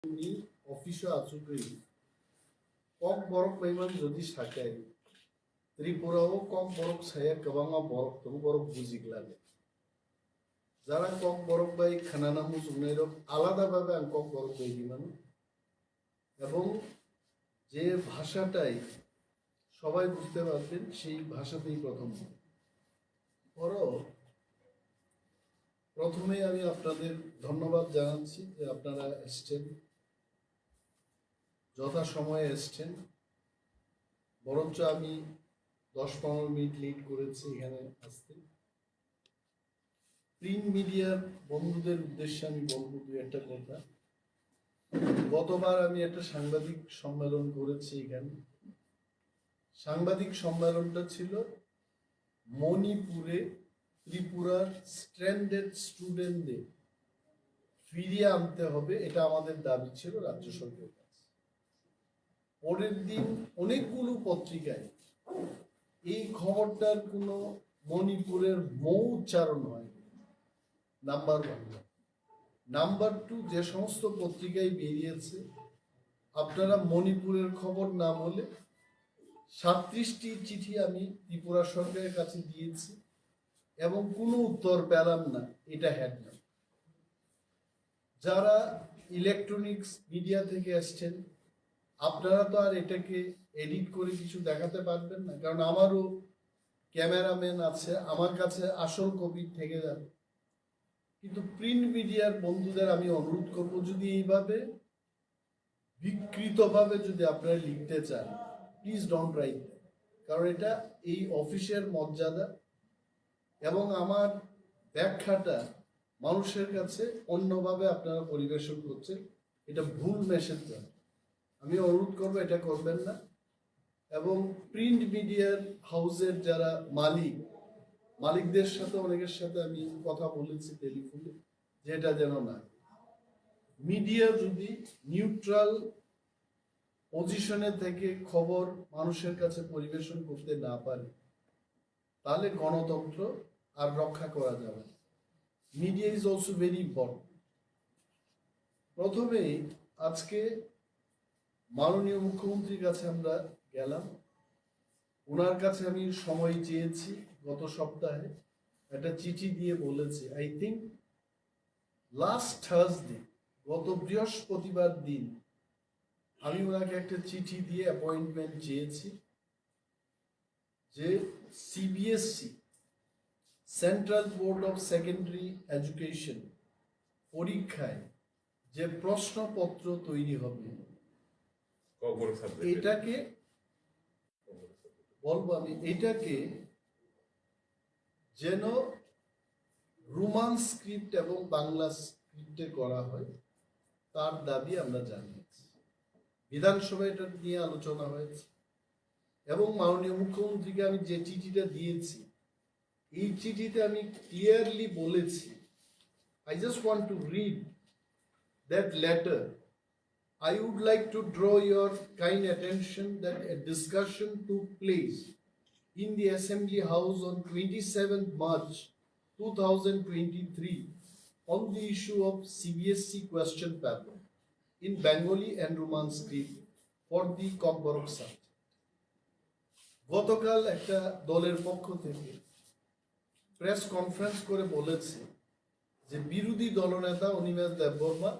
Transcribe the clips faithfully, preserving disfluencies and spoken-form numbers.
ni office o achugwi Kokborok bai man jodi sakai, Tripura o Kokborok saya kwbangma borok tongo, borok bujik lage. Jara Kokborok bai khwnana muchungnai rok alada bhabe ang Kokborok bai rimano. এবং যে ভাষাটাই সবাই বুঝতে পারবেন সেই ভাষাতেই প্রথম হবে। বড় প্রথমে আমি আপনাদের ধন্যবাদ জানাচ্ছি যে আপনারা এসছেন, যথাসময়ে এসছেন। বরঞ্চ আমি দশ পনেরো মিনিট লেট করেছি এখানে আসতে। প্রিন্ট মিডিয়ার বন্ধুদের উদ্দেশ্যে আমি বলবো দুই একটা কথা। গতবার আমি একটা সাংবাদিক সম্মেলন করেছি এখানে। সাংবাদিক সম্মেলনটা ছিল মণিপুরে ত্রিপুরার স্ট্র্যান্ডেড স্টুডেন্টদের ফিরিয়ে আনতে হবে, এটা আমাদের দাবি ছিল রাজ্য সরকারের কাছে। পরের দিন অনেকগুলো পত্রিকায় এই খবরটার কোনো মণিপুরের মৌ উচ্চারণ হয়নি। Number one. নাম্বার টু, যে সমস্ত পত্রিকায় বেরিয়েছে, আপনারা মণিপুরের খবর না বলে সাতত্রিশটি চিঠি আমি ত্রিপুরা সরকারের কাছে দিয়েছি এবং কোনো উত্তর পেলাম না। এটা হেডলাইন। যারা ইলেকট্রনিক্স মিডিয়া থেকে এসছেন, আপনারা তো আর এটাকে এডিট করে কিছু দেখাতে পারবেন না, কারণ আমারও ক্যামেরাম্যান আছে, আমার কাছে আসল কপি থেকে যাবে। কিন্তু প্রিন্ট মিডিয়ার বন্ধুদের আমি অনুরোধ করব, যদি এইভাবে বিকৃতভাবে যদি আপনারা লিখতে চান, প্লিজ ডোন্ট রাইট, কারণ এটা এই অফিসের মর্যাদা এবং আমার ব্যাখ্যাটা মানুষের কাছে অন্যভাবে আপনারা পরিবেশন করছেন, এটা ভুল মেসেজ যাবে। আমি অনুরোধ করবো, এটা করবেন না। এবং প্রিন্ট মিডিয়ার হাউসের যারা মালিক, মালিকদের সাথে অনেকের সাথে আমি কথা বলেছি টেলিফোনে, যেটা যেন না। মিডিয়া যদি নিউট্রাল পজিশনে থেকে খবর মানুষের কাছে পরিবেশন করতে না পারে, তাহলে গণতন্ত্র আর রক্ষা করা যাবে না। Media is also very important. প্রথমেই আজকে মাননীয় মুখ্যমন্ত্রীর কাছে আমরা গেলাম, ওনার কাছে আমি সময় চেয়েছি। গত সপ্তাহে একটা চিঠি দিয়ে বলেছি, আই থিঙ্ক লাস্ট থার্সডে, গত বৃহস্পতিবার দিন আমি ওনাকে একটা চিঠি দিয়ে অ্যাপয়েন্টমেন্ট চেয়েছি যে CBSE, central board of secondary education পরীক্ষায় যে প্রশ্নপত্র তৈরি হবে, ককবরক সাবজেক্টে। এটাকে বলবো আমি, এটাকে যেন রোমান স্ক্রিপ্ট এবং বাংলা স্ক্রিপ্টে করা হয়, তার দাবি আমরা জানিয়েছি। বিধানসভায় এটা নিয়ে আলোচনা হয়েছে এবং মাননীয় মুখ্যমন্ত্রীকে আমি যে চিঠিটা দিয়েছি, এই চিঠিতে আমি ক্লিয়ারলি বলেছি, I just want to read that letter. I would like to draw your kind attention that a discussion took place in the Assembly House on twenty-seventh March two thousand twenty-three on the issue of C B S E question paper in Bengali and Roman script for the Kokborok subject. গতকাল একটা দলের পক্ষ থেকে press conference করে বলেছে যে বিরোধী দলনেতা অনিমেষ দেববর্মা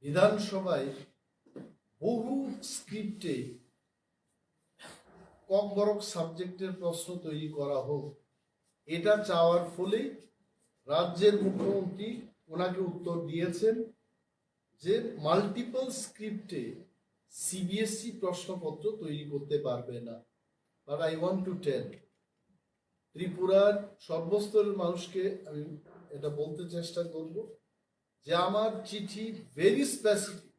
বিধানসভায় বহু স্ক্রিপ্টে ককবরক সাবজেক্টের প্রশ্ন তৈরি করা হোক, এটা চাওয়ার ফলেই রাজ্যের মুখ্যমন্ত্রী ওনাকে উত্তর দিয়েছেন যে মাল্টিপল স্ক্রিপ্টে সিবিএসই প্রশ্নপত্র তৈরি করতে পারবে না। But I want to tell ত্রিপুরার সর্বস্তরের মানুষকে আমি এটা বলতে চেষ্টা করব যে আমার চিঠি ভেরি স্পেসিফিক।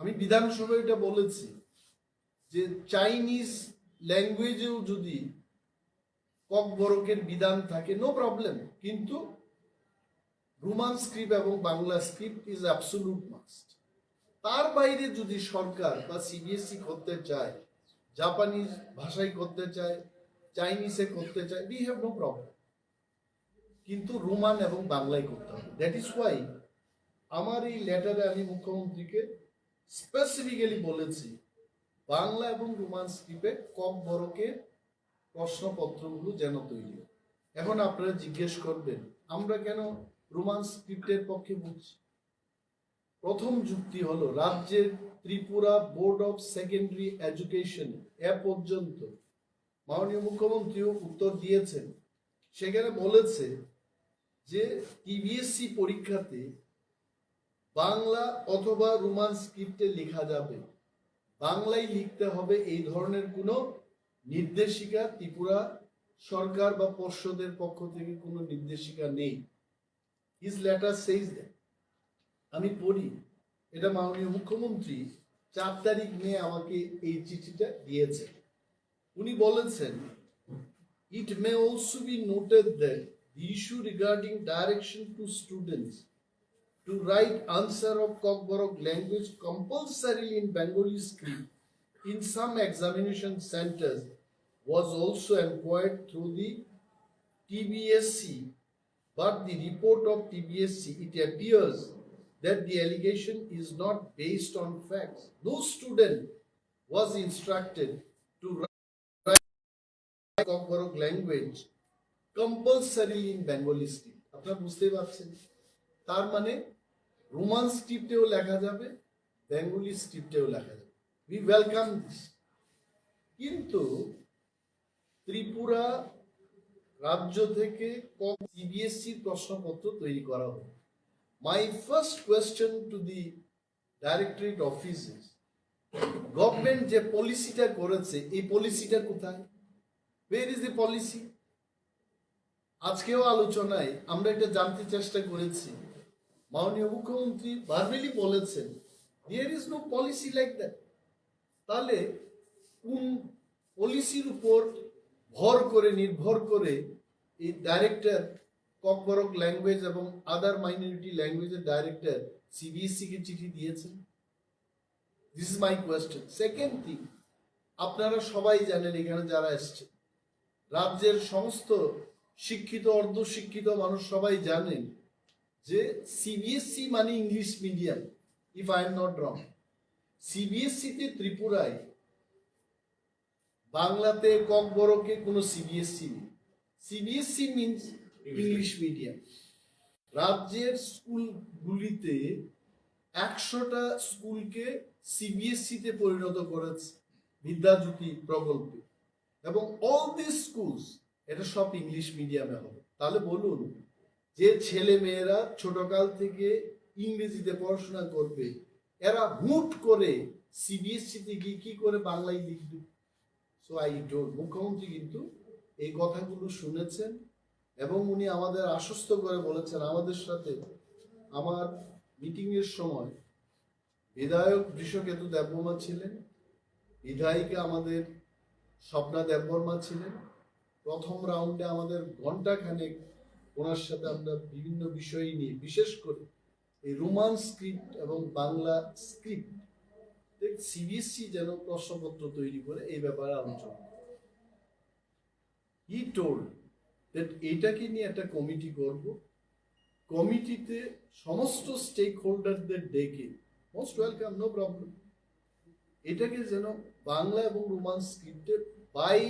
আমি বিধানসভায় এটা বলেছি যে চাইনিজ ল্যাঙ্গুয়েজেও যদি ককবরকের বিধান থাকে, নো প্রবলেম, কিন্তু রোমান স্ক্রিপ্ট এবং Bangla script is absolute must. তার বাইরে যদি সরকার বা সিবিএসই করতে চায়, জাপানিজ ভাষায় করতে চায়, চাইনিজে করতে চায়, we have no problem, কিন্তু রোমান এবং বাংলায় করতে হবে। That is why আমার এই লেটারে আমি মুখ্যমন্ত্রীকে স্পেসিফিক্যালি বলেছি, বাংলা এবং রোমান স্ক্রিপ্টে ককবরকের প্রশ্নপত্রগুলো যেন তৈরি হয়। এখন আপনারা জিজ্ঞেস করবেন, আমরা কেন রোমান স্ক্রিপ্টের পক্ষে বলছি? প্রথম যুক্তি হলো, রাজ্যের Tripura board of secondary education এ পর্যন্ত, মাননীয় মুখ্যমন্ত্রীও উত্তর দিয়েছেন, সেখানে বলেছে যে টিবিএসসি পরীক্ষাতে বাংলা অথবা রোমান স্ক্রিপ্টে লেখা যাবে, বাংলায় লিখতে হবে, এই ধরনের কোনো নির্দেশিকা ত্রিপুরা সরকার বা পর্ষদের পক্ষ থেকে কোনো নির্দেশিকা নেই। His letter says that, আমি পড়ি, এটা মাননীয় মুখ্যমন্ত্রী চার তারিখ মে আমাকে এই চিঠিটা দিয়েছেন। উনি বলেছেন, "It may also be noted that the issue regarding direction to students to write answer of Kokborok language compulsorily in Bengali script in some examination centers was also inquired through the T B S C, but the report of T B S C, it appears that the allegation is not based on facts. No student was instructed to write Kokborok language compulsorily in Bengali script." আপনারা বুঝতেই পারছেন, তার মানে রোমান স্ক্রিপ্টেও লেখা যাবে, বেঙ্গলি স্ক্রিপ্টেও লেখা যাবে। We welcome this. কিন্তু ত্রিপুরা রাজ্য থেকে ক সিবিএসসি প্রশ্নপত্র তৈরি করা হোক। My first question to the directorate offices, government যে পলিসিটা করেছে, এই পলিসিটা কোথায়? Where is the policy? আজকেও আলোচনায় আমরা এটা জানতে চেষ্টা করেছি, মাননীয় মুখ্যমন্ত্রী ভার্বালি বলেছেন, "There is no policy like that." তাহলে কোন পলিসির উপর ভর করে, নির্ভর করে এই ডাইরেক্টর ককবরক ল্যাঙ্গুয়েজ এবং আদার মাইনরিটি ল্যাঙ্গুয়েজের ডাইরেক্টর সিবিএসসি কে চিঠি দিয়েছেন? This is my question. Second thing, আপনারা সবাই জানেন, এখানে যারা এসছে, রাজ্যের সমস্ত শিক্ষিত, অর্ধশিক্ষিত মানুষ সবাই জানেন যে সিবিএসসি মানে English medium, if I am not wrong। CBSE তে ত্রিপুরায়, বাংলাতে, ককবরকে কোনো সিবিএসসি নেই। CBSE means English medium. রাজ্যের স্কুলগুলিতে একশোটা স্কুলকে সিবিএসসি তে পরিণত করেছে বিদ্যাজ্যোতি প্রকল্পে, এবং all these schools, এটা সব ইংলিশ মিডিয়ামে হবে। তাহলে বলুন, যে ছেলে মেয়েরা ছোটকাল থেকে ইংরেজিতে পড়াশোনা করবে, এরা হুট করে সিবিএসসি তে গিয়ে কি করে বাংলায় লিখবে? সো আই টোল্ড, মুখ্যমন্ত্রী কিন্তু এই কথাগুলো শুনেছেন এবং উনি আমাদের আশ্বস্ত করে বলেছেন, আমাদের সাথে আমার মিটিং এর সময় বিধায়ক বৃষকেতু দেববর্মা ছিলেন, বিধায়িকা আমাদের স্বপ্না দেববর্মা ছিলেন। প্রথম রাউন্ডে আমাদের ঘন্টা খানেক ওনার সাথে আমরা বিভিন্ন বিষয় নিয়ে, বিশেষ করে এই রোমান স্ক্রিপ্ট এবং বাংলা স্ক্রিপ্ট সিবিএসসি যেন প্রশ্নপত্র তৈরি করে, এই ব্যাপারে আলোচনা। He told that এটাকে নিয়ে একটা কমিটি করব, কমিটিতে সমস্ত স্টেক হোল্ডারদের ডেকে, মোস্ট ওয়েলকাম, নো প্রবলেম, এটাকে যেন বাংলা এবং রোমান স্ক্রিপ্টে, বাই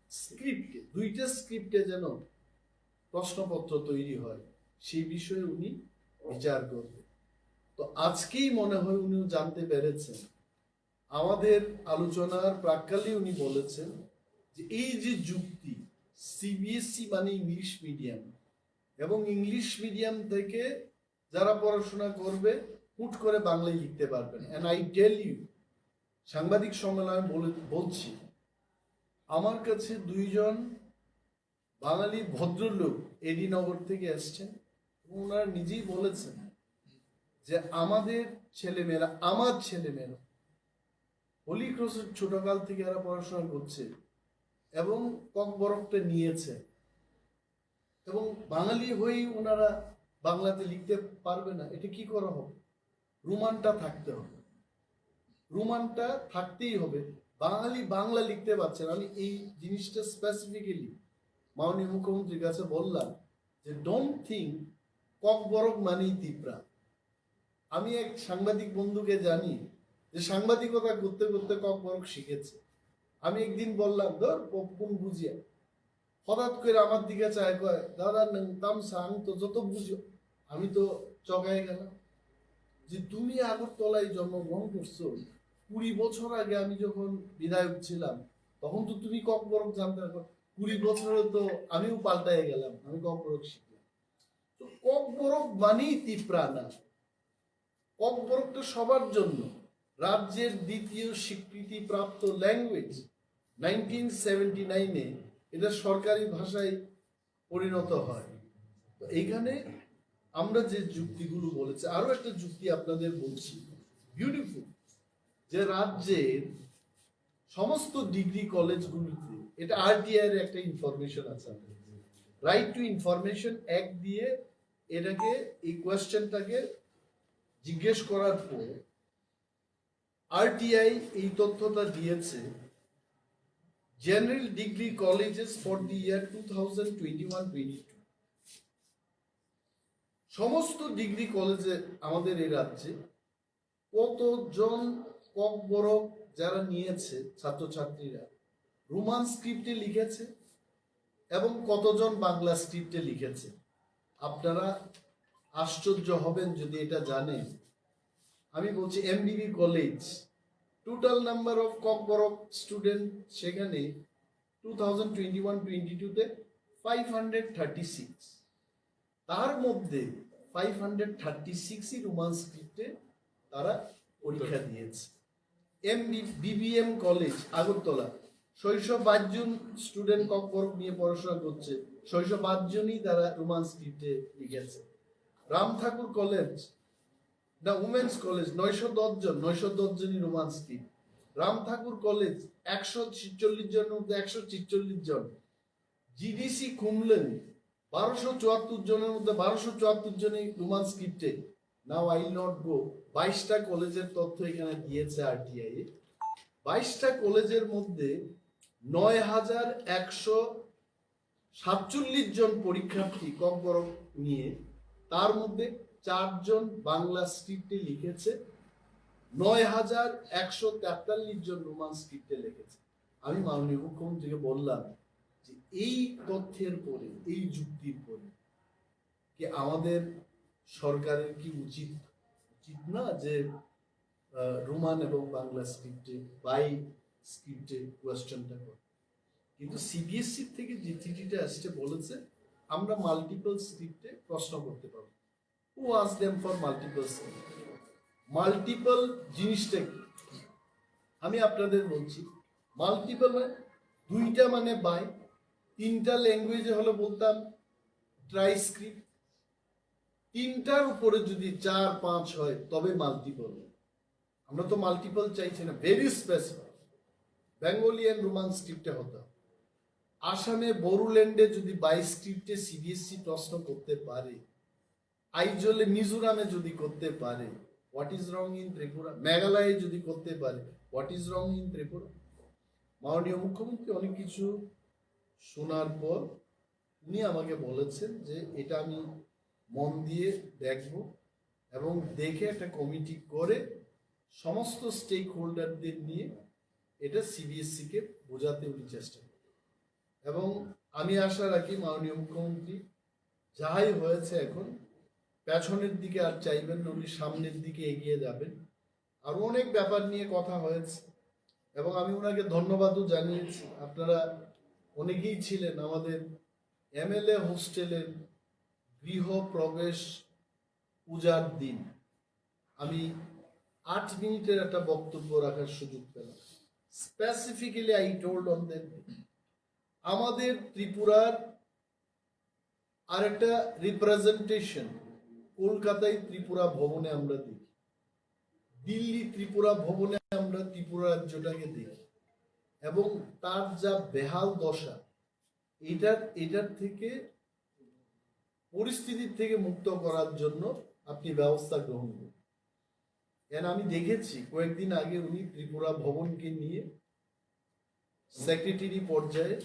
স্ক্রিপ্টে, দুইটা স্ক্রিপ্টে যেন প্রশ্নপত্র তৈরি হয়, সেই বিষয়ে উনি বিচার করবেন। তো আজকেই মনে হয় উনিও জানতে পেরেছেন, আমাদের আলোচনার প্রাক্কালে উনি বলেছেন যে এই যে যুক্তি, সিবিএসসি মানে ইংলিশ মিডিয়াম, এবং ইংলিশ মিডিয়াম থেকে যারা পড়াশোনা করবে হুট করে বাংলায় লিখতে পারবেন। And I tell you, সাংবাদিক সম্মেলনে বলে, বলছি, আমার কাছে দুইজন বাঙালি ভদ্রলোক এডি নগর থেকে এসছেন, ওনারা নিজেই বলেছেন যে আমাদের ছেলেমেয়েরা, আমার ছেলেমেয়েরা হোলি ক্রসের ছোটকাল থেকে এরা পড়াশোনা করছে এবং ককবরকটা নিয়েছে, এবং বাঙালি হয়েই ওনারা বাংলাতে লিখতে পারবে না, এটা কি করা হবে? রোমানটা থাকতে হবে, রোমানটা থাকতেই হবে। বাঙালি বাংলা লিখতে পারছে না। আমি এই জিনিসটা স্পেসিফিক্যালি মাননীয় মুখ্যমন্ত্রীর কাছে বললাম যে, "Don't think ককবরক মানেই তিপ্রা।" আমি এক সাংবাদিক বন্ধুকে জানি যে সাংবাদিকতা করতে করতে ককবরক শিখেছে। আমি একদিন বললাম, "ধর, প-, কোন বুঝিয়া?" হঠাৎ করে আমার দিকে চায়, কয়, "দাদা, নং তামসা, আমি তো যত বুঝি।" আমি তো চকায় গেলাম যে, "তুমি আগরতলায় জন্মগ্রহণ করছো, কুড়ি বছর আগে আমি যখন বিধায়ক ছিলাম, তখন তো তুমি ককবরক জানতে না। কুড়ি বছরে তো আমিও পাল্টায় গেলাম, আমি ককবরক শিখলাম।" তো ককবরক মানেই তিপ্রা না। ককবরক তো সবার জন্য। রাজ্যের দ্বিতীয় স্বীকৃতিপ্রাপ্ত ল্যাঙ্গুয়েজ, নাইনটিন সেভেন্টি নাইনে এটা সরকারি ভাষায় পরিণত হয়। তো এইখানে আমরা যে যুক্তিগুলো বলেছি, আরো একটা যুক্তি আপনাদের বলছি, বিউটিফুল, যে রাজ্যের সমস্ত ডিগ্রি কলেজগুলিতে, এটা আরটিআই এর একটা ইনফরমেশন আছে, রাইট টু ইনফরমেশন অ্যাক্ট দিয়ে এটাকে, এই কোয়েশ্চেনটাকে জিজ্ঞেস করার পর আরটিআই এই তথ্যটা দিয়েছে, general degree colleges for the year two thousand twenty one twenty two। সমস্ত ডিগ্রি কলেজে আমাদের এই রাজ্যে কতজন ককবরক যারা নিয়েছে ছাত্রছাত্রীরা, রোমান স্ক্রিপ্টে লিখেছে এবং কতজন বাংলা স্ক্রিপ্টে লিখেছে? আপনারা আশ্চর্য হবেন যদি এটা জানেন। আমি বলছি M B B college, total number of Kokborok student সেখানে two thousand twenty one twenty টুতে ফাইভ হান্ড্রেড থার্টি সিক্স। তার মধ্যে ফাইভ হান্ড্রেড থার্টি সিক্সই রোমান স্ক্রিপ্টে তারা পরীক্ষা দিয়েছে। এমবি বিবিএম কলেজ আগরতলা, ছয়শো বাইশ জন স্টুডেন্ট ককবরক নিয়ে পড়াশোনা করছে, ছয়শো বাইশ জনই তারা রোমান স্ক্রিপ্টে লিখেছে। রাম ঠাকুর কলেজ, না, উমেন্স কলেজ, নয়শো দশ জন, নয়শো দশ জনই রোমান স্ক্রিপ্ট। রাম ঠাকুর কলেজ, একশো ছিচল্লিশ জনের মধ্যে একশো ছিচল্লিশ জন। জিডিসি খুমলুং, বারোশো চুয়াত্তর জনের মধ্যে বারোশো চুয়াত্তর জনই রোমান স্ক্রিপ্টে। Now I will not go, বাইশটা কলেজের তথ্য এখানে দিয়েছে আরটিআই। বাইশটা কলেজের মধ্যে নয় হাজার একশো সাতচল্লিশ জন পরীক্ষার্থী ককবরক নিয়ে, তার মধ্যে চারজন বাংলা স্ক্রিপ্টে লিখেছে, নয় হাজার একশো তেতাল্লিশ জন রোমান স্ক্রিপ্টে লিখেছে। আমি মাননীয় মুখ্যমন্ত্রীকে বললাম যে এই তথ্যের পরে, এই যুক্তির পরে কি আমাদের সরকারের কি উচিত, উচিত না যে আহ, রোমান এবং বাংলা স্ক্রিপ্টে, বাই স্ক্রিপ্টে কোয়েশ্চেনটা করে? কিন্তু সিবিএসই থেকে যে চিঠিটা আসছে বলেছে আমরা মাল্টিপল স্ক্রিপ্টে প্রশ্ন করতে পারবো। Who asked them for multiple script? Multiple জিনিসটা কি? আমি আপনাদের বলছি, মাল্টিপল মানে দুইটা মানে বাই, তিনটা ল্যাঙ্গুয়েজে হলে বলতাম ট্রাইস্ক্রিপ্ট, তিনটার উপরে যদি চার পাঁচ হয় তবে মাল্টিপল। আমরা তো মাল্টিপল চাইছি না, very specific. Bengali and Roman স্ক্রিপ্টে হতো। আসামে বড়োল্যান্ডে যদি বাই স্ক্রিপ্টে সিবিএসই প্রশ্ন করতে পারে, আইজলে মিজোরামে যদি করতে পারে, what is wrong in Tripura? মেঘালয়ে যদি করতে পারে, what is wrong in Tripura? মাননীয় মুখ্যমন্ত্রী অনেক কিছু শোনার পর উনি আমাকে বলেছেন যে এটা আমি মন দিয়ে দেখব এবং দেখে একটা কমিটি করে সমস্ত স্টেক হোল্ডারদের নিয়ে এটা সিবিএসই কে বোঝাতে উনি চেষ্টা করবেন। এবং আমি আশা রাখি মাননীয় মুখ্যমন্ত্রী যাই হয়েছে এখন পেছনের দিকে আর চাইবেন না, উনি সামনের দিকে এগিয়ে যাবেন। আরো অনেক ব্যাপার নিয়ে কথা হয়েছে এবং আমি ওনাকে ধন্যবাদও জানিয়েছি। আপনারা অনেকেই ছিলেন আমাদের এমএলএ হোস্টেলের গৃহ প্রবেশ পূজার দিন আমি আট মিনিটের একটা বক্তব্য রাখার সুযোগ পেলাম। Specifically I told on that day, আমাদের ত্রিপুরার আরেকটা রিপ্রেজেন্টেশন কলকাতায় ত্রিপুরা ভবনে আমরা দেখি, দিল্লি ত্রিপুরা ভবনে আমরা ত্রিপুরা রাজ্যটাকে দেখি, এবং তার যা বেহাল দশা, এটার এটার থেকে পরিস্থিতির থেকে মুক্ত করার জন্য আপনি ব্যবস্থা গ্রহণ করুন। And আমি দেখেছি কয়েকদিন আগে উনি ত্রিপুরা ভবনকে নিয়ে সেক্রেটারি পর্যায়ে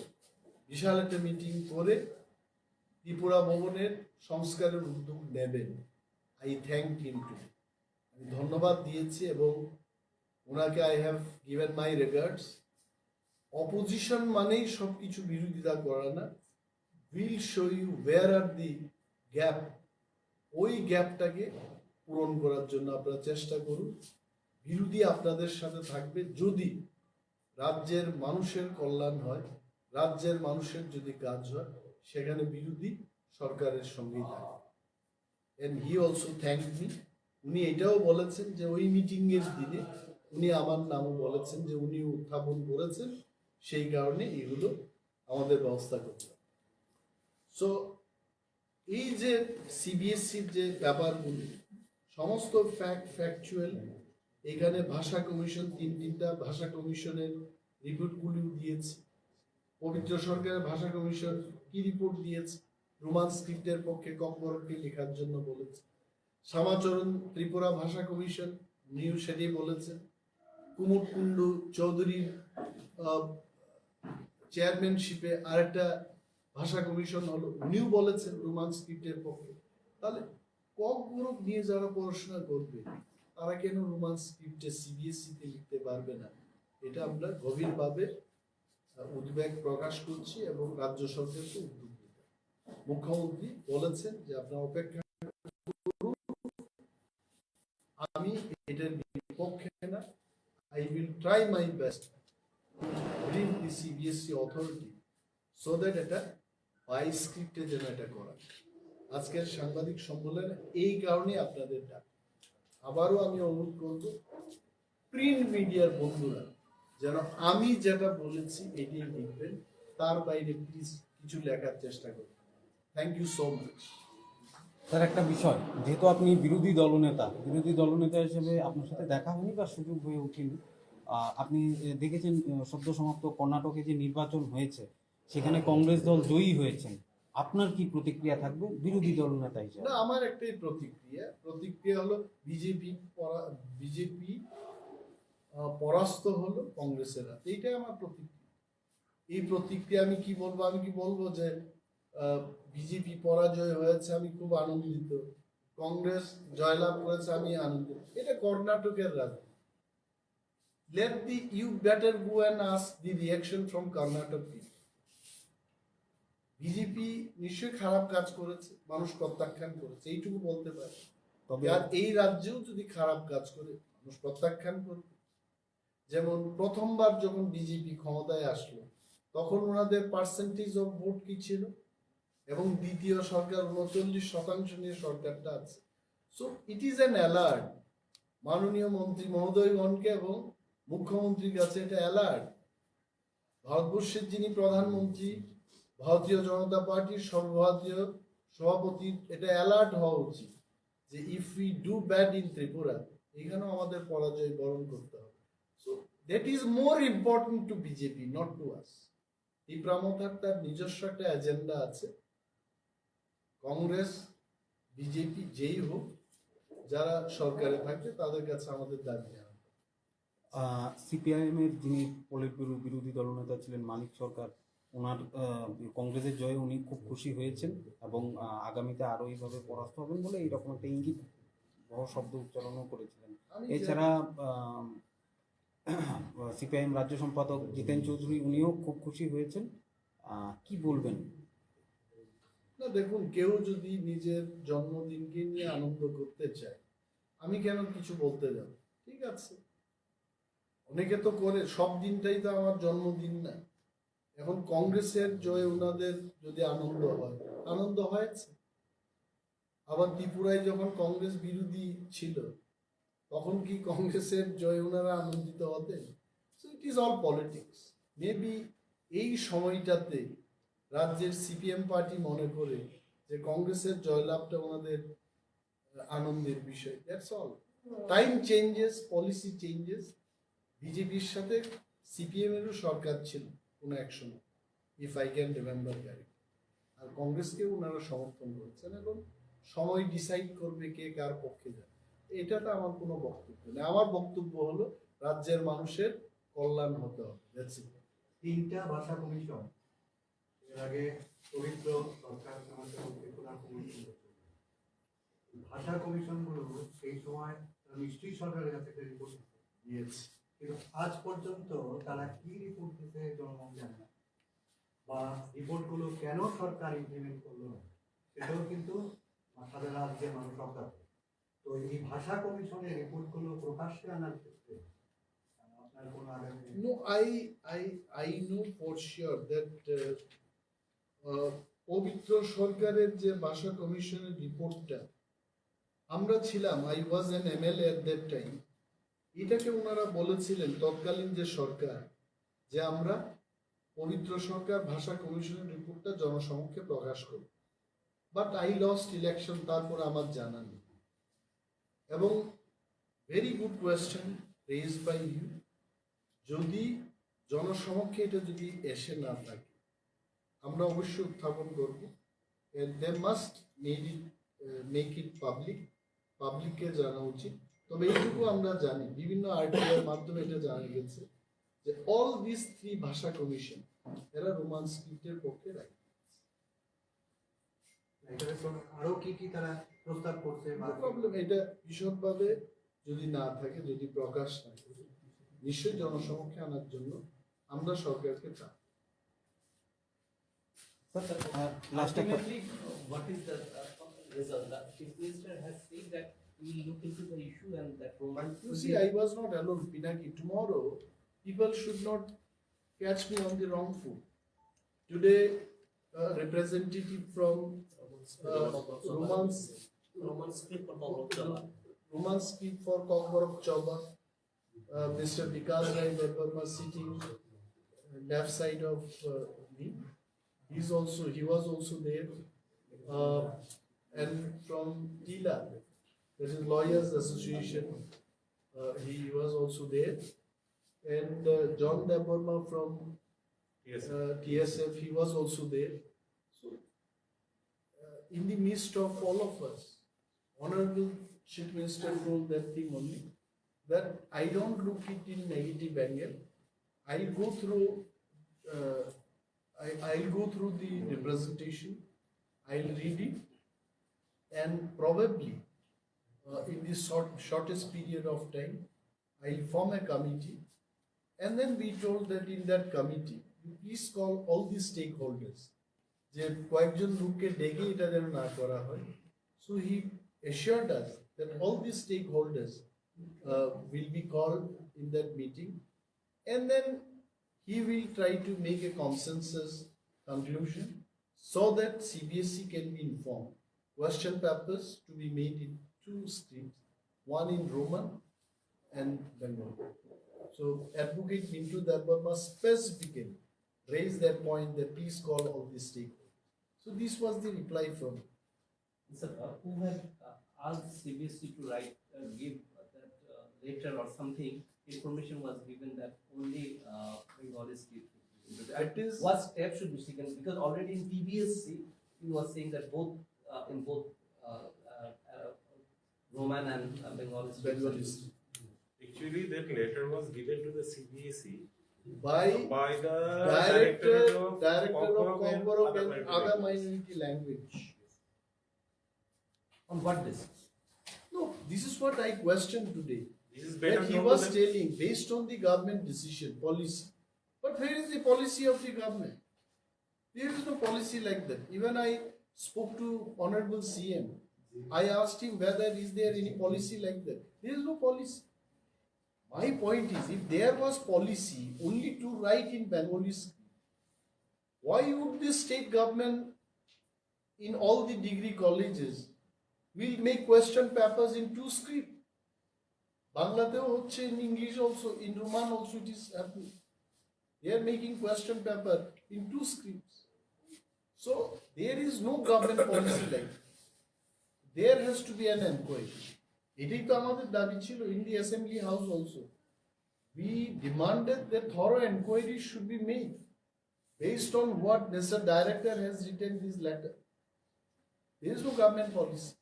বিশাল একটা মিটিং করে ত্রিপুরা ভবনের সংস্কারের উদ্যোগ নেবেন। I thank him too. ধন্যবাদ দিয়েছি এবং ওনাকে I have given my regards. Opposition মানেই সব কিছু বিরোধিতা করা না। We'll show you where are the gap. ওই গ্যাপটাকে পূরণ করার জন্য আপনারা চেষ্টা করুন। বিরোধী আপনাদের সাথে থাকবে যদি রাজ্যের মানুষের কল্যাণ হয়, রাজ্যের মানুষের যদি কাজ হয়, সেখানে বিরোধী সরকারের সঙ্গেই থাকে। And he also thanked me. উনি এটাও বলেছেন যে ওই মিটিং এর দিনে উনি আমার নামও বলেছেন যে উনি উত্থাপন করেছেন, সেই কারণে এগুলো আমাদের ব্যবস্থা করতে হবে। সো এই যে সিবিএসসির যে ব্যাপারগুলি, সমস্ত ফ্যাক্ট ফ্যাকচুয়াল। এখানে ভাষা কমিশন, তিন তিনটা ভাষা কমিশনের রিপোর্টগুলিও দিয়েছে। পবিত্র সরকারের ভাষা কমিশন কি রিপোর্ট দিয়েছে? রোমান স্ক্রিপ্টের পক্ষে ককবরককে লেখার জন্য বলেছে। শ্যামাচরণ ত্রিপুরা ভাষা কমিশন, উনিও সেটাই বলেছেন। কুমুদ কুণ্ডু চৌধুরীর চেয়ারম্যানশিপে আরেকটা ভাষা কমিশন হলো, উনিও বলেছেন রোমান স্ক্রিপ্টের পক্ষে। তাহলে ককবরক নিয়ে যারা পড়াশোনা করবে, তারা কেন রোমান স্ক্রিপ্টে সিবিএসই তে লিখতে পারবে না? এটা আমরা গভীরভাবে উদ্বেগ প্রকাশ করছি এবং রাজ্য সরকারকে উদ্যোগ নিতে। মুখ্যমন্ত্রী বলেছেন যে আপনারা অপেক্ষা করুন, আমি এটার বিপক্ষে না। I will try my best to bring the CBSE authority so that এটা বাই স্ক্রিপ্টে যেন এটা করা। আজকের সাংবাদিক সম্মেলনে এই কারণেই আপনাদের ডাক। আবারও আমি অনুরোধ করব, প্রিন্ট মিডিয়ার বন্ধুরা যেন আমি যেটা বলেছি এটাই লিখবেন, তার বাইরে প্লিজ কিছু লেখার চেষ্টা করবেন। Thank you so much. Sir, একটা বিষয়, যেহেতু আপনি বিরোধী দলনেতা, বিরোধী দলনেতা হিসেবে আপনার সাথে দেখা হয়নি বা সুযোগ হয়ে ওঠেনি। আহ, আপনি এ, দেখেছেন, আহ, সদ্য সমাপ্ত কর্ণাটকে যে নির্বাচন হয়েছে, সেখানে কংগ্রেস দল জয়ী হয়েছেন। আপনার কি প্রতিক্রিয়া থাকবে বিরোধী দলনেতা হিসেবে? না, আমার একটাই প্রতিক্রিয়া। প্রতিক্রিয়া হলো বিজেপি, বিজেপি পরাস্ত হলো কংগ্রেসের হাতে, এইটাই আমার প্রতিক্রিয়া। এই প্রতিক্রিয়া আমি কি বলবো? আমি কি বলবো যে বিজেপি পরাজয় হয়েছে, আমি খুব আনন্দিত, কংগ্রেস জয়লাভ করেছে, আমি আনন্দিত? এটা কর্ণাটকের রাজনীতি। Let the, you better go and ask the reaction from Karnataka people. BJP নিশ্চয়ই খারাপ কাজ করেছে, মানুষ প্রত্যাখ্যান করেছে, এইটুকু বলতে পারে। তবে আর এই রাজ্যেও যদি খারাপ কাজ করে, মানুষ প্রত্যাখ্যান করবে। যেমন প্রথমবার যখন বিজেপি ক্ষমতায় আসলো, তখন ওনাদের পার্সেন্টেজ অফ ভোট কি ছিল? এবং দ্বিতীয় সরকার উনচল্লিশ শতাংশ নিয়ে সরকারটা আছে। So it is an alert. মাননীয় মন্ত্রী মহোদয়গণকে এবং মুখ্যমন্ত্রীর কাছে এটা অ্যালার্ট। ভারতবর্ষের যিনি প্রধানমন্ত্রী, ভারতীয় জনতা পার্টির সর্বভারতীয় সভাপতির এটা অ্যালার্ট হওয়া উচিত যে if we do bad in Tripura, এখানেও আমাদের পরাজয় বরণ করতে হবে। So that is more important to BJP, not to us. Tipra মথার তার নিজস্ব একটা এজেন্ডা আছে। কংগ্রেস, বিজেপি যেই হোক, যারা সরকারে থাকবে তাদের কাছে আমাদের দাবি জানানো। সিপিআইএম এর যিনি পলিট ব্যুরো বিরোধী দলনেতা ছিলেন মানিক সরকার, ওনার আহ, কংগ্রেসের জয়ে উনি খুব খুশি হয়েছেন এবং আহ, আগামীতে আরো এইভাবে পরাস্ত হবেন বলে এইরকম একটা ইঙ্গিত বহ শব্দ উচ্চারণও করেছিলেন। আমি যে- এছাড়া সিপিআইএম রাজ্য সম্পাদক জিতেন চৌধুরী, উনিও খুব খুশি হয়েছেন। আহ, কি বলবেন? না, দেখুন, কেউ যদি নিজের জন্মদিনকে নিয়ে আনন্দ করতে চায়, আমি কেন কিছু বলতে যাব? ঠিক আছে, অনেকে তো করে, সব দিনটাই তো আমার জন্মদিন না। এখন কংগ্রেসের জয়ে ওনাদের যদি আনন্দ হয়, আনন্দ হয়েছে। আবার ত্রিপুরায় যখন কংগ্রেস বিরোধী ছিল, তখন কি কংগ্রেসের জয়ে ওনারা আনন্দিত হতেন? So it is all politics. Maybe এই সময়টাতে রাজ্যের সিপিএম পার্টি মনে করে যে কংগ্রেসের জয়লাভটা ওনাদের আনন্দের বিষয়। That's all. Time changes, policy changes. বিজেপির সাথে সিপিএম এরও সরকার ছিল কোনো এক সময়, if I can remember correct. আর কংগ্রেসকে ওনারা সমর্থন করছেন। এখন সময় ডিসাইড করবে কে কার পক্ষে যাবে, এটাতে আমার কোনো বক্তব্য নেই। আমার বক্তব্য হলো রাজ্যের মানুষের কল্যাণ হতে হবে। That's it. তিনটা ভাষা কমিশন, এর আগে পবিত্র সরকার আমাদের মধ্যে প্রধান কমিশন করছিল। ভাষা কমিশনগুলো সেই সময় নিশ্চয়ই সরকারের কাছে একটা রিপোর্ট দিচ্ছে। কিন্তু আজ পর্যন্ত তারা কি রিপোর্ট দিতে জনগণ জানে না, বা রিপোর্টগুলো কেন সরকার ইমপ্লিমেন্ট করলো না, সেটাও কিন্তু সারা রাজ্যের মানুষ অজ্ঞাত। তো এই ভাষা কমিশনের রিপোর্টগুলো প্রকাশ্যে আনার ক্ষেত্রে আপনার কোনো আগামী No, I, I, I know for sure that uh, uh, পবিত্র সরকারের যে ভাষা কমিশনের রিপোর্টটা আমরা ছিলাম, I was an MLA at that time, এটাকে ওনারা বলেছিলেন তৎকালীন যে সরকার, যে আমরা পবিত্র সরকার ভাষা কমিশনের রিপোর্টটা জনসমক্ষে প্রকাশ করব। But I lost election, তারপর আমার জানা নেই। এবং very good question raised by you, যদি জনসমক্ষে এটা যদি এসে না থাকে, আমরা অবশ্যই উত্থাপন করব। And they must make it, uh, make it public, পাবলিককে জানা উচিত। তবে এইটুকু আমরা জানি, বিভিন্ন আরটিআই এর মাধ্যমে এটা জানা গেছে যে all these three ভাষা কমিশন এরা রোমান স্ক্রিপ্টের পক্ষে রাইট। এটার জন্য আরো কি কি তারা প্রস্তাব করছে বা প্রবলেম, এটা বিশদভাবে যদি না থাকে, যদি প্রকাশ না করে, নিশ্চয়ই জনসমক্ষে আনার জন্য আমরা সরকারকে চাপ। Sir, uh, last একটা Ultimately, uh, what is the uh, result? The Chief Minister has said that he will look into the issue and that Roman. You see, I was not alone, Pinaki. Tomorrow, people should not catch me on the wrong foot. Today, a representative from uh, Romans, Roman script for Kokborok Choba. Roman script for Kokborok Choba, uh, Mister Vikas Rai Debbarma sitting uh, left side of uh, me. He's also, he was also there. Uh, and from TILA, that is Lawyers Association, uh, he was also there. And uh, John Debbarma from Yes. uh, T S F, he was also there. So, uh, in the midst of all of us, Honorable Chief Minister told that thing only, that I don't look it in negative angle. I'll go through, uh, I, I'll go through the representation, I'll read it, and probably uh, in this short, shortest period of time, I'll form a committee, and then we told that in that committee, you please call all the stakeholders. যে কয়েকজন লোককে ডেকে এটা যেন না করা হয়। So he assured us that all the stakeholders uh, will be called in that meeting, and then he will try to make a consensus conclusion so that C B S E can be informed. Question papers to be made in two scripts, one in Roman and Bengali. So Advocate Mintu Debbarma specifically raised that point that please call all the stakeholders. So this was the reply from Sir, uh, who had uh, asked C B S E to write, uh, give uh, that uh, letter or something? Information was given that only uh, Bengali script. It is What step should be taken? Because already in T B S C, he was saying that both uh, in both uh, uh, uh, Roman and uh, Bengali scripts. Bengalis. Actually, that letter was given to the C B S E By by the director, of director of Kokborok and Kokborok other and minority other language. Minority Language. On what basis? No, this is what I questioned today. This is When better he known was to the telling, based on the government decision, policy. But where is the policy of the government? There is no policy like that. Even I spoke to Honorable C M. I asked him whether is there any policy like that. There is no policy. My point is, if there was policy only to write in Bengali script, why would the state government in all the degree colleges will make question papers in two script? বাংলাতেও হচ্ছে, in English also, in Roman also it is happening. They are making question paper in two scripts. So there is no government policy like that. There has to be an inquiry. এটাই তো আমাদের দাবি ছিল in the assembly house also. We demanded that thorough inquiry should be made based on what Mister Director has written this letter. There is no government policy.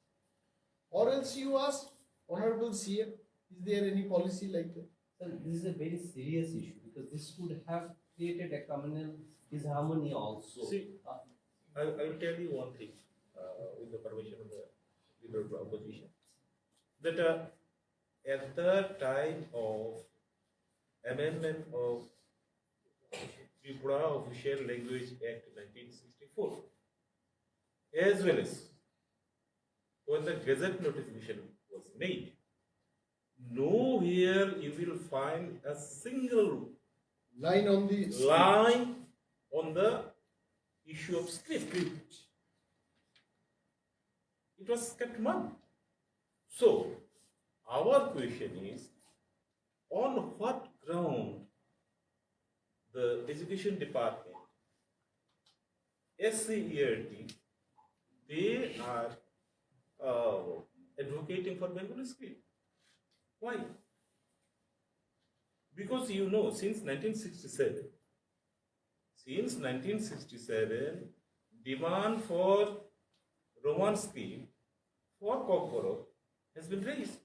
Or else you ask Honorable C M, is there any policy like that? Sir, this is a very serious issue because this could have created a communal disharmony also. See, Uh, I, I will tell you one thing, uh, with the permission of the leader of the opposition, that uh, at the time of amendment of Tripura Official Language Act nineteen sixty-four, as well as when the gazette notification was made, nowhere you will find a single line on the line on the issue of script. It was kept mum. So, our question is, on what ground the education department, S C E R T, they are uh, advocating for Bengali script? Why? Because you know, since nineteen sixty-seven, since nineteen sixty-seven, demand for Roman script for Kokborok has been raised.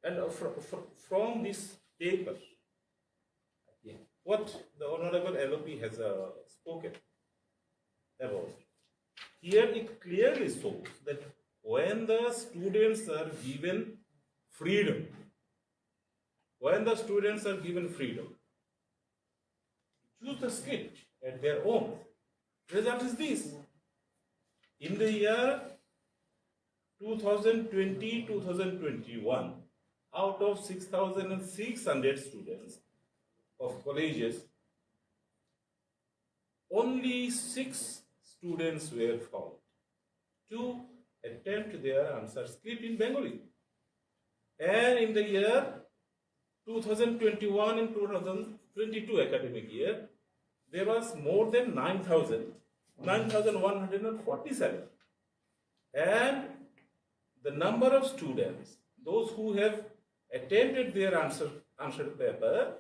And uh, fr- fr- from this paper, what the Honorable L O P has uh, spoken about, here it clearly shows that when the students are given freedom, when the students are given freedom, choose the script at their own. Result is this. In the year two thousand twenty, two thousand twenty-one, out of six thousand six hundred students of colleges, only six students were found to attempt their answer script in Bengali. And in the year two thousand twenty-one and two thousand twenty-two academic year, there was more than nine thousand, nine thousand one hundred forty-seven. And the number of students, those who have attempted their answer, answer paper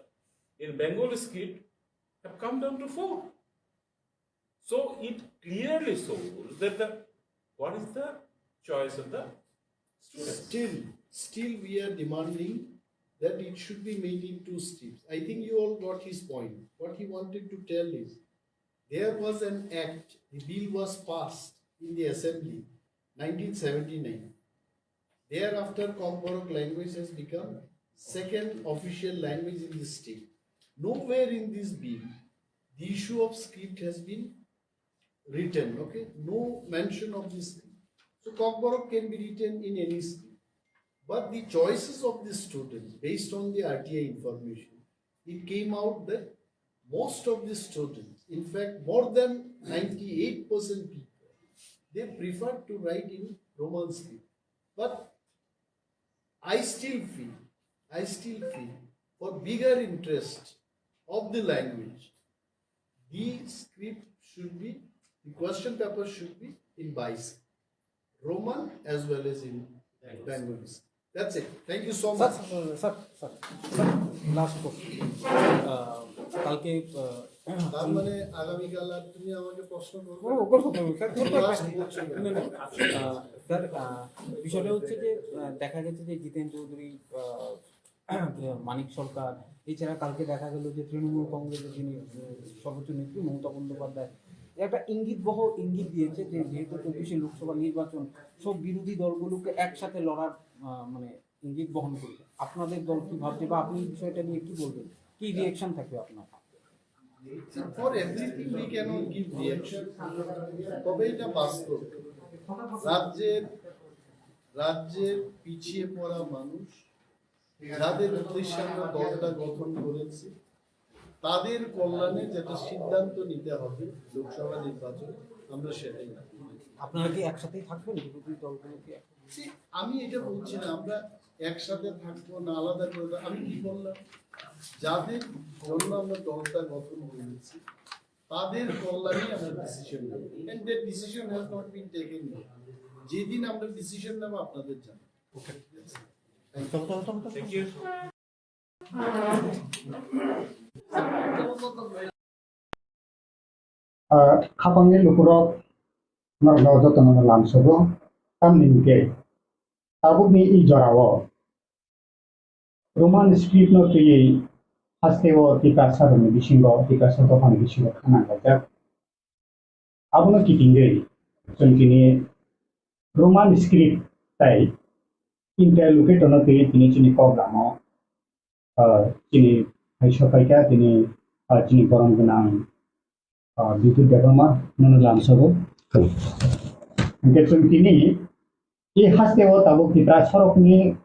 in Bengali script, have come down to four. So it clearly shows that the, what is the choice of the students? Still, still we are demanding that it should be made in two steps. I think you all got his point. What he wanted to tell is, there was an act, the bill was passed in the assembly, nineteen seventy-nine. Thereafter, Kokborok language has become second official language in the state. Nowhere in this bill, the issue of script has been written, okay? No mention of this script. So, Kokborok can be written in any script. But the choices of the students, based on the R T I information, it came out that most of the students, in fact, more than ninety-eight percent people, they prefer to write in Roman script. But I still feel, I still feel for bigger interest of the language, the script should be, the question paper should be in Bais, Roman as well as in Bengali. That's it. Thank you so much. Sir sir sir last question. কালকে আহ, তার মানে আগামীকাল আর তুমি আমাকে প্রশ্ন করবে করবো করবো করবো স্যার করবো। Last question. না, না, আহ, স্যার আহ, বিষয়টা হচ্ছে যে আহ, দেখা গেছে যে জিতেন চৌধুরী আহ, মানিক সরকার, এছাড়া কালকে দেখা গেল যে তৃণমূল কংগ্রেসের যিনি আহ, সর্বোচ্চ নেত্রী মমতা বন্দ্যোপাধ্যায় একটা ইঙ্গিত বহ ইঙ্গিত দিয়েছে যে যেহেতু চব্বিশে লোকসভা নির্বাচন, সব বিরোধী দলগুলোকে একসাথে লড়ার আহ, মানে ইঙ্গিত বহন করবে। আপনাদের দল কি ভাবছে বা আপনি এই বিষয়টা নিয়ে কি বলবেন, কি রিয়াকশন থাকবে আপনার? See, for everything we cannot give reaction. তবে এটা বাস্তব, রাজ্যের রাজ্যের পিছিয়ে পড়া মানুষ যাদের উদ্দেশ্যে আমরা দলটা গঠন করেছি, তাদের কল্যাণে যেটা সিদ্ধান্ত নিতে হবে লোকসভা নির্বাচন, আমরা সেটাই করব। আপনারা কি একসাথেই থাকবেন বিরোধী দলগুলো কি? See, আমি এটা বলছি না আমরা একসাথে থাকবো না আলাদা করবো। আমি কি বললাম, যাদের জন্য আমরা দলটা গঠন করেছি তাদের কল্যাণে আমরা ডিসিশন নেব। And that decision has not been taken yet. যেদিন আমরা ডিসিশন নেব আপনাদের জানাবো। Thank you. Ah, khapangni lukurok norokno jotono lamsogo, tamni hwnkhe tabukni i jorao Roman script no twiwi hasteo Tiprasa rokni bisingo, Tiprasa dophani bisingo khanang laijak. Abono kitingwi chwng tini Roman script tai interlocutor no twi tini chini kok lama, ah, chini hai sopai kha tini, ah, chini borom gwnang, ah, Bidut Debbarma nono lamsogo. Hwnkhe chwng tini e haste o tabuk Tipra sorokni,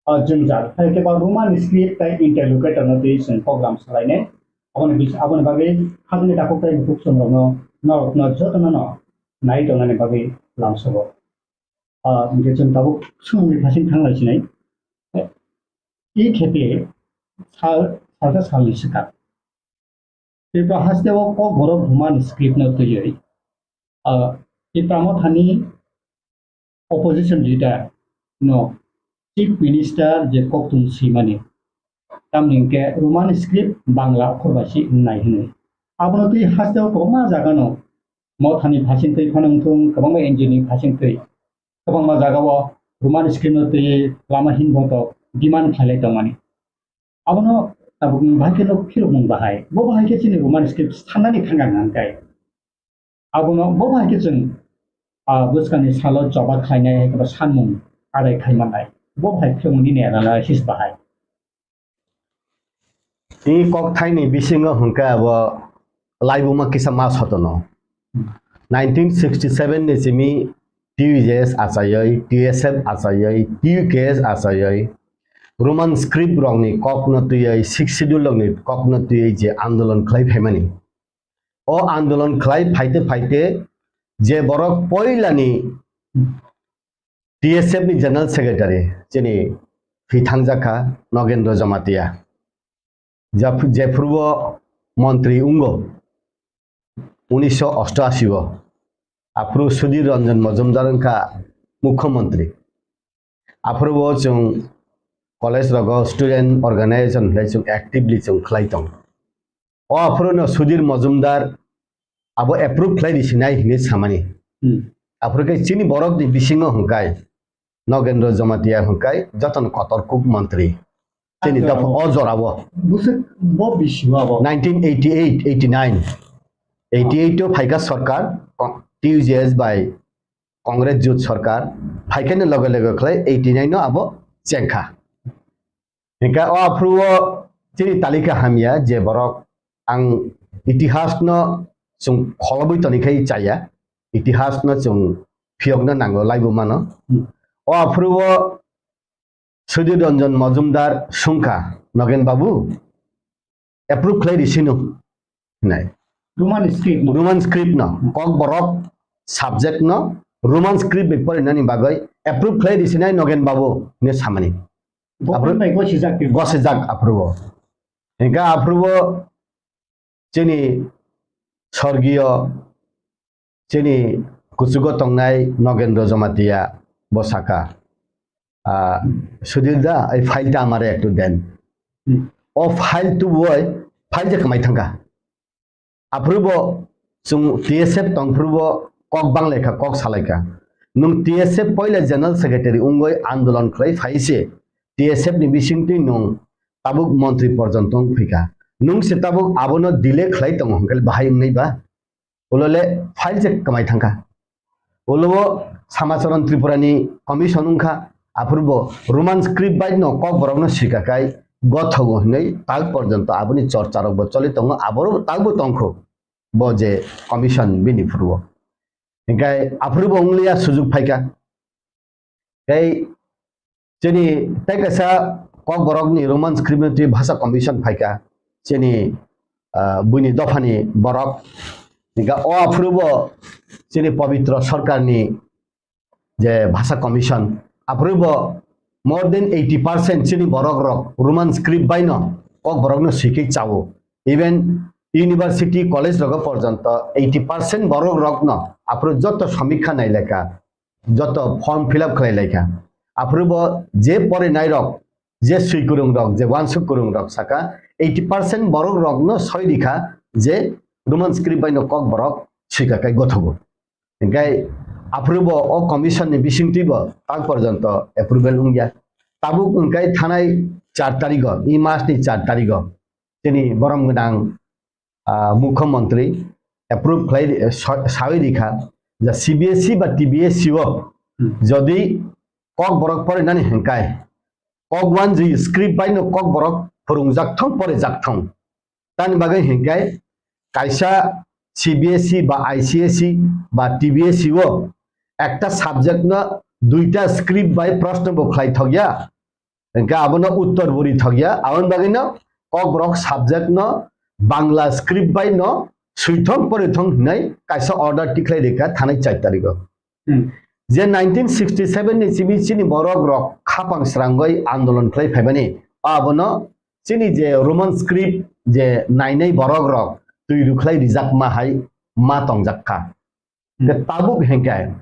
ah, jwngjal, hai khe ba Roman script tei interlocutor no twi chwng program salainai. Aboni bis-, aboni bagwi hapni takhuk tei bukhuk chwng rokno, norokno jotono no nai tongnani bagwi lamsogo. Ah, hwnkhe chwng tabuk sumungni phasing thanglai sinai. E khepe sal, salsa salni swkang. Tripura haste o kok borok Roman script no twiwi, ah, Tipra Mothani opposition leader no chief minister je koktun swimani. Tamni hwnkhe Roman script Bangla okhor bai se wngnai hwnwi. Abono twi haste o kwbangma jaga no Mothani phasing twi phano wngthung, kwbangma N G O ni phasing twi, kwbangma jaga o Roman script no twi lama hinboto demand khlailai tongmani. Abono tabukni bahai khe no phirokmung bahai. Bo bahai khe chini Roman script sanani thangkha hwnkhai. Abono bo bahai khe chwng, ah, bwskangni salo choba khlainai hai khe sanmung adai khai mannai. Bo bahai phirokmung nini analysis bahai. Tini kokthaini bisingo hwnkhe abo laibuma kisa ma sotono. Nineteen sixty seven ni simi T U J S achaiwi, T S F achaiwi, T U K S achaiwi, Roman script rokni kokno twiwi, Sixth Schedule rokni kokno twiwi je andolon khlai phaimani. O andolon khlai phaite phaite je borok poilani T S F ni General Secretary chini thwi thangjak kha Nogendra Jamatia. Jap-, jephuru o montri wngo unisho osto ashi o, aphuru Sudhir Ranjan Majumdar wngkha mukhyamantri. Aphuru o chwng college rogo student organization hinwi chwng actively chwng khlai tongo. O aphuru no Sudhir Majumdar abo approve khlai risinai hinwi samani. Hmm. Aphuru khe chini borokni bisingo hwnkhai Nogendra Jamatia hwnkhai jotono kotor kuk mantri. Chini dopha o jorao. Bwswk bo bisingo abo. Nineteen eighty-eight, eighty-nine. Eighty-eight o phaikha sorkar, T U J S bai Congress jut sorkar, phaikhani loge loge khlai eighty-nine no abo chengkha. Hingkha o aphuru o chini talika hamya je borok ang itihas no chwng kholobwi toni khai chaya, itihas no chwng phiyokno nango laibo mano. Hmm. O aphuru o Sudhir Ranjan Majumdar sungkha, Nogen Babu, approve khlai risino hinai. Roman script no. Roman script no. Kokborok subject no Roman script bai porinani bagwi approve khlai risinai Nogen Babu hinwi samani. Government bai gosijak tei gosijak aphuru o. Hingkha aphuru o chini sorgiyo chini kuchugo tongnai Nogendra Jamatia bo saka, ah, "Sudhir da, ei file ta amare ektu den." Hmm. O file tubui file je kwmai thangkha. Aphuru bo chwng T S F tongphuru bo kok banglaikha, kok salaikha. Nwng T S F poila General Secretary wngwi andolon khlai phai se T S F ni bisingtwi nwng tabuk montri porjonto wng phikha. Nwng se tabuk abono delay khlai tongo hwnkhe bahai wngnai ba? Ulo le file je kwmai thangkha. Ulo o Samacharan Tripura ni commission wngkha, aphuru bo Roman script bai no kokborok no swika kai gothogo hinwi tal porjonto aboni chorcha rok bo choli tongo, aboro tal bo tongkho bo je commission bini phuru o. Hinkhe aphuru bo wngliya sujuk phaikha. Tei chini tei kaisa kokborokni Roman script ni twi bhasha commission phaikha, chini, ah, buini dophani borok. Hingkha o aphuru bo chini Pabitra Sarkarni je bhasha commission, aphuru bo more than eighty percent chini borok rok Roman script bai no kokborok no swikhe chao. Even university, college rogo porjonto eighty percent borok rok no aphuru joto samikha nailekha. Joto form fill up khlai laikha. Aphuru bo je porinai rok, je swi kwrwng rok, je uansuk kwrwng rok saka eighty percent borok rok no soi rikha je Roman script bai no kokborok swika kai gothogo. Hinkhe aphuru bo o commission ni bisingtwi bo tal porjonto approval wngya. Tabuk hinkhe thanai char tarigo, e mas ni char tarigo chini borom gwnang ah, mukhyamantri approve khlai, eh, sa-, sawi rikha, je C B S E ba T B S E o, hmm, jodi kok borok porinani hinkai kok wanjwi script bai no kok borok phurungjak thong, porijak thong. Tani bagwi hinkai kaisa C B S E ba I C S E ba T B S E o ekta subject no duita script bai proshno bo khlai thokya, hinkai abono uttor bo ri thokya. Aboni bagwi no kok borok subject no Bangla script bai no swi thong, pori thong hinai kaisa order tikhlai rikha thanai char tarikh o. Hmm. Je nineteen sixty seven ni simi chini borok rok khapang srangwi andolon khlai phaimani, abono chini je Roman script je nainai borok rok twi rwkhlai rijak ma hai ma tongjak kha. Hmm. Ke tabuk hinkai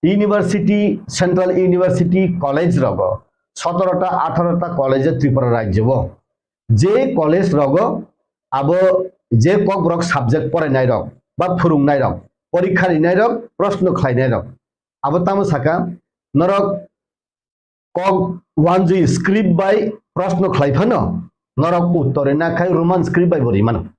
university, central university college rogo sotoro ta atharo ta college Tripura rajyo o je college rogo abo je kokborok subject porainai rok ba phurungnai rok, porikha rinai rok, proshno khlainai rok, abo tamo saka, norok kok wanjwi script bai proshno khlai phano norok uttor rina khai Roman script bai bo rimano.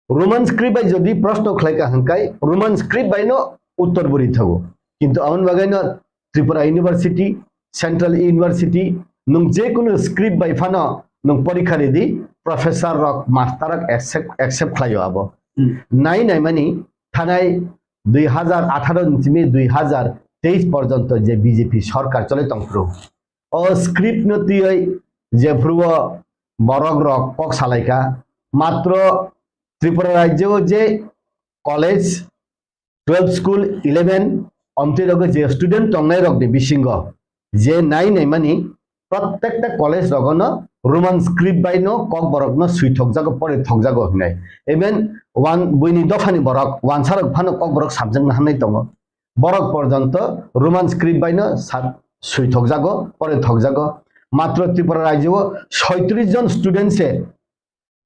Roman script bai jodi proshno khlai ka hinkai Roman script bai no uttor bo ri thago. Kintu aboni bagwi no Tripura University, Central University, nwng je kunu script bai phano nwng porikha ridi, professor rok, master rok accept, accept khlaio abo. Hmm. Nai nai mani thanai dui hazar atharo ni simi dui hazar teis porjonto je B J P sorkar chole tongphuru, o script no twiwi jephuru o borok rok kok salaikha, matro Tripura rajyo o je college, twelve school, eleven, omtwi rogo je student tongnai rokni bisingo je nai naimani, prottekta college rogono Roman script bai no kokborokno swi thokjago, pori thokjago hinai. Even wan-, buini dophani borok, wansarok phano kokborok subject no hamnai tongo. Borok porjonto Roman script bai no sa-, swi thokjago, pori thokjago. Matro Tripura rajyo o soitris jon student se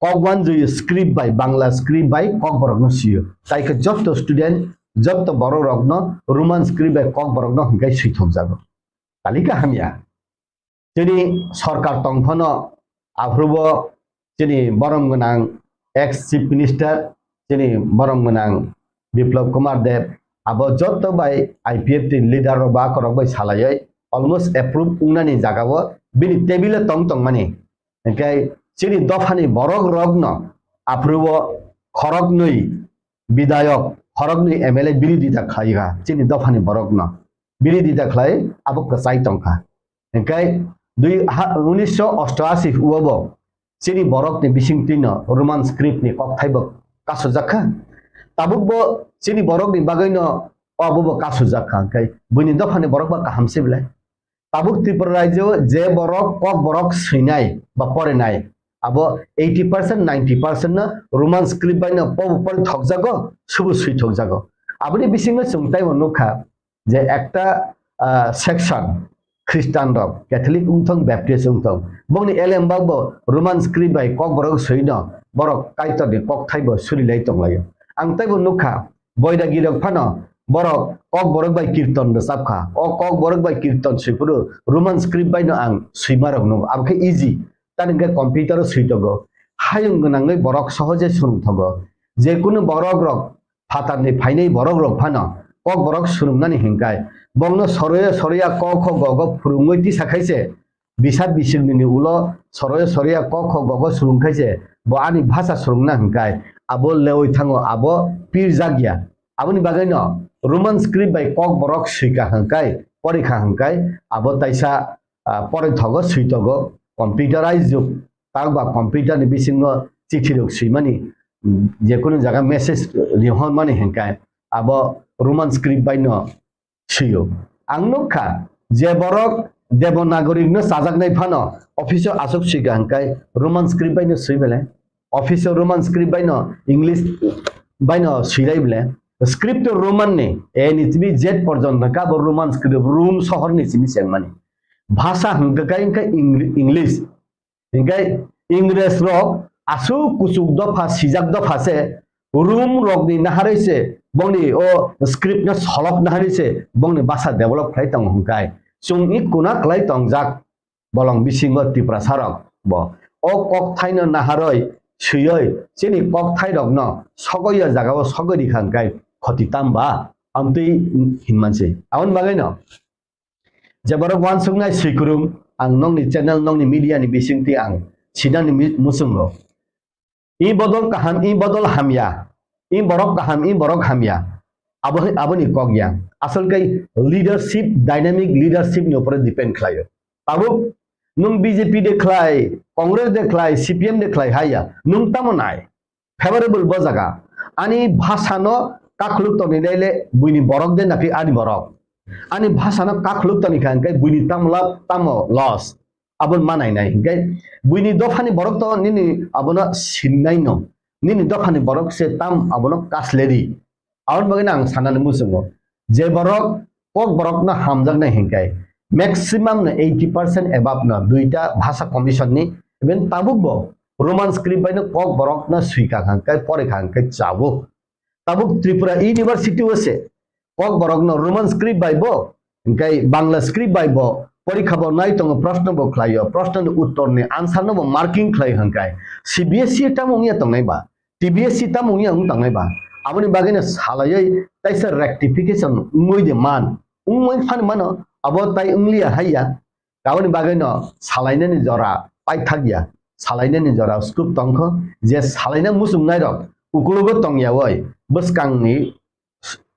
kok wanjwi script bai, Bangla script bai kokborokno sio. Tai khe jotto student, jotto borok rokno Roman script bai kokborokno hinkai swi thokjago. Talika hamya. Chini sorkar tong phano aphrubo chini borom gwnang ex chief minister, chini borom gwnang Biplab Kumar Deb, abo jotto bai I P F T ni leader rok ba korok bai salaioi almost approve wngnani jagao bini table o tong tongmani. Hinkhe chini dophani borok rokno aphrubo khoroknwi bidayok, khoroknwi M L A birodita khlaikha chini dophani borokno. Birodita khlai abo kwchai tongkha. Hinkhe dui ha, unisho ostoashi o bo chini borokni bisingtwino Roman script ni kokthai bo kasujak kha. Tabuk bo chini borokni bagwino obo bo kasujak kha. Hinkhe buini dophani borok ba kaham se belai. Tabuk Tripura rajyo je borok kokborok swinai ba porinai, abo eighty percent, ninety percent no Roman script bai no pobo pori thokjago, subu swi thokjago. Aboni bisingo chwng taibo nukha je ekta, ah, section Christian rok, Catholic wngthong, Baptist wngthong, bongni elembak bo Roman script bai kokborok swino borok Kaitorni kokthai bo surilai tonglaio. Ang taibo nukha, Boidagi rok phano borok kokborok bai kirton rwchapkha. O kokborok bai kirton swiphuru Roman script bai no ang swima rok nukgo. Abo khe easy. Tani hwnkhe computer o switogo. Hayung gwnangwi borok sohoje swrwngthogo. Jekunu borok rok phatarni phainai borok rok phano kokborok swrwngnani hinkai bongno soroya soroya ko kho go go phwrwngwi tisa khaise. Bisa bisingni ulo soroya soroya ko kho go go swrwng khaise, bo ani bhasha swrwngna hinkai abo lewi thango, abo pirjak ya. Aboni bagwino Roman script bai kokborok swika hinkai, porikha hinkai abo taisa, ah, porithogo, switogo, computerized jug, tak ba computer ni bisingo chithi rok swimani, mm, jekunu jaga message rihormani hinkai abo Roman script bai no swiyo. Ang nukha je borok Devanagari no chajaknai phano office o aswk swika hinkai Roman script bai no swi belai. Office o Roman script bai no English bai no swilai belai. Script to Roman ni A ni simi Z porjonto kha bo Roman script, Rome sohor ni simi chengmani. Bhasha hwnkhe kha Eng-, English. Hinkhe Ingres rok aswk kuchuk dopha, sijak dopha se, Rum rokni naharwi se bongni o script no solok naharwi se bongni bhasha develop khlai tongo hinkai. Chwng i kuna kwlai tongjak bolong bisingo Tiprasa rok bo. O kokthai no naharwi swiwi chini kokthai rok no sogwi o jaga o sogwi rikha hinkai khoti tamba amtwi hinmansi. Aboni bagwi no Je borok wansuknai swikwrwng, ang nokni channel, nokni media ni bisingtwi ang sinani mi-, muchungo. I bodol kaham, i bodol hamya, i borok kaham, i borok hamya. Abo, aboni kok ya. Asol kai leadership, dynamic leadership ni upore depend khlaio. Tabuk nwng B J P de khlai, Congress de khlai, C P M de khlai haya. Nwng tamo nai? Favorable bo jaga. Ani bhasano kakhuluk toni naile buini borok de nakhi ani borok. Ani bhasano kakhuluk toni kha hwnkhe buini tamo lab, tamo loss. Abon manai nai hwnkhe buini dophani borok to nini abono sinnai no. Nini dophani borok se tam abono kasleri. Aboni bagwi ang sanani muchungo. Je borok kok borokno hamjaknai hwnkhe maximum no eighty percent above no duita bhasha commission ni, even tabuk bo Roman script bai no kok borokno swika hwnkhe, porikha hwnkhe chabo. Tabuk Tripura University o se kok borokno Roman script bai bo, hwnkhe Bangla script bai bo porikha bo nai tongo, proshno bo khlaio, proshno ni uttor ni answer no bo marking khlai hwnkhe C B S E tamo wngya tongnai ba, T B S C tamo wngya wng tangnai ba? Aboni bagwi no salaiwi taisa rectification wngwi de man. Wngwi phano mano, abo tai wngliya haiya. Aboni bagwi no salainani jora paithak ya. Salainani jora scope tongkho, je salaina muchungnai rok ukulugo tongyawi bwskangni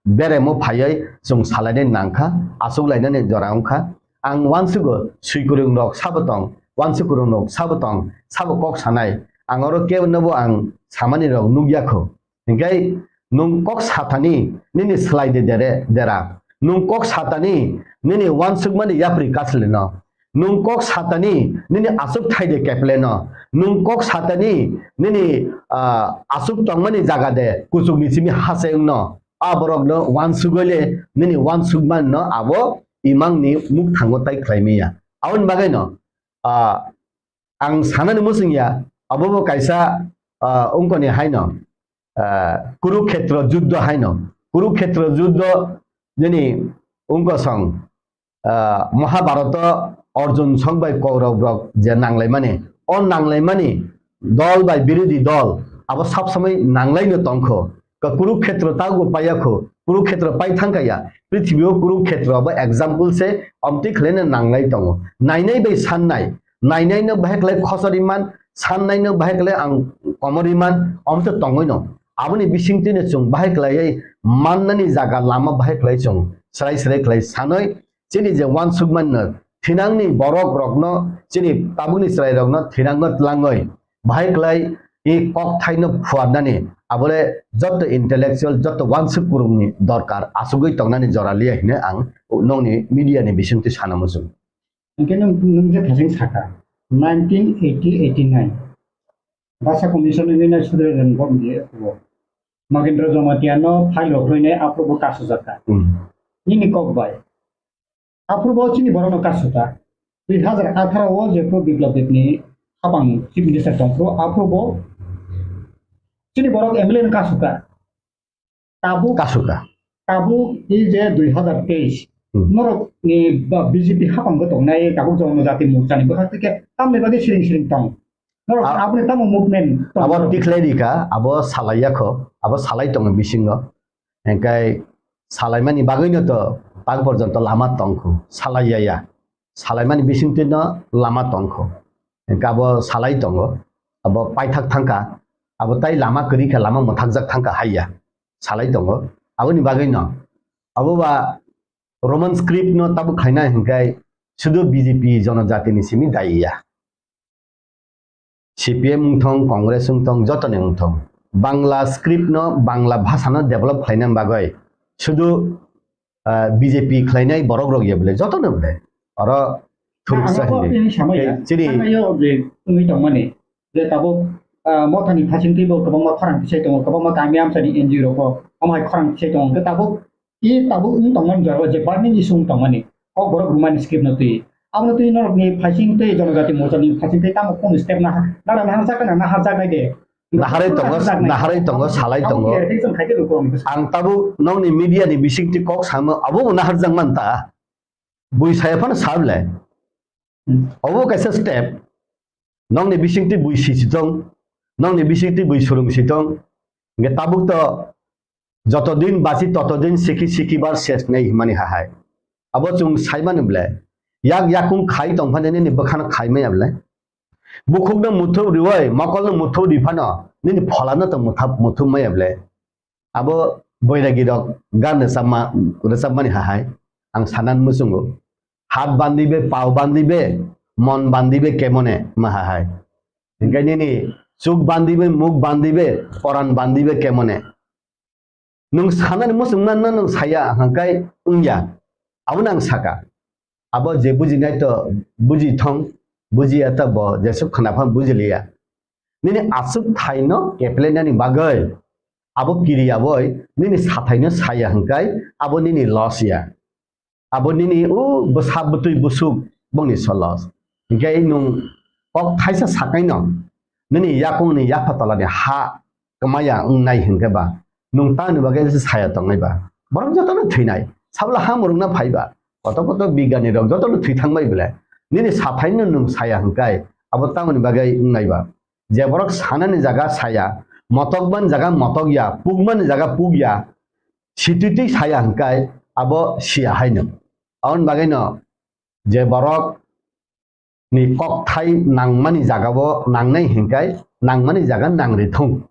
beremo phaiwi chwng salainani nangkha, aswk lainani jora wngkha. Ang uansugo swikwrwng rok sabo tong, uansukwrwng rok sabo tong, sabo kok sanai. Ang oro kebo nobo ang samani rok nukya kho. Hingkai nwng kok satani nini slai de dere, dera. Nwng kok satani nini uansukmani yapri kasleno. Nwng kok satani nini aswk thai de kepleno. Nwng kok satani nini, ah, aswk tongmani jaga de kuchukni simi hase wngno. A borokno uansugwi le nini uansukmano abo imangni mukthango tai khlai manya. Aboni bagwi no, ah, ang sanani muchung ya, abo bo kaisa, ah, ungkoni haino, ah, Kurukhetra juddho haino. Kurukhetra juddho nini ungkosong, ah, Mahabharata Arjun song bai Kaurab rok je nanglaimani, o nanglaimani dol bai birodhi dol abo sab samai nanglaino tongkho. Ka Kurukhetra tago paiya kho, Kurukhetra pai thangkha ya. Prithibi o Kurukhetra abo example se, omtwi khlaina nanglai tongo. Nainai bai sannai, nainai no bahai khlai khosor iman, sannai no bahai khlai ang komor iman, omtwi tongoi no. Aboni bisingtwi no chwng bahai khlaiwi mannani jaga lama bahai khlai chwng srai srai khlai sanoi, chini je uansukmano thinangni borok rokno, chini tabukni chwrai rokno thinangno tlangwi bahai khlai i kokthaino phuarnani abole jotto intellectual, jotto uansuk kwrwngni dorkar asugwi tongnani jora liya hino ang nokni media ni bisingtwi sana muchung. Hingke nwng, nwng je thasing saka, nineteen eighty eighty nine Basa Commission ni nai sudre ren bom di eko. Magendra Jamatia no file rok roi nai apro bo kasu jaka. Hmm. Nini kok bai. Apro bo chini borok no kasu ta. Dui hazar atharo o je pro Biplab Deb ni habang Chief Minister tong pro, apro bo chini borok M L A no kasu ta. Tabuk, Kasuka. Tabuk i je dui hazar teis. Hmm. Norok ni ba B J P hapang bo tongnai tabuk Jonojati Morcha ni bwkhak tike tamni bagwi siring siring tong. Norok A-, aboni tamo movement tong abo norok. Tikhlai rika, abo salai yakho, abo salai tongo bisingo. Engkai salaimani bagwino to tak porjonto lama tongkhu, salai yaya. Salaimani bisingtwi no lama tongkho. Engka abo salai tongo, abo paithak thangkha, abo tai lama kwrwi kha, lama mwthakjak thangkha haiya, salai tongo. Aboni bagwi no, abo ba Roman script no tabuk khaina hinkai sudu B J P jonojati ni simi daiya. C P M wngthong, Congress wngthong, jotoni wngthong. Bangla script no, Bangla bhasha no develop khlaina bagwi sudu ah, B J P khlainai borok rok ya bole, joto no bole. Oro thuruksa hinwi. Ang abo bini samaya, chini thangnaio je wngwi tongmani, je tabuk, ah, mothani phasingtwi bo kwbangma khorang tisai tongo, kwbangma kami amchani N G O rok bo omo hai khorang tisai tongo. Hwnkhe tabuk, i tabuk wng tongmani jorao je burning issue wng tongmani, kok borok rwmani script no twi. Abono twi norokni phasingtwi Jonojati Morchani phasingtwi tamo kunu step naha, nara naharjak na naharjaknai de. Naharwi tongo, naharwi tongo, salai tongo. Ang tabuk nokni media ni bisingtwi kok samo, abo bo naharjak man ta. Bui saya phano sa bwle. Hmm. Obo kaisa step. Nokni bisingtwi bui sisi tong, nokni bisingtwi bui surung si tong. Hingke tabuk to joto din bachi toto din sikhi sikhi bar ses nei himani hahai. Abo chwng saimani bwle. Yak yakung khai tong phano nini bwkhano khai maya bwle. Bukhukno muthup riwi, mokolno muthup ri phano nini pholano to muthup maya bwle. Abo boiragi rok gan rwchapma, rwchapmani hahai ang sanan muchungo. Hat bandibe, pao bandibe, mon bandibe kemone ma hahai. Hingke nini chuk bandibe, muk bandibe, poran bandibe kemone. Nwng sanani muchungma no nwng saya hingkai wngya. Abono ang saka. Abo je bujinai to buji thong, bujiya to bo jesuk khna phan bujiliya. Nini aswk thaino keplainani bagwi abo kiriya boi nini sathaino saya hingkai abo nini loss ya. Abo nini o bwsa bwtwi bwswk bongni solos. Hingke nwng kok thaisa sakaino nini yakungni yapha tolani ha kwmaya wngnai hingke ba nwng tamni bagwi se saya tongnai ba? Borok jotono thwinai. Sabla ha mwrwkna phai ba? Koto koto bigyani rok jotono thwi thangbai bwle. Nini sathaino nwng saya hingkai abo tamoni bagwi wngnai ba? Je borok sanani jaga saya, motokmani jaga motokya, pukmani jaga pukya, sititwi saya hingkai abo siya haino. Aboni bagwino je borok ni kokthai nangmani jagao nangnai hingkai nangmani jaga nangri thung.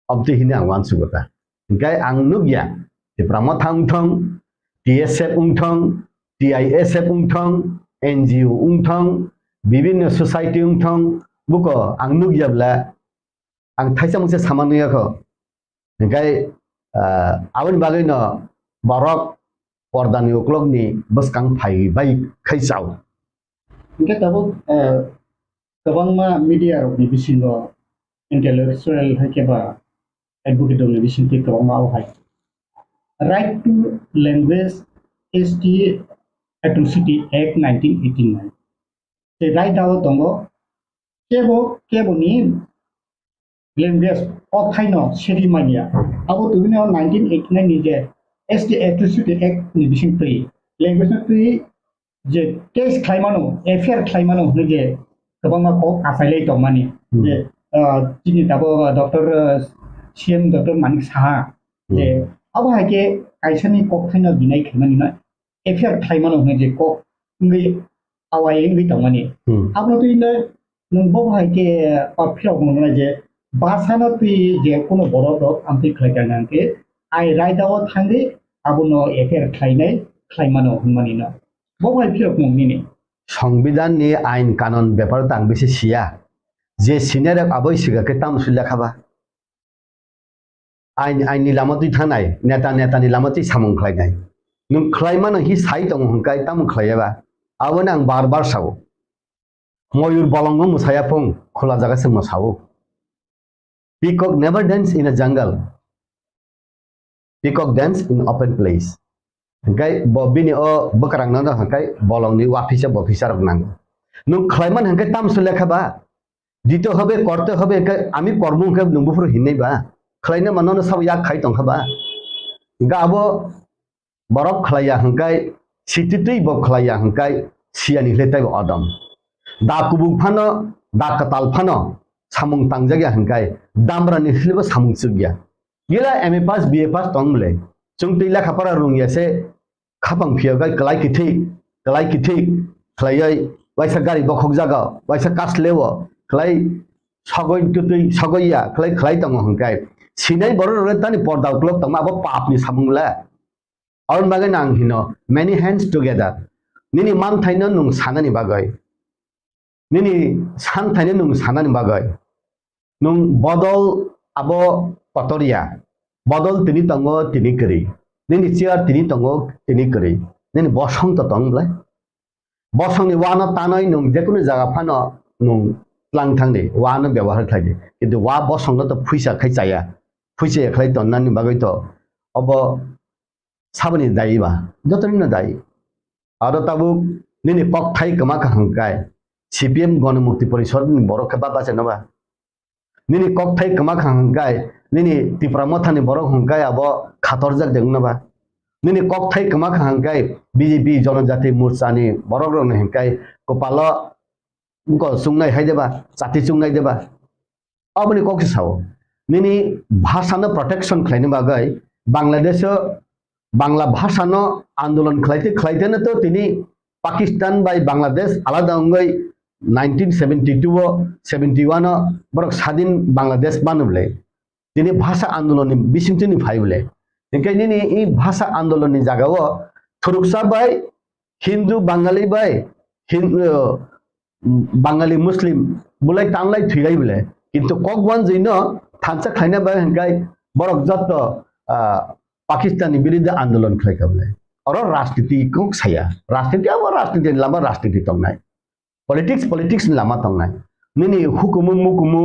Obtwi hini ang uansugo ta. Hingkai ang nukya, Tipra Motha wngthong, T S F wngthong, T I S F wngthong, N G O wngthong, bibinno society wngthong, buko ang nukya bwle ang thaisa mungsa sama nuyakho. Hingkai, ah, aboni bagwino borok pordani uklokni bwskang phai bai khai chao. Hingke tabuk, ah, kwbangma media rokni bisingo intellectual hai khe ba advocate rokni bisingtwi kwbangma o hai Right to Language S T Atrocity Act nineteen eighty-nine. Tei right o tongo kebo, keboni language o thaino seri manya. Abo tubino nineteen eighty-nine ni je S T Atrocity Act ni bising twi language no twi je case khlaimano, F I R khlaimano hwnwi je kwbangma kok achailai tongmani. Hmm. Je, ah, chini tabuk, ah, Doctor, ah, C M Doctor Manik Saha, hmm, je abo hai khe kaisani kok thaino deny khaimani no F I R khlaimano hwnwi je kok wngwi awai wngwi tongmani. Hmm. Abono twi no nwng bo hai khe, ah, phirok mwngnai je bwsano twi je kuno borok rok amtwi khlai kha hwnkhe ai raida o thangwi abono F I R khlainai khlaimano hwnmani no. Bo bai phirok mung nini. Songbidan ni ain kanon bepar tang bisi siya. Je senior rok aboi siga ke tam su lekha ba. Ain, ain ni lama twi thanai, neta, neta ni lama twi samung khlai nai. Nung khlai mano hi sai tongo hwnkhe tamo khlai ya ba. Abo nang bar bar sao. Moyur bolongo mwsaya phung, khula jaga se mwsao. Peacock never dance in a jungle. Peacock dance in open place. Hingkai bo bini o bwkrang no hingkai bolong ni waphisa bophisa rok nango. Nung khlai man hingkai tamso lekha ba? Dito hobe, korte hobe hingkai ami kormo hingkai nung buphuru hinai ba? Khlai na mano no sabo yak khai tongkha ba? Hingka abo borok khlaiya hwnkhe, sititwi bo khlaiya hwnkhe, siyani hwle teibo odom. Da kubuk phano, da kwtal phano samung tangjakya hwnkhe, damrani hwlebo samung chukya. Gila M A pass, B A pass tong bwle. Chwng twi lekha pora rwngya se, khapang phiya bai kwlai kithik, kwlai kithik khlaiwi, waisa gari bokhok jaga, waisa kasleo, kwlai sogoi twtwi sogoiya, kwlai, kwlai tongo hwnkhe. Sinai borok rok tani porda uklok tongma, abo papni samung le. Aboni bagwi no ang hino, many hands together. Nini manthaino nwng sanani bagwi. Nini santhaino nwng sanani bagwi. Nwng bodol abo kotor ya. Bodol tini tongo, tini kwrwi. Nini chair tini tongo, tini kwrwi. Nini bosong to tong bwle. Bosongni uano tanwi nwng jekunu jaga phano nwng tlang thangdi, uano byabohar khlaidi. Kintu ua bosongno to phuisa khai chaya. Phuisa ya khlai tonnani bagwi to obo saboni dayi ba? Jotonino dayi. Aro tabuk nini kokthai kwma kha hwnkhe C P M Ganamukti Porishad ni borok khe ba bachaino ba? Nini kokthai kwma kha hwnkhe, nini Tipra Mothani borok hwnkhe abo khatorjak de wngna ba? Nini kokthai kwma kha hwnkhe B J P Jonojati Morchani borok rokni hwnkhe kwpalo bwkol chungnai hai de ba, chati chungnai de ba? Aboni kok se sao. Nini bhasha no protection khlaina bagwi Bangladesh o Bangla bhasha no andolon khlaite khlaite no to tini Pakistan bai Bangladesh alada wngwi nineteen seventy-two o, seventy-one o borok sadin Bangladesh manu bwle. Tini bhasha andolon ni bisingtwi ni phai bwle. Hinkhe nini i bhasha andolon ni jaga o thuruksa bai Hindu, Bangali bai Hin-, uh, Bangali Muslim bulai tanglai thwilai bwle. Kintu kok wanjwi no thansa khlaina bai hinkhai borok jotto, ah, Pakistan ni biruddhe andolon khlai kha bwle. Oro rajniti kok saya. Rajniti abo rajniti ni lama rajniti tongnai. Politics, politics ni lama tongnai. Nini hukumu mukumu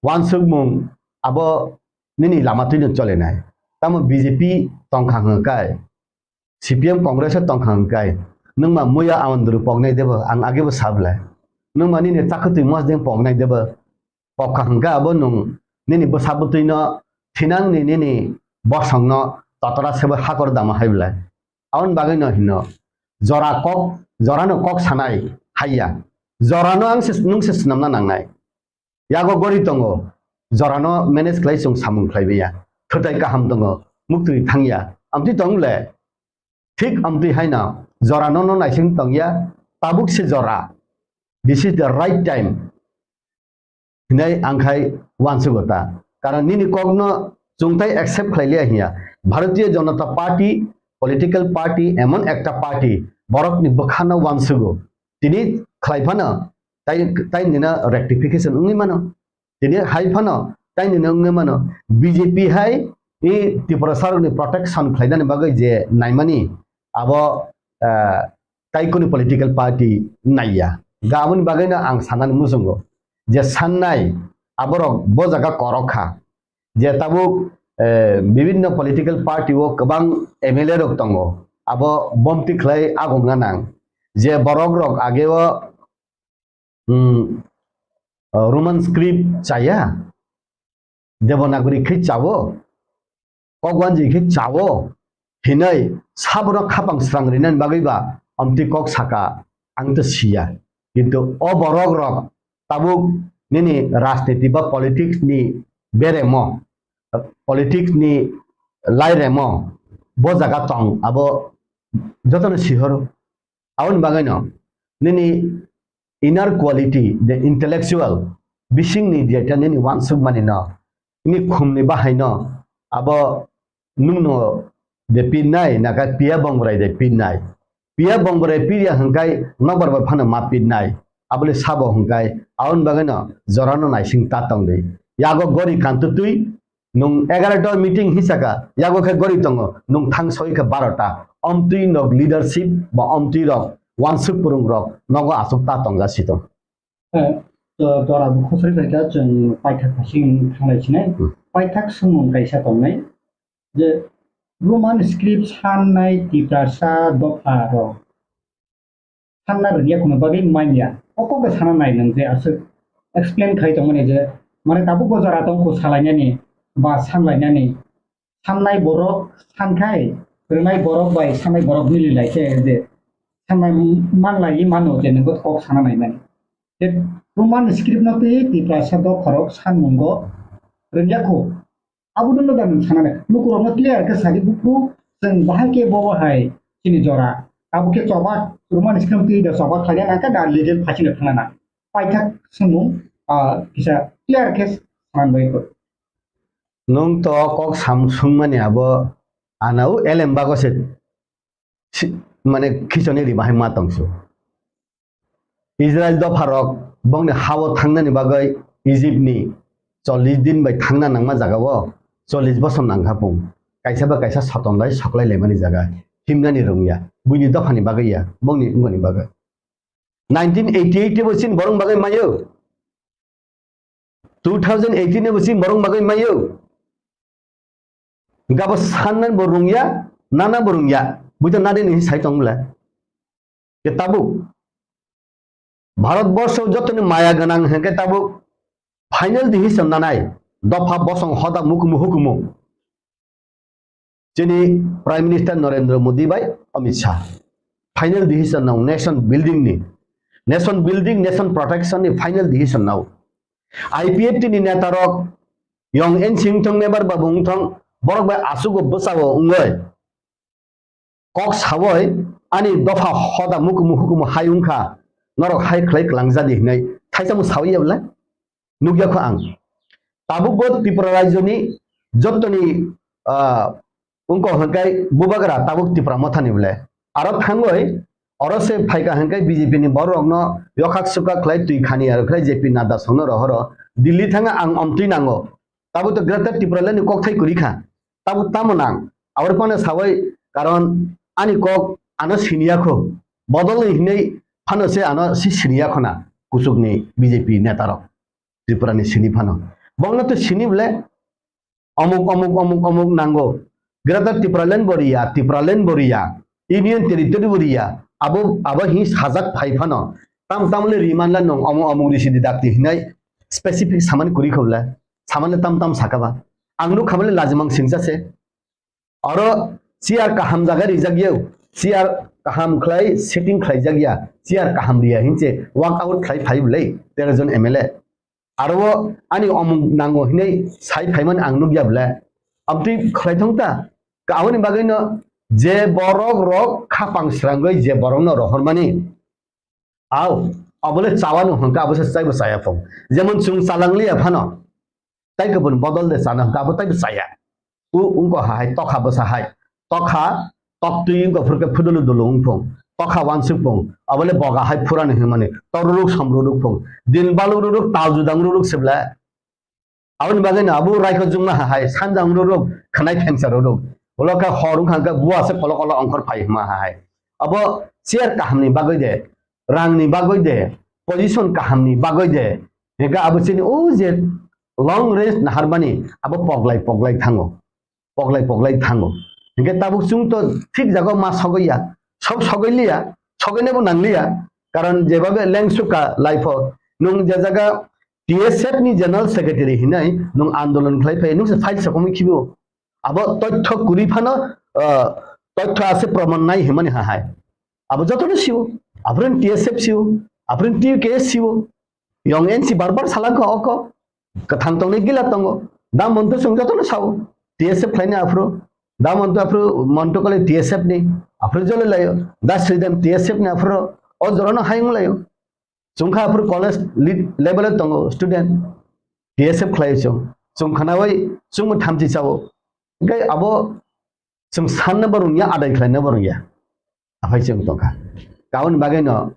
wansukmung abo nini lama twino cholenai. Tamo B J P tongkha hwnkai. C P M Congress o tongkha hwnkai, nwng ma muya Awandru poknai debo, ang agebo sablai. Nwng ma nini chakwtwi mosdeng poknai debo, pokha hwnka abo nwng nini bwsa bwtwino thinangni nini bosongno totora sebo hakor dama hai bwlai. Aboni bagwino hino, jora kok, jorano kok sanai haiya. Jorano ang se, nwng se swnamna nangnai. Yago gori tongo, jorano manage khlai chwng samung khlai manya. Thwtai kaham tongo, muktwi thangya. Amtwi tong le? Thik amtwi haino jorano no naising tongya, tabuk se jora. This is the right time. Hinai ang khai wansugo ta. Karon nini kokno chwng tai accept khlai liya hiya. Bharatiya Janata Party, political party, emon ekta party, borokni bwkhano wansugo. Tini khlai phano tai, tai nino rectification wngwi mano. Tini hai phano tai nino wngwi mano. B J P hai i Tiprasa rokni protection khlainani bagwi je naimani abo, ah, tai kuni political party naiya. Ga aboni bagwino ang sanani muchungo je sannai aborok bo jaga korok kha. Je tabuk, eh, bibinno political party o kwbang M L A rok tongo, abo bomti khlai agongna nang. Je borok rok age o, hmm, eh, Roman script chaya, Devanagari khe chawo, kokwanji khe chawo hinwi sabono khapang srang rinani bagwi ba amtwi kok saka ang to siya. Kintu o borok rok tabuk nini rajniti ba politics ni beremo, politics ni lairemo bo jaga tong abo jotono sihoro. Aboni bagwino nini inner quality, the intellectual, bisingni jeta nini wansukmani no, nini khumni bahai no, abo nwngno de pinnai, naka piya bongborai de pinnai. Piya bongborai piya hwnkhe nokbar bai phano ma pinnai. Abole sabo hwnkhe, aboni bagwino jorano naising ta tongdi. Yago gori kantutwi, nwng egarota meeting hisaka, yago khe gori tongo, nwng thang soi khe barota. Omtwi nok leadership ba omtwi rok, wansuk purung rok, nogo aswk ta tongja sitong. Eh, to, tora bo khosoi khaikha, chwng paithak phasing thanglai sinai. Hmm. Paithak swngmung kaisa tongnai, je Roman script sannai Tiprasa dopha rok sanna rwngya kheno bagwi manya. O kokno sana nai nwng je aswk explain khai tongmani je, mane tabuk bo jora tongkho salainani ba sanlainani. Sannai borok sankhai, rwnai borok bai sannai borok mili lai khe je sannai manlai mano je nwng kok sana nai mani. Je Roman script no twi Tiprasa dopha rok sanmungo rwngya kho. Abo dwno da nwng sanani. Lukurokno clear khe sadi buphuru chwng bahai khe bobo hai chini jora. Abo khe choba Roman script twi da choba khlaina nangkha da legal phasino thangna nang. Paithak swngmung, ah, kisa clear khe sanani bai kho. Nwng to kok sam swngmani abo anao elem bago se si-, mane khichoni ri bahai ma tongsu. Israel dopharok bongni hao thangnani bagwi Egypt ni chollish din bai thangna nangma jagao chollish bosor nangkha pung. Kaisa ba kaisa soton lai soklai laimani jaga himnani rwngya. Buini dophani bagwi ya, bongni wngmani bagwi. Nineteen eighty-eight bo chini borok bagwi mayo. Two thousand eighteen bo chini borok bagwi mayo. Gabo sannan bo rungya, nana bo rungya. Buita nadi ni sai tong bla. Ke tabuk. Bharat borsho jotoni maya ganang hengke tabuk. Final decision nanai. Dopha bosong hoda mukumu hukumu. Chini Prime Minister Narendra Modi bai Amit Shah. Final decision nao nation building ni. Nation building, nation protection ni final decision nao. I P F T ni neta rok yong ensing thong nebar babu wng thong borok bai asugo bwsao wngoi. Kok sawoi ani dopha hoda mukumu hukumu hai wngkha, norok hai khlai kwlangjadi hinwi thaisa mung sawi ya bwle? Nukya kho ang. Tabukbo Tripura rajyoni jottoni, ah, wngkha hwnkhe bubagra tabuk Tipra Mothani bwle. Aro thangwi oro se phaikha hwnkhe B J P ni bororokno yokhak sukhak khlai twi khani aro khlai J P Nadda songno rohoro Delhi thangwi ang omtwi nango. Tabuk to Greater Tipraland ni kokthai kwrwi kha. Tabuk tamo nang? Aboni phano sawi, karon ani kok ano siniya kho. Bodol ni hinwi phano se ano si siniya khona kuchukni B J P netarok. Tripura ni sini phano. Bongno to sini bwle omuk, omuk, omuk, omuk nango. Greater Tipraland bo riya, Tipraland bo riya, Union Territory bo riya. Abo, abo hi sajak phai phano. Tam tam le riman la nong omuk, omuk risi di dakti hinai specific saman kuri khobla. Saman le tam tam sakaba. Ang nuk khamale lajimang singsa se. Oro chair kaham jaga rijak yau. Chair kaham khlai setting khlai jak ya. Chair kaham riya hinse walk out khlai phai bwle tero jon M L A. Aro ani omung nango hinwi sai phaimani ang nukya bwle. Abtwi khlai thong ta. Ka aboni bagwi no je borok rok khapang srangwi je borok no rohormani. Au, abole chawano hwnkha abo se chaibo chaya phung. Jemon chwng chalang liya phano. Tai kubun bodol de chana hwnkha abo taibo chaya. U ungko hai tokha bwsa hai. Tokha, toktwi ungko phurke phudulu dulu ungphung. Tokha wansuk phung. Abole boga hai phurani hwnmani. Toruruk somruruk phung. Din balururuk tal judang ruruk sibla. Aboni bagwi no abo raikho jungma hai sanjang ruruk khwnai phengsa ruruk. Ulo khe hor wngkha khe bua se kolo kolo ongkhor phai hwnma hai. Abo chair kahamni bagwi de, rangni bagwi de, position kahamni bagwi de. Hingkhe abo chini o je long range naharmani abo poglai poglai thango. Poglai poglai thango. Hingke tabuk chwng to thik jago ma sogwi ya. Sok sogwi liya, sogwinabo nang liya. Karon jebabe lengsuka life o nwng je jaga T S F ni general secretary hinai nwng andolon khlai phai nwng se file sokomwi khibo. Abo toitho kuri phano, ah, toitho ase proman nai himani ha hai. Abo jotono siwo. Aphuren T S F siwo. Aphuren T K S siwo. Yong N C bar bar salangkha oko. Kwthang tongnai gila tongo. Da monto chwng jotono sao. T S F khlaini aphuru. Da monto aphuru monto kole T S F ni. Aphuru jole layo. Da Sridham T S F ni aphuru. O jorano hayung layo. Chwngkha aphuru college lead level o tongo student. T S F khlai chwng. Chwng khnawi chwngbo thamchi sao. Hingke abo chwng sanna bo rungya, adai khlaina bo rungya. Aphai chwng tongkha. Aboni bagwi no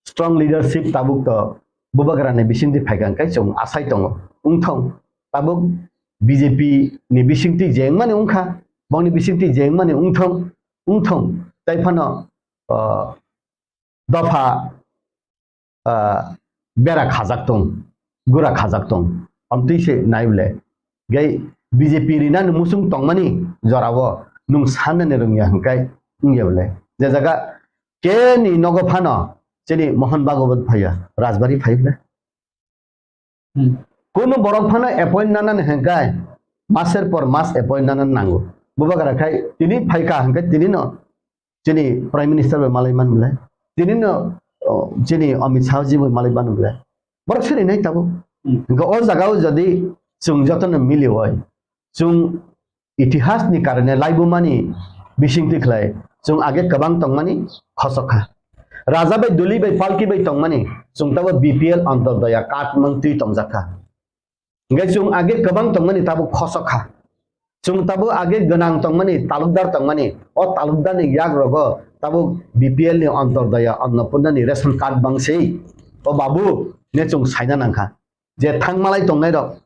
strong leadership tabuk to bubagra ni bisingtwi phaikha hwnkhe chwng asai tongo. Wngthong tabuk B J P ni bisingtwi jengmani wngkha, bongni bisingtwi jengmani wngthong, wngthong. Tai phano, ah, dopha ah, bera khajak tong, gura khajak tong. Amtwi se nai bole. Gai B J P rinani musung tongmani jorao nwng sanani rwngya hwnkhe wngya bole. Je jaga keni nogo phano chini Mohan Bhagwat phaiya, Rajbari phai bole. Hmm. Kunu borok phano appoint nanani hwnkhe maser por mas appoint nanani nango. Bubagra khai tini phaikha hwnkhe tini no chini Prime Minister bai malai man bole, tini no, o, chini Amit Shah ji bai malai man bole. Borok siri nai tabuk. Hmm. Hingke o jaga o jodi chwng jotono mili oi, chwng itihas ni karone laibumani bisingtwi khlai, chwng age kwbang tongmani khosok kha. Raja bai duli bai palki bai tongmani chwng tabo B P L Antyodaya card mangtwi tongjak kha. Hingke chwng age kwbang tongmani tabuk khosok kha. Chwng tabuk age gwnang tongmani, talukdar tongmani, o talukdarni yak rogo tabuk B P L ni Antyodaya Annapurnani ration card bangsi. O babu, ne chwng saina nangkha. Je thangmalai tongnai rok,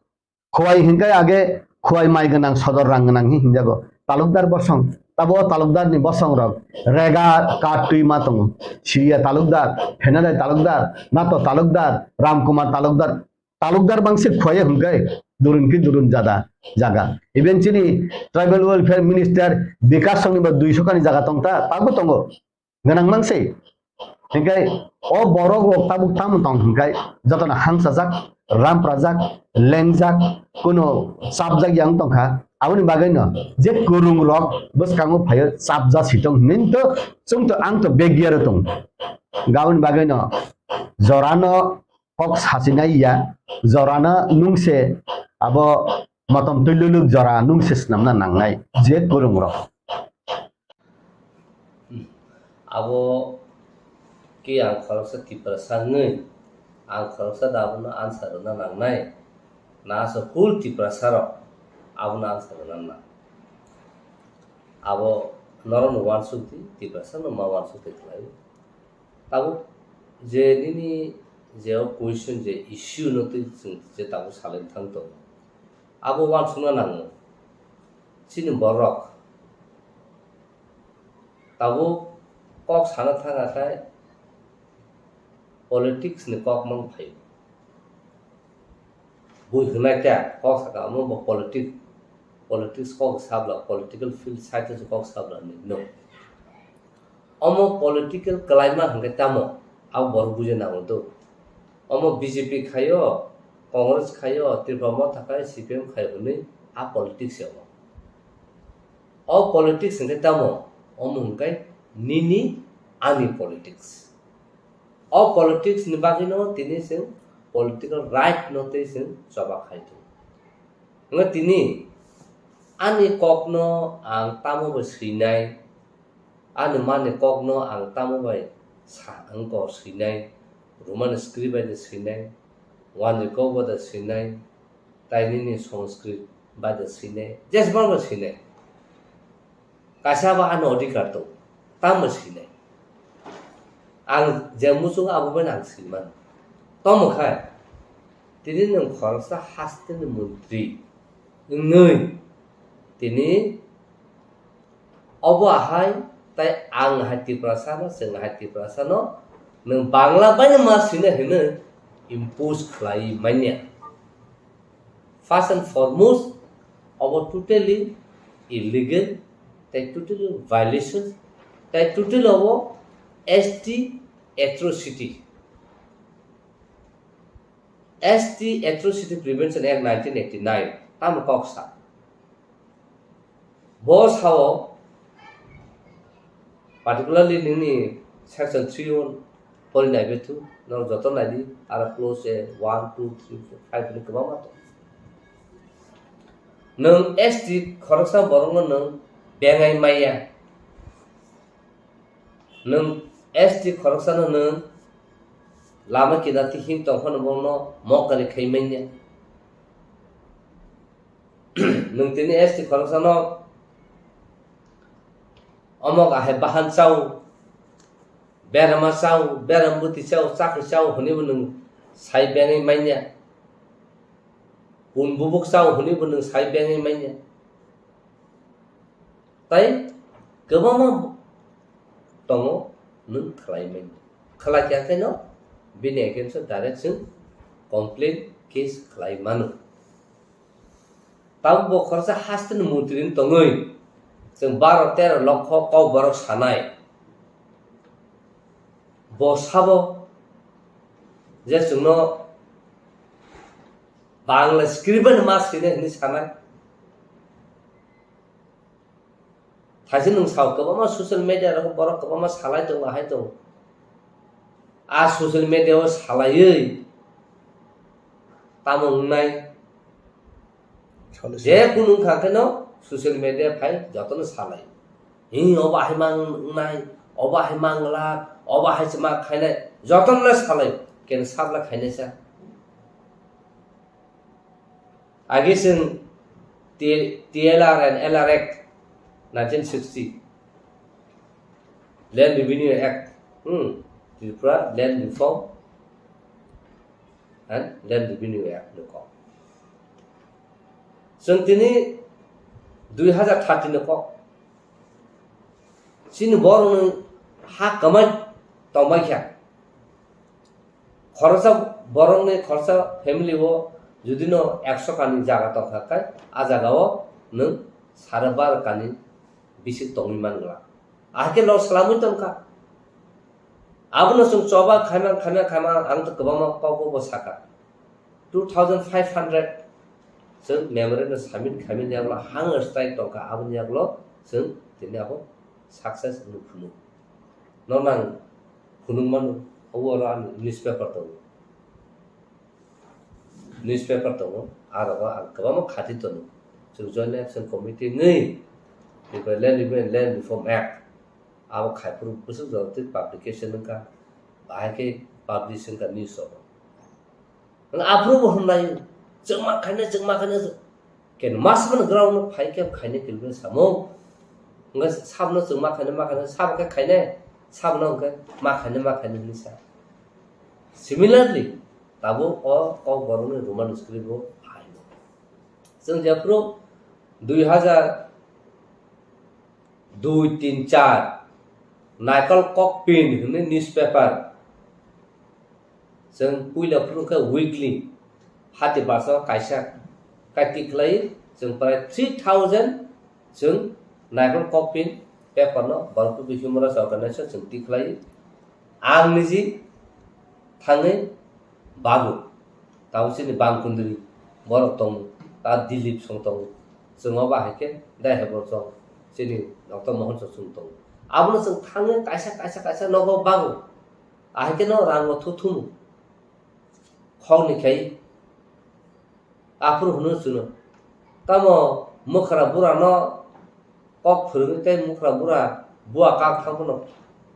Khowai hingke age Khowai mai gwnang sodor rang gwnang hi hinjago. Talukdar bosong, tabo o talukdarni bosong rok rega card twi ma tongo. Siriya talukdar, Phenalai talukdar, Nato talukdar, Ramkumar talukdar, talukdar bangsi khwlaiya hwnkhe durun ki durun jada jaga. Even chini tribal welfare minister Bikash Songni bo duiso kani jaga tongta, tabo tongo. Gwnang mangsi. Hingke o borok rok tabuk tamo tong hingke jotono hangsajak, ramprajak, lengjak, kuno chapjak yang tongkha. Aboni bagwino je kwrwng rok bwskango phaio chapja si tong hinwi to chwng to ang to begya ro tong. Aboni bagwino jorano kok sachinai ya, jorano nungse abo motom twi luluk jora nungse swnamna nangnai je kwrwng rok. Abo khe ang khoroksa Tiprasa wngwi, ang khoroksa da abono answer rwna nangnai, na asa full Tiprasa rok abono answer rwna nang. Abo norokno uansuk di, Tiprasa no ma uansuk di khlai. Tabuk je nini je o question je issue no twi chwng je tabuk salai thang tongo, abo uansukna nango. Chini borok tabuk kok sana thang akhai politics ni kok mang phai. Bui hwnai ta kok saka omo bo politic, politics kok sabla, political field side o kok sabla ni no. Omo political kalaima hwnkhe tamo, abo borok bujina nango do. Omo B J P khaio, Congress khaio, Tripura Motha khai, C P M khaio hwnwi a politics ya omo. O politics hwnkhe tamo, omo hwnkhe nini ani politics. O politics ni bagwino tini chwng political right no tei chwng choba khai tongo. Hwnkhe tini ani kokno ang tamo bai swinai, ani mani kokno ang tamo bai sa wngkor swinai, Roman script bai de swinai, Wanjwi kok bai de swinai, tai nini Sanskrit bai de swinai, jesbang bai swinai. Kaisa ba ano adhikar tongo, tamo sinai. Ang je muchungo abo bai ang sinimano. Tamo khai, tini nwng khoroksa hasteni montri wngwi tini obo ahai tai ang hai Tiprasano, chwng hai Tiprasano, nwng Bangla baino ma sina hwnwi impose khlai manya. First and foremost, abo totally illegal, tai totally violation, tai totally abo S T atrocity. S T Atrocity Prevention Act nineteen eighty-nine, tamo kok sa. Bo sao, particularly nini section three one pori nai bethu, norok joto nai di, aro clause one, two, three, four, five ni kwbangma tongo. Nwng S T khoroksa borokno nwng bengai maya. Nwng S T khoroksano nwng lama kinarti him tongphano bono mokari khai manya. Nwng tini S T khoroksano omok ahai bahan chao, berama chao, beram bwtwi chao, chakri chao hwnwibo nwng sai bengwi manya. Kun bubuk chao hwnwibo nwng sai bengwi manya. Tai kwbangma tongo nwng khlai manya. Khlai kha khe no bini against o direct chwng complaint case khlai mano. Tabuk bo khoroksa hasteni montri wng tongwi chwng baro tero lokho kok borok sanai. Bo sabo je chwngno Bangla script bai ma swinai hwnwi sanai. Thaise nwng sao kwbangma social media rogo borok kwbangma salai tongo, ahai tongo. A social media o salaiwi tamo wngnai? Salo je salo. Kunu wngkha kheno social media phai jotono salai. Hi obo ahai mang wngnai, obo ahai mang glak, obo ahai se ma khainai, jotono le salai. Ken sabla khainai sa. Age chwng T-, T L R and L R Act nineteen sixty, Land Revenue Act, hmm, Tripura Land Reform and Land Revenue Act ni kok. Chwng tini dui hazar thirty ni kok. Chini borokni ha kwmai tongbai kha. Khoroksa borokni khoroksa family o judino ekso kani jaga tongkha khe, a jaga o nwng sare baro kani bisik tongwi man glak. Ahai khe loss swlamwi tongkha. Abono chwng choba khaima, khaima, khaima, ang to kwbangma kok bo saka. Two thousand five hundred chwng memorandum submit khaimani yagulo hunger strike tongkha, aboni yagulo chwng tini abo success wngwi phunuk. Nono ang phunuk mano, obo oro ani newspaper tongo. Newspaper tongo, aro ang kwbangma khati tongo. Chwng Joint Action Committee wngwi, Tripura Land Revenue and Land Reform Act, Abo khaiphuru bwswk jora twi publication wngkha, bahai khe publish wngkha news rogo. Wng aphuru bo hwnlai, chwngma khainai, chwngma khainai, ken masmano ground no phai khe khainai kilbini samung. Wngkha sabno chwngma khainai, ma khainai, sabo khe khainai, sabno wngkha ma khainai, ma khainai hwnwi sa. Similarly, tabuk o Kokborokni Roman script bo phaino. Chwng jephuru dui hazar dui, tin, char, Naikol Kokpin hwnwi newspaper, chwng puila phuru khe weekly, hati basa kaisa kai tikhlai, chwng prai three thousand chwng Naikol Kokpin paper no Borok People Human Rights Organization chwng tikhlai. Ang niji thangwi bago. Tabuk chini bang kundri borok tongo, ta Dilip song tongo. Chwng o bahai khe dai hai borok chwng chini Doctor Mohan song chwng tongo. Abono chwng thangwi kaisa, kaisa, kaisa nogo bago. Ahai khe no rango thuthumu. Khokni khai aphuru hwnwi chwngno. Tamo mwkhra burano kok phwrwngwi tei mwkhra bura bua kak thang phano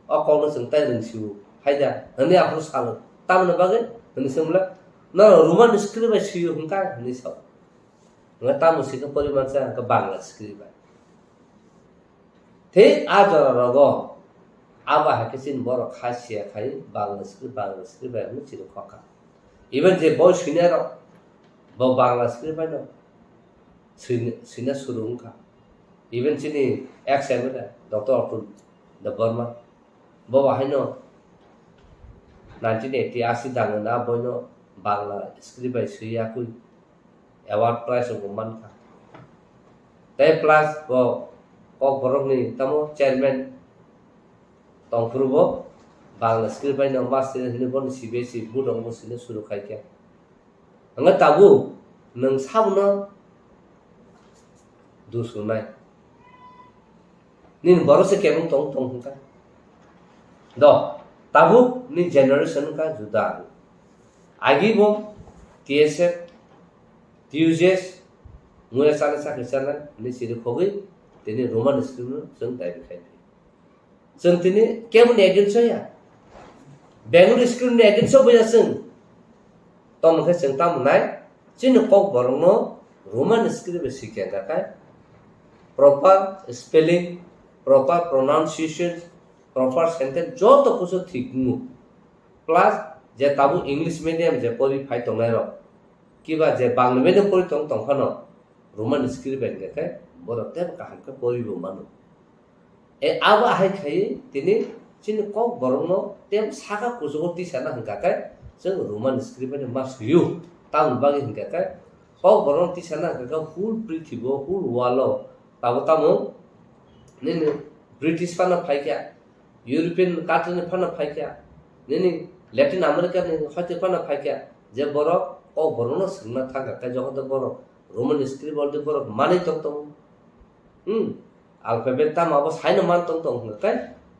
o kokno chwng tai rwngsio hai da hwnwi aphuru salo. Tamoni bagwi hwnwi swngmwla, "Norok Roman script bai swio hwnkha?" hwnwi sao. Hwnkhe tamo swikhe porimansa hwnkhe Bangla script bai. Thik a jora rogo abo hai khe chini borok kha siya khai Bangla script, Bangla script bai hwnwi chini khokha. Even je boi swinai rok bo Bangla script bai no swina, swina suru wngkha. Even chini ex M L A Doctor Atul Debbarma bo bahai no nineteen eighty asi dangna boi no Bangla script bai swi yakui award prize rok bo mankha. Tei plus bo Kokborokni tamo chairman tongphuru bo Bangla script bai no master hwnwi bono C B S E board rok bo swina suru khai khe. Hwnba tabuk nwng sabono dus rwnai. Nini borok se kebeng tong tong hwnka. Do, tabuk ni generation wngkha juda. Agi bo T S F, T U J S, muya chana chakri chana ni siri khogwi tini Roman script no chwng daibi khai phi. Chwng tini keboni against o ya. Bengali script ni against o bo ya chwng. Tamo khe chwng tamo nai, chini Kokborok no Roman script bai sikya kha khai, proper spelling, proper pronunciation, proper sentence joto kusu thik wngo. Plus je tabuk English medium je pori phai tongnai rok, kiba je Bangla medium pori tong tong phano Roman script bai hwnkhe borok teibo kaham khe pori bo mano. E abo ahai khai tini chini Kokborok no tem saka kuchugo tisana hwnkha khe chwng Roman script bai ma swiyo. Tamoni bagwi hwnkha khe Kokborok no tisana hwnkha khe whole prithibi o, whole world o tabo tamo nini British phano phaikha, European country ni phano phaikha, nini Latin America ni hoite phano phaikha, je borok Kokborok no swngna thangkha khe jokhon to borok Roman script already borok manwi tong tongo. Hmm. Alphabet tamo abo saino man tong tong hwnkha khe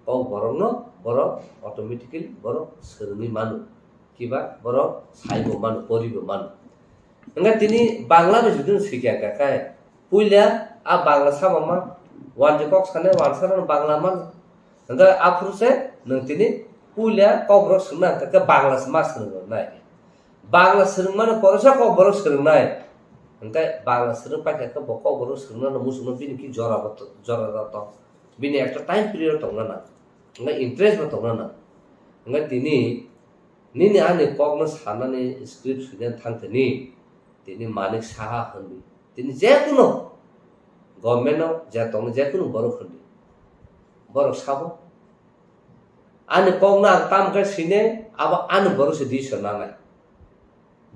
Kokborok no borok automatically borok swrwngwi mano. Kiba borok saibo mano, poribo mano. Hwnkhe tini Bangla bai jodi no swikha hwnkha khe puila a Bangla sama ma wanjwi kok sanai wansa rok Bangla mano. Hwnkhe aphuru se nwng tini puila Kokborok swngna hwnkha khe Bangla se ma swrwngwi nai. Bangla swrwngmano poresa Kokborok swrwngnai. Hwnkhe Bangla swrwng paikha khe bo Kokborok swrwngna no muchungno bini ki jora bo to-, jora jora tong. Bini ekta time period tongna nang. Hwnkhe interest bo tongna nang. Hwnkhe tini nini ani kokno sanani script swinani thang tini, tini Manik Saha hwnwi. Tini jekunu government no je tongno jekunu borok hwnwi. Borok sabo. Ani kokno ang tam khe sine, abo ani borok se decision nanai.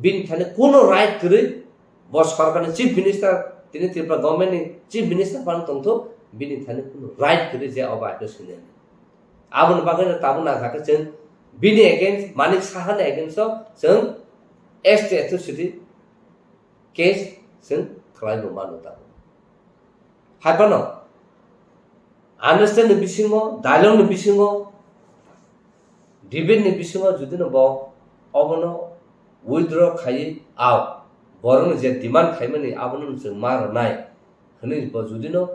Bini thani kuno right kwrwi, bo sorkarni chief minister, tini Tripura government ni chief minister phano tongthok, bini thani kuno right kwrwi je obo aito sine. Aboni bagwi no tabuk nangkha khe chwng bini against, Manik Saha ni against o chwng S T atrocity case chwng khlai bo mano tabuk. Hai phano understand ni bisingo, dialogue ni bisingo, debate ni bisingo jodi no bo obono withdraw khaiwi, ao borokni je demand khaimani abono chwng ma rwnai hwnwi bo jodi no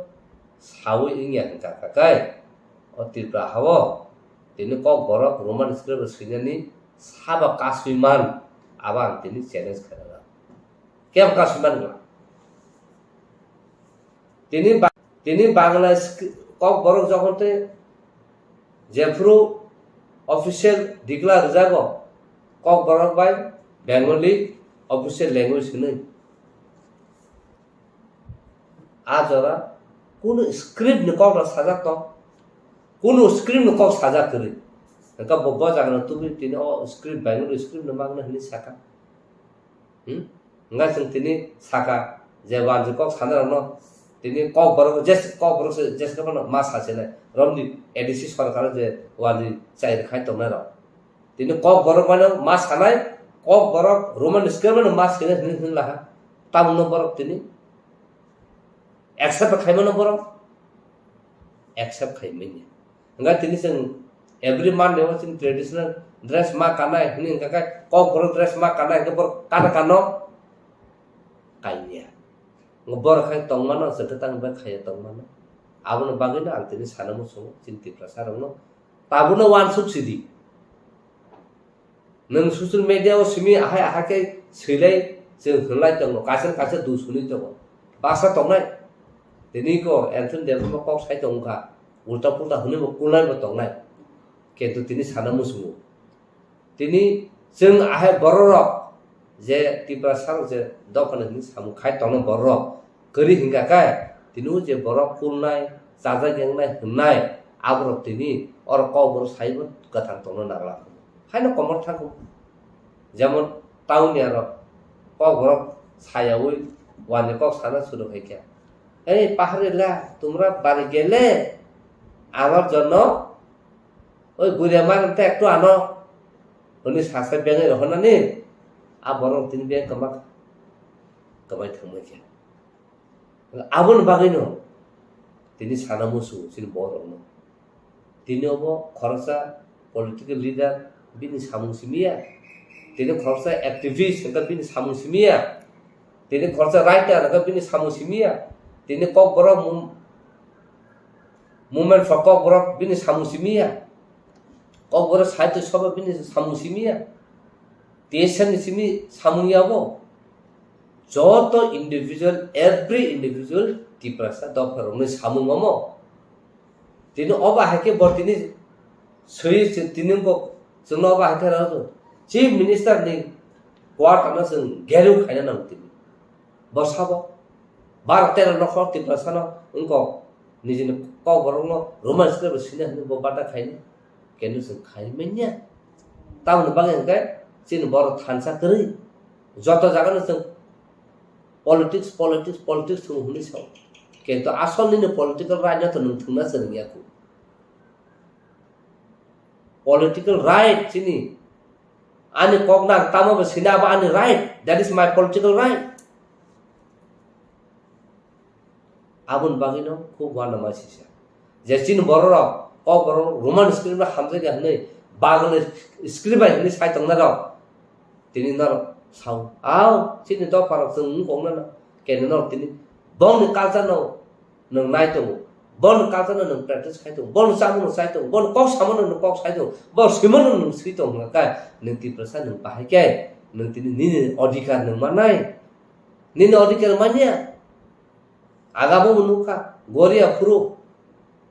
sawi wngya hwnkha khe, O Tripura hao tini Kokborok Roman script swinani sabo kasui man, abo ang tini challenge khainai. Kebo kasui man gla? Tini ba-, tini Bangla script, Kokborok jokhon tei jephuru official declare rwjago, Kokborok bai Bengali official language hinwi. A jora kunu script ni kok rok sajak tong, kunu script ni kok sajak kwrwi. Hwnkhe bo, bo jaga no tubui tini o script Bengali script no mangna hinwi saka. Hmm? Hwnkhe chwng tini saka je wanjwi kok sanai rok no tini Kokborok je Kokborok se je ma sasinai romni A D C sorkar je wanjwi chai rwkhai tongnai rok. Tini Kokborok mano ma sanai, Kokborok Roman script mano ma sinai hinwi hinwi laha. Tamungno borok tini accept khaimano borok? Accept khaimanya. Hwnkhe tini chwng every Monday o chini traditional dress ma kanai hinwi hwnkhe Kokborok dress ma kanai hwnkhe borok kana kano? Kanya. Borok khai tongmano, chwngkhe tang bai khaiya tongmano. Aboni bagwino ang tini sana muchungo chini Tiprasa rokno. Tabukno uansuk sidi. Nwng social media o simi ahai ahai khe swilai chwng hwnlai tongo, kaisa kaisa dus hwnwi tongo. Basa tongnai. Tini ko Anthony Debbarma kok sai tongkha. Ulta pulta hwnwi bo kulnai bo tongnai. Kintu tini sana muchungo. Tini chwng ahai bororok je Tiprasa rok je dophani hwnwi samung khai tongna bororok kwrwi hwnkha khe tini o je borok kulnai, chajak yengnai hwnnai aborok tini oro Kokborok saibo kwthang tongna nangla. Haino komor thangkhu. Jemon town ni aro Kokborok sayaui wani kok sana suru khai khe, "Ei pahari la, tumra bari gele, amar jonno oi guria mar te ektu ano," hwnwi sasa bengwi rohornani, a borok tini beng kwma kwbai thangbai khe. Aboni bagwino tini sana muchungo chini borokno. Tini obo khoroksa political leader bini samung simiya. Tini khoroksa activist hwnkhe bini samung simiya. Tini khoroksa writer hwnkhe bini samung simiya. Tini Kokborok mum-, movement for Kokborok bini samung simiya. Kokborok sahitya sabha bini samung simiya. T S F ni simi samung yabo. Joto individual, every individual Tiprasa dopha rokni samung omo. Tini obo hai khe bo tini swi tini wngkok chwngno obo hai khe rw Chief Minister ni quarter no chwng geru khaina nang tini. Bo sabo bar tero nokhor Tiprasa no wngkok nijini Kokborok no Roman script bo sina hinwi bo bata khaini. Kenu chwng khai manya. Tamoni bagwi hwnkhe chini borok thansa kwrwi. Joto jaga no chwng politics, politics, politics thung hwnwi sao. Kintu asol nini political right no to nwng thwngna chwrwngya khu. Political right chini. Ani kok nang tamo bo sina abo ani right. That is my political right. Aboni bagwino khub uanama sisa. Je chini bororok, Kokborok Roman script bai hamjakya hwnwi, Bangla script bai hwnwi sai tongnai rok. Tini norok sao, "Ao, chini dopharok chwng wng kok nana." Kene norok tini bongni culture no nwng nai tongo. Bongni culture no nwng practice khai tongo. Bongni chamung no chai tongo. Bongni kok samo no nwng kok sai tongo. Bongni swima no nwng swi tongo hwnkha khe nwng Tiprasa nwng bahai khe nwng tini nini odhikar nwng mannai. Nini odhikar manya. Agabo bo nukha, Goria phuru,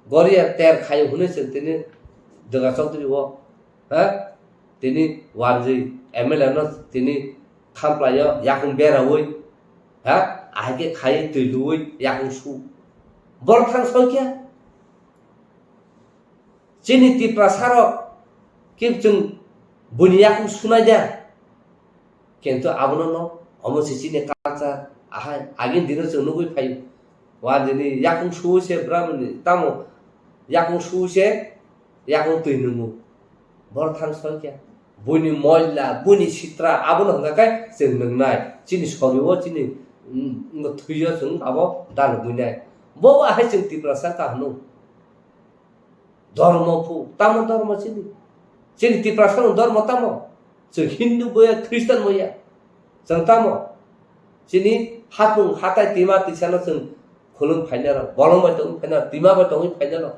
Goria ter khayo hwnwi chwng tini Dwga Chaudhary o, ha? Tini wanjwi M L A no tini khamplaio, yakung beraui, ha? Ahai khe khai twi luui yakung su. Borok thang soi khe. Chini Tiprasa rok khe chwng buini yakung sunai da. Kintu abono no omo se chini culture ahai agini dino chwng nugui phaio. Wanjini yakung sui se bramani tamo yakung sui se yakung twi nungo. Borok thang soi khe buini moila, buini sitra abono hwnkha khe chwng nungnai. Chini sorio chini, mm, thwio chwng abo dal buinai. Bo ahai chwng Tiprasa kahno. Dhormo phu, tamo dhormo chini? Chini Tiprasa no dhormo tamo? Chwng Hindu boya, Christian boya. Chwng tamo? Chini hapung, hatai, twima, twisano chwng khulum phainai rok, bolong bai tongwi phainai rok, twima bai tongwi phainai rok.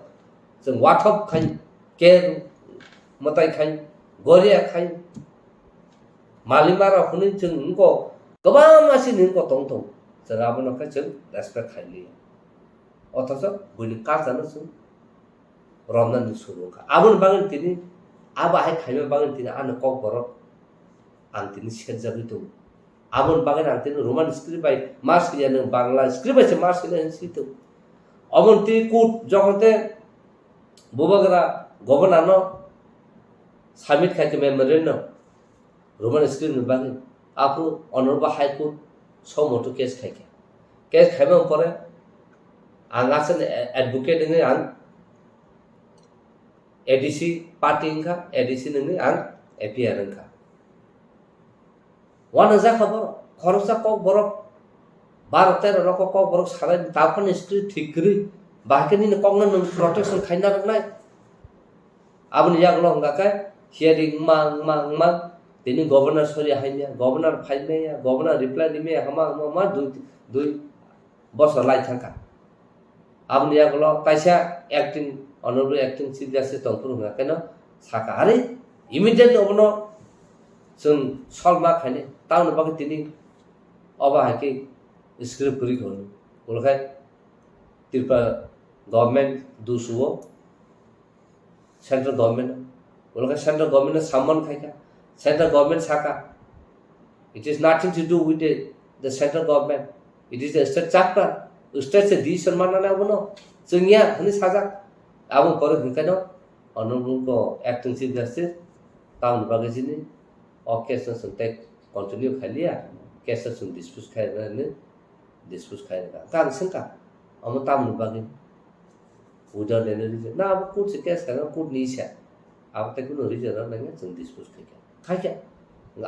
Chwng wathop khai, ker mwtai khai, goria khai, malima rok hwnwi chwng wngkok, kwbangma sini wngkok tong tong. Chwng abono khe chwng respect khai liya. Othocho buini culture no chwng romnani suru wngkha. Aboni bagwi tini, abo hai khaima bagwi tini ani kokborok ang tini serjagwi tongo. Aboni bagwi ang tini Roman script bai ma siliya, nwng Bangla script bai se ma siliya hinwi swi tongo. Omo tini court jokhon te bubagra governor no submit khai khe memorandum Roman script ni bagwi, aphuru Honorable High Court somoto case khai kha. Case khaima pore ang aswk advocate wngwi ang A D C party wngkha, A D C nungwi ang A P R wngkha. Uanajak kha borok, khoroksa kok borok, baro tero rok kok borok salai, taphani script thik kwrwi, bahai khe nini kokno nwng protection khaina rwknai. Aboni yagulo hwnka khe hearing wngma, wngma, wngma, tini governor sori haimya, governor phaimaya, governor reply rimaya, hama, hama, hama, dui, dui bosor lai thangkha. Aboni yagulo kaisa acting, honorable acting chief justice tongphuru hwnka kheno sakha, "Are, immediately obono chwng solve ma khainai, tamoni bagwi tini obo hai khe script kwrwi kha hwnwi." Ulo khe Tripura government dusuo, central government, ulo khe central government no summon khai kha, central government sakha, "It is nothing to do with the, the central government, it is the state chapter, state se decision manna nai abono, chwng ya," hwnwi sajak. Aboni pore hwnkheno honorable acting chief justice tamoni bagwi chini o case no chwng tei continue khai liya, case no chwng dispose khai rwna hwnwi dispose khai rwkha. Hwnkhe ang swngkha, omo tamoni bagwi? Without any reason. Na abo court se case khaina, court ni se. Abo tei kunu reason rok nangya chwng dispose khaikha. Khaikha.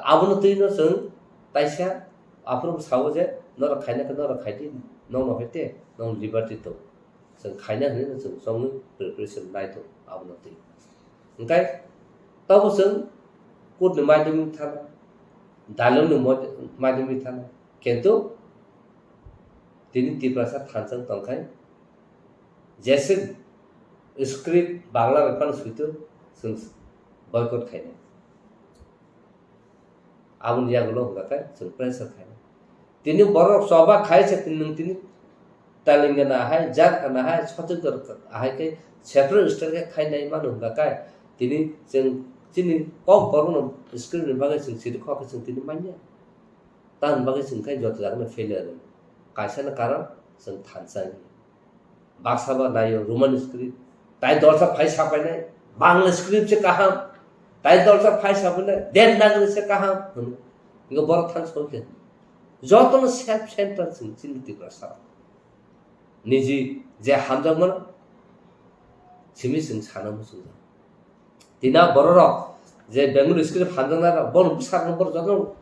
Abono twi no chwng taisa aphuru sao je norok khaina khe norok khaidi, nokno hai te, nong liberty tong. Chwng khaina hwnwi no chwng chongwi preparation nai tong abono twi. Hwnkhe tobo chwng court ni maidumwi thana, dalong ni mod-, maidumwi thana. Kintu tini Tiprasa thansa tongkhai, jese script Bangla bai phano suitu chwng boycott khainai. Aboni yagulo hwnka khe chwng pressure khainai. Tini borok choba khai se tini nwng tini Telangana hai, Jharkhand hai, Chhattisgarh hai khe separate state khe khainai mano hwnka khe tini chwng chini kok borokno script ni bagwi chwng siri khok khe chwng tini manya. Tamoni bagwi chwng khe joto jagano failure rw. Kaisa no karon chwng thansa wngya. Baksa ba naio Roman script. Tai dolsa phai sapainai, Bangla script se kaham. Tai dolsa phai sapainai, Devanagari se kaham hwnwi. Ingo borok thansa wngkhe. Jotono self centered chwng chini Tiprasa. Niji je hamjakmano simi chwng sana muchungjak. Tina bororok je Bengali script hamjaknai rok, bono bwsarokno borok jotono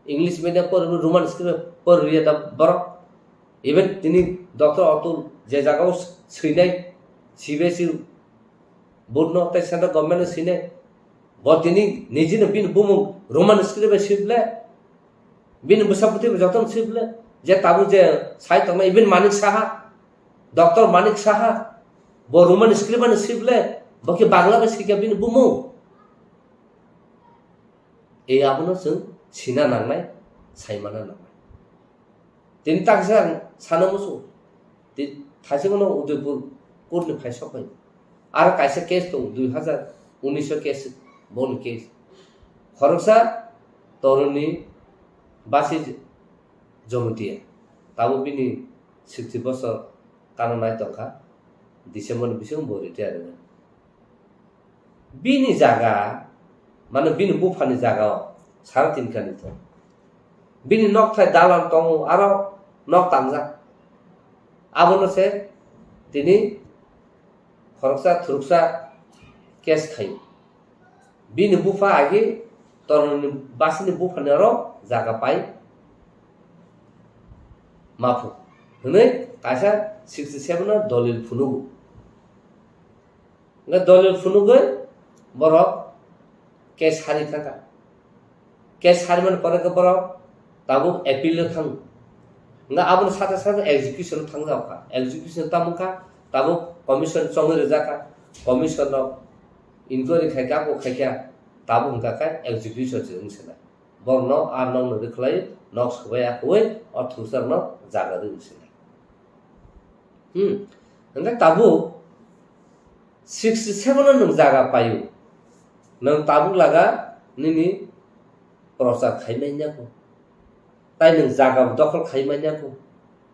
English medium pori, Roman script pori rwya da borok. Even tini Doctor Atul je jagao swinai, C B S E board no tei central government no swinai, bo tini nijino bini bumung Roman script bai swi ble, bini bwsa bwtwi bai jotono swi ble, je tabuk je sai tongnai, even Manik Saha, Doctor Manik Saha, bo Roman script bai swi ble, bo khe Bangla bai swi kha bini bumung. E abono chwng sina nangnai, saimana nangnai. Tini taksa ang sana musu, thaisingno Udaipur court ni phai sok phai. Aro kaisa case tong, dui hazar unis o case, boni case. Khoroksa toroni basi Jomotia. Tabuk bini sixty bosor kana nai tongkha. December ni bisingo bo retire wngkha. Bini jaga, mane bini buphani jaga o sara tin kani tong. Bini nokthai dalan tongo, aro nok tangjak. Abono se tini khoroksa thuruksa case khaio. Bini bupha agi toroni basini buphani aro jaga pai maphu hwnwi kaisa sixty seven o dolil phunugo. Hwnkhe dolil phunugwi borok case sari thangkha. Case sarimani pore khe borok tabuk appeal o thango. Hwnkhe aboni sate sate execution o thangjak kha. Execution tamo kha, Tabuk commission chongwi rijak kha, commission rok inquiry khai kha, bo khai kha, tabuk hwnkha khe execution se wng sinai. Borokno ar nokno rwkhlai, nok swbai akwui o thwngsa rokno jaga rwwi sinai. Hmm. Hwnkhe tabuk sixty seven o nwng jaga paio. Nwng tabuk laga nini prochar khai manya kho. Tai nwng jaga dokhol khai manya kho.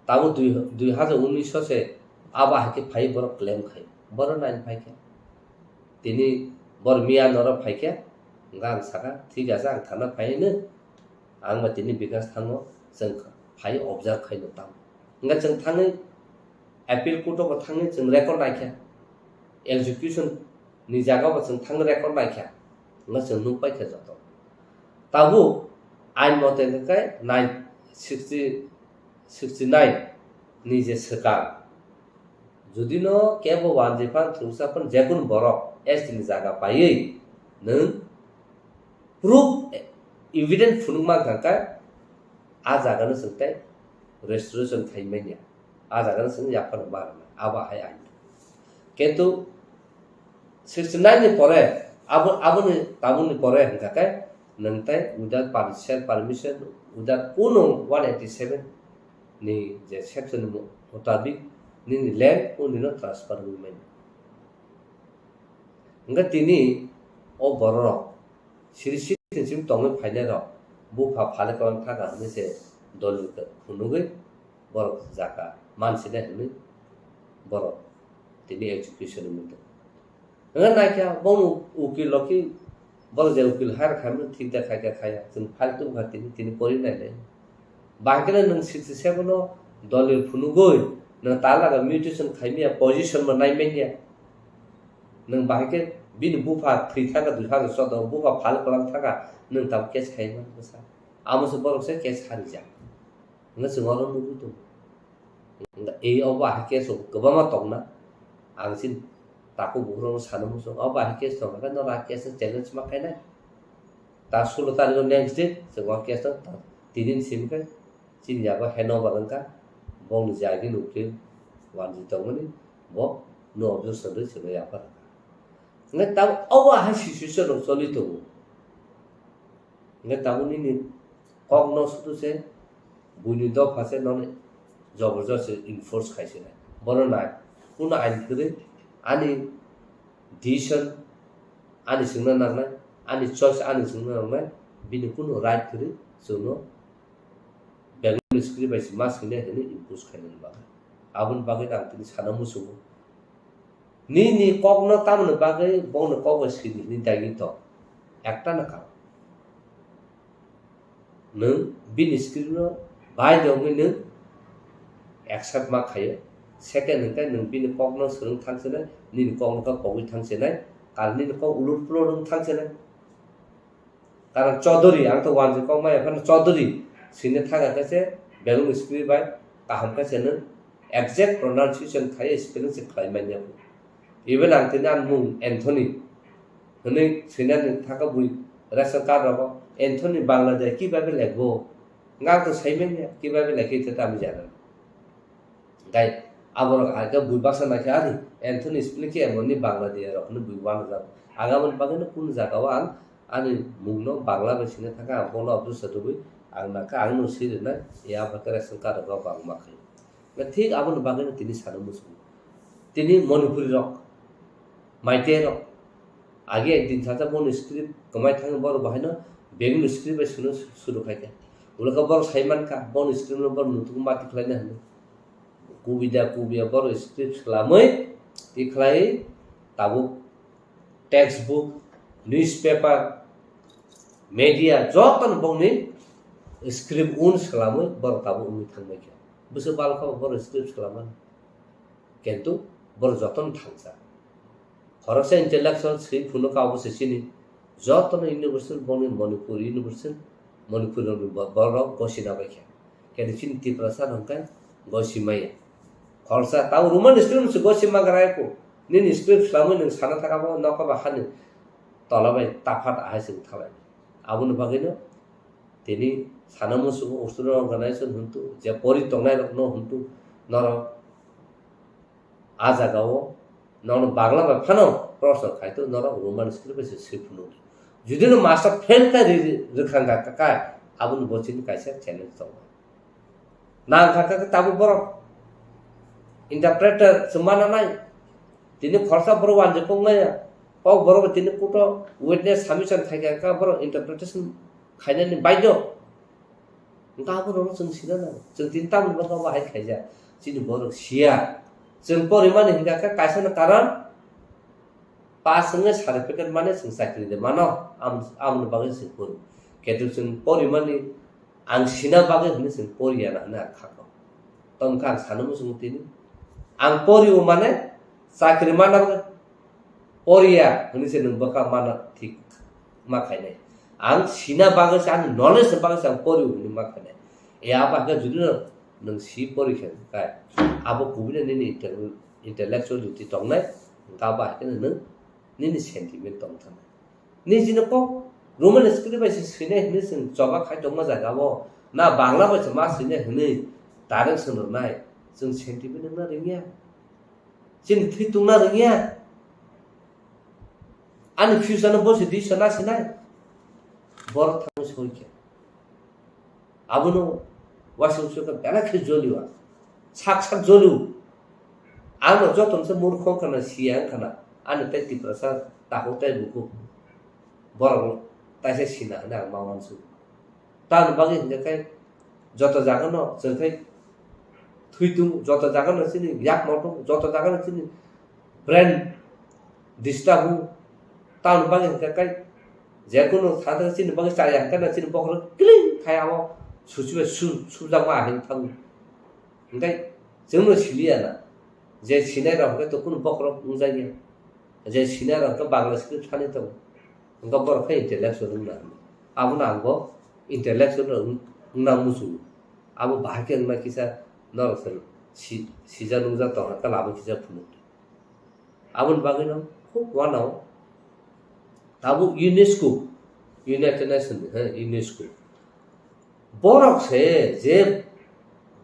Tabuk dui, dui hajar unis o se abo hai khe phai borok claim khai. Borok nine phai khe. Tini bor miya norok phai khe. Hwnkhe ang saka, "Thik ase, ang thana phai hino." Ang ba tini Bikash thango, chwng phai observe khaino tamo. Hwnkhe chwng thangwi appeal court o bo thangwi chwng record naikha. Execution ni jaga bo chwng thangwi record naikha. Hwnkhe chwng nukpaikha joto. Tabuk ain mote hwnkhe nine, sixty, sixty nine ni je swkang. Judino kebo wanjwi phan thwngsa phan jekunu borok S T ni jaga paiwi nwng proof, evidence phunukma hwnkha khe a jagano chwng tei restoration khai manya, a jagano chwng yaphar ma rwnai, abo hai ain. Kintu sixty nine ni pore abo, aboni tabukni pore hwnkha khe nwng tei without per-, self permission, without kuno one eighty seven ni je section ni mutabik nini land o nino transfer wngwi manya. Hwnkhe tini o bororok siri siri sim tongwi phainairok bupha phale kwlang thaka hwnwi se dolil phunugwi borok jaka mansinai hwnwi borok tini execution wngwi tongo. Hwnwi naikha bongni ukil rok khe borok je ukil hire khaimani thik da khaikha khaya, chwng file tubukha tini, tini pori nainai. Bahai kheno nwng sixty seven o dolil phunugwi nwng talaga mutation khaimya, position bo naimanya. Nwng bahai khe bini bupha thwi thaka dui hajar choudo, bupha phal kwlang thaka, nwng tabuk case khai man bwsa. Amo se borok se case harijak. Hwnwi chwng oro nugwi tongo. Ei obo ahai case rok kwbangma tongna. Ang chini takhuk bukhuk rokno sana muchung. Obo ahai case tongkha khe norok a case no challenge ma khainai. Ta sulo tarikh o next day chwng o case no ta tinin simi khe chini yago handover wngkha. Bongni jagini ukil wanjwi tongmani bo no objection rwi chwngno yaphar rwkha. Hwnkhe tabuk obo ahai situation rok choli tongo. Hwnkhe tabuk nini kokno sudu se buini dopha se nono joborjosti enforce khai se nai. Bono nai, kunu ain kwrwi ani decision ani swngna nangnai, ani choice ani swngna nangnai, bini kunu right kwrwi chwngno Bengali script bai se ma swinai hwnwi impose khainani bagwi. Aboni bagwi ang tini sana muchungo. Nini kokno tamoni bagwi bongni kok bai sidi hinwi daigi tong. Ekta no karon. Nwng bini script no bai de wngwi nwng accept ma khaio. Second hwnkhe nwng bini kokno swrwng thang chenai, nini kokno khe kogwi thang chenai, karon nini kok ulur pulur wng thang chenai. Karon Chaudhary, ang to wanjwi kok maya phano Chaudhary swina thang khe se Bengali script bai kaham khe se nwng exact pronunciation khai spelling se khlai manya. Even ang tini ani mung Anthony hwnwi swinani thangkha bui ration card rogo Anthony Bangla de kibabe lekbo. Nga to sai manya kibabe lekhe te tamo jana. Gai aborok aga bui baksa naikhe ani Anthony spelling khe emonni Bangla de rok hwnwi bui wanajak. Aga mani bagwi no kunu jaga o ang ani mungno Bangla bai swina thangkha, ang bono objection rwui ang nangkha, ang no swi rwnai, ya ba khe ration card rogo bangma khai. Na thik aboni bagwi no tini sana muchungo. Tini Manipuri rok, Meitei rok, age ekdin sacha boni script kwmai thangwi borok bahaino Bengali script bai swino suru khai kha. Ulo khe borok sai man kha, boni script no borok nutuk mati khlai na hwnwi. Kubida kubiya borok script swlamwi tikhlai tabuk textbook, newspaper, media jotono bongni script un swlamwi borok tabuk wngwi thangbai kha. Bwswk bal kha borok script swlamani. Kintu borok jotono thangsa. Khoroksa intellectual swi phunukha obo se chini. Jotono university bongni Manipur university, Manipur ni bo-, borok gosina bai kha. Kintu chini Tiprasa hwnkhe gosi maya. Khoroksa tamo Roman script se gosi ma gra kho. Nini script swlamwi nwng sana thaka bo nokha ba hani tola bai taphat ahai se wng thalai. Aboni bagwino tini sana muchungo student organization hwntu, je pori tongnai rokno hwntu, norok A jagao nono Bangla bai phano proshno khai to, norok Roman script bai se swi phunuk di. Judi no master fail kha ri-, ri-, rwkha wngkha kha, aboni bo chini kaisa challenge tongo. Nang kha kha tabuk borok interpreter se mana nai. Tini khorsa borok wanjwi kok nai ya. Kok borok tini kuto witness submission khai kha kha borok interpretation khainani baidyo. Hwnkhe abo rokno chwng sina nango. Chwng tini tamoni bagwi abo hai khaijak. Chini borok siya. Chwng porimani hwnkha khe kaisano karon pass wngwi certificate mane chwng chakri de mano. Am-, amoni bagwi chwng pori. Ketu chwng porimani ang sina bagwi hwnwi chwng poriya na hwnwi ang kha kok. Tongkha ang sano muchungo tini. Ang porio mane chakri mana bagwi poriya hwnwi se nwng bwkha mana thik ma khainai. Ang sina bagwi se, ani knowledge ni bagwi se ang pori hwnwi ma khainai. E abo hakhe judi no nwng si pori khe kai, abo kubui no nini intel-, intellectuality tongnai, hwnkhe abo hakhe no nwng nini sentiment tong thanai. Nini jino kok Roman script bai se swinai hwnwi chwng choba khai tongma jaga o, na Bangla bai se ma swinai hwnwi direct swnamnai, chwng sentiment wngna rwngya. Chini thwi tungna rwngya. Ani future no bosi dui sana sinai. Borok thangwi soi khe. Abono wasung soi khe belai khe jolio. Sak sak jolio. Ano joto se murkho wngkha na siya wngkha na. Ani tei Tiprasa takhuk tei bukhuk. Borok taisa sina hwnwi ang ma uansuk. Tamoni bagwi hwnkhe khe joto jagano chwng khe thwi tung, joto jagano chini yakmo tung, joto jagano chini brain disturb o. Tamoni bagwi hwnkhe khe je kunu thangthang chini bagwi chaya hwnkhe no chini bokhorok kring khai abo suchibai su-, subjakma ahai thango. Hwnkhe chwngno siliya na je sinai rok hwnkhe to kunu bokhorok wngjakya. Je sinai rok hwnkhe Bangla script thani tongo. Hwnkhe borok khe intellectual wngna hwnwi. Abono ang bo intellectual rok wng-, wngna muchungo. Abo bahai khe wngna kisa norok se si-, sijak nukjak tongkha, kala abo kisa phunuk di. Aboni bagwino khub uanao tabuk UNESCO, United Nations ni, he, UNESCO. Borok se je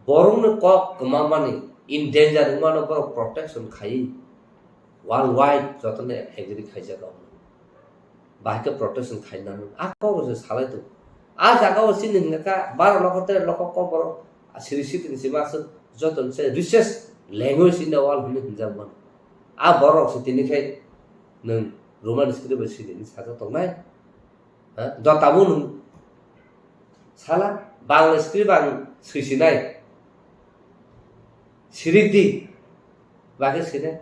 borokni kok kwmamani, in danger wngmano borok protection khai worldwide jotono agree khaijak rok. Bahai khe protection khainani a kok se salai tongo. A jaga o chini hwnka kha baro lokho tere lokho kok borok siri sitini sima aswk joto se richest language in the world hwnwi hwnjak mano. A borok se tini khai nwng Roman script bai siri hwnwi sajak tongnai. Ha? Jotabo nwng sala Bangla script ang swisinai. Sirik di. Bagwi sinai.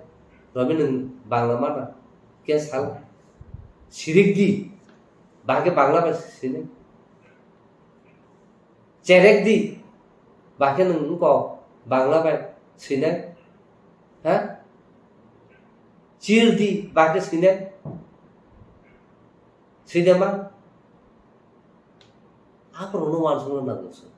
Robi nwng Bangla mana. Khe sala. Sirik di. Bagwi Bangla bai sinai. Cherek di. Bagwi nwng wngkok Bangla bai sinai. Ha? Chir di. Bagwi sinai. Swi de ma? Aborokno uansukna nango chwng.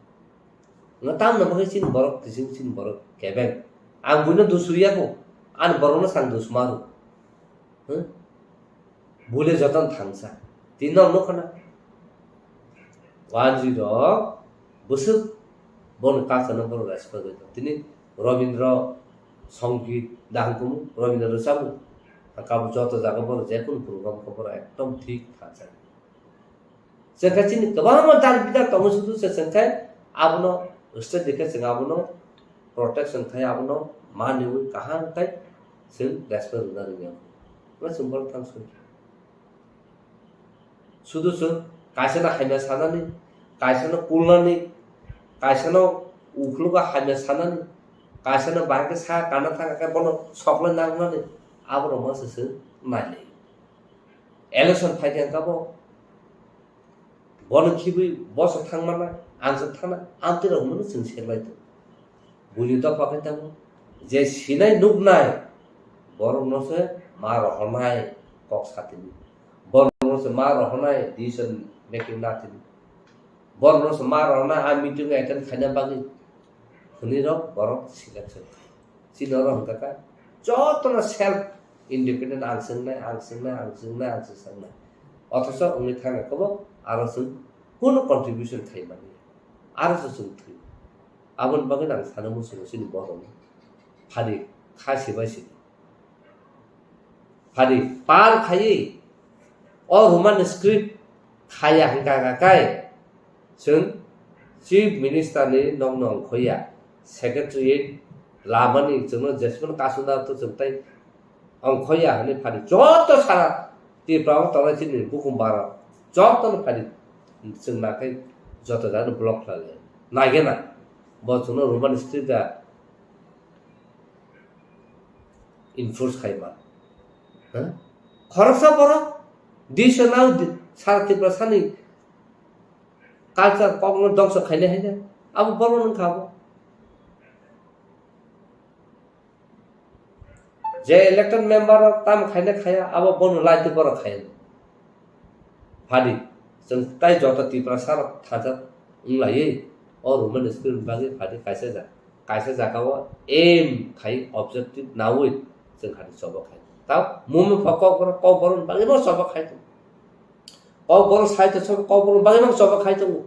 Nga tamno bagwi chini borok kising chini borok kebeng. Ang buino dusuriya kho. Ani borokno sang dusmaru. Huh? Bule joton thangsa. Tini nok nukho na. Wanjwi rok bwswk bono culture no borok respect rwi tong. Tini Robindra Songit dahang kumu, Robindra rwchabu. Kabo joto jaga borok jekunu program khe borok ekdom thik thangsa. Chwng khe chini kwbangma dar bidar tongo sudu se chwng khe abono state ni khe chwng abono protection khai abono maniwi kaham khai chwng respect rwna rwngya. Bo chwng borok thang soi. Sudu chwng kaisano hamya sanani, kaisano kulnani, kaisano ukhulgo hamya sanani, kaisano bahai khe sa kana thang khe bono soklai nangnani, aborokno se chwng nailai. Election phai khe kabo bono khibwi bosok thangmana, ang se thana, amtwi rok hwnwi chwng serlai tongo. Buini dopha khe tamo je sinai nuknai borokno se ma rohornai kok satini. Borokno se ma rohornai decision making natini. Borokno se ma rohornai a meeting attend khaina bagwi hwnwi rok borok selection khai. Chini oro hwnkha kha jotono self independent ang swngnai, ang swngnai, ang swngnai, ang swngnai. Othocho wngwi thangkha khe bo aro chwng kunu contribution khai manya. Aro se chwng thwi. Aboni bagwi ang sana muchungo chini borokno phari kha sibai sini. Phadi pal khaiwi o Roman script khaya hwnkha kha kai chwng Chief Minister ni nokno ongkhoya, Secretariat lamani chwngno jesmano kasuna to chwng tai ongkhoya hwnwi phadi joto sara Tripura o tongnai chini bukhum bara jotono phadi chwng nakhai joto jagano block khlai lai. Naigena bo chwngno Roman script da enforce khaima. Ha? Khoroksa borok disa nang di-, sara Tiprasani culture kokno dongso khainai haino abo borok wngkha abo. Je elected member rok tamo khaina khaya, abo bono laiti borok khaya. Phadi, chwng tai joto Tiprasa rok thansa wnglaiwi o Roman script bagwi phadi kaisa ja-, kaisa jagao aim khai objective nawi chwng khadi choba khai. Tao mumi pha kokborok, kokborok bagwi bo choba khai tongo. Kokborok sai to choba, kokborok bagwi bo choba khai tongo.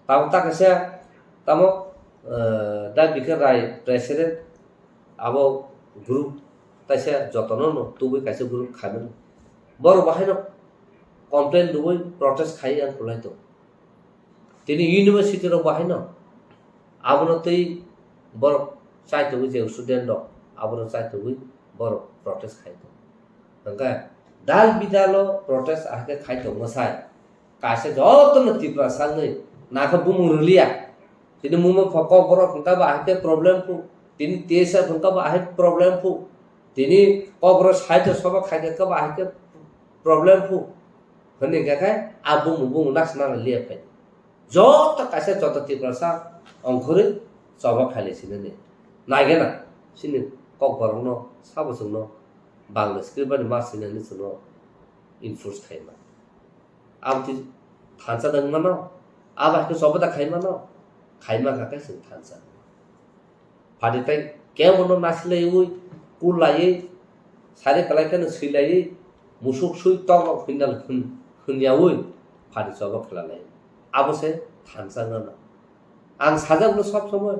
Tamo ta kaisa tamo, eh, da Bikar Rai president abo group taisa jotono no tubui kaisa group khaimani. Borok bahaino complain rwui protest khai ang kulai tong. Tini university rok bahaino abono tei borok chai tongwi je student rok abono chai tongwi borok protest khai tong. Hwnkhe dal bidalo protest ahake khai tongma sai. Kaisa jotono Tiprasa wngwi nakha bumung rwliya. Tini mungma pho kokborok hwnkha ba ahai khe problem phu. Tini T S F hwnkha ba ahai problem phu. Tini kokborok side o soba khaikha khe ba ahai khe problem phu. Hwnwi hwnkha khe a bumung bumung nasna liya phai. Joto kaisa joto Tiprasa ongkhorwi choba khailai sinani. Naigena chini kokborokno sabo chwngno Bangla script bani ma sinani chwngno enforce khaima. Aboni thansa da wng mano, abo hai khe choba da khai mano, khai man kha khe chwng thansa. Phadi tai kebono nasilaiwi, kullaiwi, sari kwlai kheno swilaiwi, musuk sui tok rok hwnnal hwn-, hwnyawi phadi choba khlai lai. Abo se thansa wngna nang. Ang sajak no sob somoi,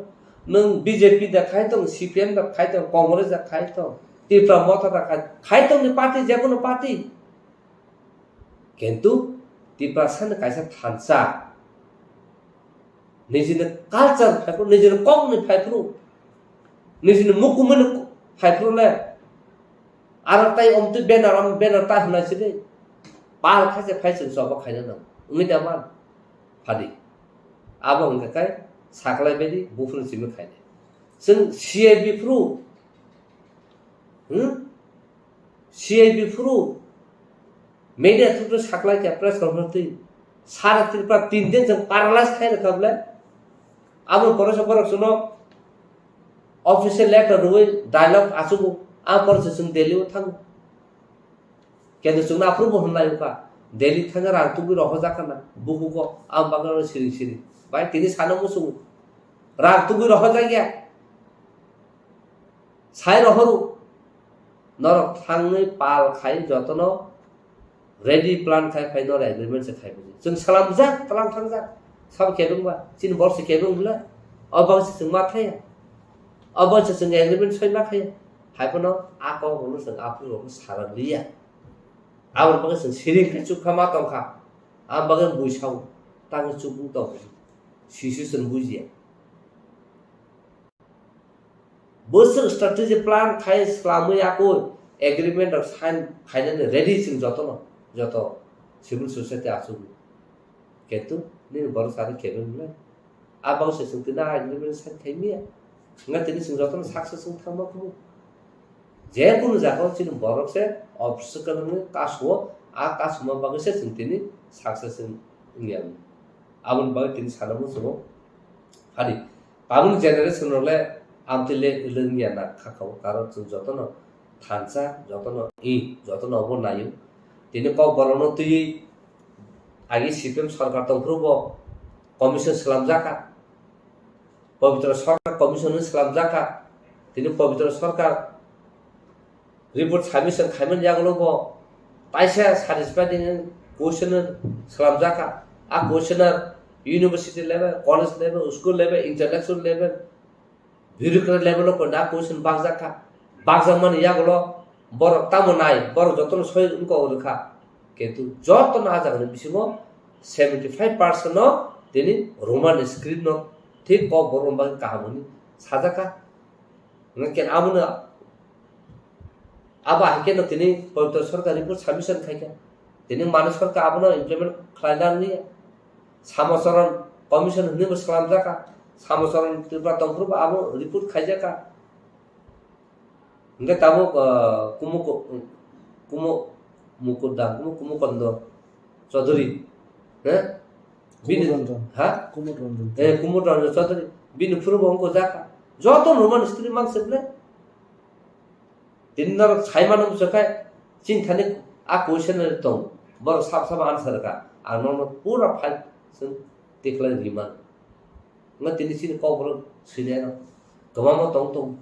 nwng B J P da khai tong, C P M da khai tong, Congress da khai tong, Tipra Motha da khai, khai tong ni party, je kono party. Kintu Tiprasani kaisa thansa, nijini culture phaiphru, nijini kokni phaiphru, nijini mukumuni phaiphru le, aro tai omtwi banner, om banner ta hwnai sidi, pal khaise phai chwng choba khaina nang, wngwi da man, phadi. Abo hwnkha khe saklai baidi buphuru simi khainai. Chwng C I B phuru, hmm? C I B phuru media through saklai kha press conference twi. Sara Tripura tin din chwng paralyze khai rwkha bwle. Abo porisa borok chwngno official letter rwui dialogue achugo. A porisa chwng Delhi o thango. Kintu chwngno aphuru bo hwnlai wngkha. Delhi thangwi rang tubui rohorjak khana. Bukugo ang bagwi siring siring. Bai tini sana muchungo. Rang tubui rohorjak ya. Sai rohoru. Norok thangwi pal khai jotono ready plan khai phai norok agreement se khai buji. Chwng salamjak, tlang thangjak. Sabo kebeng ba, chini borok se kebeng bwle. O bang se chwng ma thaya. O bang se chwng agreement soi ma thaya. Hai phano a kok rokno chwng aphuru rokno sarak liya. Aboni bagwi chwng siring khai chukha ma tongkha. Aboni bagwi bui sao. Tangwi chukung tongkha. Sisi chwng bujiya. Bwswk strategy plan khai swlamwi yakwi agreement rok sign khainani ready chwng jotono, joto civil society achukgo. Kintu nini borok sari kebeng le. A bagwi se chwng tini a agreement sign khai miya. Wngkha tini chwng jotono success wng thangma phuru. Je kunu jagao chini borok se obstacle wngwi kasuo, a kasuma bagwi se chwng tini success wng-, wngya. Aboni bagwi tini sana muchungo. Phadi. Tabukni generation rok le amtwi le wngya na kha kha o, karon chwng jotono thansa, jotono i, jotono obo naio. Tini kokborokno twiwi agi C P M sarkar tongphuru bo commission swlamjakha, Pabitra Sarkar commission hwnwi swlamjakha. Tini Pabitra Sarkar report submission khaimani yagulo bo taisa satisfied in question swlamjakha. A questionnaire university level, college level, school level, intellectual level, Bureaucrat level o pon da question bakjak kha. Bakjak mani yagulo borok tamo nai, borok jotono soi wngkok rwkha. Kintu jotono a jagani bisingo seventy five percent no tini Roman script no thik Kokborok bagwi kaham hwnwi sajak kha. Hwnkhe abono, abo hai kheno tini poito sorkar report submission khai kha. Tini mano sorkar abono implement khlaina nangya. Samocharan commission hwnwi bo slamjak kha. Samocharan Tripura tongphuru bo abo report khaijak kha. Hwnkhe tabuk, ah, Kumo, Kumo Mukur da, Kumo, Kumo Kondo Chaudhary, he? Bini, Kumud Ranjan. Ha? Kumud Ranjan. Eh, Kumud Ranjan Chaudhary. Bini phuru bo wngkha jaka. Joto Roman script mang se ble. Tini norok sai mano bwswk khai, chini thani a question tong. Borok sab sab answer ka. Ang nono pura file chwng tikhlai ri man. Wngkha tini chini Kokborok swinai rok kwbangma tong tong.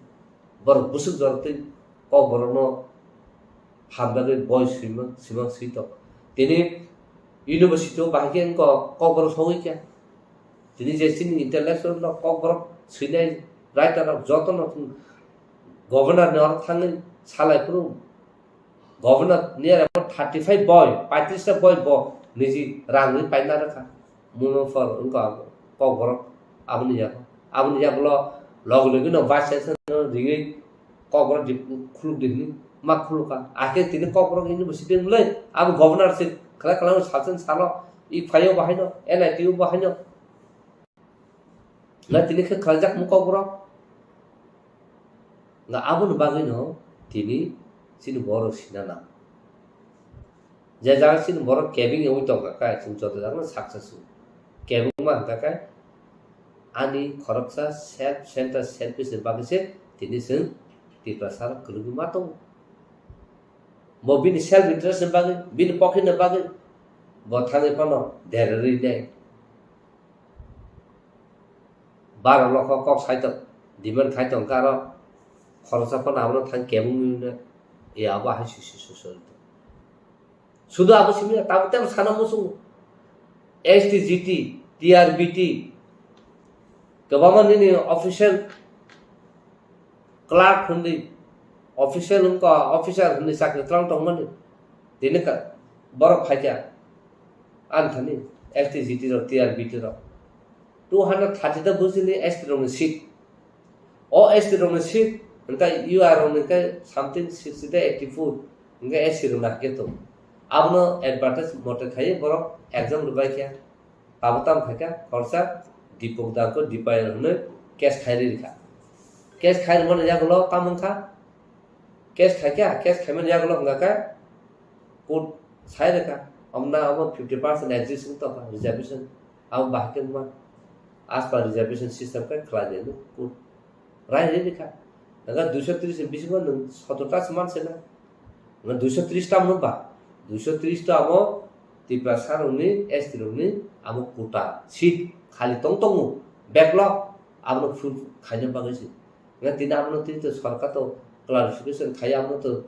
Borok bwswk jorok twi Kokborokno hamjagwi boi swimang, swimang swi tong. Tini university o bahai khe wngkha Kokborok sogwi kha. Tini je chini intellectual rok Kokborok swinai writer rok jotono governor ni oro thangwi salai phuru Governor near about thirty five boi, paitris ta boi bo niji rang ri paina rwkha. Muno for wngkha Kokborok aboni yago. Aboni yagulo logi logi no vice chancellor no ringwi Kokborok di khuluk di hwnwi ma khulukha. Akhe tini Kokborok university wngmulai abo governor se khlai khlai sal chen salo i phaio bahaino N I T o bahaino. Na tini khe khlaijak mung Kokborok. Na aboni bagwino tini chini borok sina nang. Je jaga chini borok kebeng wngwi tongkha khe chwng joto jagano success wngo. Kebengma hwnkha khe ani khoroksa self center selfish ni bagwi se tini chwng Tiprasa rok kwrwngwi ma tongo. Bo bini self interest ni bagwi, bini pocket ni bagwi bo thangwi phano dererwi nai. Baro lokho kok sai tong, demand khai tong karo khoroksa phano abono thang kebengwi no, e abo hai sui sui sui sui. Sudu abo simi tabo tebo sana muchungo. S T G T, T R B T, kwbangma nini official clerk hwnwi, official wngkha, officer hwnwi chakri twlang tongmani. Tini ka-, borok phaikha, ani thani S T G T rok, T R B T rok. Two hundred thirty ta bujili S T rokni seat. O S T rokni seat, hwnkhe U R rokni hwnkhe something sixty ta eighty four, hwnkhe S C rokni hakhe tongo. Abono advertise mote khaiwi borok exam rwbaikha. Abo tamo khaikha, khoroksa Dipok Dangkho Dipayan hwnwi case khai rikha. Case khai rwmani yagulo tamo wngkha, case khaikha, case khaimani yagulo hwnkha khe court sai rwkha, omna omo fifty percent exist wng tongkha reservation, abo bahai khe wngma as per reservation system khe khlai di hwnwi court rai rwi rikha. Hwnkhe duiso tris ni bisingo nwng sotor ta se man se na. Hwnkhe duiso tris ta mano ba? Duiso tris ta amo Tiprasa rokni, S T rokni amo quota seat khali tong tongo, backlog, abono full khaina bagwi se. Hwnkhe tini abono tini to sorkar to clarification khai, abono to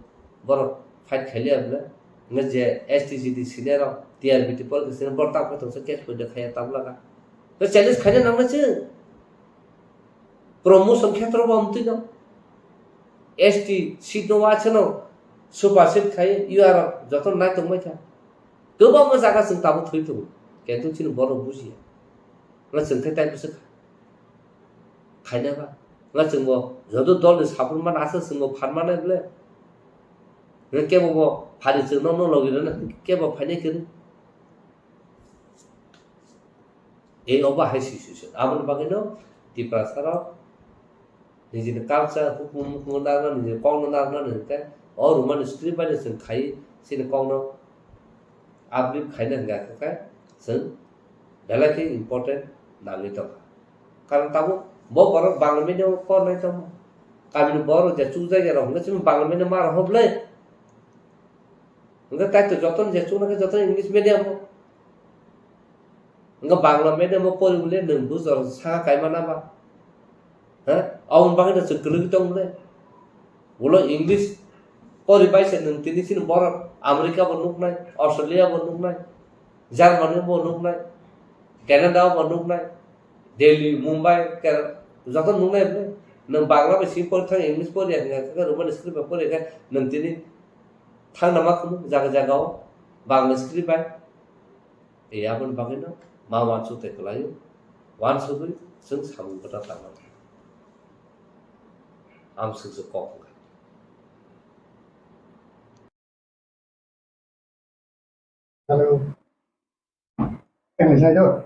borok fight khailiya bwle. Hwnkhe je S T G T senior rok, T R B T police senior borok tamo khe tongsa case poito khaiya tabla kha. Hwnkhe challenge khaina nangnai se. Promotion khetro bo amtwi no. S T seat no wa chano super seat khai, U R joto nai tongmai kha. Kwbangma jaga chwng tabuk thwi tongo. Kintu chini borok bujiya. Nga chwng khe tai bwswk khaina ba. Nga chwng bo joto dol ni support man aswk chwng bo phan manai bwle. Nga kebo bo phari chwng no no logi rwna kebo phainai kwrwi. Ei obo hai situation. Aboni bagwino Tiprasa rok nijini culture, hukumu, hukumu narwkna, nijini kokno narwkna hwnkhe o Roman script bai no chwng khai chini kokno upgrade khaina hwnkha khe chwng belai khe important nangwi tongkha. Karon tabuk bo borok Bangla medium o pornai tongma. Kamini borok je chukjak ya rok hwnkhe chini Bangla medium ma rok hwblai. Hwnkhe kaitor jotono je chuknai khe jotono English medium o. Hwnkhe Bangla medium o pori bole nwng bujor saka kaima na ba? Ha? Aboni bagwi no chwng kwlwgwi tong bole. Ulo English pori bai se nwng tini chini borok America bo nuknai, Australia bo nuknai, Germany bo nuknai, Canada bo nuknai, Delhi, Mumbai, Kerala, joto nuknai bole. Nwng Bangla bai simi pori thang, English pori ya, hwnka khe Roman script bai pori khe nwng tini thang nama khunu jaga jaga o Bangla script bai. E aboni bagwi no ma uansuk tei kwlaio, uansugwi chwng samung kwtal tangma. Amswk se kok wngkha. Hello. Can I say hello?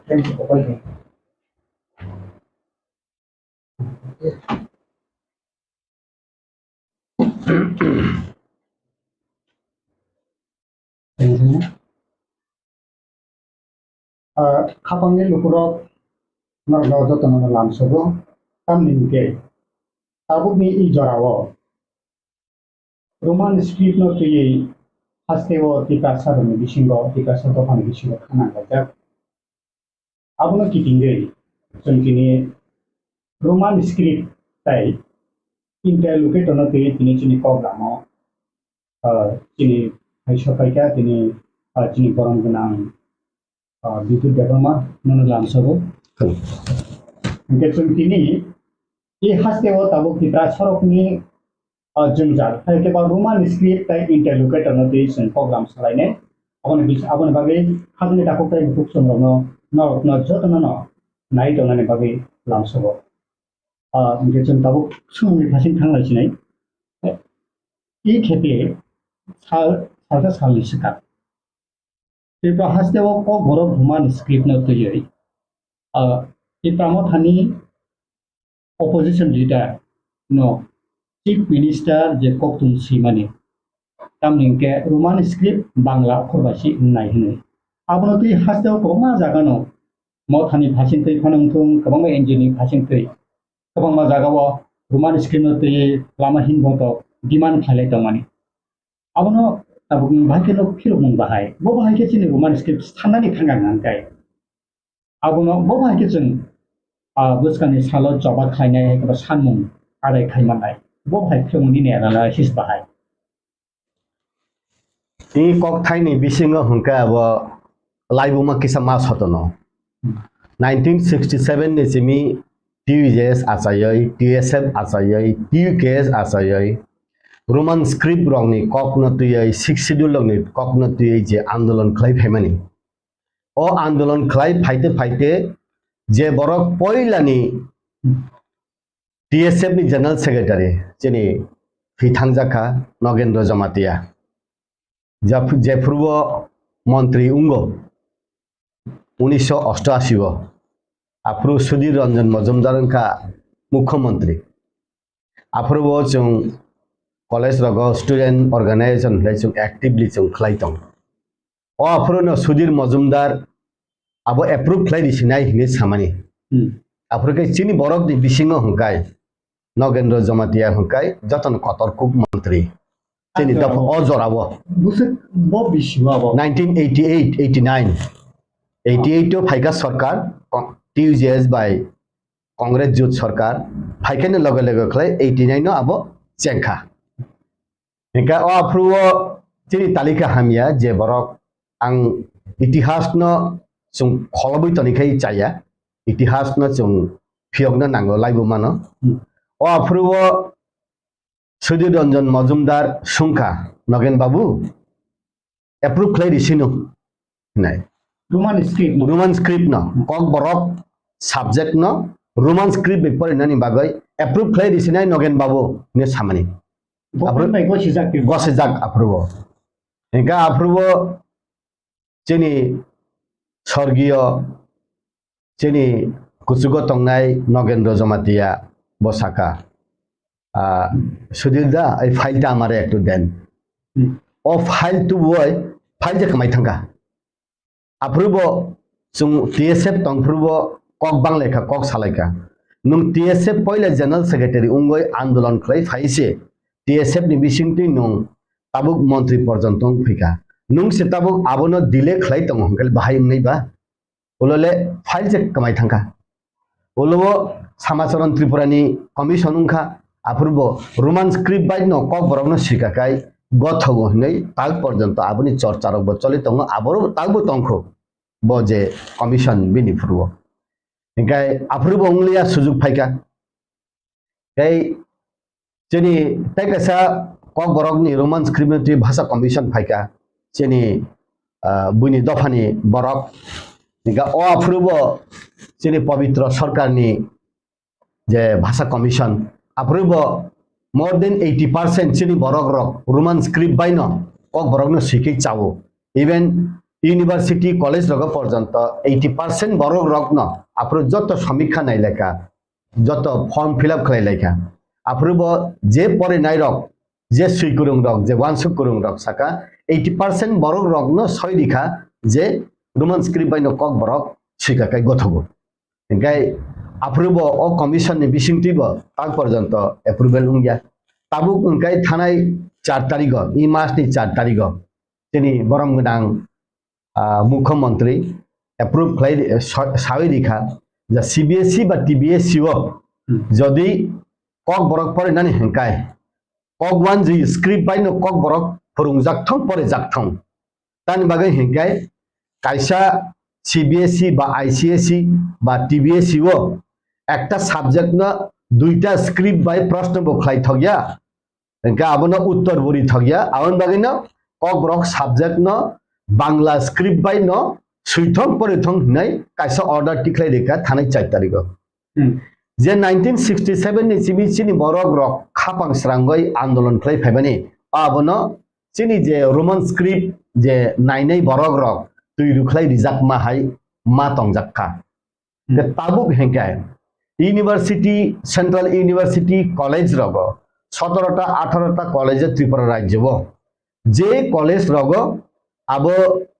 Thank you. Ah, khapangni lukurok norokno jotono lamsogo, tamni hwnkhe tabukni i jorao Roman script no twiwi hasteo Tiprasa rokni bisingo, Tiprasa dophani bisingo khanang laijak. Abono kitingwi chwng tini Roman script tai interlocutor no twiwi tini chini kok lama, ah, chini hai sopaikha tini, ah, chini borom gwnang, ah, Bidut Debbarma nono lamsogo. Hwnkhe chwng tini i hasteo tabuk Tipra sorokni o jwngjal, hai khe ba Roman script tei interlocutor no twi chwng program salainai. Aboni bis-, aboni bagwi khajani takhuk tei bukhuk chwng rokno, norokno jotono no nai tongnani bagwi lamsogo. Ah, hwnkhe chwng tabuk swngmungni phasing thang lai sinai. I khepe sal, salsa salni swkang Tripura hasteo Kokborok Roman script no twiwi, ah, Tipra Mothani opposition leader no chief minister je koktwmung swimani, tamni hwnkhe Roman script Bangla okhor bai si wngnai hwnwi. Abono twi hasteo kwbangma jaga no Mothani phasing twi phano wngthung, kwbangma N G O ni phasing twi kwbangma jaga o Roman script no twi lama hinboto demand khlailai tongmani. Abono tabukni bahai khe no philokmung bahai. Bo bahai khe chini Roman script sanani thangkha hwnkhe. Abono bo bahai khe chwng, ah, bwskangni salo choba khlainai hai khe ba sanmung adai khai mannai. Bo bahai philokmung nini analysis bahai. Tini kokthaini bisingo hwnkhe abo laibuma kisa ma sotono. Nineteen sixty seven ni simi T U J S achaiwi, T S F achaiwi, T U K S achaiwi, Roman script rokni kokno twiwi, Sixth Schedule rokni kokno twiwi je andolon khlai phaimani. O andolon khlai phaite phaite je borok poilani T S F ni General Secretary chini thwi thangjakha Nogendra Jamatia. Jap-, jephuru o montri wngo unisho osto ashi o, aphuru Sudhir Ranjan Majumdar wngkha mukhyamantri. Aphuru o chwng college rogo student organization hwnkhe chwng actively chwng khlai tongo. O aphuru no Sudhir Majumdar abo approve khlai risinai hinwi samani. Hmm. Aphuru khe chini borokni bisingo hwnkhe Nogendra Jamatia hwnkhe jotono kotor kuk montri. Chini dopha o jorao. Bwswk bo bisi o abo? Nineteen eighty eight, eighty nine. Eighty eight o phaikha sorkar, T U J S bai Congress jut sorkar, phaikhani loge loge khlai eighty nine no abo chengkha. Hingkhe o aphuru o chini talika hamya je borok ang itihas no chwng kholobwi tonikhai chaya, itihas no chwng phiyokna nango laibuma no. Hmm. O aphuru o Sudhir Ranjan Majumdar sungkha, Nogen babu, approve khlai risino hinai. Roman script no. Roman script no. Kokborok subject no Roman script bai porinani bagwi approve khlai risinai Nogen babu hinwi samani. Government bai gosijak tei gosijak aphuru o. Hingkhe aphuru o chini sorgiyo chini kuchugo tongnai Nogendra Jamatia bo saka, ah, "Sudhir da, ei file ta amare ektu den." Hmm. O file tubui file je kwmai thangkha. Aphuru bo chwng T S F tongphuru bo kok banglaikha, kok salaikha. Nwng T S F poila general secretary wngwi andolon khlai phai se T S F ni bisingtwi nwng tabuk montri porjonto wng phikha. Nwng se tabuk abono delay khlai tongo hwnkhe bahai wngnai ba? Ulo le file se kwmai thangkha. Ulo bo Samacharan Tripura ni commission wngkha, aphuru bo Roman script bai no kokborok no sika kai gothogo hinwi tak porjonto aboni chorcha rok bo choli tongo, aboro tak bo tongkho bo je commission bini phuru o. Hingke aphuru bo wng liya sujuk phaikha. Tei chini tei kaisa Kokborok ni Roman script ni twi bhasha commission phaikha. Chini, ah, buini dopha ni borok. Hingke o aphuru bo chini Pabitra Sarkar ni je bhasha commission, aphuru bo more than eighty percent chini borok rok Roman script bai no Kokborok no swikhe chao. Even university, college rogo porjonto eighty percent borok rok no aphuru joto samikha nai lekha, joto form fill up khlai lekha. Aphuru bo je porinai rok, je swi kwrwng rok, je wansuk kwrwng rok saka eighty percent borok rok no soi rikha je Roman script bai no Kokborok swika kai gothogo. Hingke aphuru bo o commission ni bisingtwi bo tak porjonto approval wngya. Tabuk hingke thanai char tarigo, i mas ni char tarigo chini borom gwnang, ah, mukhyamantri approve khlai, sa-, sawi rikha je C B S E ba T B S E o jodi Kokborok porinani hingkai Kok wanjwi script bai no Kokborok phwrwngjak thung, porijak thung. Tani bagwi hingkai kaisa C B S E ba I C S E ba T B S E o ekta subject no duita script bai proshno bo khlai thokya, hingke abono uttor bo ri thokya, aboni bagwi no Kokborok subject no Bangla script bai no swithong porithong hinwi kaisa order tikhlai rikha thanai char tarigo. Hmm. Je nineteen sixty seven ni simi chini borok rok khapang srangwi andolon khlai phaimani, abono chini je Roman script je nainai borok rok twi rwkhlai rijak ma hai ma tongjak kha. Hmm. Tabuk hingke university, central university, college rogo sotoro ta, atharo ta college Tripura rajyo o je college rogo abo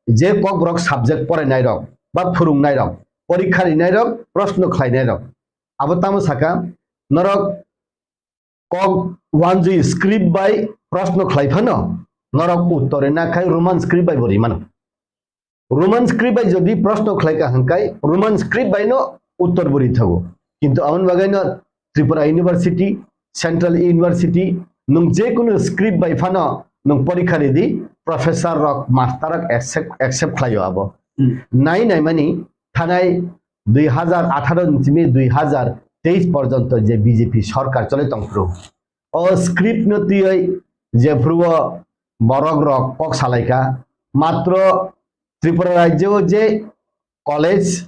je Kokborok subject porainai rok ba phwrwngnai rok, porikha rinai rok, proshno khlainai rok, abo tamo saka norok Kok wanjwi script bai proshno khlai phano norok uttor rina khai Roman script bai bo rimano. Roman script bai jodi proshno khlai ka hingkai Roman script bai no uttor bo ri thago. Kintu aboni bagwi no Tripura University, Central University, nwng je kunu script bai phano nwng porikha ridi, professor rok, master rok accept, accept khlaio abo. Hmm. Nai nai mani thanai dui hazar atharo ni simi dui hazar teis porjonto je B J P sorkar choli tongphuru, o script no twiwi jephuru o borok rok kok salaikha, matro Tripura rajyo o je college,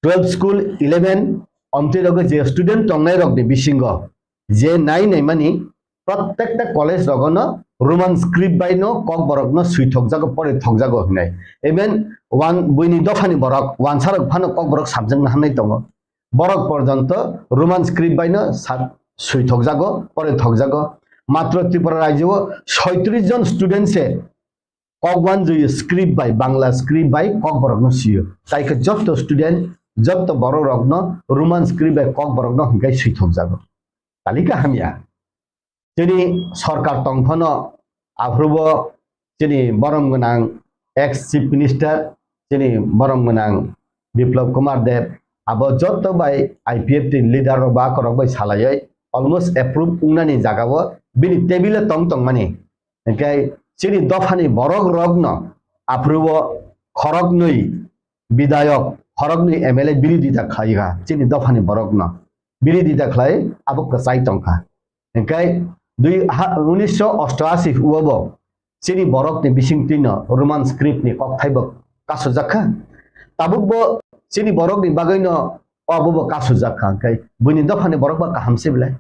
twelve school, eleven, omtwi rogo je student tongnai rok ni bisingo je nai nai mani, protekta college rogono Roman script bai no Kokborok no swi thokjago, pore thokjago hinai. Even wan-, buini dophani borok, wansa rok phano Kokborok subject no hamnai tongo. Borok porjonto Roman script bai no sa-, swi thokjago, pore thokjago. Matro Tripura rajyo o soitris jon student se Kok wanjwi script bai, Bangla script bai Kokborok no sio. Tai khe jotto student, jotto borok rok no Roman script bai Kokborok no hingkai swi thokjago. Talika hamya. Chini sorkar tong phano aphuru bo chini borom gwnang ex chief minister, chini borom gwnang Biplab Kumar Deb, abo jotto bai I P F T ni leader rok ba akorok bai salaiwi almost approve wngnani jaga o bini table o tong tongmani. Hingke chini dophani borok rok no aphuru o khoroknwi bidayok, khoroknwi M L A birodita khlai kha, chini dophani borok no birodita khlai abo kwchai tong kha. Hingke dui ha, unisho ostoashi o bo chini borok ni bisingtwi no Roman script ni kokthai bo kasujak kha. Tabuk bo chini borok ni bagwi no abo bo kasujak kha, hingke buini dophani borok ba kaham se belai.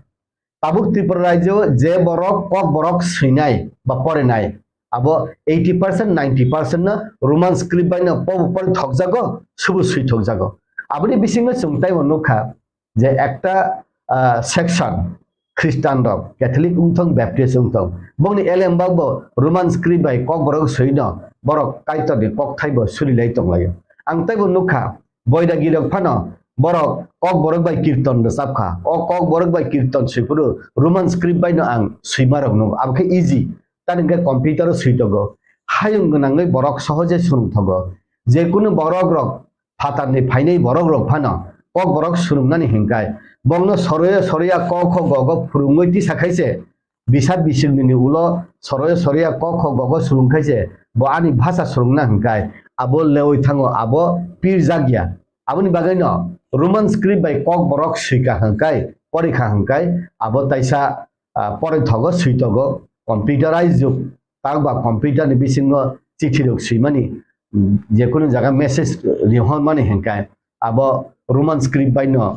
Tabuk Tripura rajyo je borok Kokborok swinai ba porinai, abo eighty percent, ninety percent no Roman script bai no pobo pori thokjago, subu swi thokjago. Aboni bisingo chwng taibo nukha je ekta, ah, section Christian rok, Catholic wngthong, Baptist wngthong, bongni elem bagbo Roman script bai Kokborok swino borok Kaitorni kokthai bo surilai tonglaio. Ang taibo nukha, Boidagi rok phano borok Kokborok bai kirton rwchap kha. O Kokborok bai kirton swiphuru Roman script bai no ang swima rok nukgo. Abo khe easy. Tani hwnkhe computer o swi tongo. Hayung gwnangwi borok sohoje swrwng thogo. Je kunu borok rok phatarni phainai borok rok phano Kokborok swrwngnani hinkai. Bongno soroya soroya ko kho go go phwrwngwi tisa khaise Bisap bisingni ulo soroya soroya kok kho gogo swrwng khaise bo ani bhasa swrwngna hwnkhai abo lewi thango, abo pirjak ya. Aboni bagwi no Roman script bai kokborok swika hwnkhe, porikha hwnkhe, abo taisa, ah, porithogo, switogo, computerize jug, tak ba computer ni bisingo chithi rok swimani, mm, jekunu jaga message rihormani hwnkhe, abo Roman script bai no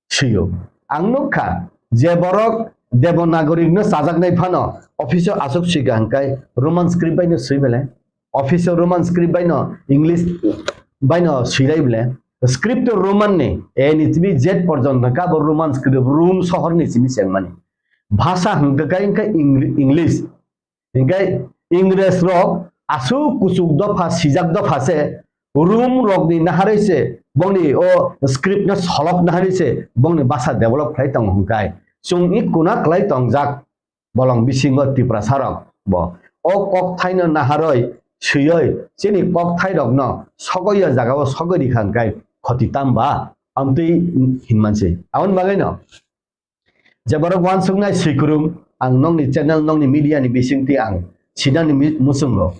swiyo. Ang nukha, je borok Devanagari no chajaknai phano office o aswk swika hwnkhe Roman script bai no swi bele. Office o Roman script bai no, English bai no swilai bele. Script o Roman ni, A ni simi Z porjonto kha bo Roman script, Rom sohor ni simi chengmani. Bhasha hwnkhe khe Eng-, English. Hingkhe Ingres rok aswk kuchuk dopha, sijak dopha se, Rom rokni naharwi se, bongni o script no solok naharwi se, bongni bhasha develop khlai tongo hwnkhe. Chwng i kuna khlai tongjak bolong bisingo Tiprasa rok bo. O kokthaino naharwi swiwi chini kokthairokno sogwi o jagao sogwi rikha hwnkhe khoti tamba? Amtwi hinmansi. Aboni bagwino je borok wansuknai swikwrwng, ang nokni channel, nokni media ni bisingtwi ang sinani mi-, muchungo.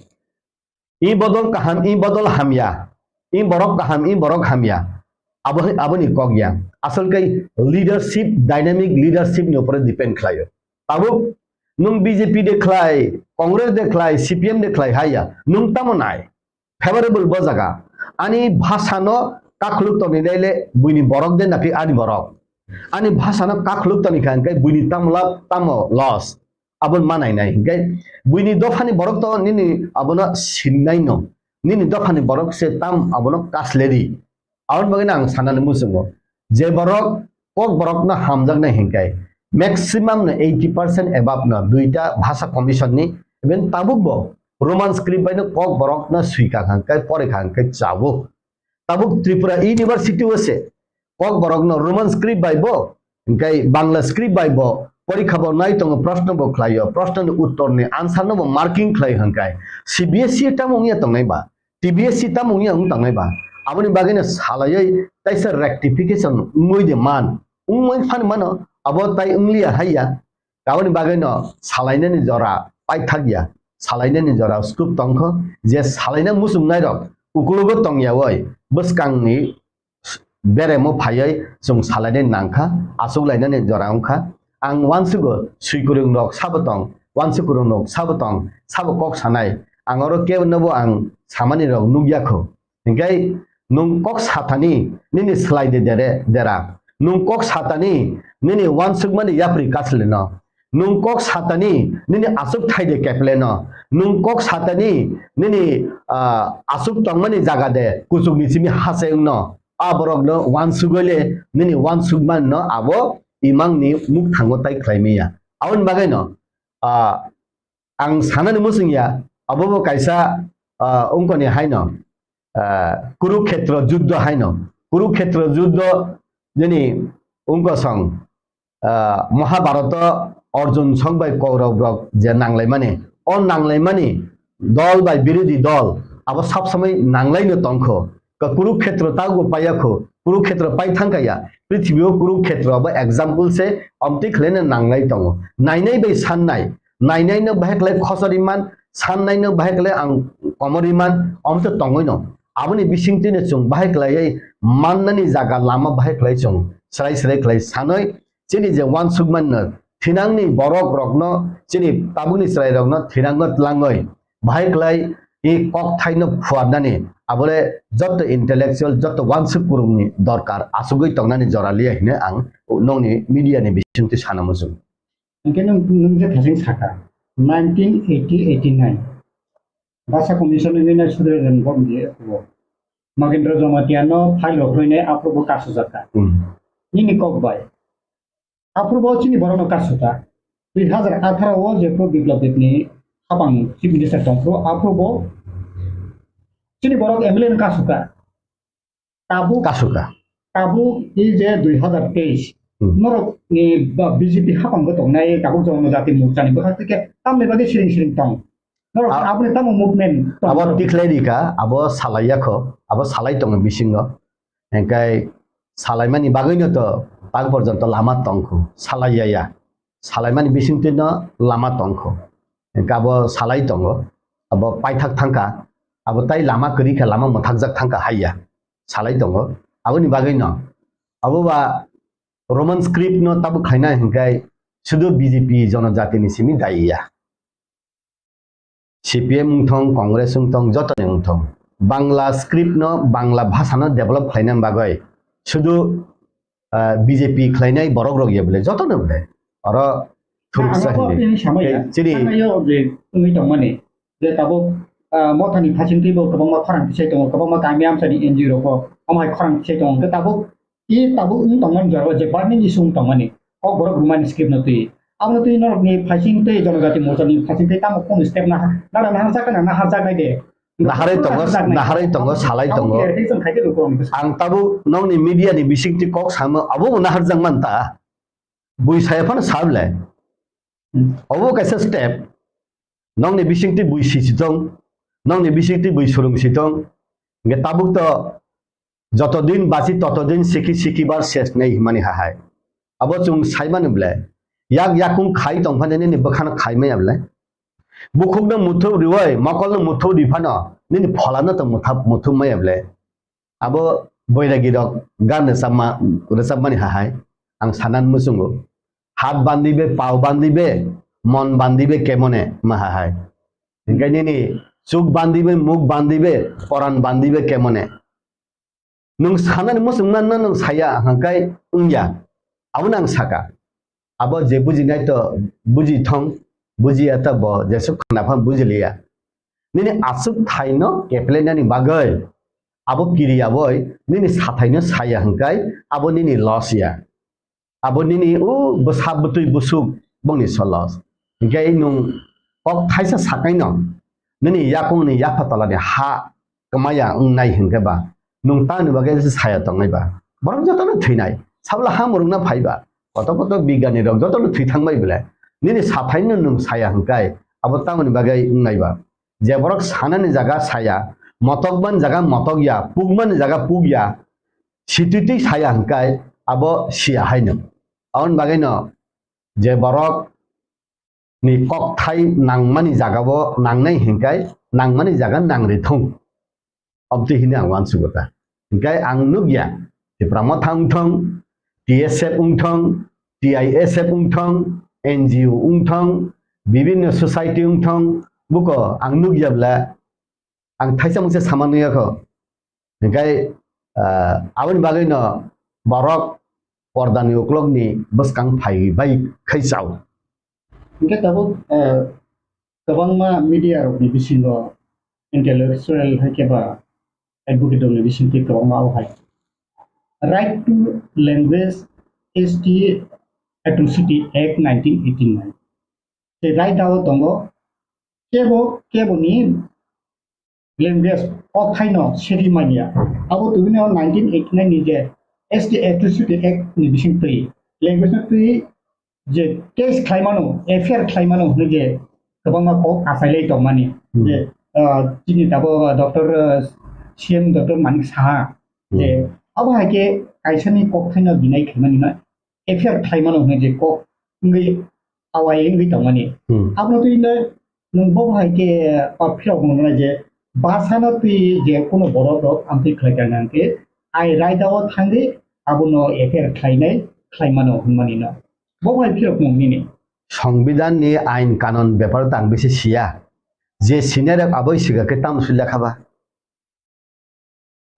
I bodol kaham, i bodol hamya, i borok kaham, i borok hamya. Abo, aboni kok ya. Asol khe leadership, dynamic leadership ni upore depend khlaio. Tabuk nwng B J P de khlai, Congress de khlai, C P M de khlai haya. Nwng tamo nai? Favorable bo jaga. Ani bhasha no kakhuluk tongni naile buini borok de naki ani borok. Ani bhasha no kakhuluk tongni kha hwnkhe buini tamo lab tamo loss. Abon manai nai hwnkhe buini dophani borok to nini abono sinnai no. Nini dophani borok se tam abono kasledi. Aboni bagwi ang sanani muchungo, je borok kok borokno hamjaknai hwnkhe maximum no eighty percent above no duita bhasha commission ni, even tabuk bo Roman script bai no kok borokno swika hwnkhe, porikha hwnkhe chabuk. Tabuk Tripura University o se kok borokno Roman script bai bo, hwnkhe Bangla script bai bo porikha bo nai tongo, proshno bo khlaio, proshno ni uttor ni answer no bo marking khlai hwnkhe C B S E tamo wngya tongnai ba? T B S C tamo wngya wng tangnai ba? Aboni bagwino salaiwi taisa rectification wngwi de man. Wngwi phano mano, abo tai wngliya haiya. Aboni bagwino salainani jora paithakya. Salainani jora scope tongkho, je salaina muchungnairok ukulugo tongyawi bwskangni beremo phaiwi chwng salainani nangkha, achuklainani jora wngkha. Ang uansugo swikwrwngrok sabo tong, uansukwrwngrok sabo tong, sabo kok sanai. Ang oro kebonobo ang samanirok nukya kho. Hinkhe nwng kok satani nini swlai de dere, dera. Nwng kok satani nini uansukmani yapri kasleno. Nwng kok satani nini aswk thai de kepleno. Nwng kok satani nini, ah, aswk tongmani jaga de kuchukni simi hachengno. A borokno uansugwi le nini uansukmanno abo imangni mukthango tai khlai manya. Aboni bagwino, ah, ang sanani muchungya, abo bo kaisa, ah, ungkoni haino, ah, Kurukhetra juddho haino. Kurukhetra juddho nini ungkosong, ah, Mahabharata Arjun song bai Kaurab rok je nanglaimani, o nanglaimani dol bai birodhi dol abo sab samai nanglaino tongkho. Ka Kurukhetra tago paiyakho, Kurukhetra pai thangkaya, prithibio Kurukhetra abo example se, omtwi khlaina nanglai tongo. Nainai bai sannai, nainaino bahai khlai khosori man, sannaino bahai khlai ang komori man, omtwi tongwino. Aboni bisingtwino chwng bahai khlaiwi mannani jaga lama bahai khlai chwng srai srai khlai sanwi, chini je uansukmanno thinangni borok rokno, chini tabukni chwrai rokno thinango tlangwi bahai khlai i kok thaino phuarnani abole jotto intellectual, jotto uansuk kwrwngni dorkar asugwi tongnani jora liya hino ang nokni media ni bisingtwi sana muchung. Hingke nwng, nwng je thasing saka, nineteen eighty eighty nine Basa Commission ni nai sudre ren bom diye o. Magendra Jamatia no file rok rwinai aphuru bo kasu jaka. Hmm. Nini kok bai. Aphuru bo chini borok no kasu ta. Dui hazar atharo o je pro Biplab Deb ni hapang Chief Minister tong pro aphuru bo chini borok M L A no kasu ta. Tabuk, Kasuka. Tabuk i je dui hazar teis, Hmm. Norok ni ba B J P hapang bo tongnai tabuk Jonojati Morcha ni bwkhak tike tamni bagwi siring siring tong. Norok A- aboni tamo movement tong Abo norok. Tikhlai rika, abo salai yakho, abo salai tongo bisingo. Hingkai salaimani bagwino to tak porjonto lama tongkhu, salai yaya. Salaimani bisingtwino lama tongkho. Hingke abo salai tongo. Abo paithak thangkha. Abo tai lama kwrwi khe lama mwthakjak thangkha haiya. Salai tongo. Aboni bagwino Abo ba Roman script no tabuk khaina hinkai sudu B J P jonojati ni simi daiya. C P M wngthong, Congress wngthong, jotoni wngthong. Bangla script no, Bangla bhasha no develop khlaina bagwi sudu, ah, B J P khlainai borok rok ya bole, jotono bole. Oro thuruksa hinwi. Chini, ah, tangnaio je wngwi tongmani, je tabuk, ah, mothani phasingtwi bo kwbangma khorang tisai tongo, kwbangma kami amchani N G O rok bo omo hai khorang tisai tongo. Hwnkhe tabuk I tabuk wng tongmani jora o je government issue wng tongmani, Kokborok Roman script no twi. Abono twi norokni phasing tei Jonojati Morcha ni phasing tei tamo kunu step naha-, nara naharjak na naharjaknai de. Naharwi tongo, naharjaknai. Naharwi tongo, salai tongo. Abo khe reaction khai khe lukurokni bwskango. Ang tabuk nokni media ni bisingtwi kok samo, abo bo naharjak man ta. Bui saya phano sa bwle. Hmm. Obo kaisa step. Nokni bisingtwi bui sisi tong, nokni bisingtwi bui surung si tong. Hingke tabuk to joto din basi toto din siki siki bar ses nei himani hahai. Abo chwng saimani ble. Yak yakung khai tong phano nini bwkhano khai maya ble. Bukhukno muthu riwai, mokolno muthu ri phano nini pholano to mutha-, muthu maya ble. Abo boiragi rok gan rwchapma, rwchapmani hahai ang sanan muchungo. Hat bandi be, pao bandi be, mon bandi be kemone ma hahai. Hingke nini chuk bandi be, muk bandi be, poran bandi be kemone. Nwng sanani muchung manna nwng saya hingkai wngya. Abono ang saka. Abo je bujinai to buji thong, bujiya to bo jesuk khana phan bujiliya. Nini aswk thaino keplainani bagwi abo kiriya boi nini sathaino saya hingkai abo nini loss ya. Abo nini o bwsa bwtwi busuk bongni so loss. Hingke nwng kok thaisa sakaino nini yakungni yapha tolani ha kwmaya wngnai hingke ba, nwng tamoni bagwi saya tongnai ba? Borok jotono thwinai, sabla ha mwrwkna phai ba, koto koto bigani rok jotono thwi thangbai belai. Nini sathaino nwng saya hingkai, abo tamoni bagwi wngnai ba? Je borok sanani jaga saya, motokmani jaga motok ya, pukmani jaga puk ya, sititwi saya hingkai, abo siya haino. Aboni bagwino je borok ni kokthai nangmani jagao nangnai hingkai nangmani jaga nangri thung. Obtwi hini ang uansugo ta. Hingkai ang nukya, Tipra Motha wngthong, T S F wngthong, T I S F wngthong, N G O wngthong, bibinno society wngthong, buko ang nukya bla ang thaisa mungsa sama nuyakho. Hingkai, ah, aboni bagwino borok pordani uklokni bwskang phai bai khai chao. Hingke tabuk, ah, kwbangma media rokni bisingo intellectual hai khe ba advocate rokni bisingtwi kwbangma o hai Right to Language S T Atrocity Act nineteen eighty-nine. Tei right o tongo kebo, keboni language o thaino sedi manya. Abo tubini o nineteen eighty-nine ni je S T Atrocity Act ni bising twi language no twi je case khlai mano, F I R khlai mano hwnwi je kwbangma kok achailai tongmani. Hmm. Je, ah, chini tabuk, ah, Doctor, ah, C M Doctor Manik Saha je, hmm, abo hai khe kaisani kok thaino deny khaimani no F I R khlai mano hwnwi je kok wngwi awai wngwi tongmani. Hmm. Abono twi no nwng bo hai khe, ah, philok mano je bwsano twi je kuno borok rok amtwi khlai kha nang khe ai raida o thangwi abono F I R khlainai khlai mano hwnmani no. Bo bai phiyok mung nini. Songbidan ni ain kanon bepar tang bisi siya. Je senior rok aboi siga khe tam sui lekha ba.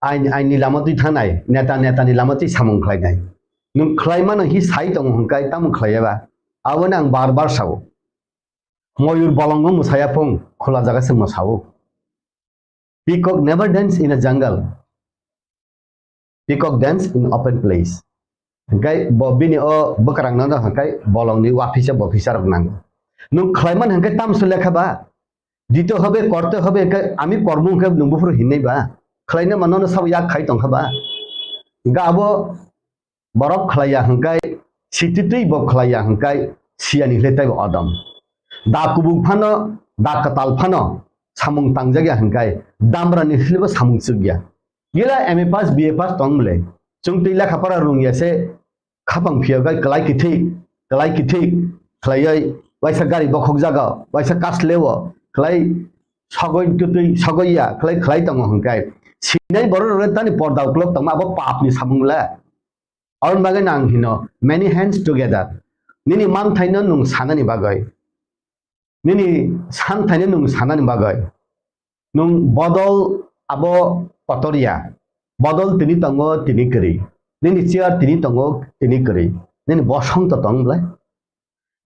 Ain, ain ni lama twi thangnai, neta, neta ni lama twi samung khlainai. Nwng khlai mano hi sai tongo hwnkai tamo khlai ya ba. Abo no ang bar bar sao. Moyur bolongo mwsaya phung, khula jaga se mwsao. Peacock never dance in a jungle. Peacock dance in open place. Hingkai bo bini o bwkrang no hingkai bolong ni wafisa bofisa rok nango. Nwng khlai man hingkai tamso lekha ba. Dito hobe, korte hobe, hingkai ami kormo hingkai nwng buphuru hinai ba. Khlai na mano no sabo yak khai tongkha ba. Hingka abo Borok khlaiya hwnkhe sititwi, bo khlaiya hwnkhe siyani hwlwi teibo odom. Da kubuk phano, da kwtal phano samung tangjak ya hwnkhe damrani hwlwibo samung chuk ya. Gila M A pass, B A pass tong mle. Chwng twi lekha pora rung ya se khapang phiya bai kwlai kithi, kwlai kithi khlaiwi waisa gari bokhok jaga, waisa kasleo khlai sogoi twtwi sogoi ya khlai khlai tongo hwnkhe sinai borok rok tani porda uklok tongma abo papni samung le. Aboni bagwi no ang hino, many hands together. Nini manthaino nwng sanani bagwi, nini santhaino nwng sanani bagwi, nwng bodol abo kotor ya. Bodol tini tongo, tini kwrwi. Nini chair tini tongo, tini kwrwi. Nini bosong to tong bwle.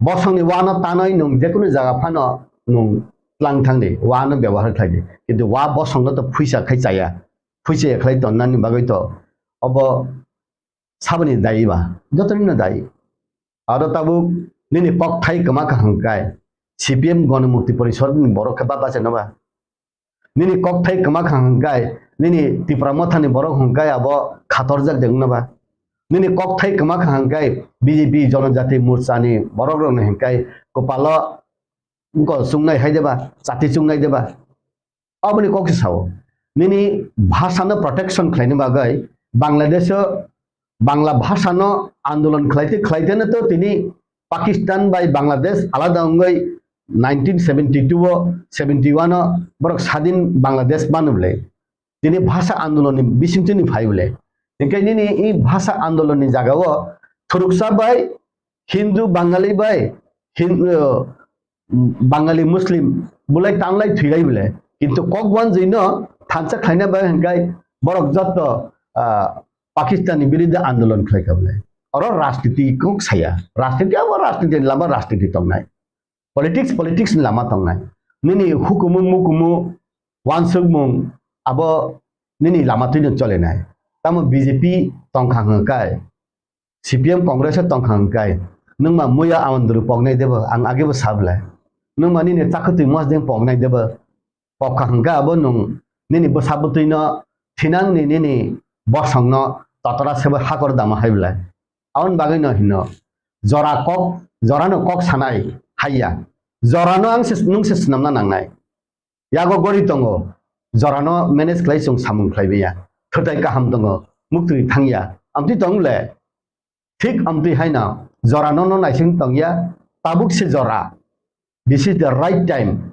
Bosongni wano tanwi nwng jekunu jaga phano nwng tlang thangdi, wano byabohar khlaidi. Kintu wa bosongno to phuisa khai chaya. Phuisa ya khlai tonnani bagwi to obo saboni dayi ba? Jotonino dayi. Aro tabuk nini kokthai kwma kaham kai C P M Ganamukti Porishad ni borok khe ba bachaino ba? Nini kokthai kwma kha hwnkhai, nini Tipra Motha ni borok hwnkhai abo khatorjak de wngna ba? Nini kokthai kwma kha hwnkhai B J P Jonojati Morcha ni borok rok ni hwnkhai kwpalo wngkol chungnai hai de ba, chati chungnai de ba? Aboni kok se sao. Nini bhasha no protection khlaina bagwi Bangladesh o Bangla bhasha no andolon khlaite khlaite no to tini Pakistan bai Bangladesh alada wngwi nineteen seventy two o, seventy one o borok sadin Bangladesh manu bwle. Tini bhasha andolon ni bisingtwi ni phai bwle. Hinkhe nini i bhasha andolon ni jaga o thuruksa bai Hindu Bangali bai Hin-, uh, Bangali Muslim bulai tanglai thwilai bwle. Kintu kok wanjwi no thansa khlaina bai hwnkhai borok jotto, ah, Pakistan ni biruddhe andolon khlai kha bwle. Oro rajniti kok saya. Rajniti abo rajniti ni lama rajniti tongnai. Politics, politics ni lama tongnai. Nini hukumu mukumu wansukmung abo nini lama twino cholenai. Tamo B J P tongkha hwnkhai, C P M Congress o tongkha hwnkhai, nwng ma muya Awandru poknai debo, ang agebo sab lai. Nwng ma nini chakwtwi mosdeng poknai debo, pokha hwnkhai abo nwng nini bwsa bwtwino thinangni nini bosongno totora sebo hakor dama hai bwlai. Aboni bagwino hino, jora kok, jorano kok sanai haiya. Jorano ang se, nwng se swnamna nangnai. Yago gori tongo, jorano manage khlai chwng samung khlaibai ya. Thwtai kaham tongo, muktwi thangya. Amtwi tong le? Thik amtwi haino jorano no naising tongya, tabuk se jora. This is the right time.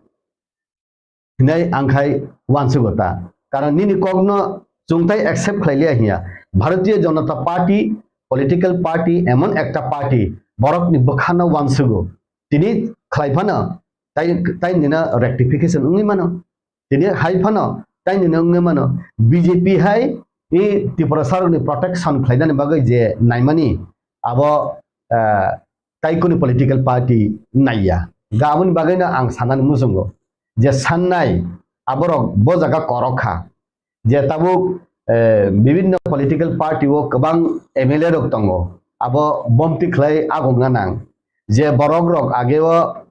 Hinai ang khai wansugo ta. Karon nini kokno chwng tai accept khlai liya hiya. Bharatiya Janata Party, political party, emon ekta party, borokni bwkhano wansugo. Tini khlai phano tai, tai nino rectification wngwi mano. Tini hai phano tai nino wngwi mano. B J P hai i Tiprasarokni protection khlainani bagwi je naimani abo, ah, tai kuni political party naiya. Ga aboni bagwino ang sanani muchungo je sannai aborok bo jaga korok kha. Je tabuk, eh, bibinno political party o kwbang M L A rok tongo. Abo bomti khlai agongna nang. Je borok rok age o,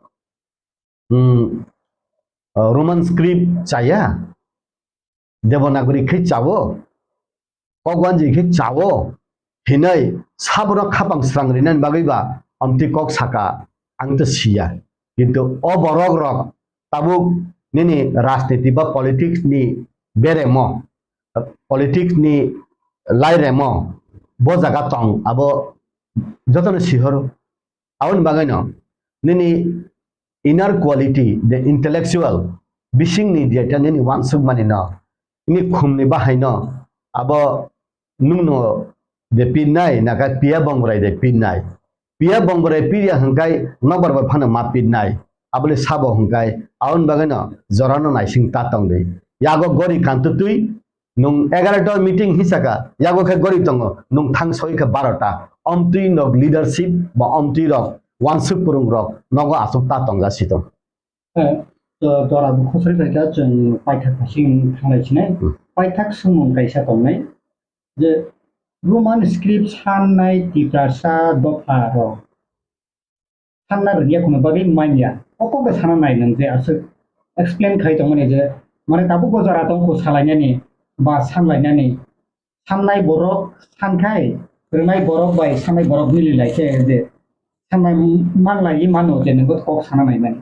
hmm, Roman script chaya, Devanagari khe chawo, kok wanjwi khe chawo hinwi sabono khapang srang rinani bagwi ba amtwi kok saka ang to siya. Kintu o borok rok tabuk nini rajniti ba politics ni beremo, politics ni lairemo bo jaga tong abo jotono sihoro. Aboni bagwino nini inner quality, the intellectual, bisingni jeta nini wansukmanino, nini khumni bahaino abo nwngno de pinnai, naka piya bongrai de pinnai. Piya bongrai piya hwnkhai nokbar bai phano ma pinnai. Abole sabo hwnkhai, aboni bagwino jorano naising ta tongdi. Yago gori kantutwi, nwng egarota meeting hisaka, yago khe gori tongo, nwng thang soi khe barota. Omtwi nok leadership ba omtwi rok wansuk purung rok nogo asuk ta tongja si tong. Eh, to, to abo khosoi bai kha chwng paithak phasing thanglai sinai. Hmm. Paithak swngmung kaisa tongnai je Roman script sannai Tiprasa dopha rok sanna rwngya kuno bagwi manya. O kok bai sana nai nwng je aswk explain khai tongmani je, mane tabuk bo jora tong kho salainani ba sanlainani. Sannai borok sankhai, rwnai borok bai sannai borok mili lai khe je sannai manlai mano je nwng bo kok sana nai mani.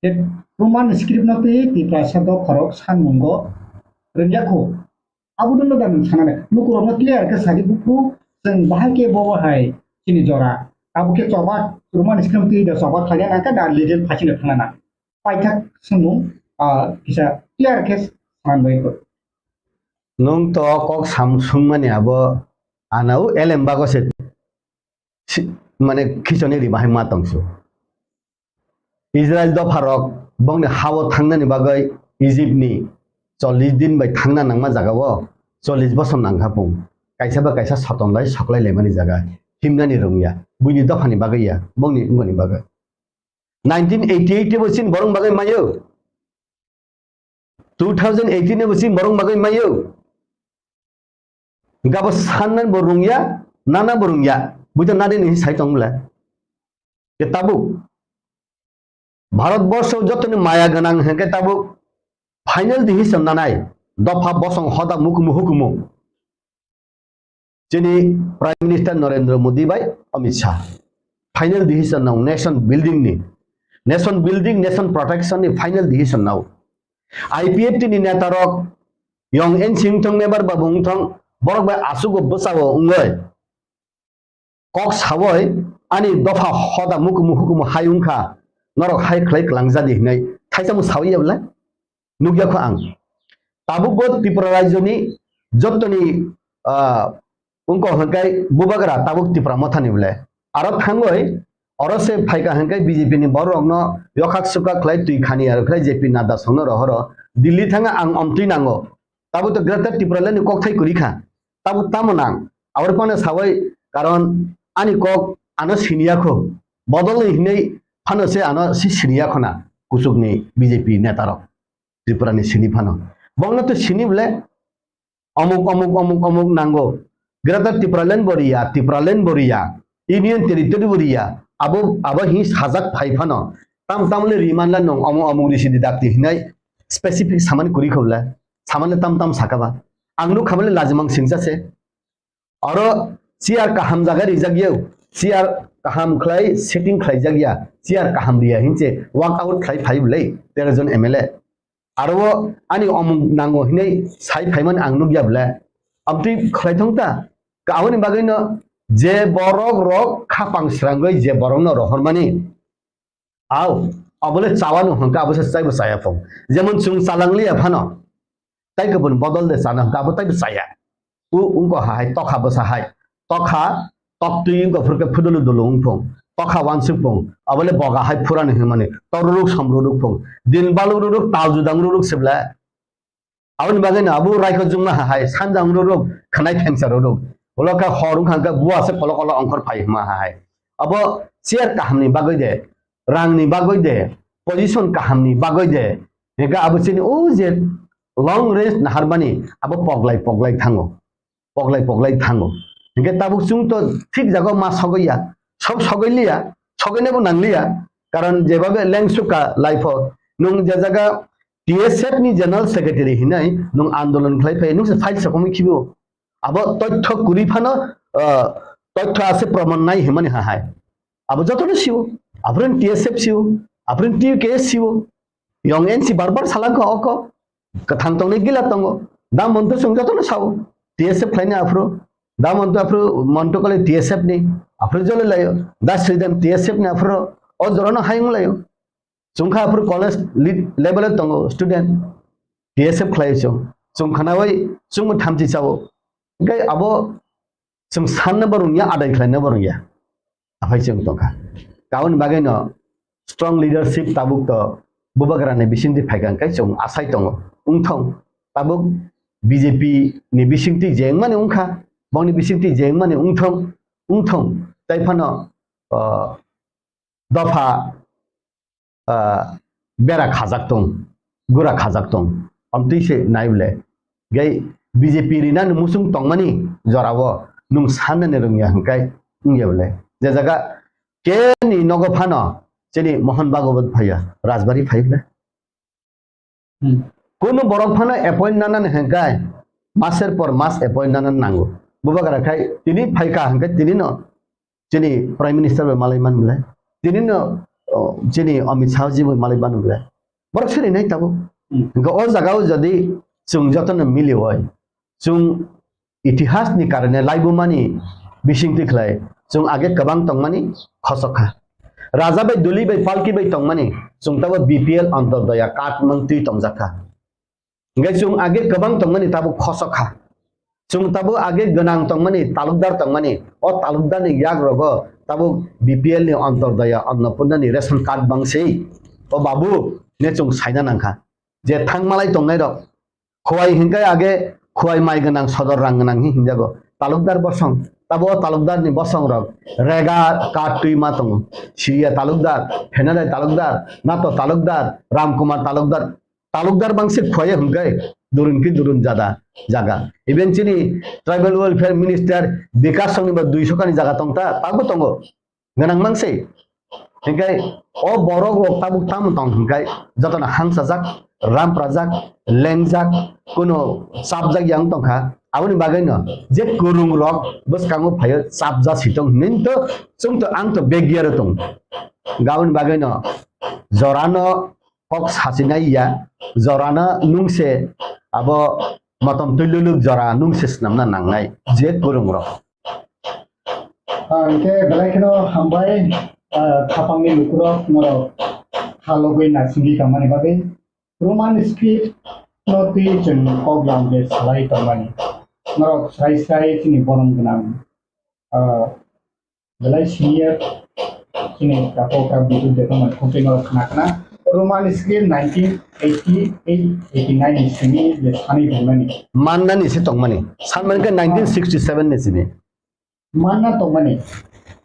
Je Roman script no twi Tiprasa dopha rok sanmungo rwngya kho. Abo no da nwng sana nai. Lukurokno clear khe sadi bukhu chwng bahai khe bo hai chini jora. Abo khe choba Roman script twi da choba khlaiya nang khe da legal phasino thangna nang. Paithak swngmung, ah, kisa clear khe sanani bagwi kho. Nwng to kok sam swngmani abo Ana o elem bago se si-, mane khichoni ri bahai ma tongsu. Israel dopharok bongni hao thangnani bagwi Egypt ni chollish din bai thangna nangma jagao chollish bosor nangkha pung. Kaisa ba kaisa soton lai soklai laimani jaga himnani rwngya. Buini dophani bagwi ya, bongni wngoni bagwi. Nineteen eighty-eight bo chini borok bagwi mayo. Two thousand eighteen bo chini borok bagwi mayo. Gabo sannan bo rungya, nana bo rungya. Buita nadi ni sai tong le. Ke tabuk. Bharat borsho jotoni maya ganang hengke tabuk final decision nanai. Dopha bosong hoda mukumu hukumu. Chini Prime Minister Narendra Modi bai Amit Shah. Final decision nang nation building ni. Nation building, nation protection ni final decision nau. I P F T ni neta rok yong en sing thong mebar babu wng thong borok bai asugo bwsao wngoi. Kok sawoi ani dopha hoda mukumu hukumu hai wngkha, norok hai khlai kwlangjadi hinai thaisa mo sawi ya bwle? Nukya kho ang. Tabuk bo Tripura rajyoni jottoni, ah, wngkha hwnkhe bubagra tabuk Tipra Mothani bwle. Aro thangoi oro se phaika hwnkhe B J P ni borok rokno yokhak sukhak khlai twi khani aro khlai J P Nadda songno rohoro Delhi thanga ang omtwi nango. Tabuk to Greater Tipraland ni kokthai kwrwi kha. Tabuk tamo nang? Aboni phano sawai, karon ani kok ano siniya kho. Bodol ni hinwi phano se ano si siniya khona kuchuk ni B J P neta rok. Tripura ni sini phano. Bongno to sini bole omuk, omuk, omuk, omuk nango. Greater Tipraland bo riya, Tipraland bo riya, Union Territory bo riya. Abo, abo hi sajak phai phano. Tam tam le riman la nong omuk, omuk ri sidi dakti hinai specific samani kuri khobla. Samani tam tam sakaba. Ang nuk khamale lajimang singsa se. Oro chair kaham jaga rijak yau. Chair kaham khlai setting khlai jak ya. Chair kaham riya hinse walk out khlai phai bole tero jon M L A. Aro ani omung nango hinwi sai phaimani ang nukya bole. Amtwi khlai thong ta. Aboni bagwino je borok rok khapang srangwi je borokno rohormani. Au, abole chawano hwnkha abo se chaibo chaya phung. Jemon chwng chalang liya phano. Tai kubun bodol de chana hwnkha abo taibo chaya. U ungko hai tokha bwsa hai. Tokha, toktwi wngkha phurkhe phudulu dulu wngphung. Tokha wansuk phung. Abole boga hai phurani hwnmani. Toruruk somruruk phung. Din balururuk tal judang ruruk sibla. Aboni bagwi no abo raikho jungma hai. Sanjang ruruk, khanai thengsa ruruk. Ulo kha hor wngkha khe bua se kolo kolo ongkhor phai hima hai. Abo chair kahamni bagwi de, rangni bagwi de, position kahamni bagwi de. Hingkhe abo chini o je long range naharmani abo poglai poglai thango. Poglai poglai thango. Hingke tabuk chwng to thik jaga ma sogoi ya, sok sogoi liya, sogoi nebo nang liya. Karon jebabe lengsuka life o nwng je jaga T S F ni general secretary hinai nwng andolon khlai phai nwng se file sokomoi khibo. Abo tothyo kuri phano, ah, tothyo ase proman nai himani ha hai. Abo jotono sibo. Abren T S F sibo. Abren T K S sibo. Yong N C bar bar salangkha oko. Kwthang tongnai gila tongo. Da monto chwng jotono sao. T S F khlaina aphuru. Da monto aphuru monto kole T S F ni. Aphuru jole layo. Da Sridham T S F ni aphuru. O jorano hayung layo. Chwngkha aphuru college lead level o tongo student. T S F khlai chwng. Chwng khnawi chwngbo thamchi sao. Hingke abo chwng sanna bo rungya, adai khlaina bo rungya. Aphai chwng tongkha. Kaun bagwi no strong leadership tabuk to bubagra ni bisingtwi phaikha hwnkhe chwng asai tongo. Wngthong tabuk B J P ni bisingtwi jengmani wngkha, bongni bisingtwi jengmani wngthong, wngthong. Tai phano, ah, dopha ah, bera khajak tong, gura khajak tong. Amtwi se nai bole. Gai B J P rina ni musung tongmani jorao nwng sanani rwngya hwnkhe wngya bole. Je jaga ke ni nogo phano chini Mohan Bhagwat phaiya, Rajbari phai bole. Hmm. Kunu borok phano appoint nanani hwnkhe maser por mas appoint nanani nango. Bubagra khai tini phaikha hwnkhe tini no chini Prime Minister bai malai man bole. Tini no, oh, chini Amit Shah ji bai malai man bole. Borok siri nai tabuk. Hmm. Hwnkhe o jaga o jodi chwng jotono mili oi, chwng itihas ni karone laibumani bisingtwi khlai chwng age kwbang tongmani khosok kha. Raja bai duli bai palki bai tongmani chwng tabo B P L Antyodaya card mantwi tongjak kha. Hingke chwng age kwbang tongmani tabuk khosok kha. Chwng tabuk age gwnang tongmani, talukdar tongmani, o talukdarni yagrogo tabuk B P L ni Antyodaya Annapurnani ration card bangsi. O babu, ne chwng saina nangkha. Je thangmalai tongnairok, Khowai hinkai age Khowai mai gwnang, sodor rang gwnang hi hinjago. Talukdar bosong, tabo o talukdarni bosongrok rega card twi ma tongo. Siriya talukdar, Phenadai talukdar, Nato talukdar, Ramkumar talukdar, talukdar bangsi Khowai hinkai durun ki durun jada jaga. Even chini Tribal Welfare Minister Bikash Songni bo dui sokani jaga tongta, tabo tongo. Gwnang mang se. Hinkhe o borok rok tabuk tamo tong hinkhe jotono hangsajak, ramprajak, lengjak, kuno chapjak yang tongkha. Aboni bagwino je kwrwng rok bwskango phaio chapjak si tong hinwi to chwng to ang to begiyaro tong. Aboni bagwino jorano kok sachinai ya, jorano nungse abo motom twi luluk jora nungse swnamna nangnai je kwrwng rok. Ah, hingke belai kheno hambai, ah, khapangni lukurok norok kha logwi naisingwi tongmani bagwi. Roman script no twi chwng kok lam je salai tongmani. Norok srai srai chini borom gwnang, ah, belai senior chini kako krak bidu de tongmani khokti norok khna khna. Roman script nineteen eighty eight eighty nine ni simi je sanwi tongmani. Mannani se tongmani. Sanmani khe nineteen sixty seven ni simi. Manna tongmani,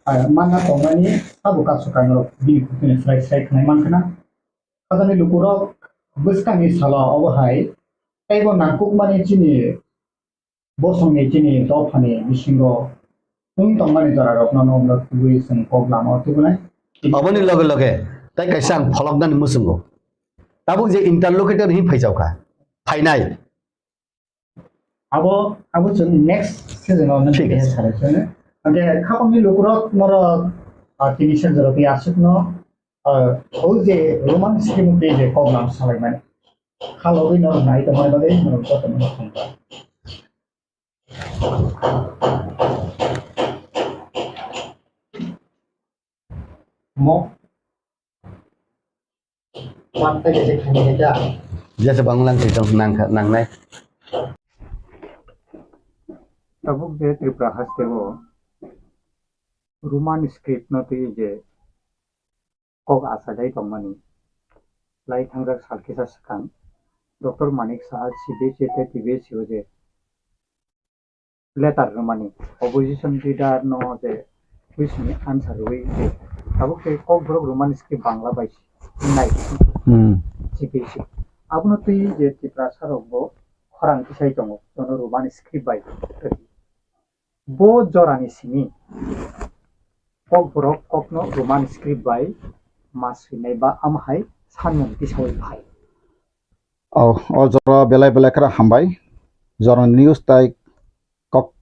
ah, manna tongmani abo kasu kangrok bini khukni srai srai khnai mankha na. Khajani lukurok bwskangni salo obo hai teibo nangkukmani chini bosongni chini dophani bisingo wng tongmani jorarokno nokno tubui chwng kok lama o tubunai. Oboni loge loge tai kaisa ang pholoknani muchungo. Tabuk je interlocutor hinwi phaijaokha, phainai. Abo, abo chwng next season o nang thik khe ase. Salai chwng. Hingke khapangni lukurok norok, ah, tini sejoro tei aswkno, ah, o je Roman script tei je kok lam salaimani. Khalogwi norok nai tongmani bagwi norok jotono thangkha. Mo. Jesa banglang si tong nang nangnai. Tabuk je Tripura haste o Roman script no twi je kok achailai tongmani lai thangjak sal kisa swkang Doctor Manik Saha C B S E tei T B S E o je letter rwmani, opposition leader no je question ni answer rwui je tabuk tei Kokborok Roman script Bangla bai nai Hmm. C B S E. Abono twi je Tiprasa rok bo khorang tisai tongo, jono Roman script bai. Bo jorani simi Kokborok kokno Roman script bai ma swinai ba am hai sanmung tisaui phai. O, o jora belai belai khara hambai. Jora news tai kok,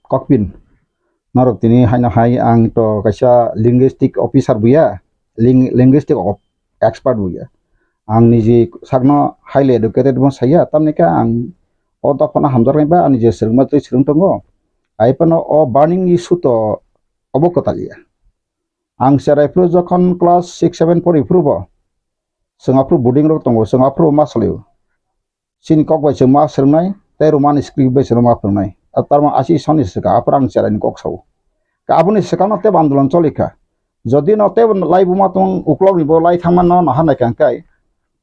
kokpin. Norok tini haino hai ang to kaisa linguistic officer buya, ling-, linguistic op-, expert buya. Ang niji sakno highly educated bo saya, tamni khe ang o dophano hamjaknai ba ani je swrwngma twi swrwng tongo. Ai phano o burning issue to obo kwtal ya. Ang cherai phuru jokhon class six seven pori phuru bo, chwng aphuru boarding rok tongo, chwng aphuru ma salio. Chini kok bai chwng ma swrwngnai, tei Roman script bai chwng ma phwrwngnai. A tarman asi soni swkang, aphuru ang cherai ni kok sao. Ka aboni swkang no tei andolon choli kha. Jodi no tei lai buma tong uklok ni bo lai thangma no naha nai kha hwnkhe,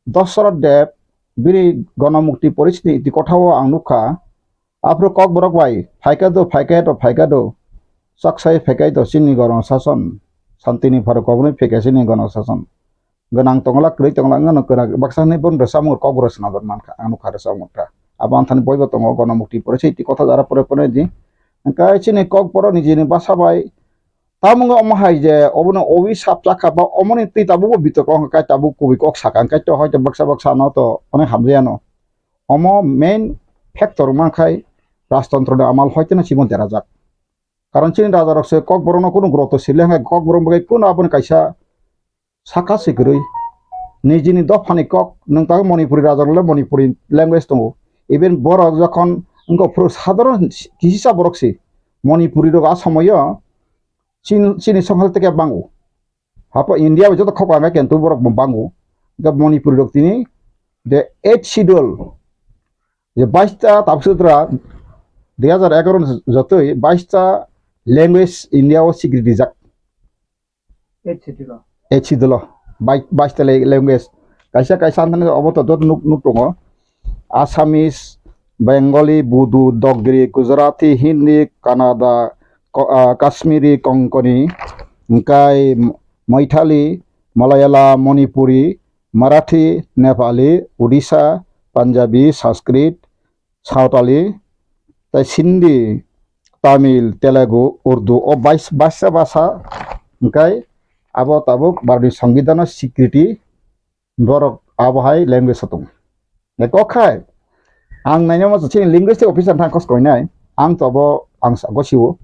Dasarath Deb bini Ganamukti Porishad ni iti kotha o ang nukha, aphuru Kokborok bai, phaikha do, phaikha do, phaikha do, chaksai phaikha do, chini gono sason, santini pharo kobonwi phaikha chini gono sason. Gwnang tongla, kwrwi tongla, wngno kwrak, baksa hwnwi bono rwchapmung Kokborok swnamjak mankha, ang nukha rwchapmung kha. Abo anthani boibo tongo, Ganamukti Porishad iti kotha jara pore pore di. Hwnkhe chini Kokborok nijini basa bai, Tamo wngkha omo hai je obono owi sap chakha ba omoni twi tabukbo bitok wngkha kai tabuk kubui kok sakha hwnkhe to hoito baksa baksa no to onek hamjaya no. Omo main factor wngma khai rajtontro ni amal hoito no chibon derajak. Karon chini raja rok se Kokborok no kunu groto sile hwnkhe Kokborok bai kunu aboni kaisa saka se kwrwi. Nijini dophani kok nwng tabuk Manipuri raja rok le Manipuri language tongo. Even borok jokhon wngkha phuru sadharon kisa borok se Manipuri rok a somoyo Chin-, chini songkha teke bango. Hapo India bai joto khok ang khe tu borok bo bango. Ga Manipuri rok tini the eighth schedule. Je baista tabuk sutra Dui hajar egaroh ni jotoi baista language India o sikri rijak. Eight schedule o. Eight schedule o. Bai-, baista le-, language. Kaisa kaisa anthani obo to dot nuk, nuk tongo. Assamese, Bengali, Bodo, Dogri, Gujarati, Hindi, Kannada, Ko-, ah, Kashmiri, Konkani, hingkai Maithili, Malayalam, Manipuri, Marathi, Nepali, Odisha, Punjabi, Sanskrit, Sawtali, tai Sindhi, Tamil, Telugu, Urdu, o bais-, baisa basa, hingkai abo tabuk Bharotni Songbidanno sikriti borok abo hai language o tongo. Hingke kok khai, ang nainai mo chini linguistic officer thang kos koinai, ang to abo ang sa-, gosio.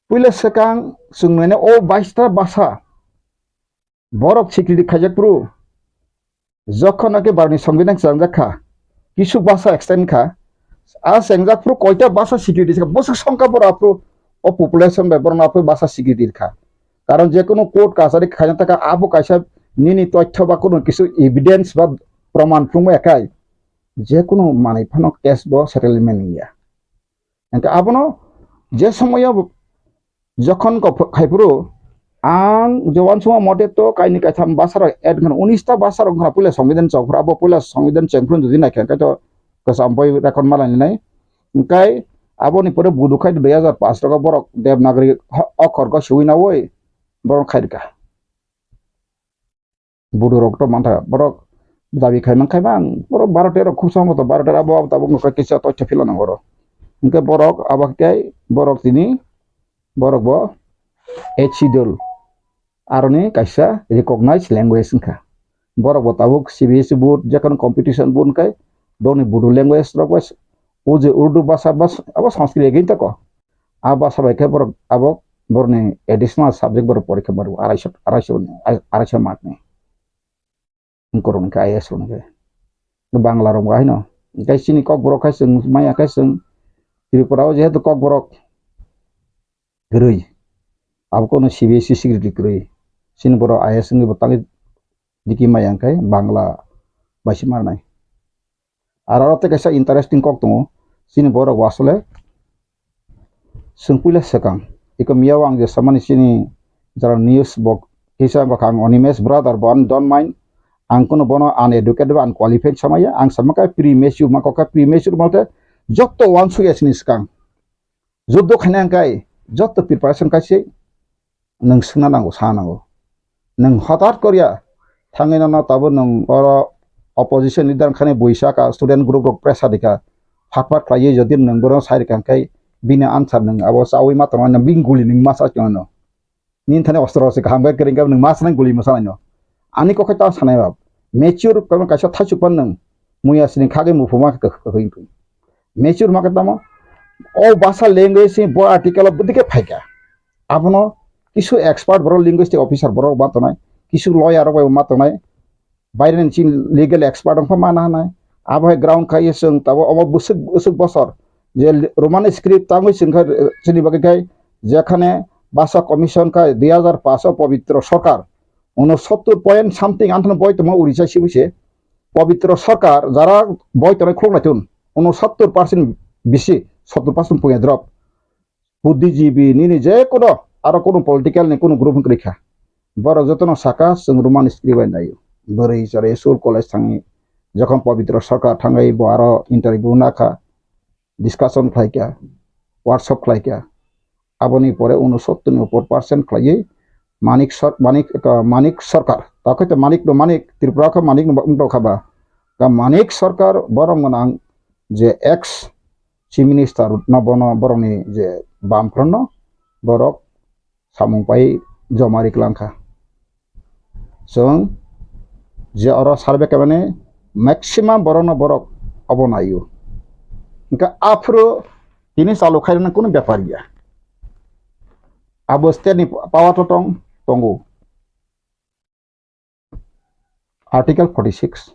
Puila swkang chwng nainai o baista basa, borok sikriti khaijak phuru, jokhon naki Bharotni Songbidan chengjakha, kisu basa extend kha, a chengjak phuru koita basa sikriti kha, bwswk songkha borok aphuru o population bai borok aphuru basa sikriti kha. Karon je kunu court kachari khaina taka abo kaisa nini toithyo ba kunu kisu evidence ba proman phunukmaya khai, je kunu manwi phano case bo settlement wngya. Hingke abono je somoyo jokhon kok khaiphuru ang je uansukma mote to kaini kaitham basa rok add khna, unis ta basa rok khna puila Songbidan chengphuru, abo puila Songbidan chengphuru jodi naikha hingke to kwcham boi record ma lainai. Hingke aboni pore Bodo khai dui hajar paanch rok borok Devanagari ho-, okhor ko swiwi nawi borok khairikha. Bodo rok to mantha, borok dabi khai man khai man, borok baro tero khub sambo to baro tero abo abo tabuk nokha kisa toitha phila nang oro. Hingke borok abo khe borok tini, borok bo eight schedule aroni kaisa recognized language wngkha. Borok bo tabuk C B S E board, jekhon competition board wngkhe, boni Bodo language rok bai o je Urdu basa bas-, abo Sanskrit again tako. A basa bai khe borok abo borokni additional subject borok porikha maro araisho, araisho ni, araisho mark ni. Korok ni khe I A S rok ni khe. Bangla rok bo haino. Hingke chini Kokborok khai chwng maya khai chwng Tripura o jehetu Kokborok kwrwi. Abo kono C B S E secretary kwrwi. Chini borok I A S wngwi bo tangwi diki maya hingke Bangla bai se manai. Aro aro tei kaisa interesting kok tongo. Chini borok bo asole chwng puila swkang. Iko miyao ang je samani chini jara news bo kisa wngkha ang Animesh brother bo ani don't mind. Ang kuno bono uneducated ba unqualified samaya. Ang samakha premature ma kokha premature malte jotto uansukya chini swkang. Juddo khaina hingkai jotto preparation kaise nwng swngna nango, sa nango. Nwng hotat koriya thangwi nono tabuk nwng oro opposition leader wngkhani buisa ka student group rok pressure dikha. Phat phat khlaiwi jodi nwng bono sai rikha hingkai bini answer nwng abo chawi ma tongo, bini guli nwng ma sa tongo. Nini thani ostro se kaham khe kwrwng khe nwng ma sanai guli ma sanai no. Ani kokhe ta sanai ba. Mature kono kaisa thaichuk pan nwng. Muya sini khagwi muphuma khe kwkhwing. Mature ma khe tamo. O basa language ni bo article o bwdike phaikha. Abono kisu expert borok linguistic officer borok ma tongnai. Kisu lawyer rok bai ma tongnai. Baireni chini legal expert wngkha mana hanai. Abo hai ground khai chwng tabo omo bwswk, bwswk bosor je Roman script tangwi chwng kha, chini bagwi khai jekhane basa commission khai dui hajar paanch o Pabitra Sarkar unosottor point something anthano boi tongma Orissa sibu se. Pabitra Sarkar jara boi tongnai khuluk naitun unosottor percent bisi, sottor percent puya drop. Buddhijibi nini je kono aro kono political ni kono group wngkha. Borok jotono saka chwng Roman script bai naio. Bwrwi chwrai school college thangwi jokhon Pabitra Sarkar thangwi bo aro interview nakha, discussion khlaikha, workshop khlaikha. Aboni pore unosottor ni upor percent khlaiwi Manik Sar-, Manik, uh, Manik Sarkar. Takhai to Manik no Manik, Tripura kha Manik no wngtokha ba. Ka Manik Sarkar borok gwnang je ex Chief Minister no bono borokni je bamphrono borok samung pai joma ri kwlangkha. Chwng je oro survey khaimani maximum borokno borok obo naio. Hwnkhe aphuru tini chalu khairoknani kunu bepar ya. Abo state ni power to tong, tongo. Article forty six.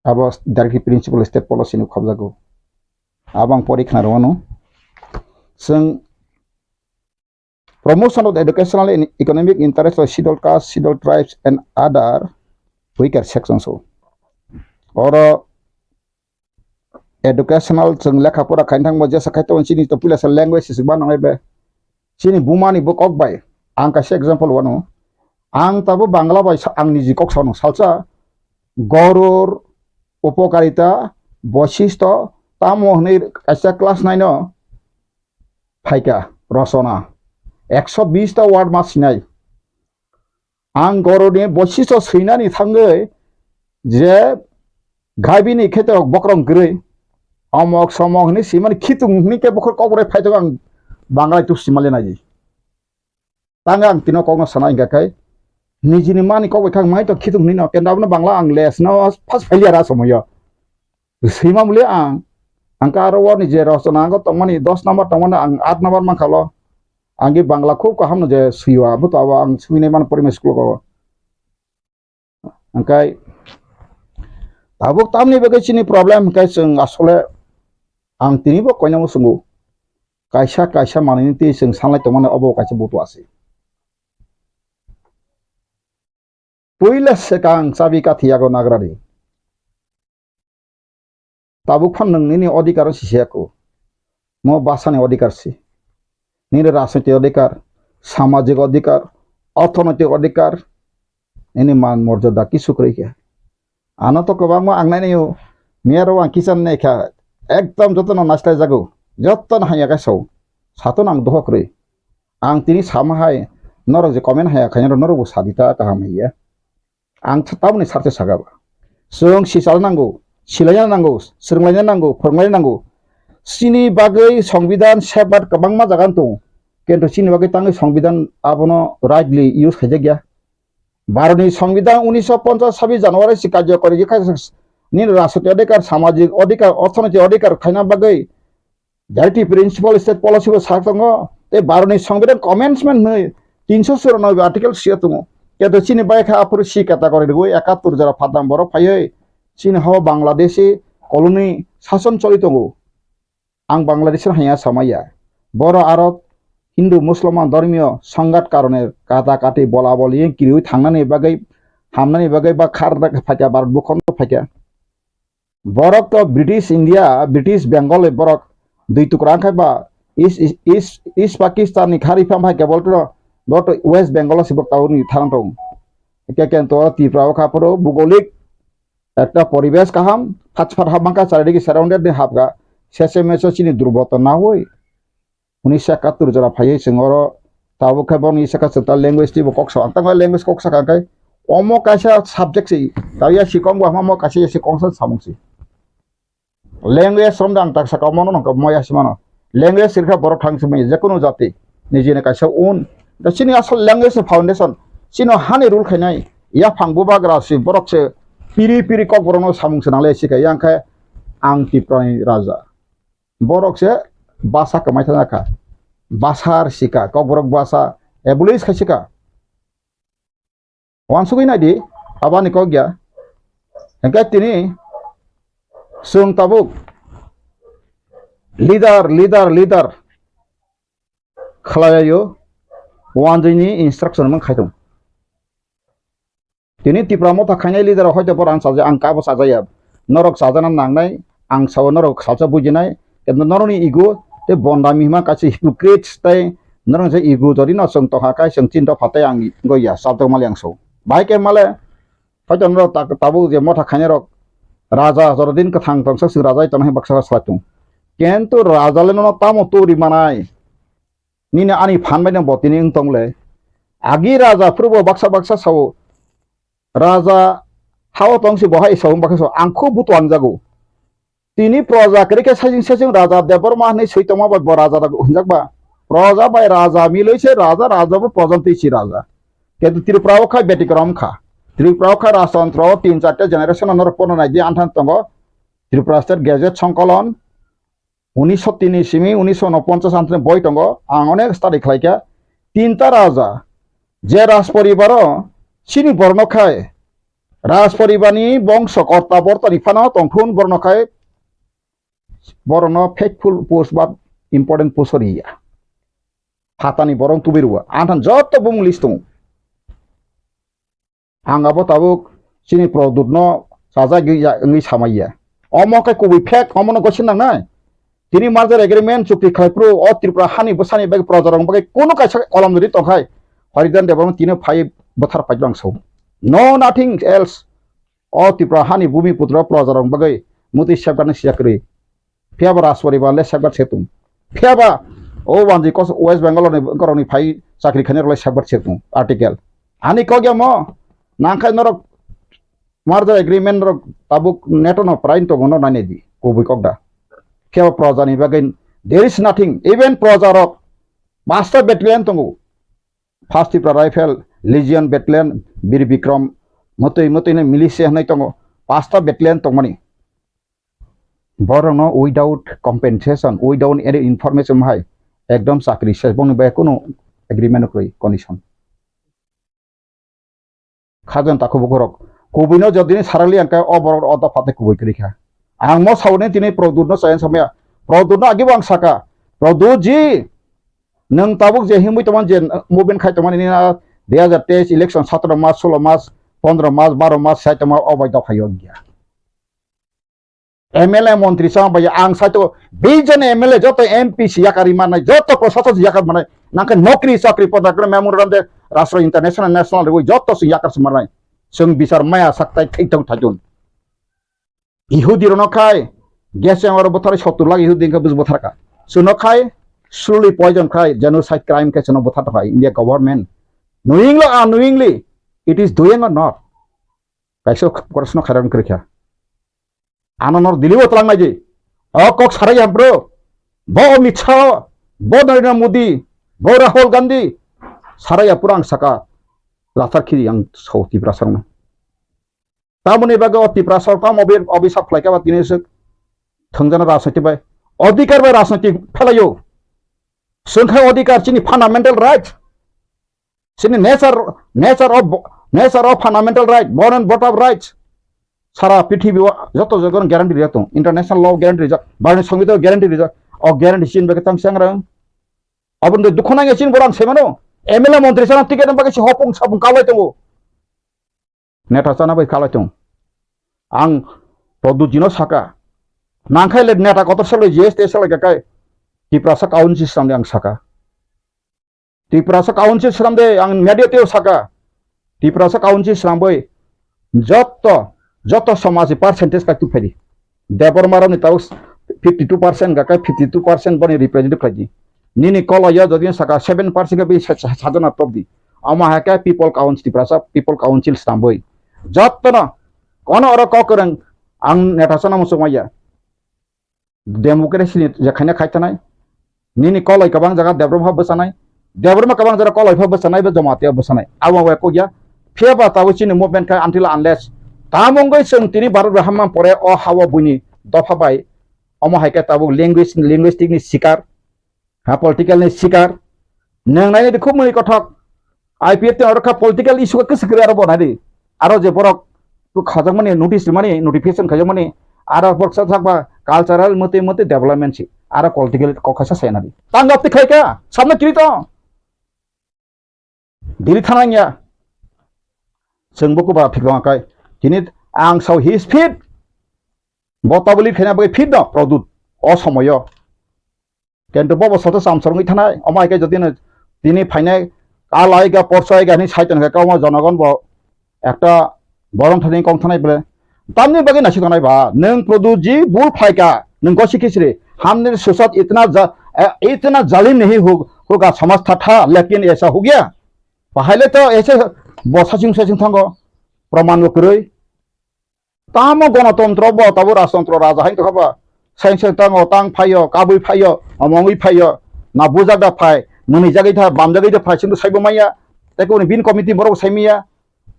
Abo directive principle state policy ni khobjago. Abo ang pori khna rwno. Chwng promotion of the educational and economic interest of scheduled caste, scheduled tribes and other weaker sections o. Oro educational chwng lekha pora khaina thangbo jesa khai tongo chini to puila sa language se ba nangnai be. Chini buma ni bo kok bai ang kaisa example wano. Ang tabo Bangla bai sa-, ang niji kok sano salsa goror, upokarita, boisisto, tamo hwnwi kaisa class nine o phaika rosona. Ekso bis ta word ma sinai. Ang goroni boisisto swinani thangwi je gaibini kheto bokrong kwrwi, omok somok hwnwi simani khitung hwnwi khe bokhor kokborok phai tongo ang Bangla tuk simali nai. Tang ang tino kokno sana hingka khai nijini mani kok bai khang mai to khitung hwnwi no kenda abono Bangla ang les no first failure a somoyo. Swima muli ang, ang ka aro o ni je rosona ang tongmani dos number tongmani ang aat number mankha lo. Ang ge Bangla khub kaham no je swiwa, bo to abo ang swinai mano primary school ko. Hingkai tabuk tamni bagwi chini problem hingkai chwng asole ang tini bo koinamo swngo. Kaisa kaisa manwini twi chwng sanlai tongmani obo kaisa butu asi. Puila swkang chabi kathi yago nagrari. Tabuk phan nwng nini odhikar o sisiya ko. Mo bwsani odhikar si. Nini rajnoitik odhikar, samajik odhikar, orthonoitik odhikar, nini man morjada kisu kwrwi khe. Ano to kwbangma ang nainai o, miyaro ang kichar nai kha, ekdom jotono naislai jago, jotono hanya khe sao. Sato nang dohok kwrwi. Ang tini sama hai, norok je comment haya khaina norok bo sadi ta kaham hiya. Ang th-, tamoni sarthe saka ba. Chwng sichal nango, silaina nango, swrwnglaina nango, phwrwnglaina nango. Chini bagwi songbidan sebad kwbangma jaga tongo. Kintu chini bagwi tangwi songbidan abono rightly use khaijakya. Bharotni songbidan unisho ponchas sabis January si karjokori khe kha nini rajnoitik odhikar, samajik odhikar, orthonoitik odhikar khaina bagwi Directive Principal State Policy bo sak tongo, tei Bharotni Songbidan Amendment hwnwi tinsho churanobe article sio tongo. Keto chini bai kha aphuru si category rwui ekattor jora phatang borok phaiwi chini hao Bangladeshi colony sason choli tongo. Ang Bangladeshi hanya samaya. Boro aro Hindu Musulman dhormiyo songhat karone kata kati bola boli kiriwi thangnani bagwi hamnani bagwi ba khar phaikha Bharat bukhondo phaikha. Borok to British India, British Bengal ni borok dui tukra wngkha ba East, East, East, East Pakistan ni khari pham hai kebol to, borok to West Bengal o si borok tabuk ni tharang tong. Ke ke to Tripura o kha phuru bugolik ekta poribesh kaham, phach phar hap mangkha charidigi surrounded ni hapga, sese meso chini durboto na hoi. Unisho ekattor jora phaiwi chwng oro tabuk khe boni saka chwng ta language twibo kok sa. Ang tangma language kok saka khe omo kaisa subject se, ta ya si kong bo hama mo kaisa ya si kong sa samung se. Language romda ang tak saka omo no nokha mo ya si mano. Language sirkha borok thang simi je kunu jati nijini kaisa un. Da chini asol language ni foundation. Chino hani rule khainai yaphang bubagra si borok se piri piri kok borok no samung se nangle si kha yang khe ang Tripura ni raja. Borok se basa kwmai thana kha. Basa rwsika, kokborok basa abolish khaisika. Wansugwi naidi, abani kok ya. Hingke tini chwng tabuk leader, leader, leader khlailaio, wanjwini instruction mang khaitung. Tini Tipra Motha khainai leader rok hoito borok ang chaja, ang kabo chajaya. Norok chajana nangnai, ang sao norok salsa bujinai. Kintu norokni ego tei bonda mihima kaisa hypocrites tei norok je ego jodi no chwng tongkha kai chwng chin dopha tei ang goya chapjak mali ang sao. Bahai khe male hoito norok ta-, tabuk je motha khainai rok raja jorodin kwthang tongsa chwng raja tongna hai baksa salai tongo. Kintu raja le nono tamo turi manai? Nini ani phan bai no bo tini wng tong le. Agi raja phuru bo baksa baksa sao. Raja hao tong si bo hai sao baksa sao. Ang khub butuang jago. Tini proja kwrwi khe saichung saichung raja Debbarma hinwi swi tongma bai bo raja da hwnjak ba. Proja bai raja milwi se raja, raja bo proja twi si raja. Kintu Tripura o kha betikrom kha. Tripura o kha rajtantro o tin charta generation no norok pono nai di anthan tongo. Tripura State Gazette Songkolon. Unisho tini simi unisho unoponchas anthani boi tongo, ang onek study khlaikha. Tinta raja, je raj poribaro chini borno khai, raj poribarni bongso korta bortani phano tongthun borno khai, borokno faithful post ba important post riya. Phatani borok tubui rwo, anthan joto bumung list tongo. Ang abo tabuk chini product no chajagwi ya wngwi samaiya. Omo khe kubui fake, omono gosi nangnai. Tini merger agreement chukti khlai phuru o Tripura hani bwsani bagwi projarokni bagwi kunu kaisa kolom rwi tongkhai, Haridan Debbarma tini phai bwthar phai bang sao. No nothing else. O Tripura hani bumi putra projarokni bagwi mutwi safeguard ni sijak kwrwi. Phiya ba Rajparibar le safeguard se tung. Phiya ba o wanji kos West Bengal ni borok ni phai chakri khainai rok le safeguard se tung. Article. Ani kok ya mo nangkhai norok merger agreement rok tabuk neto no prain tongo no nai di kubui kok da. Phiya ba proja ni bagwi there is nothing. Even proja rok pasta battalion tongo. First Tipra Rifle, Legion Battalion, Bir Bikram, motoi motoi no militia hinui tongo, pasta battalion tongmani. Borokno without compensation, without any information hai ekdom chakri ses, bongni bai kunu agreement kwrwi condition. Khajan takhuk bukhurok. Kubuino jodi ni sarali ang khe o borok o dopha tei kubui kwrwi kha. Ang mo sauni tini Pradyut no chayang samaya. Pradyut no agi bo ang saka. Pradyut ji, nwng tabuk je himwi tongmani je movement khai tongmani nini na dui hazar teis election sotoro mas, solo mas, pondro mas, baro mas sai tongma o bai dopha yo gya. M L A montri sama bai ang saito bijon M L A joto M P si yakari manai, joto proshason si yakar manai, nangkhe nokri chakri poda kre memorandum de rashtra international national rwi joto si yakar si manai. Chwng bisar maya saktai thik thang thajun. Ihudi rono khai gas chamber buthar sottur lakh Ihudi khe bus buthar ka. Suno khai slowly poison khai genocide crime khai suno buthar khai India government. Knowingly or unknowingly, it is doing or not? Kaisa korsno khairan kwrwikha. Ano nor Delhi o twlang nai di. O kok sarai ya bro. Bo Amit Shah, bo Narendra Modi, bo Rahul Gandhi. Sarai ya pura ang saka lathar khiri ang so Tiprasa rokno. Tamoni bagwi o Tiprasa rok tamo obi-, obisap khlaikha ba tini swk thwngjana rajniti bai. Odhikar bai rajniti phelaio. Swngkhai odhikar chini fundamental right. Chini nature, nature of, nature of fundamental right, born and brought up rights. Sara prithibi o joto jaga guarantee rijak tong. International law guarantee rijak, Bharatni Songbitan guarantee rijak. O guarantee chini bagwi tang changrang. Aboni dukho nangya chini borok ang saimano. M L A montri sana ticket bagwi si hopung sapung kalai tongo. Neta chana bai kalai tong. Ang Pradyut jino saka. Nangkhai le neta kotor salai G S T salai kakai. Tiprasa council swnamdi ang saka. Tiprasa council swnamde ang media teo saka. Tiprasa council swnambai jotto, jotto somaji percentage kai tuphaidi. Debbarma rokni tao fifty two percent gakai fifty two percent boni representative khlaidi. Nini koloyo jodi saka seven percent khe bi sa-, sa-, sajana topdi. Omo hai khe people council, Tiprasa people council swnambai. Jottono kono oro kok kwrwng ang neta sana muchung maya. Democracy ni je khaina khai tanai. Nini koloi kwbang jaga Debbarma pha bwchanai. Debbarma kwbang jaga koloi pha bwchanai, bo Jamatia bwchanai. Abo bai kok ya. Phiya ba tabuk chini movement khai until unless tamo wngwi chwng tini Bharat bai hamma pore o ha-o buini dopha bai omo hai khe tabuk language, linguistic ni sikar, ha, political ni sikar. Nwng nai di khub mui kothok. I P F T oro kha political issue khe kwswk kwrwi aro bo nai di. Aro je borok khajak mani notice mani notification khajak mani aro borok sa thak ba cultural mate mate development si aro political kok khaisa sai nai di. Tang gap ti khai ka samna kiri to. Dili thana ya. Chwng bo kuba phik tong kai. Tini ang sao his fit. Bo tabuli khaina bai fit no Pradyut. O somoyo. Kintu bobo soto samsor wngwi thanai, omo hai khe jodi no tini phainai, kalai ga, porsai ga hinwi sai tongkha, omo jonogon bo ekta borom thani kong thanai bole. Tamni bagwi naisik tongnai ba, nwng Pradyut ji bul phaikha, nwng gosi khisri, humne ke saath itna ja-, eh, itna zalim nahi ho-, hoga samajh tha tha, lekin aisa ho gaya. Pahaile to aise bo saching saching thango, proman bo kwrwi. Tamo gonotontro bo, tabo rajtontro raja hai tongkha ba. Sain sain tango, tang phaio, kabui phaio, omongwi phaio, na bujak da phai, mwnwi jagwi tha, bam jagwi da phai, sindw saibo maya. Tei koboni bin committee borok sai maya.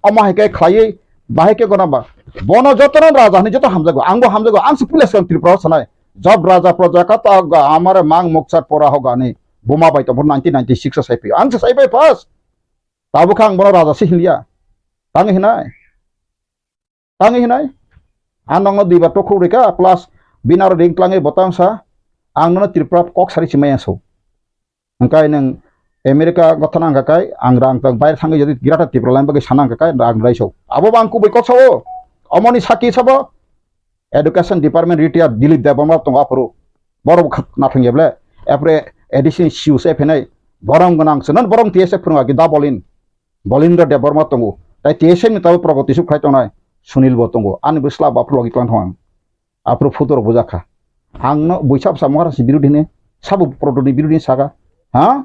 Omo hai khe khlaiwi, bahai khe gona ba. Bono jotono raja hinwi joto hamjago, angbo hamjago, ang se pila swkang Tripura o sanai. Job raja proja kata ga amare mang mokchar pora ho gani. Buma bai tongphuru nineteen ninety-six o sai phio. Ang se sai bai first. Tabukha ang bono raja se hinliya. Tang hinai. Tang hinai. Ang nokno duibar tokhuk rikha, plus bini aro ring tlangwi bo tang sa, ang nono Tripura kok sari chimai ang so. Hwnkhe nwng America gotha nang kha kai, ang rang tang baire thangwi jodi Greater Tripura line bagwi sana hwnkha kai, rang rai so. Abo bo ang kubui kok sao. Omoni saki sabo. Education Department retired Dilip Debbarma tongo aphuru. Borok kha-, nathang ya ble. Apre A D C ni C E O se phenai. Borom gwnang se non borom T S F phwrwng agi da bolin. Bolindra Debbarma tongo. Tai T S F ni tabo progoti suk khai tongnai Sunil bo tongo. Ani bwsla bo aphuru logi tlang thang. Aphuru photo rok bujak kha. Ang no buisa bwsa mokra si birodhi ne. Sabo protoni birodhi saka. Ha?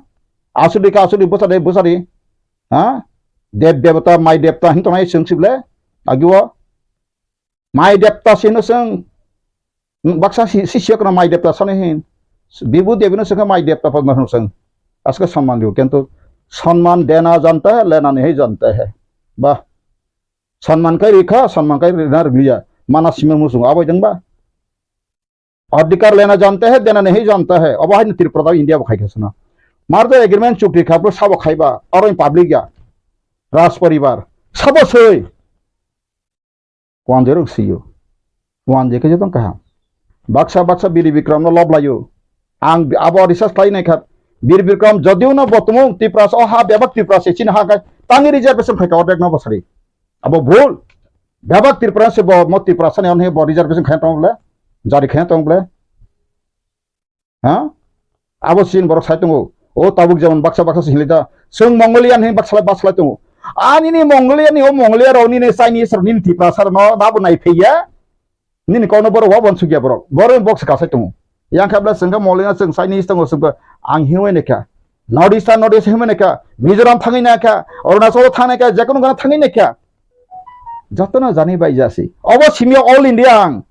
Asudi ka asudi bwsa de bwsa di. Ha? Dev devata, mai devata hin tongnai chwng sible. Agi o. Mai devta sino chwng, baksa si, si siya kono mai devta sano hin. Bibu devino chwng mai devta padma hino chwng. Aske samman diyo, kintu samman dena janta hai, lena nahi janta hai. Bah. Samman kai rikha, samman kai rina riliya. Mana sima musung abo jeng ba. Adhikar lena janta hai, dena nahi janta hai. Abo hai Tripura da India bo khai khasana. Marja agreement chukti khapro sabo khaiba, aro public ya. Raj paribar. Sabo soi. Wanjwi rok siyo. Wanjwi khe jotong kaham. Baksa baksa Biri Bikram no lob layo. Ang bi-, abo research khlai nai kha. Biri Bikram jodiu no bo tumung Tiprasa o ha bebak Tiprasa chini ha kai tangi reservation khai ka ordek no bosari. Abo bhul. Bebak Tiprasa se bo mo Tiprasa ni onhe bo reservation khai tong ble. Jari khai tong ble. Ha? Abo sin borok sai tongo. O tabuk jemon baksa baksa se hinlai da. Chwng Mongolian hin baksa baksa lai tongo. Ani ni Mongolian ni o Mongolia rok nini Chinese rok nini Tiprasa rok no nabo nai phaiya. Nini kok no borok wa bon sugya borok. Borok ni bok se kasai tongo. Yang kha bla chwng kha Mongolian chwng Chinese tongo chwng kha ang hinwi nai kha. North East North East hinwi nai kha. Mizoram thangwi nai kha. Arunachal thang nai kha. Jekono gana thangwi nai kha. Joto no jani bai jasi. Obo simi all India ang.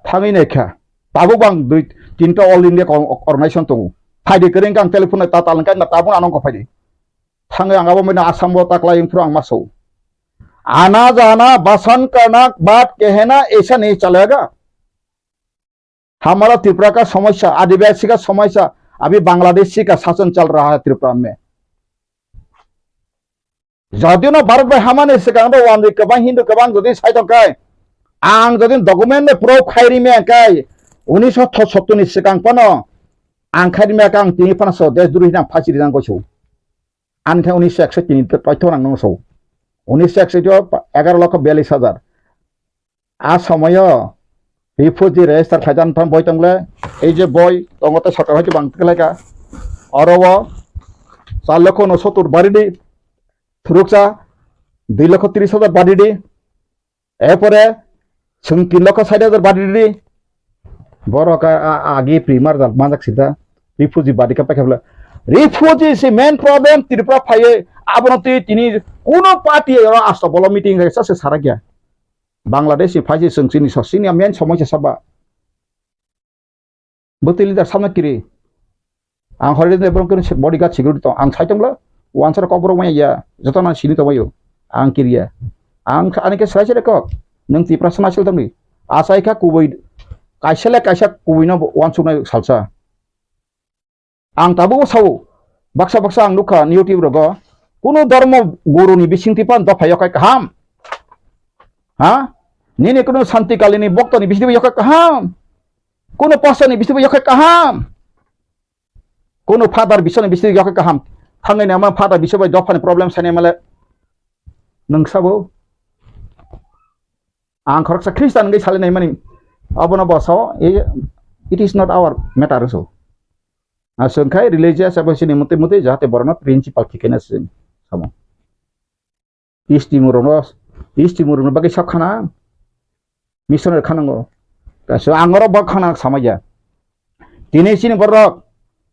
Thangwi nai kha. Tabuk bang dui tinta all India ko-, organization tongo. Phaidi kwrwng kang telephone ta talwng kang tabuk anong ko phaidi. Thangwi ang abo mena Assam bo taklai phuru ang maso. Ana jana basan karna baat kehna aisa nahi chalega. हमारा त्रिपुरा का समस्या, आदिवासी का समस्या, अभी बांग्लादेशी का शासन चल रहा है त्रिपुरा में। Jodi no Bharat bai hamani swkang do wanjwi kwbang Hindu kwbang jodi sai tong kai, ang jodi document bai proof khai ri me kai, unisho sottor ni swkang phano ang khai ri me kha, ang tini phano so desh droi hinang phasi ri jang goiso. Ani khe unisho ekso tini paitho nang nung so. Unisho ekso to egaro lokho biyallis hajar. A somoyo refugee register khlaijaknai boi tongle, ei je boi tongo tei sorkar hai bang tiklaika. Oro o char lokho unosotur baridi phuruksa, dui lokho tris hajar baridi, erpore chwng tin lokho sait hajar baridi. Borok a, a, agi primar jal manjak sida refugee badi ka paikha bwle. Refugee si main problem Tripura phaiye abono twi tini kuno party oro asto bolo meeting hai sa se sarakya. Bangladesh ni phaisi chwng chini so chini main somosya saba. Bwtwi leader samna kiri. Ang hori de borok kiri bodyguard security tong. Ang sai tongla wansar kok borok maya ya. Joto nang sini tongbayo. Ang kiriya. Ang ani khe sai sai kok. Nang Tiprasa nasil tongni. Asai kha kubui kaisa le kaisa kubui no wansuknai salsa. Ang tabuk sao, baksa baksa ang nukha YouTube rogo, kunu dormo guru ni bisingtwi phan dopha yokhai kaham. Ha? Nini kunu Santi Kali ni bokto ni bisingtwi yokhai kaham. Kunu pastor ni bisingtwi yokhai kaham. Kunu father bising ni bisingtwi yokhai kaham. Thangwi ni ama father bising bai dopha ni problem sani male. Nung sabo. Ang khoroksa Christian wngwi salai naimani, abono bo sao, "Eh, it is not our matter," so. Aswk khai religious abo sini muti muti jahate borokno principle thikena sini samo. Istimu rokno, istimu rokno bagwi sak khana, missionary khanango. Kaisa ang oro bo khana samaya. Tini sini borok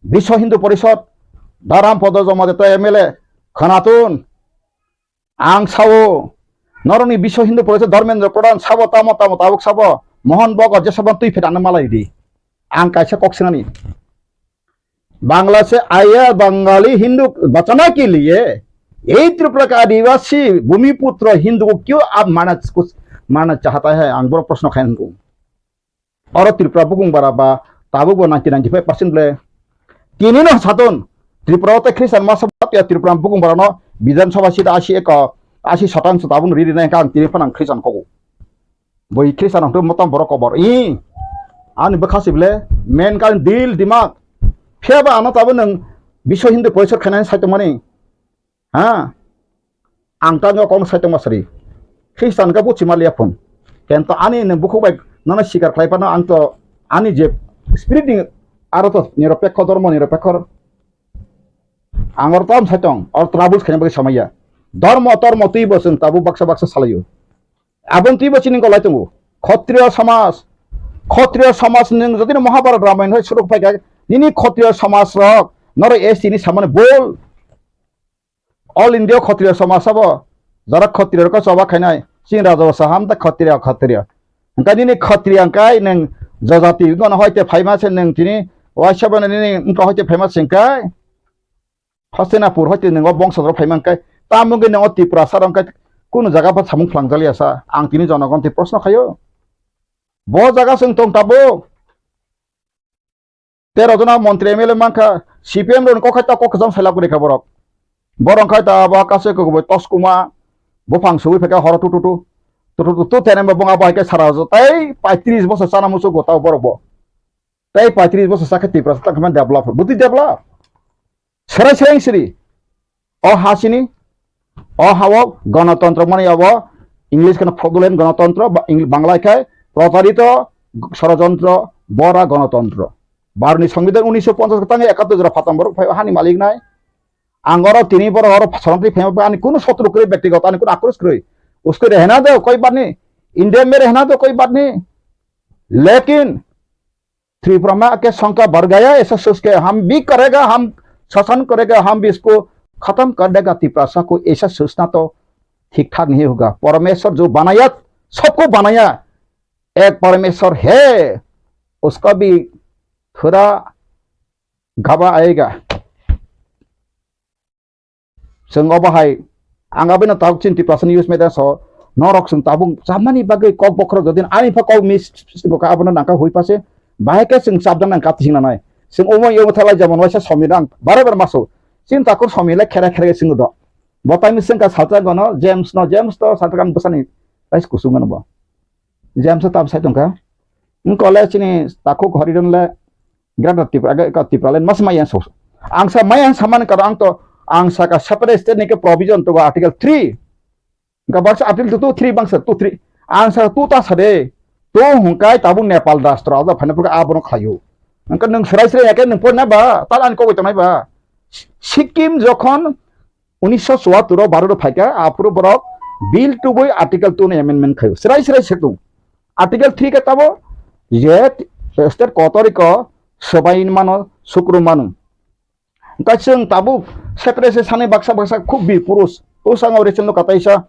Biswa Hindu Porishod, Dharam Podo Jamatia M L A, Khanatun, Ang sao, norokni Biswa Hindu Porishod Dharmendra Pradhan sabo tamo tamo tabuk sabo, Mohan Bhagat jesabon twi phetano malai di. Ang kaisa kok sinani. Bangla से आया बंगाली हिंदू बचाने के लिए यही त्रिपुरा का आदिवासी भूमिपुत्र हिंदू को क्यों आप मारना, मारना चाहता है? Ang borok proshno khaingo. Oro Tripura bukung bara ba tabuk bo ninety ninety five percent ble. Tini no saton Tripura o tei Christian masa ba ya Tripura bukung bara no Bidhan Sabha seat asi eko, asi sotanso tabuk no riri nai kang tini phano ang Christian kogo. Boi Christian ang tu motam borok kobor. I ani bwkha si ble men kan dil dimak. Phiya ba ano tabuk nang Biswa Hindu Porishod khainai sai tongmani. Ha? Ang tangwi kok sai tongma sari. Christian ka buchi maliya phone. Kento ani nwng bukhuk bai nono sikar khlai phano ang to ani je spirit ni aro to niropekho, dhormo niropekho. Ang oro tam sai tong, oro troubles khaina bagwi samaya. Dhormo tormo twi bo chwng tabuk baksa baksa salaio. Aboni twi bo chini golai tongo. Khotriyo samaj, khotriyo samaj nwng jodi no Mahabharat Ramayana hai suruk phai kha, nini khotriyo samaj rok noro S T ni samani bol. All India khotriyo samaj sabo, jara khotriyo rok choba khainai, chini raja basa ham ta khotriyo, khotriyo. Hwnkhe nini khotriyo hwnkhe nwng jajati gono hoite phaima se nwng tini waisa bono nini wngkha hoite phaima se hwnkhe Hastinapur hoite nwng o bongso rok phaima hwnkhe tamo hwnkhe nwng o Tiprasa rok hwnkhe kunu jaga pha samung phlangjakliya sa ang tini jonogon twi proshno khaio. Bo jaga chwng tong tabuk. Tero jona montri M L A mankha, C P M rokni kok khai ta kok kwcham sailak rikha borok. Borok khai ta abo kaisa kwbwi toskuma, buphang sugwi phaikha horo tu tu tu. Tu tu tu tu tene bo bong abo hai khe sara jo tei paitris bosor chana muchungo tao borok bo. Tei paitris bosor sakhe Tiprasa tang khe develop, bwtwi develop. Serai serai siri. O ha sini, o ha-o gonotontro mani abo English kheno fraudulent gonotontro, ba-, Eng-, Bangla khai protarito sorojontro, bora gonotontro. Bharotni Songbidan unisho ponchas tang ekattor jora phatam borok phai hani malik nai. Ang oro tini borok oro soromtwi phai ani kunu sotru kwrwi, bektigoto ani kunu akros kwrwi. Usko rehna do koi baat nahi, India mein rehna do koi baat nahi. Lekin Tripura में आके शंका बढ़ गया, ऐसा सोच के हम भी करेगा, हम शासन करेगा, हम भी इसको खत्म कर देगा तिपरासा को, ऐसा सोचना तो ठीक ठाक नहीं होगा। परमेश्वर जो बनाया, सबको बनाया, एक परमेश्वर है, उसका भी थोड़ा घबरा आएगा। Chwng obo hai, ang abono tabuk chini Tiprasa ni youth media so, norok chwng tabuk chamani bagwi kok bokhorok jodi ani pha kok miss bo kha abono nangkha hui pha se, bahai khe chwng chapjak nang kati sing nanai. Chwng omo yomo thalai jemon waisa Somir ang bare bare maso. Chini takhuk Somir le khere khere chwng do. Bo taini chwng ka salsa gono James no, James to salsa kan bwsani rais kusung gono bo. James to tam sai tongkha. Wng kole chini takhuk Horidon le Greater Tripura, ag-, ag-, Tipraland mas maya so. Ang sa maya samani karo ang to, ang sa ka separate state ni ke provision to article three. Ga baksa article two, three bangsa two, three. Ang sa two ta sa de. To hungkai tabuk Nepal rastro ada phane pura abono khlayo. Angka nung serai serai ya ke nung pon na ba, tal an ko tonai ba. Sikkim jokhon unisho chuattur o Bharat o phaikha, aphuru borok bill tubui article two ni amendment khayo. Serai serai se tung. Article three khe tabo je state kotoriko swbai mano, sukru mano. Hwnkhe chwng tabuk separate se sani baksa baksa khub bir purus. Bwskango recent no kataisa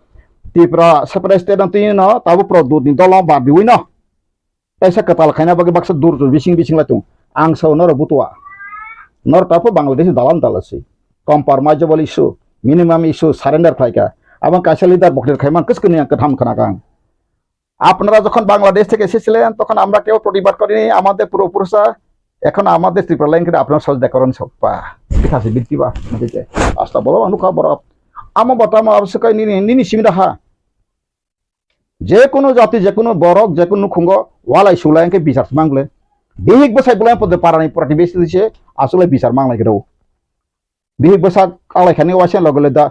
Tripura separate state no twi no tabuk produt ni dolo badiwi no. Kaisa kwtal khaina bagwi baksa dur dur bising bising lai tung. Ang sao norok butua. Norok tabuk Bangladesh dalam dalam se. Compromisable issue, minimum issue, surrender khlaika. Abang kaisa leader boklir khaiman kwskani ang kwtham khna kang. আপনারা যখন বাংলাদেশ থেকে এসেছিলেন, তখন আমরা কেউ প্রতিবাদ করিনি, আমাদের পূর্বপুরুষরা, এখন আমাদের ত্রিপুরা লাইন করে আপনারা সহযোগিতা করেন সব। বাহ, ঠিক আছে, বৃত্তি বাহ, ঠিক আছে। আস্তা বলো, অনুকা বড়। আমা বর্তমান আবশ্যক হয় নিনি, নিনি সিমিরা হা। যে কোনো জাতি, যে কোনো বরক, যে কোনো খুঙ্গ, ওয়ালাই সুলাই এনকে বিচার মাংলে। বিহিক বসাই বলে পদে পারানি প্রতিবেশী দিছে, আসলে বিচার মাংলাই কেউ। Bihik bwsak kalai khani waisa logo le da.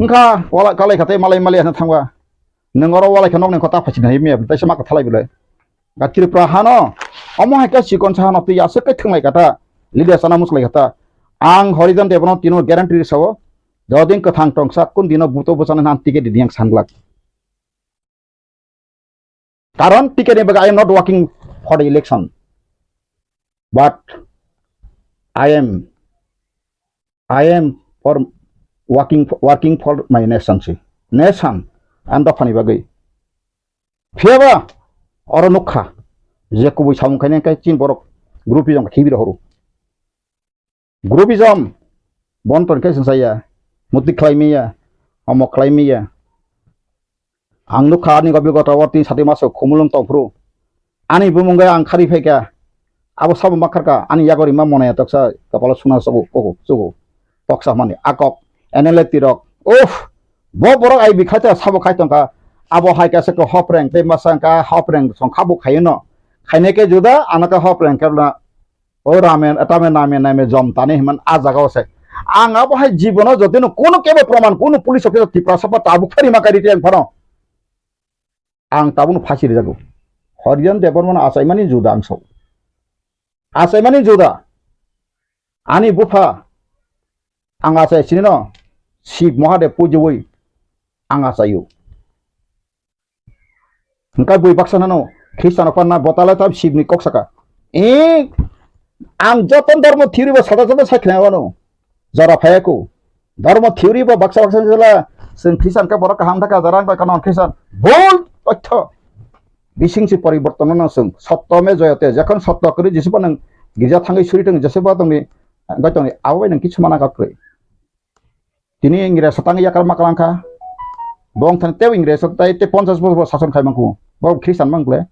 Wngkha wala kalai kha tei malai malai ano thangba. Nwng oro walai kha nokni kota phaichini hai mia tei se maka thalai bwle. Ga Tripura hano omo hai khe chikon sa hano twi aswk khe thwnglai kha ta. Leader sana muslai kha ta. Ang Horijan Debano tino guarantee sao. Jodin kwthang tongsa kun dino buto bwchana nan ticket didi ang sanglak. Karon T K ni bagwi I am not working for the election, but I am, I am for working, working for my nation si. Nation, ang dophani bagwi. Phiyaba oro nukha je kubui samung khainai khe chin borok groupism khibi rohoro. Groupism, bon ton khe sengsa ya, muti khlai miya, omo khlai miya. Ang nukha ani gobi gota o tin sati maso khumulung tongphuru. Ani bumung gai ang khari phaikha, abo sabo makharkha, ani yagori ma monaya toksa, kapalo suna sobo, koko, sobo, toksa mani, akok, N L A tirok, uff, bo borok ai bikhaita sabo khai tongkha, abo hai kasa ko hopreng, tei masa ka hopreng song khabo khayo no, khainai khe juda, ano ka hopreng khe na, O ramen, tame name name jom tani himan a jaga o se. Ang abo hai jibono jotino kono kebo proman, kono police officer Tiprasa pa tabuk phari ma kari tiyang phano. Ang tabukno phasi rijago. Horijan Debbarmano achaimani juda ang sao. Achaimani juda. Ani bupha ang achai sinino Shiv Mahadev pujowi ang achaio. Hingkhe bui baksa nano Khristiano panna botale tam Shivni kok saka. E, ang joto dormo theory bo sada sada sai khna wano. Jora phayako. Dormo theory bo baksa baksa jela sing Khristian ka borok kaham thaka jora ang kano Khristian. Bol totho. Bising si poriborton no sing. Sotto me joyate. Jokhon sotto kri jisi pa nang girja thangwi suri tong jese ba tongni. Bai tongni abo bai nang kichu mana ka kri. Tini Ingres tang yakar maklang kha. Bong thang tei Ingres tai te ponchas bosor sason khai mangkhu. Bo Khristian mang kle.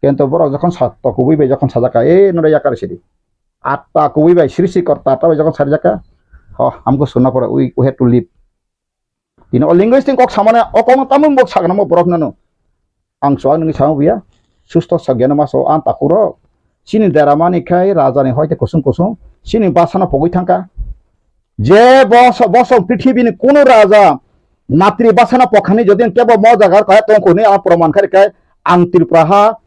Kento borok jokhon sa to kubui bai jokhon sajak ka, "E, nore yakar sidi." Atta kubui bai srisi kor ta bai jokhon sarjak ka. Ho, amko sunna pore we, we have to leave. Tini o linguistic kok samane o kok tamung bok sagna mo borok nano. Ang chuak nini samo buya, susto sa geno maso ang takhurok. Chini deramani khai rajani hoite kusung kusung, chini basano pogwi thangkha. Je boso, bosong prithibini kunu raja matri basano pokhani jodi kebo mo jaga kaya tongkhuni ang proman khai khai ang Tripura ha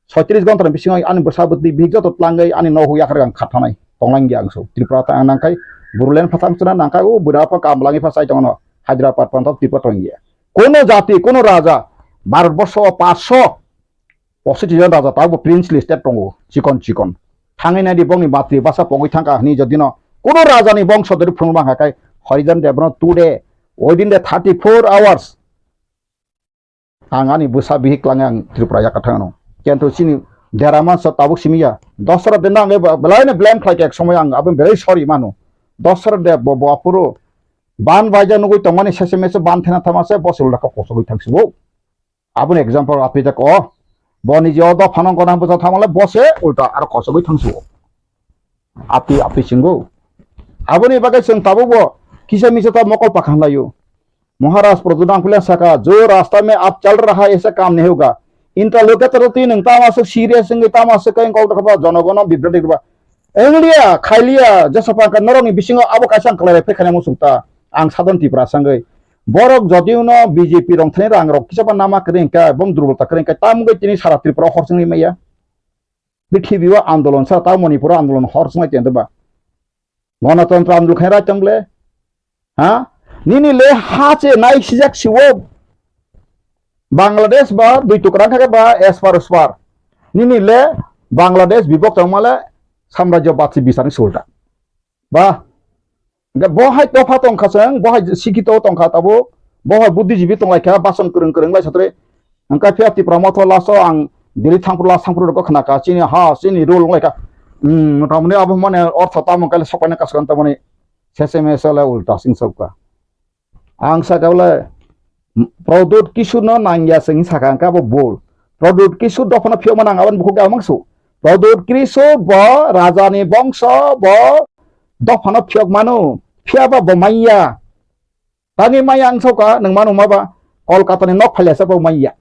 soitris gontrani bisingo ani bwsa bwtwi bihik joto tlangwi ani nohwi yakhar ang khathanai tonglangya ang so Tripura ta ang nangkhai Bodoland phatang chwna nangkhai o bwrapa kam langwi pha chai tongno Hyderabad panthok Tripura tongya. Kono jati, kono raja, Bharatborsho o paanch sho pochis jon raja, tabukbo princely state tongo, chikon chikon. Thangwi naidi bongni matri basa pogwi thangkha hwnwi jodino kono rajani bongso dori phunukma hwnka khe Harijan Debno today, within the thirty-four hours, ang ani bwsa bihik klangnai ang Tripura yakarthang ano. Kento chini dera mansa tabuk simi ya, dosra dena ang belai no blame khlai khe ek somoy ang aboni belai sorry mano. Dosra de bo, bo aphuru ban baija nugui tongmani sese mese ban thena thama se bo se ulta kok kosogwi thang sibo. Aboni example api jak o. Bo ni je o dophano gona bwsa thamale bo se ulta aro kosogwi thang sibo. Api api singo. Aboni bagwi chwng tabukbo kisa misa ta mokol pakha laio. Maharaj Pradyut Nangphilia saka, "Jo rasta mein aap chal raha hai, aisa kaam nahi hoga." Interlocutor twi nwng tamo aswk serious wngwi tamo aswk khe kok dokha ba jonogono bibrati rwba. Wnglia, khailia, jesa pangkha norokni bisingo abo kaisa ang kwlai bai phai khaina muchung ta. Ang Sadhan Tripura sangwi. Borok jodi uno B J P rong thani rang rok kisa ba nama kwrwi hwnkhe, bong durbolta kwrwi hwnkhe, tamo wngwi tini sara Tripura hor chwngwi maya. Prithibi o andolon sa ta Manipur o andolon hor chwnglai tong ba. Gonotontro andolon khaina rai tong le. Ha? Nini le ha che nai sijak siwo. Bangladesh ba dui tukra kha ba espar uspar. Nini le Bangladesh bibok tong male samrajyo batsi bisani sulta. Ba, hingke bo hai topha tongkha chwng, bo hai sikito tongkha tabuk, bo hai buddhijibi tonglaikha, bason kwrwng kwrwng lai satre. Hingke phiya Tipra motho last o ang Delhi thangphuru last thangphuru rokgo khnakha, chini ha, chini rule wnglaikha. Hmm, motamoni abo mane ortho tamo kale sokpaina kaskang tamoni sese mese le ulta sing sokha. Ang saka le, Pradyut Kishore no nangya se hing saka, hingke abo bol. Pradyut Kishore dophano phiyokma nang aboni bukhuk ge amang su. Pradyut Kishore bo rajani bongso bo dophano phiyok mano. Phiyaba bo manya. Tangwi manya ang saka, nwng mano ma ba Kolkata ni nok phailasa bo manya.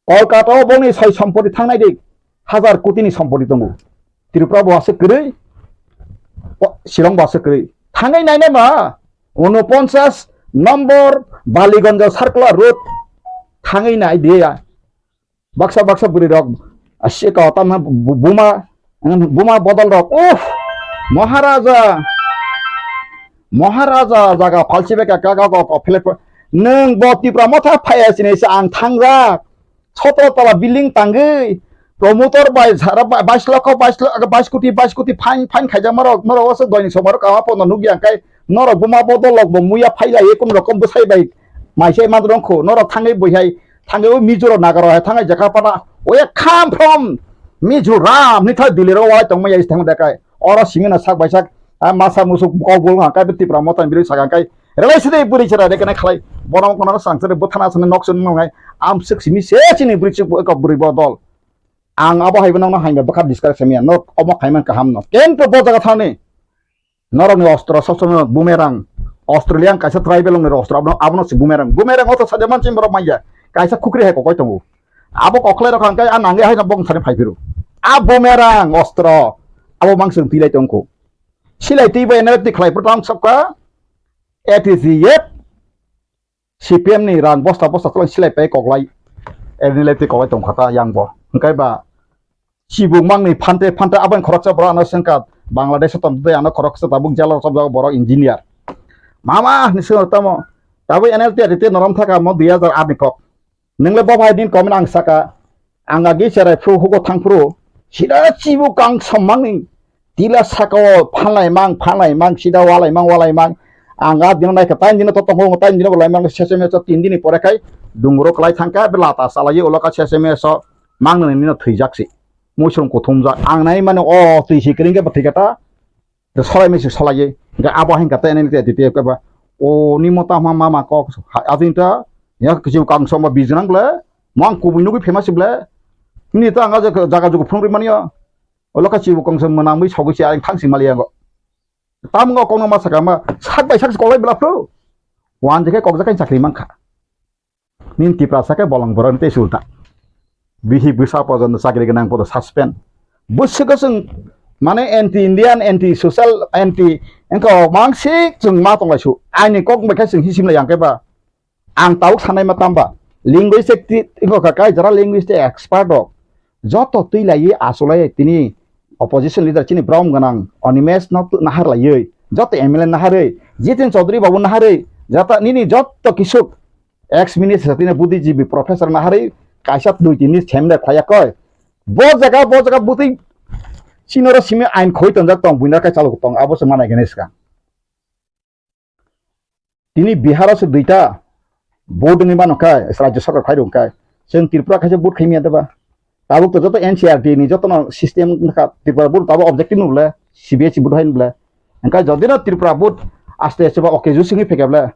Kolkata o bongni soi sompoti thangnai di, hazar koti ni sompoti tongo. Tripura bo aswk kwrwi, o, Shillong bo aswk kwrwi. Thangwi nainai ma, unoponchas nombor Baliganj Circular Road thangwi nai di ya. Baksa baksa bwrwi rok, a, sika o tamna bu-, buma, buma bodol rok, uff, Maharaja, Maharaja jaga phalsi bai ka, ka, ka, ka, ka, philip, nwng bo Tipra motha phaiya sini se ang thangjak. Sotro tola building tangwi, promoter bai sara ba-, bais lokho, bais lo-, bais koti, bais koti fine, fine khaijak norok, norok aswk doini somoi rok kama pono nukya, hingkai norok buma bodol rok bo muya phailai, ekon rokom bwsai bai maisai man rongkho, norok thangwi bwihai, thangwi o Mizo rok Naga rok hai thangwi jaka pana, oya come from Mizoram, ni thai Delhi rok walai tongmaya thang dekai, oro simi no sak bai sak, a masa musuk kok bul hangkai Tipra motha ni bwrwi saka hangkai, Relai side bwrwi chwrai de kene khlai. Bono kono swrang chwrai bwthana swnwi nok swnwi nwngnai. Amswk simi se chini bwrwi chuk eko bwrwi bodol. Ang abo hai bo nokno hai bwkha discuss khaimya. Nok omo khaiman kaham no. Kento bo jaga thani. Norokni ostro sob somoi bumerang. Australian kaisa tribal ongni ostro abono, abono si bumerang. Bumerang oto saja manchim borok manya. Kaisa khukri hai kokoi tongo. Abo koklai rok hangkai a nangya hai bong thani phai phiru. A bumerang ostro. Abo mangsung tilai tongkho. Silai twi bai nai twi khlai phrwng tang sokha. A T C F, C P M ni rang bosta bosta tolai silai pai koklai. Erni lai twi kolai tongkha ta yang bo. Hwnkhe ba chibuk mangni phante phante aboni khoroksa borok ano sengkha Bangladesh o tongtwi ano khoroksa tabuk jalo chopjago borok engineer. Mama hinwi swngo tamo. Tabuk N L T R T norom thaka mo dui hajar aat ni kok. Nwngle bo bai din comment ang saka. Ang agi cherai phru hugo thang phru. Sida chibu kang sommangni tila saka o phanlai mang phanlai mang sida walai mang walai mang. Ang a dino naikha tain dino to tongo tain dino bolai mang sese meso tin dini pore khai dungro klai thangkha belata salai ulo ka sese meso mang nini no thwijak si. Muisung kuthumjak ang nai mano o twi si kring khe bo thwi kha ta. Solai misi solai ye ga abo hin kata ene te te ba o ni mota ma ma ma kok adin ta ya kisi kang som ba bijnang ble mang kubui nugui famous ble ni ta anga jaga jugu phung ri mani ya olo ka chibu kong som manang bai sogui si ang thang si mali yango tam ngo kong ma saka ma sak bai sak kolai bla phru wan je kok jakai chakri mangkha. Nin Tiprasa khe bolong borok ni tei sulta. Bihi bwsa pojono chakri gwnang podo suspend. Bwswk chwng mane anti Indian, anti social, anti wngkha o mangsik chwng ma tonglaisu. Aini kok bai khe chwng hisim lai yang khe ba. Ang tabuk sanai ma tamba. Linguistic ti wngkha kai jara linguistic expert rok. Joto twi lai asulai tini opposition leader chini brom gwnang Animesh no nahar laiwi. Joto M L A naharwi. Jitin Chaudhary babu naharwi. Jata nini joto kisuk ex minister tini buddhijibi professor naharwi kaisa dui tini semda khaya koi. Bo jaga bo jaga butwi sinoro simi ain khoi tonjak tong buina kai chalok tong abo se manai gene ska. Tini Bihar o se duita vote ni mano kai rajya sarkar khai rung kai. Chwng Tripura khaisa vote khai miya deba. Tabuk to joto N C R T ni joto no system kha Tripura vote tabuk objective no bole C B S E vote hai bole. Engkai jodi no Tripura vote aste aste ba okay jusing pheke bole.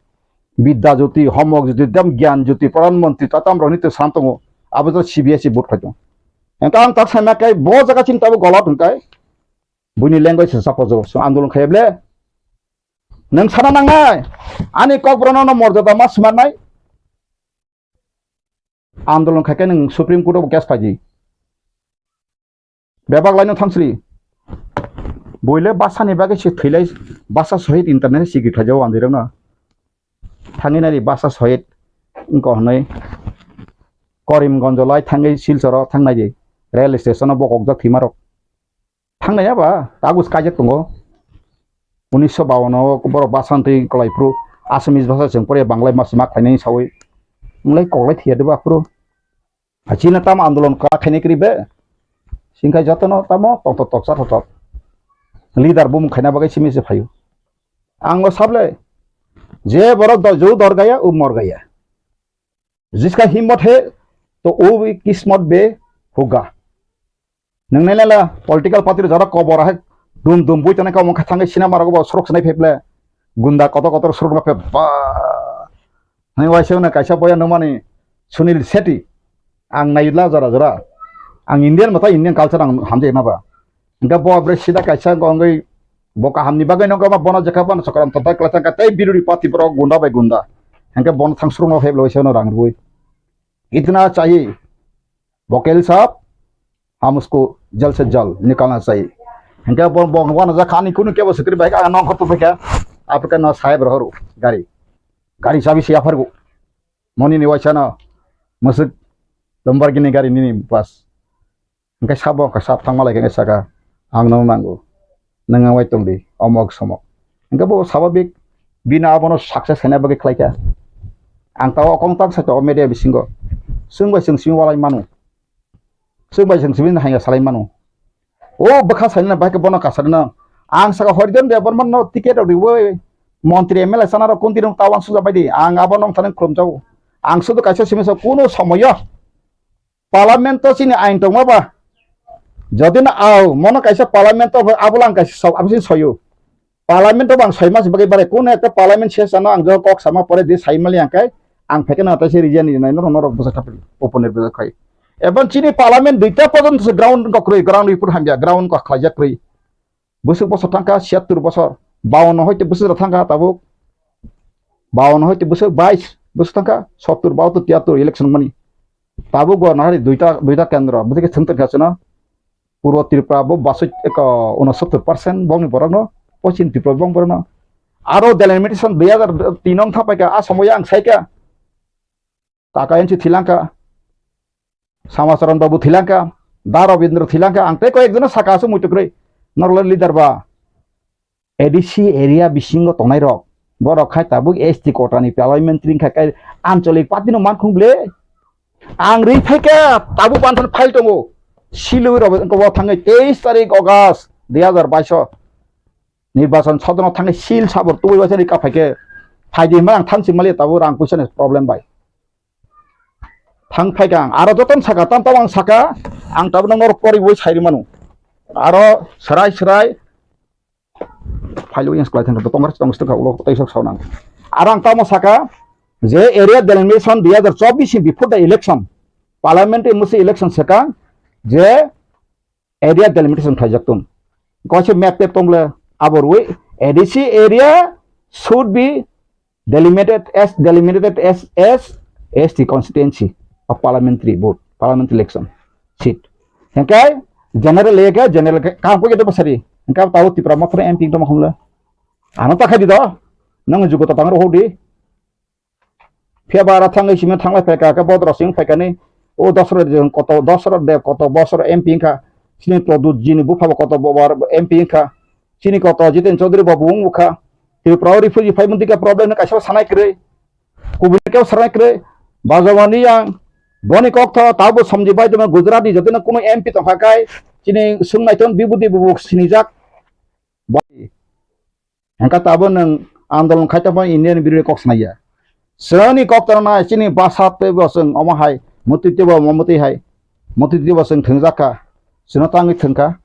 Bidya Jyoti, Homok Jyoti, dam Gyan Jyoti, Pradhan Mantri, tatam rok ni to sam tongo. Abo to C B S E vote khai tongo. Engkai ang tak sama kai bo jaga chini tabuk golot hwngkai. Buini language se support jo. So andolon khai bole. Nwng sana nangnai. Ani kokborokno no morjada ma swnamnai. Andolon khai khe nwng Supreme Court o case phaidi. Bebak laino thangsri. Buile basani bagwi se thwilai basa sohit internet sigi khaijao andirokno. Thangwi nari basa sohit wngkha hwnwi Karimganj o lai thangwi Silchar o thangnai di. Rail station o bokokjak thwimarok. Thangnai ya ba, kagus kaijak tongo. Unisho bawan o borok basa twi kolai phuru Assamese basa chwng pore Banglai mas ma khlainai sawi. Wng lai kok lai thwiya de ba phuru. Hai chini tamo andolon kha khainai kwrwi be. Singkha jotono tamo tongthok toksa thothok. Leader bumung khaina bagwi simi se phaio. Ang o sable je borok do ju dor gaya u mor gaya. Jiska himmat hai to wo bhi kismat be hoga. Nang nai la political party jara kobor hai dum dum bui tonai ka mokha thangai sina marago ba surok sinai pheble gunda kotor kotor surok na phe ba. Hai waisa na kaisa boya no mani Sunil Shetty ang nai la jara jara ang Indian mata Indian culture ang hamje na ba. Hingke bo bre sida kaisa wngwi bo kahamni bagwi no gama bono jekha bono chokram tonta kwlai thangkha tei biruri party borok gunda bai gunda. Hingke bono thang surungno phaiblai se no rang rwui. Itna chahi. Bokel sab, hum usko jal se jal nikalna chahi. Hingke bo bo bono jakha ani kunu kebo sikri bai ka nong khotu phai kha. Apre ka no sahib rohoro gari. Gari chabi se aphargo. Moni ni waisa no. Musuk Lamborghini gari nini bas. Hingke sabo wngkha sab thangma lai khe saka, "Ang nono nango, nwng ang bai tong di, omok somok." Hingke bo sababik bini abono success khaina bagwi khlai kha. Ang tao okong tang sakha o media bisingo, chwng bai chwng simi walai mano, chwng bai chwng simi haiya salai mano. O bwkha sainani bai khe bono kasarino ang saka Horidan Debbarma no ticket rok riwi montri M L A sana rok kunti rok tao ang suja bai di, ang abo nong thani khulum jago. Ang sudu kaisa simi sa kuno somoyo Parliament o chini ain tongma ba? Jodi no au, mono kaisa Parliament o abo lang kaisa sok, abo sini soyo. Parliament o bang soi mas bagwi bare, kuno ekta Parliament session o ang jo kok sama pore di sai mali ang kai, ang phekeno ta se region ni nai norok norok bwsa kapil, open bwsa khai. Ebon chini Parliament duita porjonto se ground ko kroi, ground report hamya, ground ko khlaijak kroi. Bwswk bosor thangkha siyattur bosor, bawanno hoite bwswk rok thangkha tabuk, bawanno hoite bwswk bais bwswk thangkha sottur, bahattur, tiyattur election mani. Tabuk bo nahari duita, duita kendro, bwswk thwng tongkha chwngno. Purbo Tripura bo basoi eko unosottur percent bongni borokno, Poschim Tripura bong borokno. Aro delimitation dui hajar tin wng thangpaikha, a somoyo ang saikha. Kaka N C thilangkha. Samacharan Babu thilangkha, Da Robindra thilangkha, ang tei koi ekjono saka aswk muitu kwrwi, norok leader ba. A D C area bisingo tongnai rok, borok khai tabuk S T kotani parliamentary wngkha, kai ancholik party no mankhung ble. Ang ri phaikha, tabuk banthani file tongo. Silwi rok wngkha bo thangwi teis tarik August dui hazar baish o nirbachan sodono thangwi sil sabor tubui waisa ri ka phaikhe. Phaidi hwnba ang thangsi mali tabuk rang puisa ni problem bai. Thang phaikha ang, aro jotono saka, tam tam ang saka, ang tabuk norok poriwi sai ri manu. Aro serai serai Phailwi yang seklai thangkha, tongkar tong sitwkha, ulo tei sok saunang. Aro ang tamo saka, je area delimitation dui hazar chobbish ni before the election, parliamentary musi election saka, je area delimitation khlaijak tun. Koise map tep tongle, aborwi A D C area should be delimited as, delimited as, as S T constituency of parliamentary vote, parliamentary election seat. Hingkai general lega general ke kam ko yedo basari. Hingkai tau Tipra Motha M P tamo khumle. Ano ta khai di do. Nang jugo ta tangro hodi. Phiya ba ara thangwi simi thanglai phaikha, khe bodro sing phaikani. O Dosro de koto, Dosro de koto bosor M P wngkha. Sini Produt jini bupha bo koto bo bar M P wngkha. Sini koto Jiten Chaudhary bo bung wngkha. Tripura o refugee phai mwnti khe problem no kaisa sanai kwrwi. Kubuni khe sanai kwrwi. Bajawani yang boni kok tho tabo somji bai tongma Gujarat ni jotino kuno M P tongkha kai. Sini sung naiton bibudi bubuk sinijak. Bai. Hingkha tabo nwng andolon khai tongma Indian birwi kok sanai ya. Chwngni kok tongna chini basa tei bo chwng omo hai, mutwi tei bo omo mutwi hai, mutwi tei bo chwng thwngjak kha, chwngno tangwi thwngkha,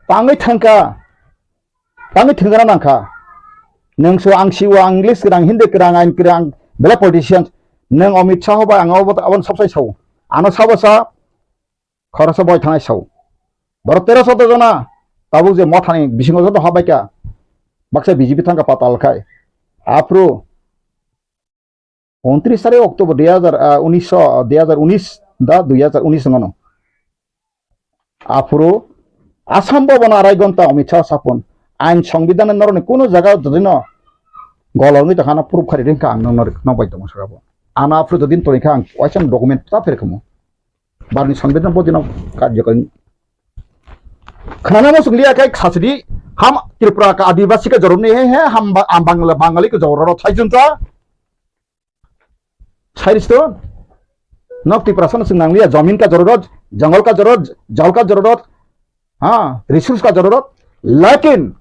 tangwi thwngkha, tangwi thwngna nangkha. Nwng so ang siwo, ang English kwrang, Hindi kwrang, ain kwrang, belai politician, nwng Amit Shah bai ang abo, aboni sobsai sao. Ano sabo sa, khoroksa boi thanai sao. Borok tero sotro jona tabuk je mothani bisingo joto habaikha, baksa B J P thangkha patal khai. Aphuru untris tarik October dui hazar, ah, unis, dui hazar unis da dui hazar unis wngmano. Aphuru Assam Bhavan arai gonta Amit Shah sapon, ain songbidhan norokni kuno jaga jodino golongwi tongkha, ano proof khari ringkha ang nokno, nokbai tongo saka bo. Ano aphuru jodin tonikha ang waisa document ta pherkamo. Barni songbidhan bodino karjokari. Khana mo sungli akai khasidi ham Tripura ka Adivasi ka jorok ni he he ham ba-, am Bangla Bangali ka jorok ro thai junta. Sai risto. Nok Tripura sana sung nanglia jamin ka jorok, jangal ka jorok, jal ka jorok, ha, resource ka jorok. Lakin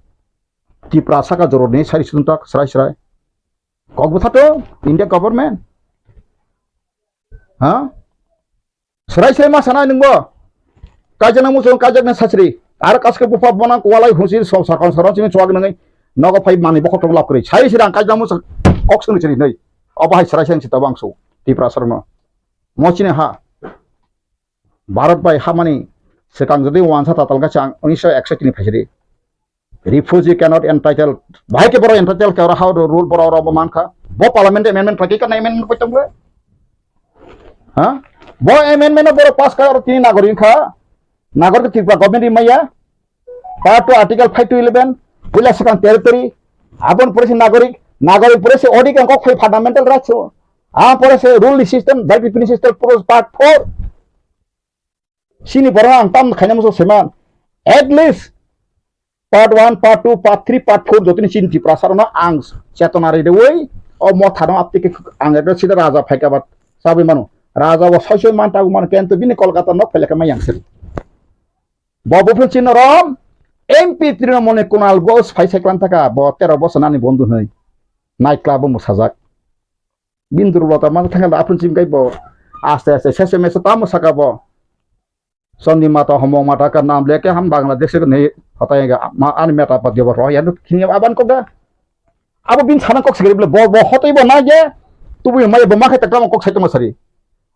Tripura saka jorok ni sai risto tak serai serai. Kok buthato India government. Ha? Serai serai ma sanai nungbo. Kaijak nang muchung kaijak nang sachri. Ar kaske bupha bona kualai hunsi so sarkar sarkar sini chuak nangwi. Nogo phai mani bokhok tong lap kri. Sai siri ang kaijak nang muchung kok sung chiri nai. Obo hai serai serai sita bangsu. Tipra sarno. Mochine ha. Bharat bai hamani sekang jodi wansa tatal ga chang unisho ekshot ni phaisiri. Refugee cannot entitled. Bahai ke borok entitled ke oro how the rule borok oro bo mankha. Bo parliament amendment pakai kana amendment pakai tongwe. Ha? Bo amendment no borok pass kha oro tini nagorik kha. Nagorik Tripura government ri maya. Part two article five to eleven. Puila sekang territory. Abon pore se nagorik. Nagorik pore se audit ang kok phai fundamental rights. Ah pore se rule system, right revenue system pore part four. Sini borok ang tam khaina muchung seman. At least part one, part two, part three, part four jotoni chini Tiprasa rokno ang chetona ridewi o mothano aptike ang ekta sida raja phaika ba chabwi mano. Raja bo soi soi man tabu mano kento bini Kolkata nok phailaka mai yang seri. Bo buphuru chini rom M P Trinamool ni Kunal Ghosh phai sai klan thaka bo tero bosor nani bondhu hwnwi night club o mwsajak. Bini durbolta ma thangkhe aphuru chimkhe bo aste aste sese mese tamo saka bo. Chandi mata homong mata ka nam leke ham Bangladesh ke nei hotai ga ma ani meta pa debo roh ya nuk khini aban kok da. Abo bini sana kok sigri bole bo bo hotai bo na je tubu mai bo ma khai takam kok sai tongma sari.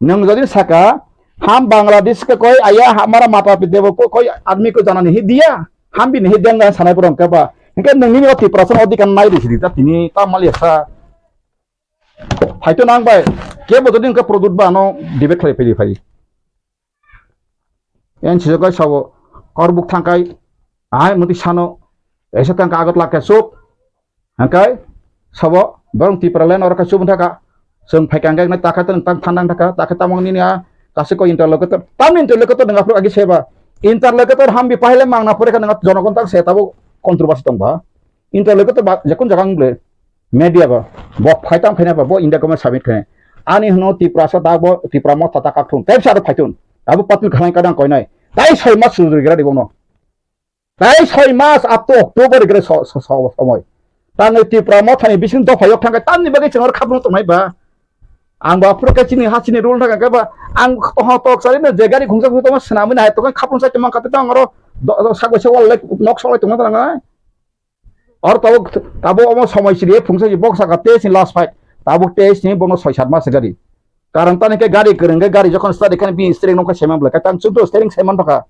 Nang jodi saka ham Bangladesh ke koi aya hamara mata pi debo ko koi admi ko jana nahi diya. Ham bini hi deng sanai borong ke ba. Hingke nang nini oti prasan odi kan nai ri sidi ta tini ta mali sa. Hai to nang bai, kebo jodi wngkha product ba ano debate khlai phai phai. Yang sijak kai sabo, korbuk thangkai, ahai muti sano, esa tangka agot lakhe sup. Hangkai sabo, borong Tipraland oro kai sup thaka. Seng phai kangkai nai takha tang tang thandang thaka, takha tamang nini a Kaisa ko interlocutor, tamni interlocutor nang aphuru agi seba. Interlocutor hambi pahile mangna pore kha nang jonogon tak se tabo controversy tong ba. Interlocutor ba jekun jaga ang ble media ba. Bo phai tam khaina ba bo India government submit khaina. Ani hwno Tiprasa da bo Tipra motha ta kak thung. Tei sa phai thung. Abo patil khalai kadang koinai. Tai soi mas sujuri gira di bono. Tai soi mas up to October gre so, so, so, somoi. Tangwi Tipra mothani bising dopha yok thangkhe tamni bagwi chwng oro khapung tongnai ba. Ang ba phuru khe chini ha chini rule thangkhe ba ang ho tok sari no je gari khungsa khungsa tongma swnamwi nahai tongkhe khapung sai tongma kate tong oro do, do, sak bai sak wal lai nok sok lai tongma tong nai. Or tabo tabo omo somoi siri phungsa si bok saka te sin last fight. Tabo te sin bono soi sat mas gari. Karon tani khe gari kwrwng khe gari jokhon start khe bini steering nokha saiman bwlai khe tang chwngno steering saiman thokha.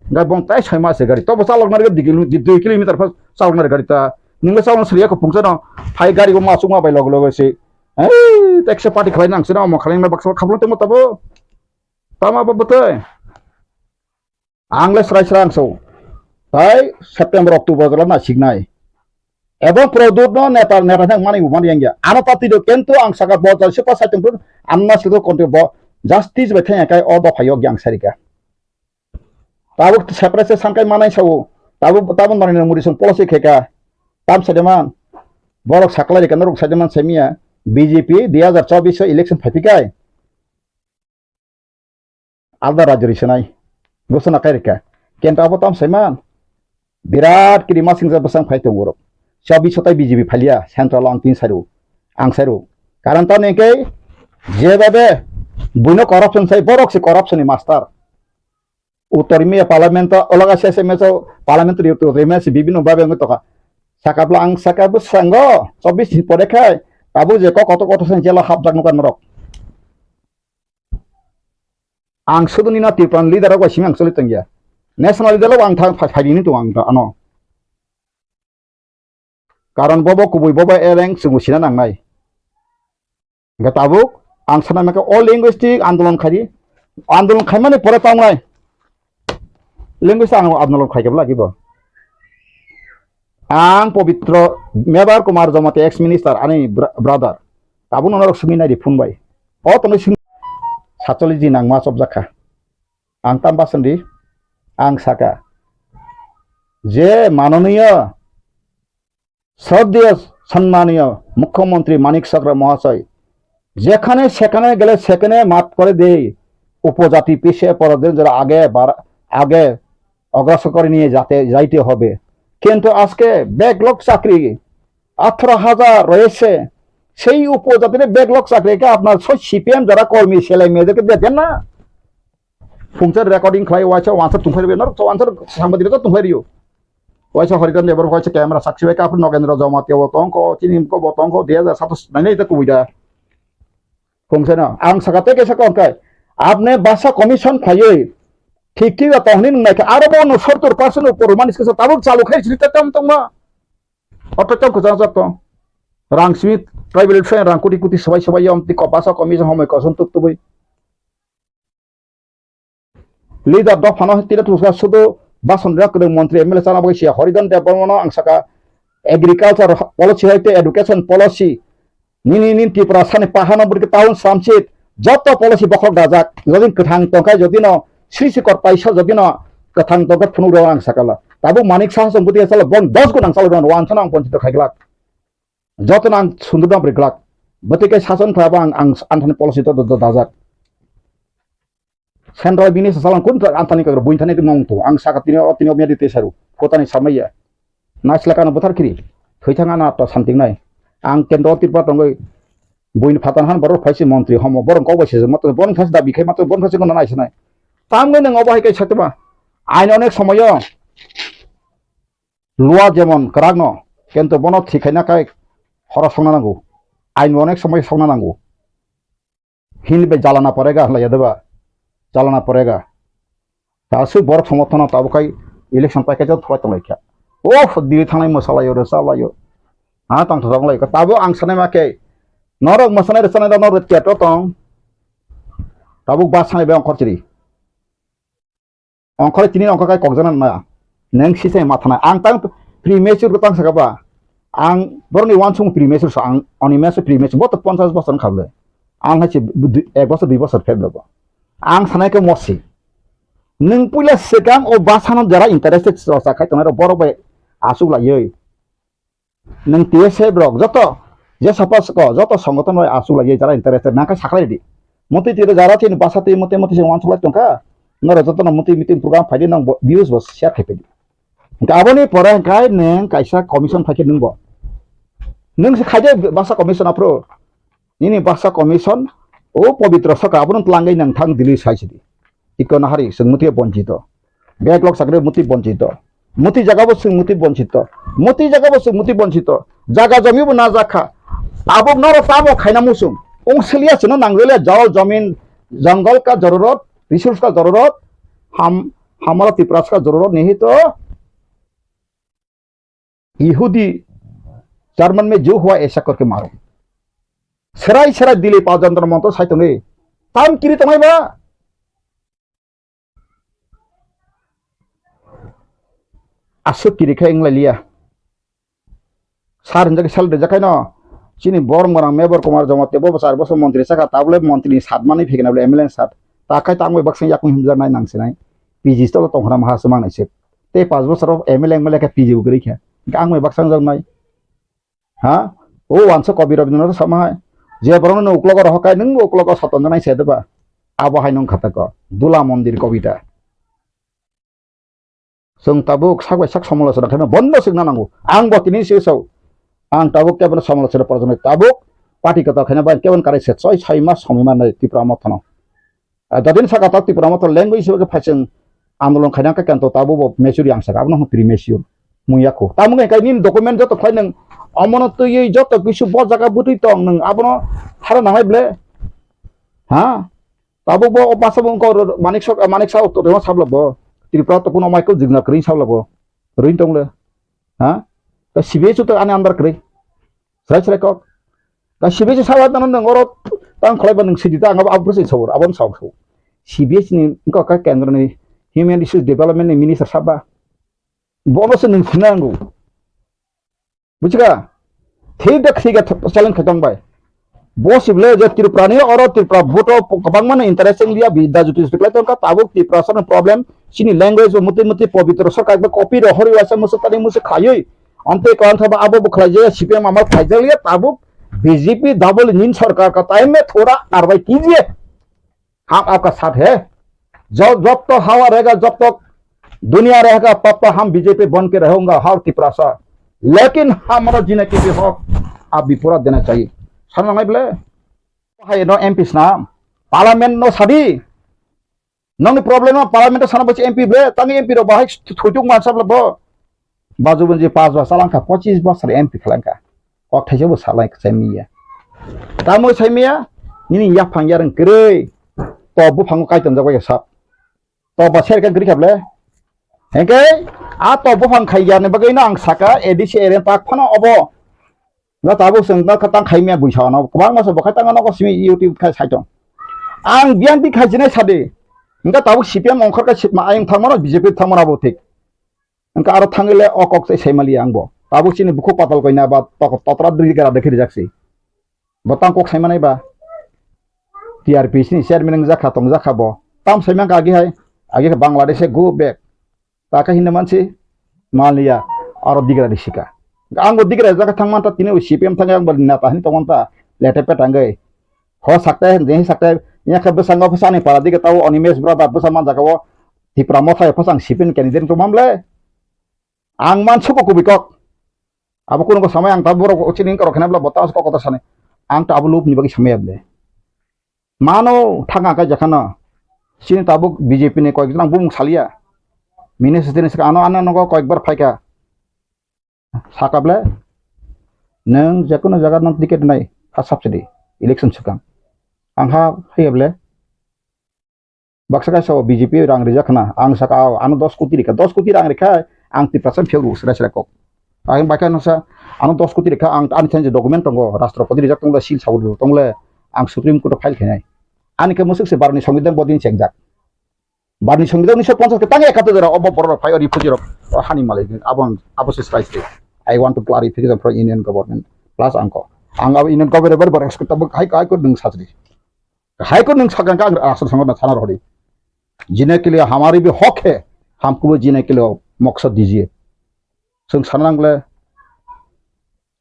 Hingkhe bong tai soi ma se gari. Tobo chalokna rwgwi dui kilo-, dui kilometer pha chalokna rwgwi gari ta. Nwngno chalokna sriya kho phungsa no. Phai gari bo ma chukma bai logo logo se. Ei, taxi party khlai nang sino mo khlai ma baksa khaplo temo tabo. Tama bo bwtwi. Ang le srai srai ang so. Tai September October jora na siknai. Ebong product no neta neta thang mani bu mani yang ya. Ano pati do kento ang saka bo jal se pa sa tong pun. Amna se do konti bo justice bai thang kai o do phayo yang sarika. Tabuk separate se sangkai manai sao. Tabuk, tabuk manai muri song policy kheka. Tam sedeman. Borok saklai rika norok sedeman semia. B J P dui hajar chobbish election phaipikai. Alda rajyo risenai. Gosona kai rika. Kenta abo tam seman. Birat kiri masing sa basang phai tong borok. Chobbish sotai B J P phalia. Central ang tin sairu. Ang sairu. Karan tam nengke. Jebabe. Buino corruption sai. Borok si corruption ni master. Uttor Mia Parliament o, olaga S M S o Parliament ri Uttor Mia si bibino babe wngwi tokha. Sakapla ang saka bwskango chobbish ni pore khai abo je kok kotor kotor sang jela hapjak nukha norok. Ang suduni na Tripura leader rok bai simi ang choli tongya. National leader rok ang thang phai phai ni tongo ang ano. Karon bobo kubui bobo eleng chwng sina nangnai. Hingke tabuk ang sana maka o linguistic andolon khai di. Andolon khaimani pore tongnai. Linguistic ang andolon khai kebla gibo. Ang Pobitro Mebar Kumar Jamatia ex minister ani bra-, brother. Tabuk nono rok simi nai di phone bai. O tongnai simi satcholish din ang ma chopjak kha. Ang tam basan di, ang saka, je manoniyo, shraddheyo, sannaniyo Mukhyamantri Manik Chakra Mahasay, যেখানে সেখানে গেলে সেখানে মাফ করে দেই, উপজাতি পিছিয়ে পড়ে যারা আগে বার-, আগে অগ্রসর করে নিয়ে যাতে, যাইতে হবে। কিন্তু আজকে ব্যাকলগ চাকরি আঠারো হাজার রয়েছে, সেই উপজাতির ব্যাকলগ চাকরিকে আপনার সব সিপিএম যারা কর্মী ছেলে মেয়েদেরকে দিয়ে দেন না। Phungsa recording khlai waisa wansar tungphai rw, norok wansar sangbadik rok tungphai rw. Waisa Haridan Debbarma waisa camera sakchi bai, kaphru Nogendra Jamatia bo tongkho, chini ko bo tongkho, dui hajar satos nai nai ta kubui da. Phungsa no ang saka tei kaisa kok khe, apne basa commission khlaiwi thik thik tong hwnwi nung nai khe, aro bono sottor percent upor mani kisa tabuk chalu khai sini ta tam tongma. Oto tong kwchang jak tong. Rang simi tribal friend rang kuti kuti swbai swbai yom tiko basa commission homoi kosom tuk tubui. Leader dophano tira tuska sudu bason rak kwrwng montri M L A chana bagwi siya Haridan Debbarmano ang saka agriculture policy hai tei education policy nini nin Tripura sani pahano bwrwi town samsit joto policy bokhok dajak jodi kwthang tongkha jodi no sri sikor paisa jodi no kwthang tongkha phunuk rok ang sakala tabuk manik saha song bwtwi sala bong dos gun ang sala rwan wansana ang ponchito khaiglak joto no ang sundur dam riglak bwtwi kai sason khlai bo ang ang anthani policy to dajak. Central bini sasalang kun ta antani kagra buin thani tong tong ang saka tini o tini o medi te saru kotani samaya. Naisla kano bothar kiri. Thoi thang ana ta santing nai. Ang kendro tirpa tongoi buin phatan han borok phaisi montri homo borok kok bai sejak matro borok phaisi dabi khai matro borok phaisi kono nai sanai. Tamgoi nang obo hai kai satma. Ain onek somoyo lua jemon kwrak no kento bono thikhaina kai horo songna nango. Ain onek somoyo songna nango. Hindi bai jalana porega hwnlai ya deba? Jalana porega. Ta sui borok somorthono tabuk kai election paikha jok thwlai tonglai kha. Oh, diri thangnai mwsalaio, rwchalaio. Ha, tongthok tonglai kha. Tabuk ang sanai ma khe, norok mwsanai rwchanai rok norok theater tong. Tabuk bus sanai bai ongkhor chiri. Ongkhorwi tini ongkhor kai kokjana na. Neng sisai matha na. Ang tang premature ko tang saka ba. Ang boroni wansung premature sa ang oni meso premature boto ponchas bosor khable. Ang hai se ek bosor dui bosor pheb lobo. Ang sanai khe mosi. Nwng puila swkang o bwsano jara interested chwracha khai tongnai rok borok bai achuk laiwi. Nwng T S F rok joto je sapa soko joto songoton bai achuk laiwi jara interested nang khe sakhlai di. Motwi twi jara chini bwsa twi motwi motwi se wansuk lai tongkha. Norok jotono motwi meeting program phaidi nang bo views bo share khai phaidi. Hwnkhe aboni pore hwnkhe nwng kaisa commission phaikhe nwng bo. Nwng se khaide bwsa commission aphuru. Nini bwsa commission o pobitro saka abono twlangwi nwng thang Delhi sai sidi. Ikko nahari chwng muti bonchito. Backlog sakre muti bonchito. Muti jaga bo chwng muti bonchito. Muti jaga bo chwng muti bonchito. Jaga jomi bo na jakha. Tabuk noro tamo khaina muchung. Ong siliya chwngno nangjalia jol jomin jongol ka jororot, resource ka jororot, ham hamara Tiprasa ka jororot nihito. Yehudi, German me jo hua aisa korke maro. Serai serai Delhi pa jantar montor sai tongwi. Tam kiri tongnai ba? Aswk kiri khe wng lai liya. Sar hinjak sal rijak khaino. Chini borok morang Mebor Kumar Jamatia bo char bosor montri saka tabule montri ni sat manwi phikna bole M L A ni sat. Ta khai tangwi baksa yakung himjak nai nang sinai. P G stolo tongkhna maha swmang nai se. Tei pas bosor o M L A wng male khe P G bo kwrwi khe. Hwnkhe ang bai baksa wng jak nai. Ha? O wansa kobi rok no sama hai. Je borok no uklogo rohor kai nwng uklogo soton janai se deba. Abo hai nung khatako. Dula mondir kobita. Chwng tabuk sak bai sak somolochona khaino bondo swkna nango. Ang bo tini se sao. Ang tabuk kebono somolochona porjoni tabuk party kota khaino bai kebon karai se choi sai mas somoi manai Tipra mothano. Ah, jadin saka tak Tipra mothor language hisabe khe phaising andolon khaina khe kento tabuk bo mature yang saka abono hwn premature. Mung yakho. Tamo khe kai nini document joto khlai nang omono twiwi joto kisu bo jaga bwtwi tong nang abono hara nangnai ble. Ha? Tabuk bo o basa bo wngkha oro Manik Sok, Manik Sa o tongma sabla bo. Tripura to kuno Michael Jigna kwrwi sabla bo. Rwin tong le. Ha? Ta C B I chuto ani andar kwrwi. Srai srai kok. Ta C B I sabo tano nang oro tang khlai ba nang sidi ta ang abo abro sing sabor, abon sabor. C B I ni wngkha ka kendro ni Human Resource Development ni minister saba. Bono se nwng phunango. Bujiga? Thik da thik da challenge khaitong bai. Bo sible je Tripura ni oro Tripura vote o kwbangma no interest wng liya, Bidya Jyoti speak lai tongkha, tabuk Tripura sano problem, chini language bo muti muti pobitro sarkar ba copy ro hori waisa musu tani musu khayui. Amte kon thaba abo bo khlai je C P M amal khlai jak liya, tabuk B J P double engine sarkar ka time mein thoda karwai kijiye. हम आपका साथ है। जो, जब तक हवा रहेगा, जब तक दुनिया रहेगा, तब तक हम बीजेपी बन के रहूंगा हर तिपरासा। लेकिन हमारा जीने के लिए हक आप भी पूरा देना चाहिए। Sana nai ble? Hai no M P sna, parliament no sadi. Nongni problem no parliament sana bachi M P ble, tangi M P ro bahai thujuk mansa ble bo. Baju Banji pas bosor chalangkha, pochis bosor M P khalangkha. Kok thaisa bo salai sai miya. Tamo sai miya, nini yaphang yareng kwrwi. To buphango kaiton jak bai sap. To ba ser khe kwrwi kha ble. Hengke, a to buphang khai yarni bagwi no ang saka A D C area tak phano obo. No tabuk chwng no kha tang khai miya buisa no. Kwbang masa bo khai tang no ko simi YouTube khai sai tong. Ang biyan di khai jinai sadi. Engka tabuk C P M ongkhor ka sitma ayang thangmano B J P thangmano abo thik. Engka aro thangwi le o kok se saimaliya ang bo. Tabuk chini bukhuk patal koina ba tok-, totra dui gara dekhi rijak si. Bo tang kok saimanai ba. T R P C ni chairman wng jakha tong jakha bo. Tam saimang ka agi hai. Agi khe Bangladesh e go back. Ta khe hinna mansi maliya aro digra di sika. Ang bo digra jaga thang man ta tini C P M thang ang bo neta hin tong ta lete pe tangwi. Ho sakte, je sakte, ya khe bwskango bwsani para dige tao Animesh brother bwsa man jaga o Tipra Motha phasang sipin candidate to mamle. Ang man suko kubui kok. Abo kuno ko samai ang ta borok chini koro khena bla bota kok kota sani. Ang ta abo lup ni bagi samai able. Mano thang ang kai jakhana. Chini tabuk B J P ni koyek jona bumung salia. Minister tini saka ano ano nogo koyek bar phaika. Saka ble, nwng jekono jaga nwng ticket nai, ha subsidy, election swkang. Ang ha haiya ble, baksa kaisa o B J P rang rijak khna, ang saka, "Ao, ano dos koti rikha, dos koti rang rikha, ang Tiprasa phiyok rw sra sra kok." Ang bai kha noksa, "Ano dos koti rikha, ang ani thani document tongo, Rashtrapati rijak tongo, seal sabur tongo, ang Supreme Court o file khainai." Ani khe musuk se barni songwidhan bodin chengjak. Barni songwidhan unisho ponchas ke tang ekattor jora obo borok rok phai o refugee rok o hani malai abo ang abo se sai se. I want to clarification from Union Government plus angko. Ang abo Union Government bar bar expect abo hai hai ko ding sajri. Hai ko nwng sakang khe ang aswk sango na sana rodi. Jine ke liye hamari bhi hak hai, hamko bhi jine ke liye maksad dijiye. Chwng sana nangle.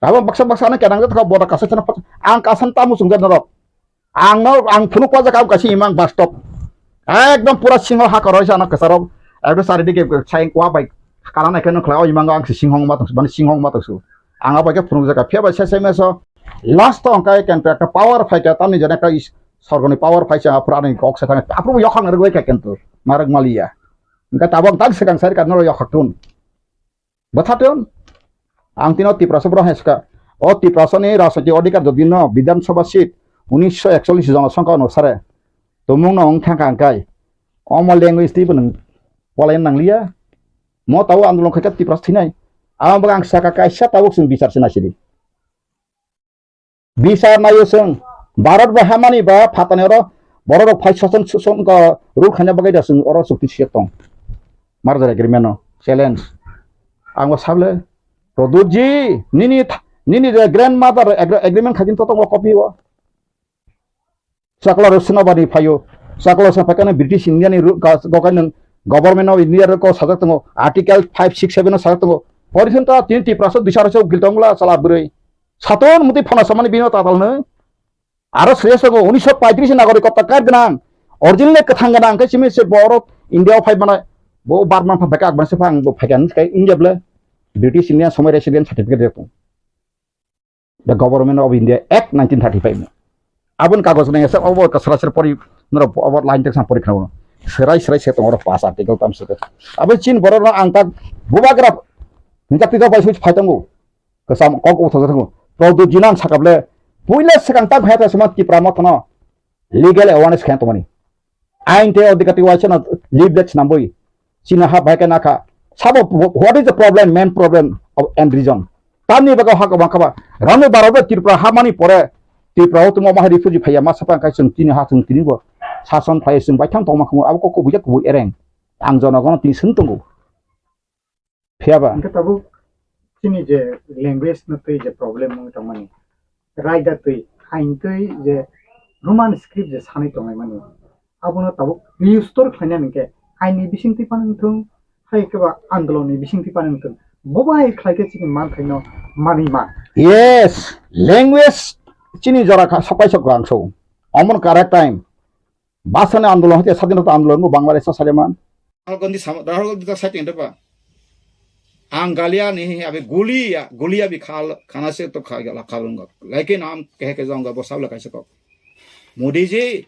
Abo baksa baksa ano kenang jat kha boda kasa sana pat-, ang kasan tamu chwng jat norok. Ang no, ang phunuk wajak ang kasi imang bastop. Ekdom pura singo ha koroi sana kasarok. Ekdom sari dike sayang kwa bai. Kalan ekhe nukla o imang ang si singhong ma tongsu, bani singhong ma tongsu. Ang abai khe phunuk jaka. Phiya bai sese meso. Last to ang kai kenta ekta power phai khe tamni jana kai sorgoni power phai se apra ani kok se thang. Apro yokhang rwgwi khe kentu. Narwk maliya. Engkhe tabok tak swkang sari ka noro yokhak tun. Bwtha tun. Ang tino Tiprasa borok hai swka. O Tiprasa ni rajniti odhikar jodi no Bidhan Sabha seat unisho ekchollish jonosongkha onusare. Tumung no wng thangkha ang kai. Omo language twi bo nwng polaina nangliya. Mo tabo andolon khaikha Tiprasa thinai. Amo bagwi ang saka kaisa tabuk chwng bichar se naisidi. Bichar naio chwng. Bharat bai hamani ba phatani oro borok rok phai soson soson ko rule khaina bagwi da chwng oro chukti siyok tong. Merger agreement no challenge. Ang bo sable Pradyut ji nini th-, nini je grandmother agre-, agreement khaijin to tongo copy o. Chakla rok swnabani phaio. Chakla swnam phaikhe British India ni ru-, ga-, gokai nwng Government of India rok sajak tongo. Article five six seven o sajak tongo. Pori thun ta tin Tiprasa dui sara se ugil tongla chala bwrwi. Saton muti phana samani bino tatal nw. Aro sreya sago unisho paitris ni nagorik kota card gwnang. Original kwthang gwnang khe simi se borok India o phai mane bo Burma pha beka akban se phang bo phaikan kai India ble. British India somoi resident certificate rok. The Government of India Act nineteen thirty-five no. Aboni kagoj nang esa obo ka sera sera pori noro obo line text pori khna. Serai serai se tongoro pass article tam se. Abo chin borok no ang tak bubagra hingka pika bai switch phai tongo. Kasam kok utho tongo. Pradyut ji nang sakable puila sekang tak bhayata sema Tipra mothono legal awareness khe tongmani. Ain tei odhikar tei waisa no leaflets nambui. Chini ha bai khe nakha. Sabo, what is the problem, main problem of end region? Tamni bagwi ha kwbang kha ba. Rangni barok bai Tripura ha mani pore Tripura o tongma bahai refugee phaiya ma sapang kai chwng tini ha chwng tini bo sason phai chwng bai thang tongma khumu abo kok kubui jak kubui ereng. Ang jonogono tini swn tongo. Phiya ba? Hingke tabuk chini je language no twi je problem wng tongmani, raida twi, hain twi je Roman script je sanwi tonglaimani, abono tabuk restore khlaina hingke aini bisingtwi phano wngthung, hai khe ba andolonni bisingtwi phano wngthung, bo bai khlai khe chini manthai no manwi man. Yes, language chini jora kha sokai sok rang so. Omon correct time. Bwsani andolon hai khe sadinota andolon bo Bangladesh o sajeman. Rahul Gandhi sama, Rahul Gandhi ta saiting de ba. Ang galia ni abi gulia, gulia bi khal, khana se to kha, la khal ungga. Laike nam kehe ke jaunga bo sabla kaisa kok. Modi ji,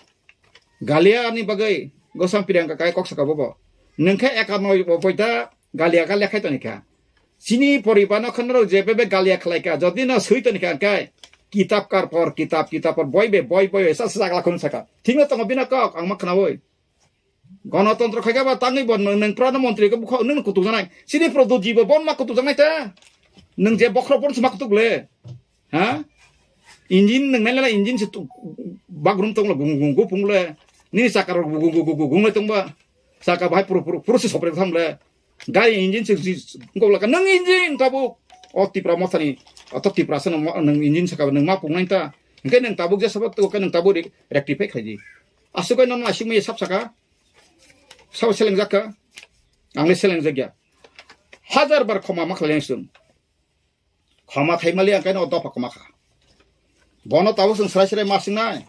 galia ni bagai, gosam Priyanka kai kok saka bobo. Nengkhe eka noi bo poita, galia ka lekhai toni kha. Chini poriba no khonro je bebe galia khlai kha. Jodi no sui toni kha kai. Kitab kar por, kitab, kitab por, boi be, boi, boi, sa, sa, sakla khun saka. Thik no tongo bina kok, ang ma khnawi. Gonotontro khaikha ba tangwi bo nwng, nwng Pradhan Montri khe bukha nwng kutuk janai. Sini Pradyut ji bo bon ma kutuk janai ta. Nwng je bokhorok bon se ma kutuk le. Ha? Engine nwng nai nai engine se tu-, bagrum tonglo gung gung gung pung le. Nini chakka rok gung gung gung gung gung le tongba. Chakka bahai puru puru puru se sopre tham le. Gari engine se si ngok laka nwng engine tabuk. O Tipra mothani. O to Tipra se nwng engine saka nwng ma pung nai ta. Hingke nwng tabuk je sabat to ke nwng tabuk re-, rectify khaidi. Aswk no aswk mai sab saka. Sabo selengjak kha, ang le selengjak ya. Hajar bar khoma ma khlai ang chwng. Khoma khai mali ang kaino dopha khoma kha. Bono tabuk chwng srai srai ma singnai.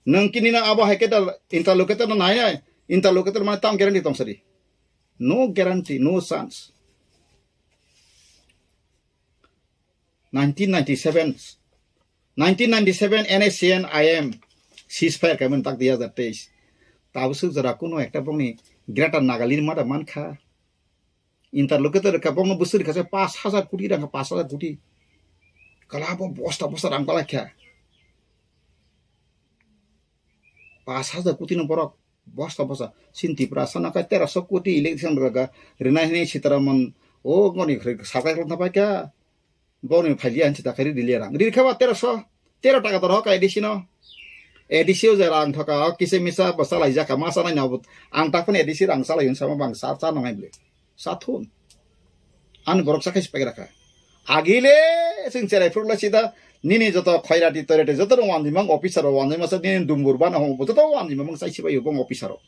Nwng kini na abo hai khe da interlocutor no nai nai. Interlocutor mane tam guarantee tong sadi. No guarantee, no chance. Nineteen ninety-seven, nineteen ninety-seven N S C N I M ceasefire kaiman tak dui hazar teis. Tabuk swk jora kuno ekta bongni Greater Nagaland mada mankha. Interlocutor ka bongno bwswk rikha se pash hazar koti rang, pash hazar koti. Kala bo bosta bosta rang palai kha. Pash hazar koti no borok bosta bosta. Sin Tiprasa no kai tera so koti election rwga. Rinai hinui Sitaraman o goni khri sakai rok napai kha. Boni phailiya hinsi takhai ri diliya rang. Ri kha ba tera so, tera taka doro ka A D C no. A D C o je rang thoka, o kisa misa bo salai jaka, ma sanai na bo. Ang takhon A D C rang salai yun sama bang sa, sa nangai bole. Sa thun. Ani borok sa khai si pagra kha. Agile sing cherai phuru la sida Nini joto khairati toirati joto no wanjima officer o wanjima sa nini dumbur bana homo joto wanjima mung sai sibai bong officer o.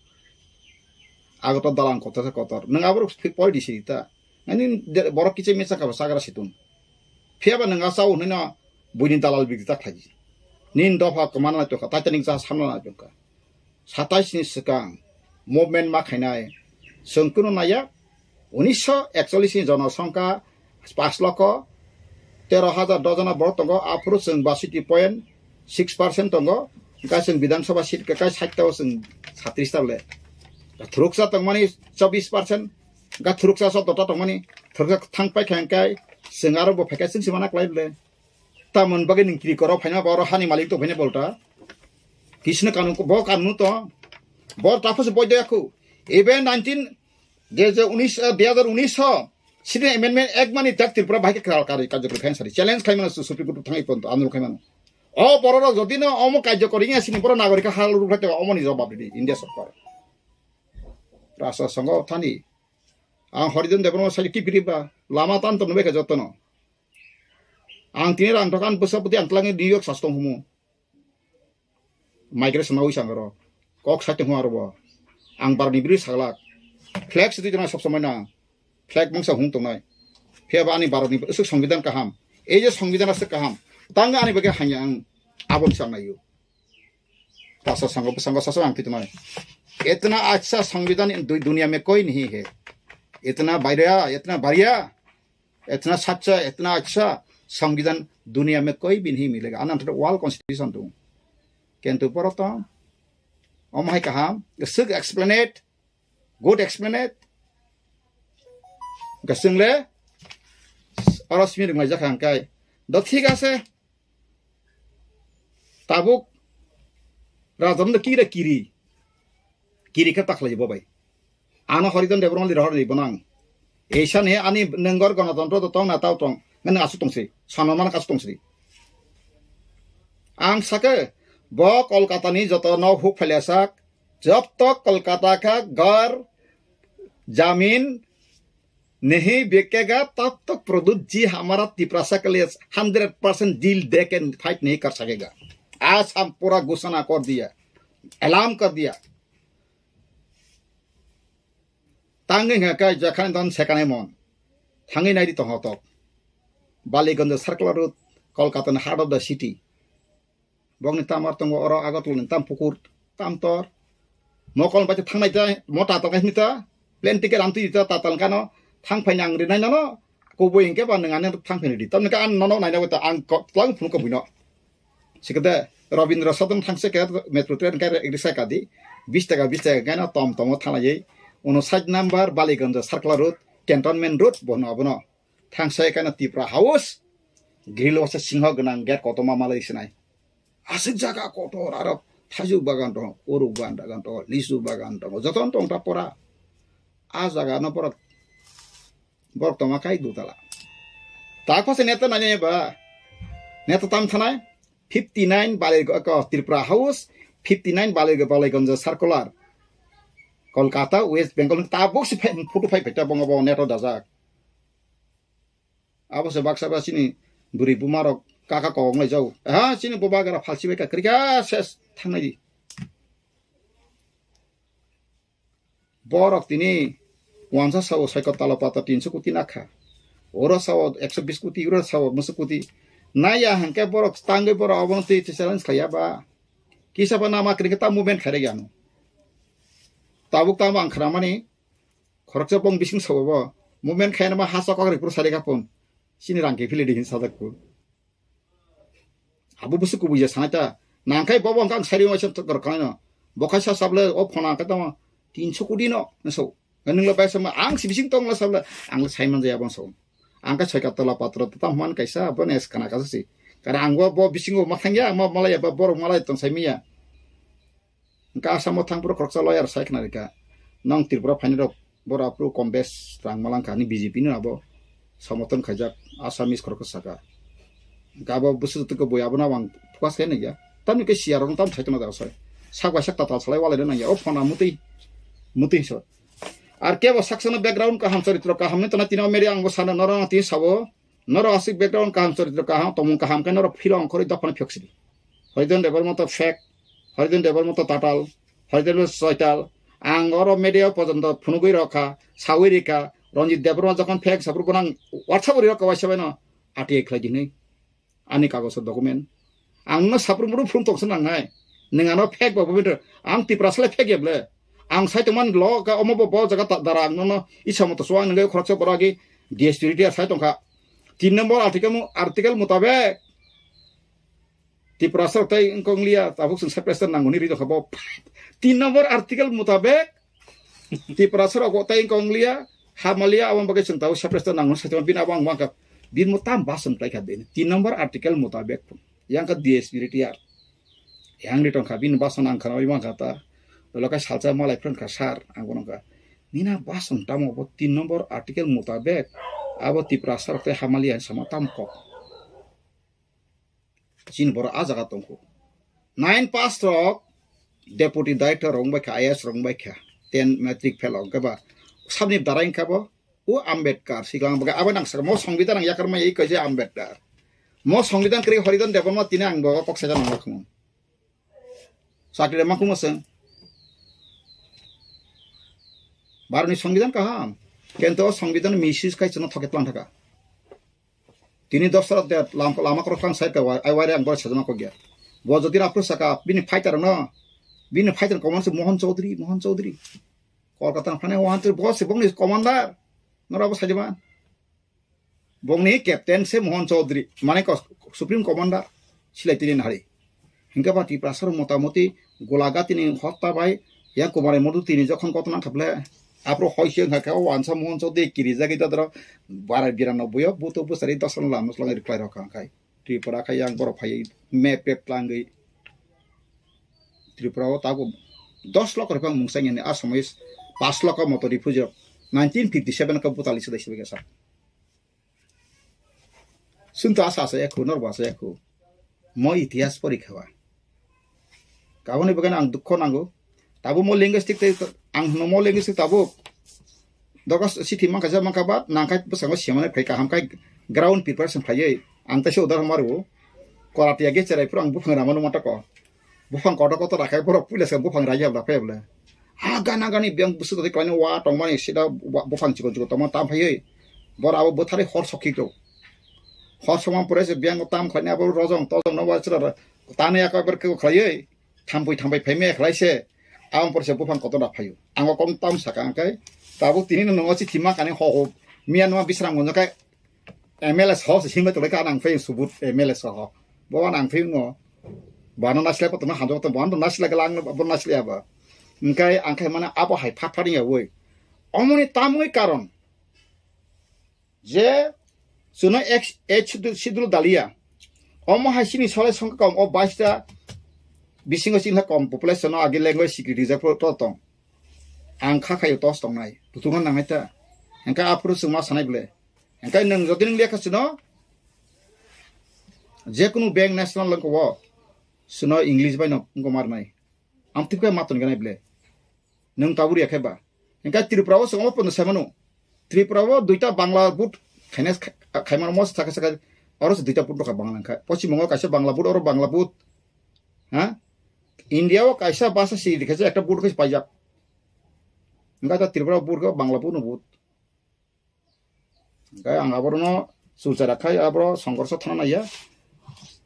Ago to dalang kotor sa kotor. Nang abro poi di sita. Ani borok kiche mesa ka sagra situn. Phiya ba nang asau nino buini dalal bigita khaji. Nin dopha kemana na tongkha, Titanic jahaj hamna na tongkha. Satais ni swkang movement ma khainai. Chwng kunu naiya, unisho ekchollis ni jonosongkha pas lokho tero hajar dojona borok tongo, aphuru chwng basiti point six percent tongo, hwnkhe chwng Bidhan Sabha seat kwkai sait ta o chwng satris ta le. Thuruksa tongmani chobis percent, hwnkhe thuruksa sotto ta tongmani, thuruksa thang pai kha hwnkhe chwng aro bo phaikha chwng se mana klai le. Tamoni bagwi nwng kiri koro phaima ba oro hani malik tong phaina bolta. Kisno kanun bo kanun to. Bor tapos boy de aku. Even nineteen, de je unis, eh, dui hajar unis ho. Sini amendment ek mani tak Tripura bahai ke kral kari kajak kari sari. Challenge khai mana su Supreme Court thang ipon to anur khai mana. O borok rok jodi no omo kajak kori ya sini borok nagorik hal ruk khai omo ni jawab di India sorkar. Rasa songo thani. Ang Horidon Debbarma sai kipiri ba lama tan to nubai ka jotono. Ang tini rang tokan bwsa pwtwi ang twlangwi New York sas tong humu. Migration na wisang ro. Kok sai tong aro bo. Ang barni biri saglak. Flag sitwi jona sob somoi na. Flag mangsa hung tongnai. Phiya ba ani barni usuk songbidan kaham. Ei je songbidan asuk kaham. Tang ani bagwi hanya ang abon sang nayo. Tasa sango bwsango sasa ang kitumai. Itna acha songbidan du-, duniya mein koi nahi hai. Itna bariya, itna bariya. Itna sacha, itna acha songbidan duniya mein koi bhi nahi milega. Anan thada world constitution tu. Kintu poroto, om hai kaham, suk explain it, good explain it. Gasung le, oro simi rung lai jakha hangkai. Do thik ase. Tabuk, raja no kira kiri. Kiri khe takhlai bo bai. Ano Horidon Debbarma li rohor ni bonang. Eisa ni ani nengor gonotontro to tong na tao tong. Ngan asu tong si. Sanamana kasu tong si. Ang sake, bo Kolkata ni joto no huk phailya sak. Jab tak Kolkata ka ghar, jamin, नहीं बिकेगा, तब तक प्रद्युत जी हमारा तिपरासा के लिए hundred percent deal दे के फाइट नहीं कर सकेगा। आज हम पूरा घोषणा कर दिया, ऐलान कर दिया। Tangwi hwnka khe jakhan don sekanai mon. Thangwi naidi tongho tok. Baliganj circular road, Kolkata ni heart of the city. Bokni tamar tongo oro Agartala ni tam pukur, tam tor. Mokol bai thangnai ta, mo tatal kai ta, plane ticket amtwi ta, tatal kano, thang phai nang rinai nono, kubui hingke ba nang ani thang phai di. Tamni ka an nono naina ta, ang ko, tlang phunu ko buino. Sikade, Rabindra Sadan thang se ke, metro train kai risa kadi, bis taka, bis taka kai no, tom tomo thanai, uno side number, Baliganj circular road, cantonment road, bono abono. Thang sai kana Tipra House, grill o se singho gwnang gate kotorma malai sinai. Aswk jaga kotor aro thaijuk bagan tongo, uruk bagan tongo, lisu bagan tongo, jotono tong ta pora. A jaga no borok, borok tongma kai dutala. Ta khose neta nanya ba, neta tam thanai, fifty nine Bali ko Tripura House, fifty nine Bali, Baliganj circular. Kolkata, West Bengal, ta box photo phai phai ta bongo bo neto dajak. Abo se baksa ba chini bwrwi buma rok kaka kok wnglai jago. Ha, chini bubagra phalsi bai ka kwrwi kha ses thangnai di. Borok tini wansa sao saiko talo pata tinso koti nakha. Oro sao ekso bis koti, oro sao musu koti. Naya hangke borok tangwi borok obono twi challenge khaiya ba. Kisa ba nama kwrwi khe ta movement khairek yano. Tabuk tamo ang khramani Khoroksa bong bising sabo bo. Movement khaina ma hasa kok ripur sari kapon. Sini rang ke phili dihin sadak ko. Abu busu kubuja sanai ta. Nangkai bobo ang kang sari ma cham tok kanaino. Bokai sa sable o phona ka tama. Tinso kudi no. Naso. Nang la bai sama ang si bising tong la sabla. Ang la sai man jaya bong so. Ang ka choi ka tola patro ta man kaisa bo nes kana ka si. Kara ang bo, bo bising o mathang ya ma malaya ba borok malai tong sai miya. Hingke Assam o thang phuru khoroksa lawyer sai khna rikha. Nong Tripura phainai rok boro aphuru kom bes rang malangkha ani B J P no abo somoton khaijak Assamese khoroksa saka. Hingke abo bwswk twi khe bui abono ang focus khe nangya. Tamni khe C R rok no tam sai tongna jaga sai. Sak bai sak tatal salai walai nangya. O phone a mutwi, mutwi so. Ar kebo saksa no background kaham charitro kaham ni tona tini o media ang bo sana norok tini sabo. Norok aswk background kaham, choritro kaham, tongmung kaham khe norok philo ongkhorwi dophano phiyok sidi. Horidon Debbarma to fake, Horidon Debbarma to tatal, Horidon Debbarma to soital. Ang oro media porjonto phunugwi rokha, sawi rikha, Ranjit Debbarma jokhon fake sapru gwnang WhatsApp ri rokha waisa baino R T I khlai di hinwi. Ani kagoso document. Ang no sapru muru phung tongsa nangnai. Neng ano fake ba bubinto. Ang Tiprasa le fake ya ble. Ang sai tongman lo ka omo bo bo jaga ta dara ang no isa moto suang nengge khoroksa boragi D S P R T R sai tongkha. Tin number article mu, article mutabek Tiprasa tai wngkong liya tabuk sung separation nanguni ri tongkha bo. Tin number article mutabek Tiprasa rok tai wngkong liya, ha maliya, abang bagwi chwng tabuk separation nanguni sai tongma bini abo ang wngkha. Bini mo tam bas wng tai kha bini. Tin number article mutabek yang ka D S P R T R. Yang ri tongkha bini bas wng ang khana oi wngkha ta. Lolo kai salsa malai phran kha sar ang bono kha. Nina bas wng tamo bo tin number article mutabek abo Tiprasa rok tai ha maliya sama tam kok. Chini borok ah jaga tongkho. Nine pass rok deputy director rok wngbai kha, I A S rok wngbai kha, ten matric fail rok wngkha ba sabni darai wngkha bo. O Ambedkar siklang bagwi abo nang saka mo songbidhan ang yakar mai kaisa Ambedkar. Mo songbidhan kwrwi Horidon Debbarma tini ang bo kok saja nang khum. Chakri ma khum seng. Baroni songbidhan kaham. Kento songbidhan misis kai chana thoket lang thaka. Tini dosra de lam-, lama korok tang side ka wai, ai waire ang bor sajama kok ya. Bo jodi rapro saka, bini fighter no, bini fighter command se Mohan Chaudhary, Mohan Chaudhary. Kolkata phane Mohan Chaudhary, bo se bongni commander. Nora bo sajama. Bongni captain se Mohan Chaudhary, mane ko-, Supreme Commander, silai tini nari. Hingke ba Tiprasa rok motamoti golaga tini hotta bai yang Kumar Modu tini jokhon koto nang khaple apro hoi se wngkha khe o wansa Mohan Chaudhary kiri jagwi dadro barai birano buyo buto bwsari dosan lam swlangwi rwkhlai rok kha khai Tripura khai yang borok phaiwi map pep tlangwi Tripura o tabuk dos lokho rwphang mungsa nini asomoi pas lokho moto refugee rok nineteen fifty seven khe butali swdai swbai khe sa. Chwng to asa asa ya khu, norbo asa ya khu. Mo itihas pori kha ba. Kaboni bagwi ang dukho nango. Tabuk mo linguistic tei ang hwno mo linguistic tabuk. Dogo sithi mankha ja mankha ba, nangkhai bwskango simanai phai kaham khai ground preparation khlaiwi. Ang teisa udahoron maru. Koratiya ge cherai phuru ang buphang rama nukma tako. Buphang kotor kotor rakhai borok puila se buphang raiya bla phai bla. Ha gana gani biyang bwswk tadi klaini wa tongmani sida wa-, buphang chikon chikon tongma tam phaiwi. Bor abo bwtharwi hor sokhi rw. Hor sokma pore se biyang tam khlaini abo rojong tojong no wa chwla tani aka ber khe khlaiwi. Thampui thampui phai me khlai se. Abang pore se buphang kotor da phaio. Ango kom tam saka angkai. Tabuk tini no nongo chithi ma kani ho ho. Miya numa bisrang gonjo kai. M L A soho se himlai tonglaikha, ang phai subut M L A soho. Bo ang phai no. Bano nasilai pa tongma hamjak tong, bano nasilai kala ang bo nasilai aba. Hingkai ang khai mane abo hai phat phat ya woi. Omoni tamoi karon. Je suno ek, ek sidu, sidu dalia. Omo hai sini solai songka kom o baista bisingo sila kom population no agi language security jak to tong. Ang kha khayo tos tongnai. Tutunga nangai ta. Hingkai aphuru chwngma sanai bole. Hingke nwng jodi nwng lekha sino, jekunu bank national wngkha o, sino English bai no wngkha marnai. Amtwi khe ma tongkha nai ble. Nwng tabuk ya khe ba. Hingke Tripura o songma pono sai mano. Tripura o duita Bangla board khaina kha-, khaimano mo saka saka oro se duita board rokha Bangla wngkha. Pochim Bongo kaisa Bangla board, oro Bangla board. Ha? India o kaisa basa si dikha ekta board khe paijak. Hingke ta Tripura board khe Bangla board no board. Hingke ang aborokno chulchara khai aborok songkorso thana naiya.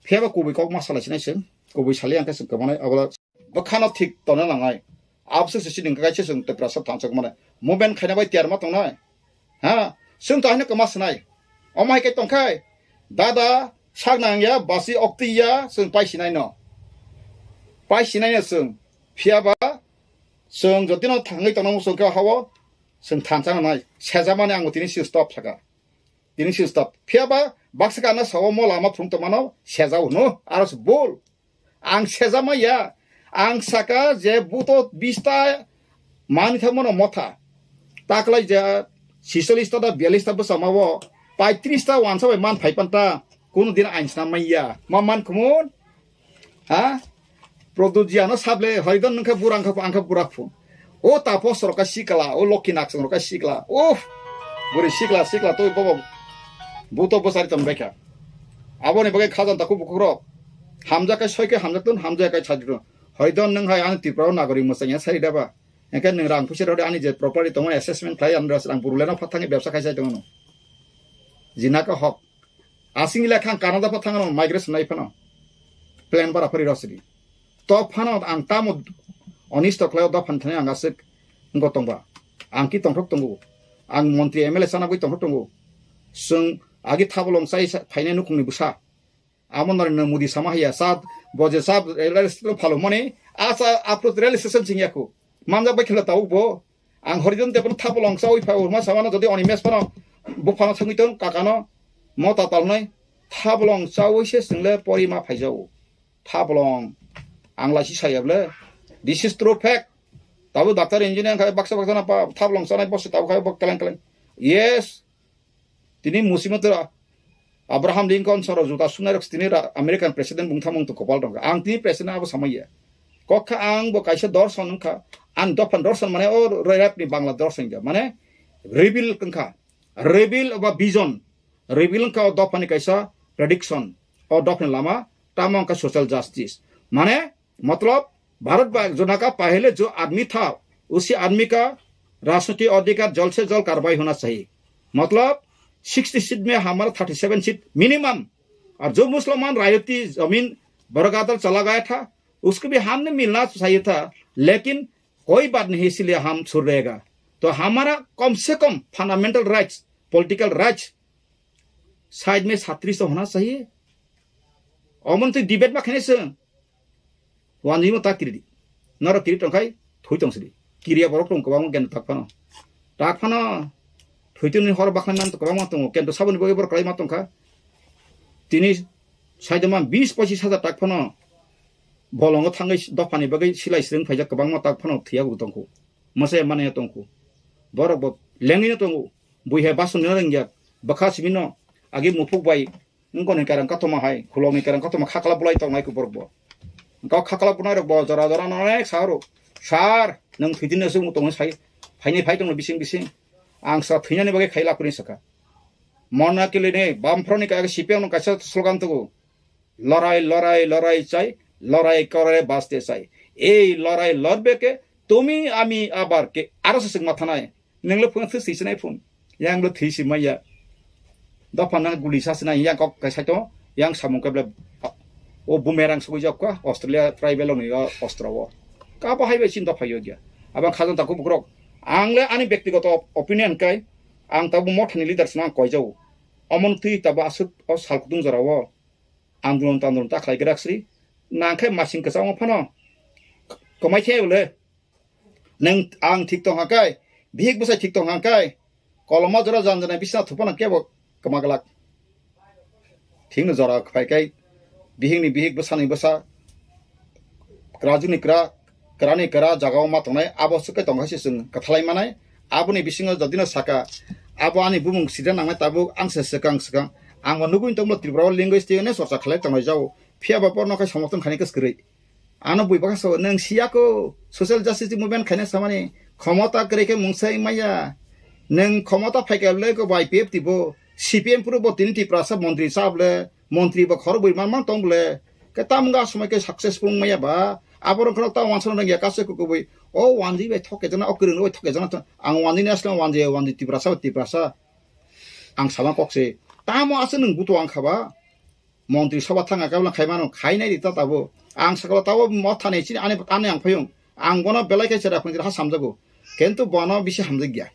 Phiya ba kubui kok ma salai sinai se, kubui sali ang khe se kwmanai abo bwkhano thik tongna nangnai. Abose se chini kaisa chwng Tiprasa thansa kwmanai. Movement khaina bai tiyar ma tongnai. Ha? Chwng to haino kwma sinai. Omo hai khe tongkhai. Dada sak nangya, basi okti ya, chwng pai sinai no. Pai sinai no chwng. Phiya ba chwng jotino thangwi tongna muchung khe hao. Chwng thansa nangnai, sejamani ang tini si stop saka. Tini si stop. Phiya ba baksa kana sao mo lama phung tongmano sejao hwno, aro se bol. Ang sejama ya. Ang saka je buto bista mani thangmano motha. Taklai je sisolista da bialista bwsama o paitris ta wansa bai man phai panta. Kunu din ain snam maya. Ma man kumun? Ha? Produjiano sable hoidon nungkha burang kha angkha burak phun. O tapos rok ka sikla, o lokhi naksong rok ka sikla. Uff. Buri sikla, sikla toi bobo. Buto bwsari tong baikha. Aboni bagwi khajang takhuk bukhuk rok. Hamjak khe soi khe hamjak tun, hamjak khe sajak tun. Hoidon nwng hai ani Tripura o nagorik mwchang ya sari daba. Hingkhe nwng rang puisa rode ani je property tongo assessment khlai ani rang buruleno phathangni bebsa khai sai tongo. Jinaka hok. Asing ila khang Canada phathang no migration nai phano. Plan bara phari rosidi. To phano ang tamo onisto khlai o dophan thani ang aswk ngo tongba. Ang ki tongthok tongo. Ang montri M L A sana bui tongthok tongo. Sung agi thabolong sai sa-, phainai nukhungni bwsa. Amo Narendra Modi sama hiya sa bo je sa rail station phalo mani asa apro rail station sing yaku. Manjak bai khela tau bo. Ang Horidon Debon thabolong chawi phai urma samano jodi oni mes phano buphano thangwi tong kakano mo tatal nai thabolong chawi se single pori ma phaijao. Thabolong ang laisi saya ble. This is true fact. Tabu doctor engineer khai baksa baksa na pa thabolong chanai bosse tabu khai bok keleng keleng. Yes. Tini musimot ra Abraham Lincoln soro juta sunai rok tini ra American president bung thamung to kopal dong. Ang tini president abo samaya. Kokha ang bo kaisa dorson wngkha. Ang dophan dorson mane o rap ni Bangla dorson ja. Mane reveal wngkha. Reveal ba vision. Reveal wngkha o dophani kaisa prediction. O dophani lama tamo wngkha social justice. Mane मतलब भारत का जो ना का पहले जो आदमी था उसी आदमी का राजनीति अधिकार जल्द से जल्द कार्रवाई होना चाहिए। मतलब सिक्सटी सीट में हमारा थर्टी सेवन सीट मिनिमम। और जो मुसलमान रायती जमीन बरगादल चला गया था उसको भी हमने मिलना चाहिए था, लेकिन कोई बात नहीं, इसीलिए हम छुड़ रहेगा। तो हमारा कम से कम fundamental rights, political rights side में छत्तीस तो होना चाहिए। Omon twi debate ma khainai se. Wanjwi mo ta kiri di. Noro kiri tong khai thui tong sidi. Kiriya borok tong kwbangma gen tak phano. Tak phano thwi tini hor bakhlai man kwbangma tongo. Kento saboni bagwi borok kwlai ma tong kha. Tini saidoma bis pochis hajar tak phano bolongo thangwi dophani bagwi silai srwng phaijak kwbangma tak phano thwiya bo tong kho. Mwsai mane tong kho. Borok bo lengwi no tongo. Bui hai bason no rengya. Bwkha simi no agi muphuk bai Wngkoni kerang kothoma hai, khulokni kerang kothoma khakla bulai tongnai khe borok bo. Wngkha khakla bunai rok bo jora jora no onek sa rw. Sir, nwng thwidin no se wng tongwi sai, phainai phai tongno bising bising. Ang sa thwinani bagwi khai lapri sakha. Mona kili ni bamphro ni kaisa C P M no kaisa slogan tugu. Lorai, lorai, lorai chai, lorai kore baste chai. Ei lorai lorbe ke tumi ami abar ke aro se sing mathanai. Nenglo phone thwi swi sinai phone. Yang lo thwi si maya. Dopha nang guli sa sinai yang kok kai saito. Yang samung kable. O bumerang sugui jok ka Australia tribal ni o ostro o. Ka bo hai bai sin dopha yo gya. Abang khajang taku bukrok. Ang le ani bektigoto opinion kai. Ang tabu mothani leaders nang koi jau. Omon twi tabu asuk o sal kutung jora o. Andolon tandolon ta khlai grak sri. Nang khai masing kwchangma phano. Komai khe le. Neng ang thik tong ha kai, bihik bwsai thik tong ha kai, koloma jora jan jana bisna thupana kebo kwma glak. Thikno jora phai kai, bihikni bihik bwsani bwsa, kwrajwkni kwra, kwrani kwra jagao ma tongnai, abo swk kai tong hai se chwng kwthalai manai. Aboni bisingo jodino saka, abo ani bumung sida nangnai tabuk ang se swkang swkang. Ang bo nugui tongbo Tripura o language tei hwnwi chorcha khlai tongnai jao. Phiya ba borno khai somorthon khainai kwskwrwi. Ano bui bwkha so nwng siya ko social justice movement khaina samani khomota kwrwi khe mungsa wngmaya. Nwng khomota phaikha le ko bai P F T bo C P M puro bo tini Tiprasa montri sa bole, montri bo khoro bui man man tong bole. Khe tamga somoi khe successful wngmaya ba. Abo rok kheno ta wansana nang ya kase ko bui. O wanji bai thok khe jana, o kwrwng bai thok khe jana. Ang wanji ni asle wanji, wanji Tiprasa, Tiprasa. Ang sama kok se. Tamo ase nwng buto ang khaba. Montri soba thanga kabla khai mano, khai nai di ta tabo. Ang sakalo tabo motha nei chini ani, ani ang phayung. Ang bono belai khe chera phung ha samjago. Kintu bono bisi hamjak ya.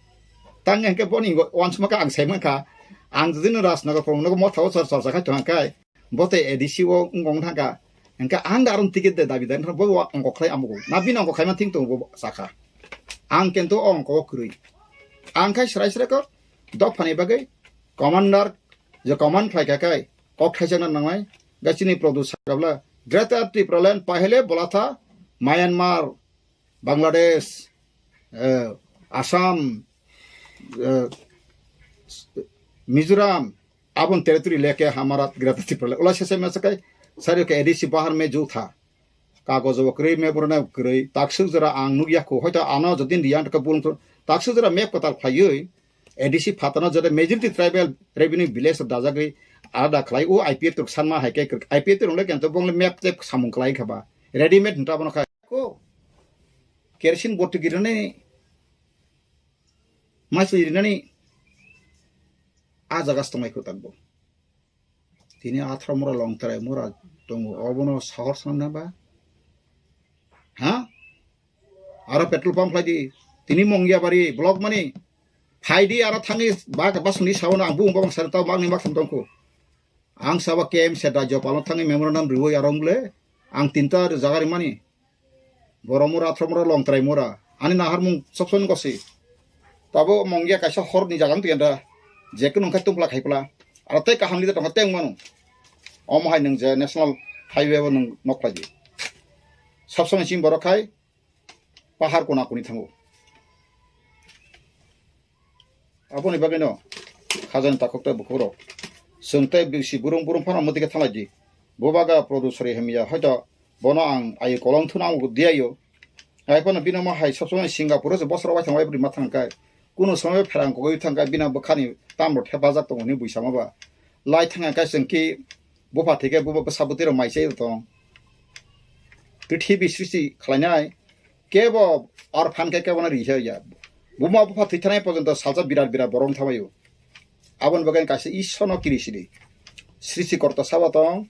Tang hingke boni wansma ka ang sai mankha. Ang jodi no Rajnagar phung no motha o chor chor khai thang khai. Bote A D C o ngong thangka. Hingke ang da aron ticket de dabi dan bo wa ongko khlai amugo. Na bini ongko khai man thing tongo bo sakha. Ang kintu o ongko o kwrwi. Ang khai srai srai ko dophani bagwi commander je command phlai kha khai. Kok thaijakna nangnai, ga chini Produ sakabla, Greater Tipraland pahele bola tha, Myanmar, Bangladesh, eh, Assam, eh, Mizoram, abon territory leke hamara Greater Tipraland. Ola sese me sakai, sari ke A D C bahar me jo tha. Kagojo kwrwi, map rwna kwrwi, taksuk jora ang nukya kho, hoito ano jodi riyan ka bulung thung, taksuk jora map kwtal phaiwi, A D C phatano jode majority tribal revenue village dajagwi alada khlai o I P F T rok sanma hai khe I P F T rok le kento bong le map tep samung khlai kha ba readymade hinta bono kha ko kerosene bottle girinani masli rinani a jaga se tongnai kho takbo. Tini athro mura long trai mura tongo, obono sahor sanna ba? Ha? Aro petrol pump khlai di. Tini Mongia bari block mani. Phai di aro thangwi ba, ba suni sawono ang bung babang sari tao magni mak thang tongkho. Ang sabo K M se da jopalo thangwi memorandum riwi aro wng le ang tinta jaga rimani. Borok mura, athro mura, long trai mura. Ani naharmung sop soni gosi. Tabo Mongia kaisa horni jaga wng twi anda. Je kunu wngkha tumpla khaipla. Aro tei kaham leader tongkha tei wng mano. Omo hai nwng je national highway bo nwng nok khlai di. Sop soni chini borok khai pahar kona kuni thango. Aboni bagwino khajani takhuk tei bukhukrok. Chwng tei bisi burung burung phano mwtwi khe thanglai di. Bubagra Pradyut Sari hamya hoito bono ang ayo kolong thuna ang diyayo. Ai phano bino ma hai sop somoi Singapore se bosoro waithang wai bwrwi ma thang kai. Kuno somoi pherang kogwi thang kai bina bwkhani tamrok thepajak tongo hwnwi buisama ba. Lai thang kai chwng ki bupha thike buba bwsa bwtwi rok mai chai tong. Prithibi srishti khlainai kebo orphan khe kebo no ri ya. Buma bupha thwi thanai porjonto salsa birat birat borok thamaio. Aboni bagwi kaisa Ishwarno kiri sidi. Srishti korta sabo tong.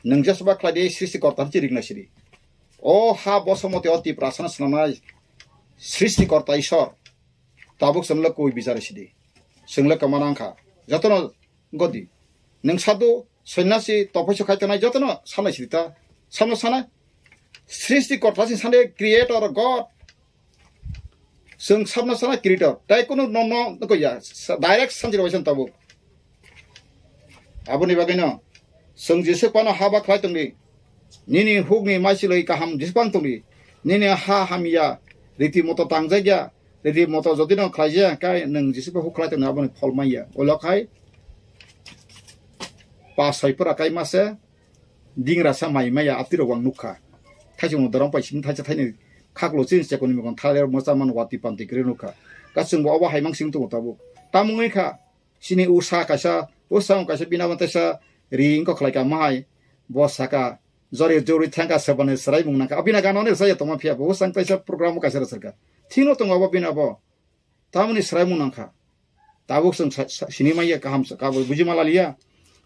Nwng jesba khlai di Srishti korta hinwi ringnai sidi. O ha bosomoti o Tiprasano swnamnai Srishti korta Ishwar. Tabuk chwngno koi bichar sidi. Chwngno kwmana wngkha. Jotono godi. Nwng sadhu, sonyasi, tophoiso khai tongnai jotono sanai sidi ta. Samno sanai. Srishti korta si sanai creator God. Chwng sabna sana creator. Tai kunu no no no koya. Direct sanjiro waisa tabuk. Aboni bagwino chwng Jisu pano haba khlai tongdi. Nini hukni maisilwi kaham Jisu pang tongdi. Nini ha hamya riti moto tangjakya. Riti moto jodi no khlaijaya kai nwng Jisu pa huk khlai tongdi aboni phol manya. Olo khai pa soi pora kai mase dingra sa mai maya apti rok ang nukha. Thaisung dorong pai sim thaisa thaini khaklo chin chekoni mokon thale mocha man wati panti kre nukha. Kasung bo obo haimang sing tongo tabuk. Tamungwi kha. Sini usa kaisa, usa kaisa bina wante sa ri ingko khlai ka mahai. Bo saka jori jori thangka sebani serai mung nangka. Abina gano ne saya tongma phiya bo usang kaisa program kaisa rwsarka. Thino tongo abo bina bo. Tamoni serai mung nangka. Tabuk sung sa-, sa-, sini maya kaham sa, kabo buji mala liya.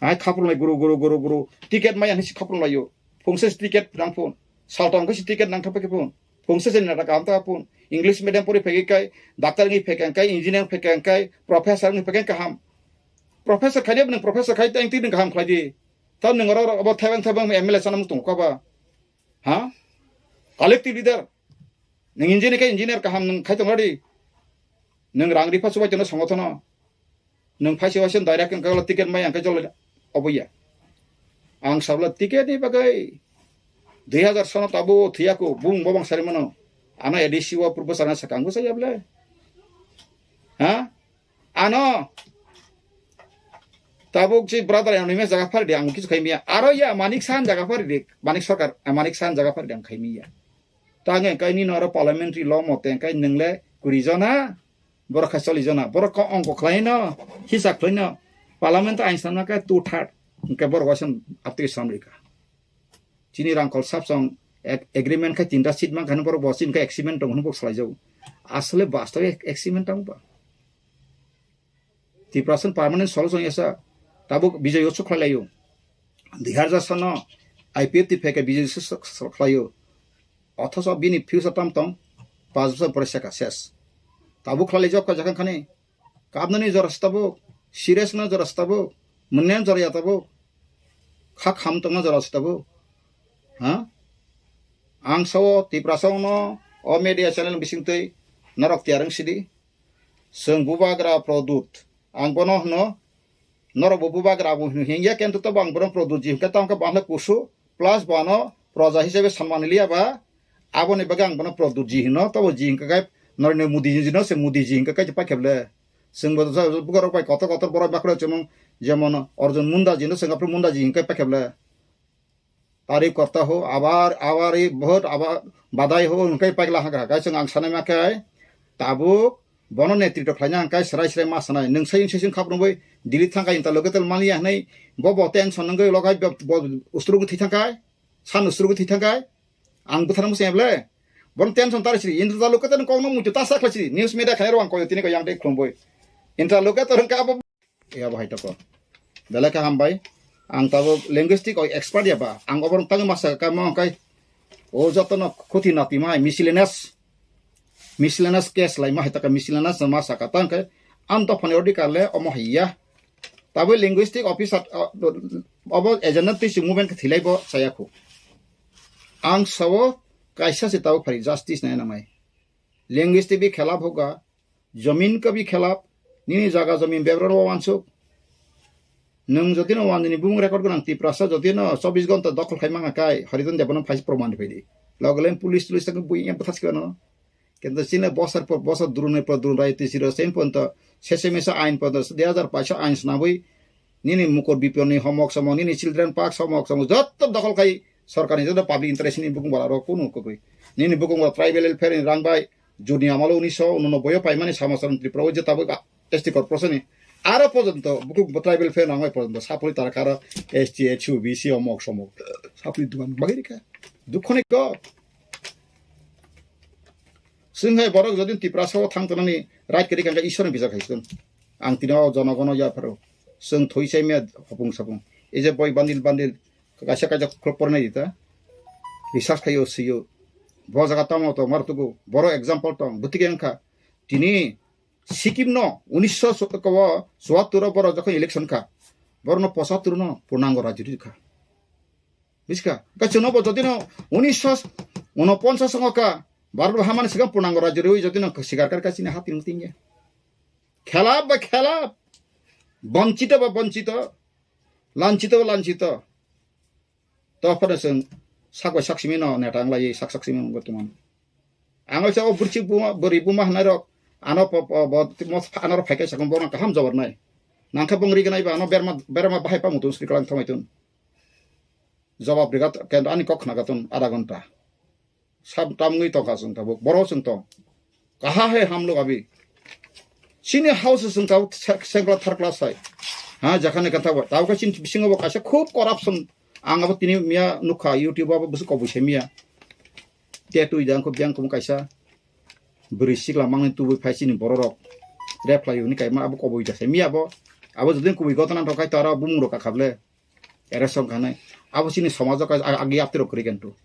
Ai khapru lai guru guru guru guru. Ticket maya hisi khapru layo. Phungse ticket nang phun. Saltong kisi ticket nang thapa ke phun. Phungse se nata kaham ta phun. English medium pori phegi kai, doctor ngi phekang kai, engineer phekang kai, professor ngi phekang kaham. Professor khai dia nang professor khai ta engti nang kaham khlai di. Ta nang ro ro abo thebang thebang M L A sana mung tong ka ba. Ha? Collective leader. Nang engineer kai engineer kaham nang khai tong di. Nang rang ripa subai tong songo thono. Nwng phaisi waisa direct wngkha ticket mai ang khe jolo obo ya. Ang sabla ticket ni bagwi dui hazar sono tabo thiyako bung bobang sari mano. Ano A D C o purbo sana sakang bwsa ya ble. Ha? Ano tabuk si brother yang nime jaga phari di ang kisu khaimiya. Aro ya Manik Sahan jaga phari di. Manik Sarkar, eh, Manik Sahan jaga phari di ang khaimiya. Tange kai nino aro parliamentary law mote kai nwngle kuri jona. Borok khai choli jona, borok kok ongko khlai no, hisab khlai no, parliament ain sanma khe two third, hwnkhe borok waisa aptwi samrika. Chini rangkhol sapsong ag-, agreement khai tinta seat mankha borok bo chini khai agreement tong hwnwi borok salai jago. Asole bastobe ag-, agreement tong ba. Tiprasano permanent solution yasa tabuk Bijoy Utsav khlai laio. Dui hazar sono I P F T pheke Bijoy Utsav khlaio. Othoso bini future tam tong, pas bosor pore seka ses. Tabuk khlai jok ka jakang khani. Kabnani jora se tabuk, serious na jora se tabuk, mwnyan jora ya tabuk. Kha kham tongna jora se tabuk. Ha? Ang sao Tiprasa no o media channel bising twi norok tiyar wng sidi. Chwng bubagra Pradyut. Ang bono hwno, norok bo bubagra bo hwno hingya, kento tobo ang bono Pradyut ji hwnkhe tamo khe bo ang khe kusu, plus bo ano proja hisabe sanmani liya ba, aboni bagwi ang bono Pradyut ji hwno, tobo ji hwnkhe khe Narendra Modi ji no se Modi ji hwnkhe khe paikhe ble. Chwng bo bubagrok bai kotor kotor borok bakhro chwng jemon Arjun Munda ji no chwng aphuru Munda ji hwnkhe paikhe ble. Tari korta ho, abar, abar, bahut, abar, badai ho, hwnkhe paikla haka. Kaisa ang sanai ma khe, tabuk, Bono netritw khlaina hwnkhai srai srai ma sanai. Nwng sai sai khap rwngwi Delhi thangkhai interlocutor maliya hwnwi bo bo tension wngwi logai bo, bo ustrugwi thwi thangkhai. San ustrugwi thwi thangkhai. Ang bwthana muchung ble. Bono tension tar siri. Interlocutor kokno muitu ta sa khlai siri. News media khairok ang koyo tini ko yang tei khlumbwi. Interlocutor wngkha abo. Ya bo hai toko. Belai kha hambai. Ang tabuk linguistic o expert ya ba. Ang oborok tangwi masa ka mo kai. O jotono khuti nati mai miscellaneous. Miscellaneous case lai ma hai taka miscellaneous ma saka tang kai. Ang to phone order kale omo hai ya. Tabuk linguistic officer, uh, obo agenda twi si movement khe thilai bo chaya khu. Ang sao kaisa se tabuk phari justice nai namai. Linguistic bi khelap hoga. Jamin ka bi khelap, nini jaga jamin bebra ro wansuk. Nwng jodi no wanjini bumung record gwnang Tiprasa jodi no chobbish ghonta dokhol khai manga kai, Harijan Debbarma phai proman rwphai di. Logo len police, police tak bui yang pathas kano. Kento chini bosor por bosor durunai por durunai tisi ro sen ponto, sese mesa ain ponto, dui hajar paisa ain snabui, nini mukor biponi homok somok, nini children park somok somok, jotto dokhol khai sorkarni jotto public interest ni bukung bara ro kunu kokoi. Nini bukung bara tribal welfare ni rang bai, Juni amalo unisho unonoboi o paimani Samosarni Tripura o je tabuk a-, S T corporation ni aro porjonto bukluk bo tribal fair nangbai porjonto sapuli tara karo S T, H U, B C omok somok sapuli dugan bagwi rikha. Dukhoni kok. Swnghai borok jodi Tiprasa o thang tonani right kwrwi kangkha Ishwarni bijak hai chwng. Ang tini o jonogono yapharo. Chwng thoi chai maya hopung sapung. Ei je boi bandil bandil kaisa kaisa khulok pornai di ta. Research khaio sio. Bo jaga tamo to mar tugo. Boro example tong. Butike wngkha. Tini Sikkim no unisho chuattor o boro jokhon election kha. Boro no pochattor no purnango rajyo rikha. Bujiska? Ka chwngno bo jodi no unisho unoponchas songo ka Bharat bo hamani sikang purnango rajyo rwi jodi no sikar kar ka chini hati no tingya. Khelap ba khelap. Bonchito ba bonchito. Lanchito ba lanchito. To phano chwng sak bai sak simi no neta wng lai sak sak simi wngwi tongmani. Ang waisa o bwrwi buma bwrwi buma hwnai rok ano po po bo mo ano rok phai khe sakung bono kaham jawab nai. Nangkhe bong ri gnai ba ano berma berma bahai pa mutung sri kalang thomai tun. Jawab rigat kendo ani kok khna gatun ada ghonta. Sab tamngwi tongkha chwng tabuk. Boro chwng tong. Kaha he hamlok abi. Chini house chwng tabuk se-, sengkla tharkla sai. Ha, jakhane kan tabuk. Tabuk chini bisingo bo kaisa khub corruption. Ang abo tini miya nukha YouTube abo bwswk kobui se miya. Te twi jang khub jang khum kaisa. Bwrwi sikla mangni tubui phai chini bororok. Rep khlai hwnwi kaima abo kobui da se miya bo. Abo jodin kubui gotana rok khai to aro bumung rok kakhable. Ereson kanai. Abo chini somajo ka ag-, agi aptirok kwrwi kentu.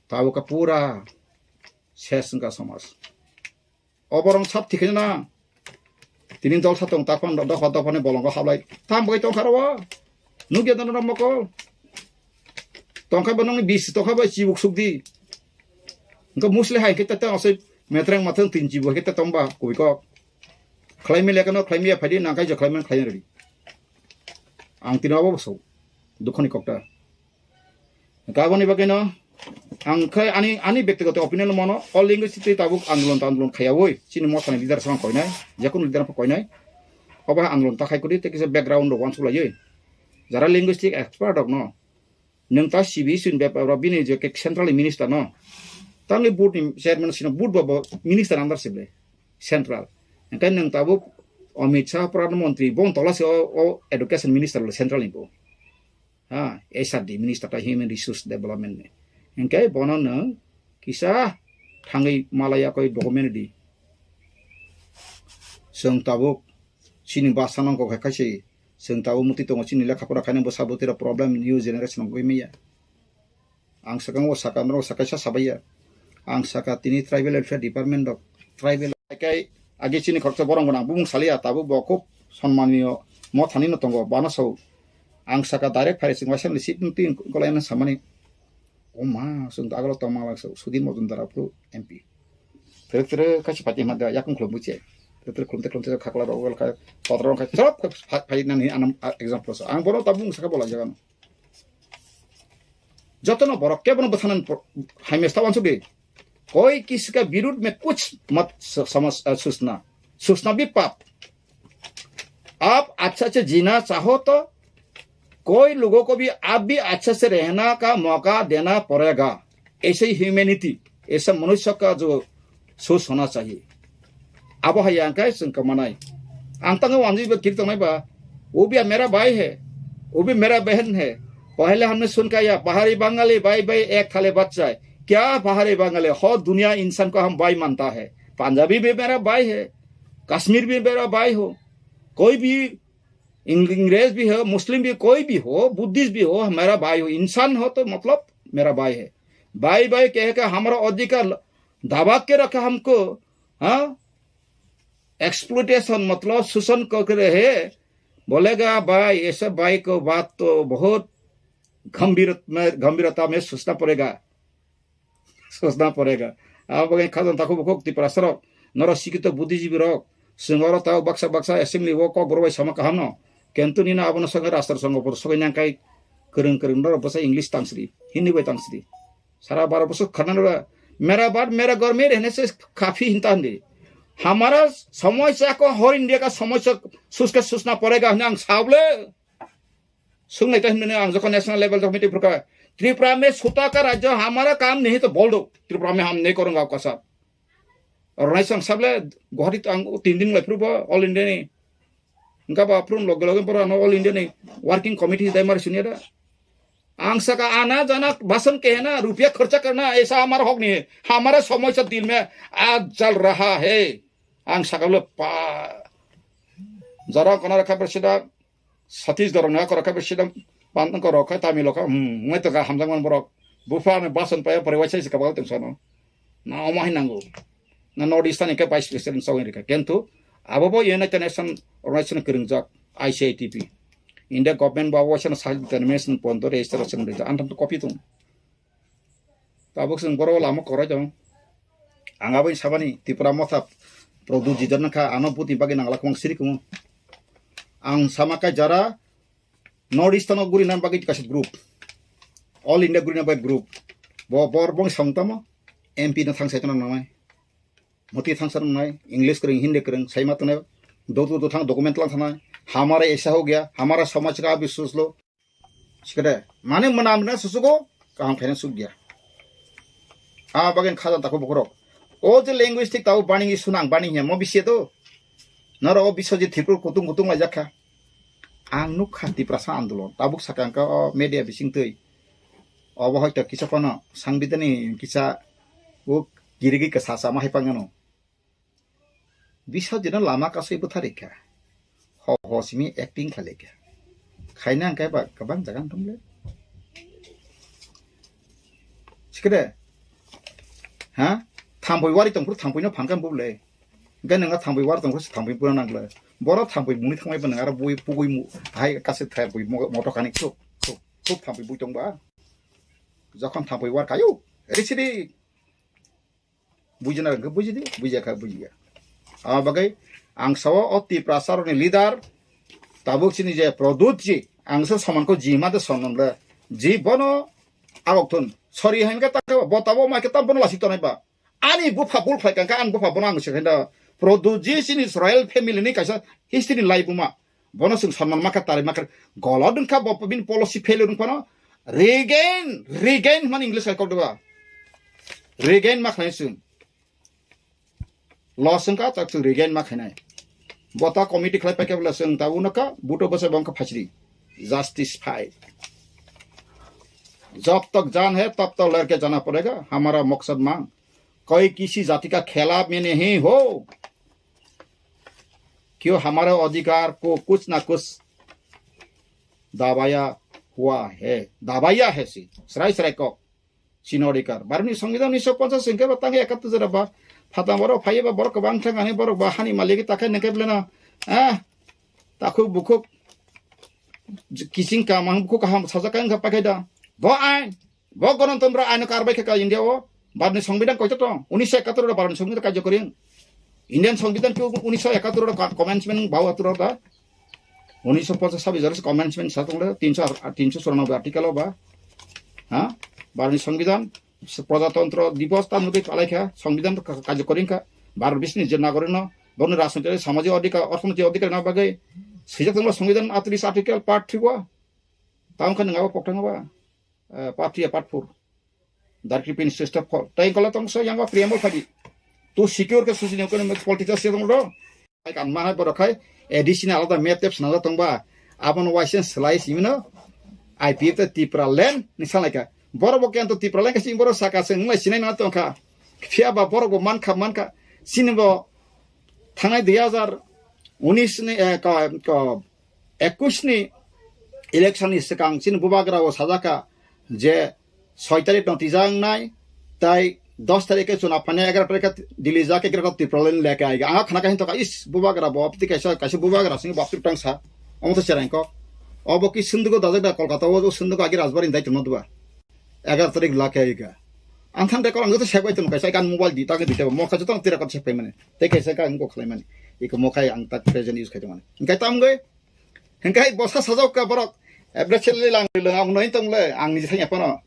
Tabuk ka pura ses wngkha somaj. Oborong sab thikhe na. Tini dol sa tong takpan dopha dopha ni bolongo hablai. Tam bai tongkha ro. Nugya dano mokol. Tongkha ba nongni bis tongkha ba chibuk sukdi. Engko musli hai khe tete asai metreng mathang tin chibu hai khe tongba kubui kok. Khlaimi lekano khlaimi ya phaidi nangkai jo khlaimi khlaimi redi. Ang tini abo so dukhoni kokta. Kaboni bagwino ang khai ani ani bektigoto opinion mano all language tei tabuk andolon ta andolon khayawoi chini mothani leader sang koinai, jekunu leader pho koinai. Obo andolon ta khai kudi tei kisa background rok wansuk laioi. Jara linguistic expert rok no nwng ta C B S ni bepar rok bini je ke central minister no tangni board ni chairman sino board bo bo minister under sible central. Engkai nwng tabuk Amit Shah Pradhan Mantri bong tola se o, o education minister le central ni bo. Ha, H R D minister ta human resource development ni. Engkai bono nwng kisa thangwi malaya koi document di. Chwng tabuk chini basa nang kok hai kaise chwng tabuk muti tongo chini lekha pora khaina bwsa bwtwi rok problem new generation rok gwi maya. Ang sakang o saka norok sakaisa sabaiya. Ang saka tini tribal welfare department rok tribal kai agi chini khoroksa borong gwnang bumung saliya tabuk bo khub sonmaniyo mothani no tongo bana sao. Ang saka direct phai sing waisa ni seat tin kolai na samani. O ma, sung agalo tongma lang so, Sudhir Majumdar aphuru M P. Tere tere kaisa party ma da, yakung khulum buche. Tere tere khulum te khulum te khakla rok, wal khai, totra rok khai, chop khai, khai, khai nani anam, a, example so. Ang bono tabung saka bola jaga no. Jotono borok kebono bwthanan pro-, hai mesta wansuk di. कोई किसी का विरुद्ध में कुछ मत स-, समझ, अ, सोचना, सोचना भी पाप। आप अच्छा से जीना चाहो तो कोई लोगों को भी आप भी अच्छा से रहना का मौका देना पड़ेगा। ऐसे ही ह्यूमैनिटी, ऐसा मनुष्य का जो सोच होना चाहिए। Abo hai ang kai sung kamanai. Ang tango wanji ba kiri tongnai ba. Wo bhi mera bhai hai. Wo bhi mera behan hai. Pehle humne sun kya, Pahari Bangali bhai bhai ek thale bachcha hai. Kya Pahari Bangali? Ho duniya insan ko hum bhai manta hai. Punjabi bhi mera bhai hai. Kashmir bhi mera bhai ho. Koi bhi Ing-, Ingres bhi ho, Muslim bhi, koi bhi ho, Buddhist bhi ho, mera bhai ho, insan ho to matlab mera bhai hai. Bhai bhai keh ke hamara adhikar daba ke rakha humko, ha? Exploitation matlab shoshan kar rahe hai. Bolega bhai, aisa bhai ko baat to bahut gambhir mein, gambhirta mein sochna padega. Sochna porega. Abo bagwi khajang takhuk bukhuk Tiprasa rok, norok sikito buddhijibi rok, chwng oro tao baksa baksa assembly o kok borok bai sama kaham no. Kintu nini abono songwi rastro songo por sogwi nang kai kwrwng kwrwng norok bwsa English tangsri, Hindi bai tangsri. Sara baro bwswk khana nora, mera baat mera ghar mein rehne se kafi hinta hindi. Hamara samosya ko, hor India ka samosya suska sochna padega hwnwi ang sable. Sungnai ta hwnwi ang jokon national level jokon meeting phurkha, Tripura mein chhota ka rajya, hamara kam nahi to bol do. Tripura mein hum nahi karunga, aapka sab. Aur nahi sang sable Guwahati to ang tin din lai phuru ba All India ni. Engka ba phuru loge loge pura no All India ni working committee dai mari sunia da. Ang saka ana jana basan kehna, rupiya kharcha karna, aisa hamara hok nahi hai. Hamara samosya dil mein aaj jal raha hai. Ang saka le pa jara kona rakha president Satish Dhorong ni ako rokha bisi dam pan ko rokha Tamil rokha, hmm, ngai to ga hamjak man borok. Bupha ni basan paya pore waisa isi kabal tong sano. Na omo hai nango. Na North Eastern ni ke Vice President sawin rikha. Kintu abo bo United Nation Organization kwrwngjak I C I T P. India government bo abo waisa na self determination pon to register waisa na rijak. Antam to copy tong. Tabuk chwng borok lama korai tong. Ang aboni sabani Tipra Motha Pradyut Jidar nangkha, ano butni bagwi nangla kwbang siri kwmung. Ang sama kai jara North Eastern o guri nang bagwi kaisa group. All India guri nang bagwi group. Bo bor bong song tamo M P no thang sai tong nangnai. Moti thang sa nangnai, English kwrwng, Hindi kwrwng, sai ma tongnai. Dotu dotu thang document lang thanai. Hamara aisa ho gaya, hamara samaj ka abhi soch lo. Sikade, mane mwnam na susugo, kaham khaina suk dia. A bagen khajan tako bokorok. O je linguistic tau bani sunang bani he mo bisi to. Noro o biso je thipur kutung kutung lai jakha. Ang nuk kha Tiprasa andolon. Tabuk sakang ka o media bising tui. Obo hoito kisa kono sangbidani kisa o girigi ka sasa ma hai pangano. Bisajino lama kasui bwtharikha. Ho ho simi acting khlaikha. Khaina hwnkhe ba kwbang jaga wng thung le. Sikede. Ha? Thampui wari tongphuru thampuino phankha bubule. Hwnkhe nwnga thampui wari tongphuru thampui pura nangla. Boro thampui muni thangmai bo nwnga aro bui pugui mu hai kase thampui mo-, moto kani khuk khuk khuk thampui bui tongba. Jokhon thampui war kayu. Risidi. Bujina hwnkhe bujidi, bujiya kha bujiya. Abo bagwi ang sao o Tiprasa rokni leader tabuk chini je Pradyut ji, ang se somanko ji ma de sonom le. Ji bono agok thun. Sorry hwnkhe ta bo tabo ma khe ta bono lasik tonai ba. Ani bupha bul phai kangkha, ani bupha bono ang se khaina. Pradyut ji chini royal family ni kaisa history ni laibuma. Bono chwng sonman makha, tari makha, golod wngkha bo bini policy failure wngphano. Regain, regain hwnmani English hai kok deba. Regain ma khlai chwng. Loss wngkha, tak chwng regain ma khainai. Bota committee khlai paikha bwla chwng ta uno ka, buto bwsa bongkha phachiri. Justice phai. जब तक जान है, तब तक लड़के जाना पड़ेगा, हमारा मकसद मांग। कोई किसी जाति का खिलाफ में नहीं हो। क्यों हमारे अधिकार को कुछ ना कुछ दबाया हुआ है, दबाया है si, srai srai kok, sini अधिकार. Barni songbidhan unisho ponchas hwnkhe ba tang ekattu jora ba, phatang borok phaiye ba borok kwbang thang ani borok ba hani malik ta khe nengke blena, ah, takhuk bukhuk, kiching kamang bukhuk kaham sajak khe wngkha paikhe da. Bo ain, Bo Ganatantro aino karbai khe ka India o. Bharatni Songbidan koito tong? Unisho ekattor ro Bharatni Songbidan karjokori wng. Indian Songbidan khe unisho ekattor ro ka-, commencement bau atur da. Unisho ponchas sabis jora commencement sa tong le, tinsho ar-, tinsho churanobboi article o ba. Ha? Bharatni Songbidan Prajatantro Divos ta nugui palai kha, Songbidan ka-, karjokori wng kha. Bharat bisni je nagorik no, boni rajnoitik, samajik odhikar, orthonoitik odhikar na bagwi swijak tong le Songbidan atris article part three o. Tamo khe nwng abo pokthang ba, eh, part three, part four. Directive Minister Step four. Tei kola tong so yang preamble phadi. To secure khe social economic politics se tong ro. Hai kan ma hai borok khai A D C ni alada map tep swnamjak tong ba. Abono waisa slai simi no I P F T Tipra land ni salai ka. Borok bo kento Tipra land ka simi borok saka se wnglai sinai na tong kha. Phiya ba borok bo man kha, man kha. Sini bo thangnai dui hazar unis ni, eh, ka, ka, ekush ni election ni swkang chini bubagra o sajak kha je soi tarik no twijak nai, tai dos tarik khe chuna phainai, egaroh tarik khe Delhi jak, egaroh Tripura line leke aiga. Ang khana khe hintoka, is, bubagra bo, apni kaisa, kaisa bubagra sing bo apni tang sa. Omo to chereng kok. Obo ki sundugo dajak da Kolkata o, sundugo agi Rajbari dai tongno duba. Egaroh tarik lake aiga. Ang than de kok ang to sek bai tong kaisa kan mobile di ta ke di te mo kha jotong tira kok sek pai mane. Te kaisa ka ang ko khlai mane. Iko mo khai ang tak present use khai tong mane. Engkai tam goi. Hingkai bosa sajak ka borok. Ebra chele lang lang ang noi tong le ang ni thanya pano.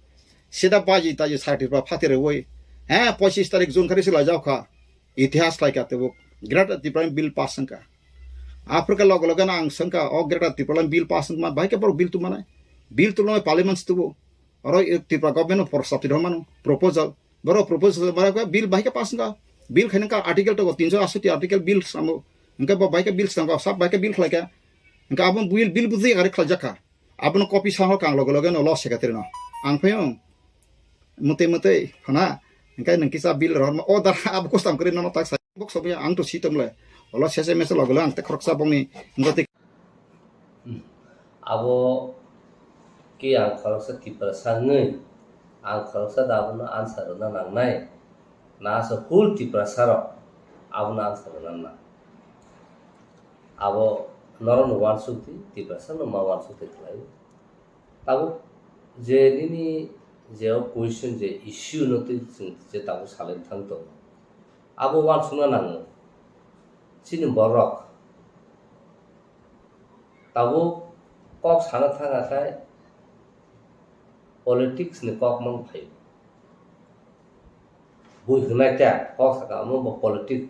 Sida baji taji certificate phatire woi. He, pochis tarik June khari sila jao kha. Itihas lai ka tebuk. Greater Tipraland bill pass wngkha. Africa logo logo na ang sengka o Greater Tipraland bill pass wngma bai ke borok bill tu manai. Bill tu lo parliament tu. Oro Tripura government no proposal twi rw mano, proposal. Borok proposal borok bill bai khe pass wngkha. Bill khaina ka article to tinso asoti article bill samo. Hingke bo bai khe bill swnamkha, sab bai khe bill khlaikha. Hingke abo bill, bill bujui gari khlaijak kha. Abono copy sa hor kang loge loge no lo secretary no. Ang phaio. Mutui mutui khana. Hingke nang kisa bill rohor ma o dar abo custom kri no tak sa. Bok sobo ang to si tom le. Olo sese mese loge lo ang te khoroksa bongni. Hingke Abo khe ang khoroksa Tiprasa wngwi, ang khoroksa da abono answer rwna nangnai, na aswk whole Tiprasa rok abono answer rwna nang. Abo norokno uansuk di, Tiprasa no ma uansuk di khlai. Tabuk je nini je o question je issue no twi chwng je tabuk salai thang tongo. Abo uansukna nango. Chini borok tabuk kok sana thang khe politics ni kok mang phai. Bui hwnai ta kok saka omo bo politics,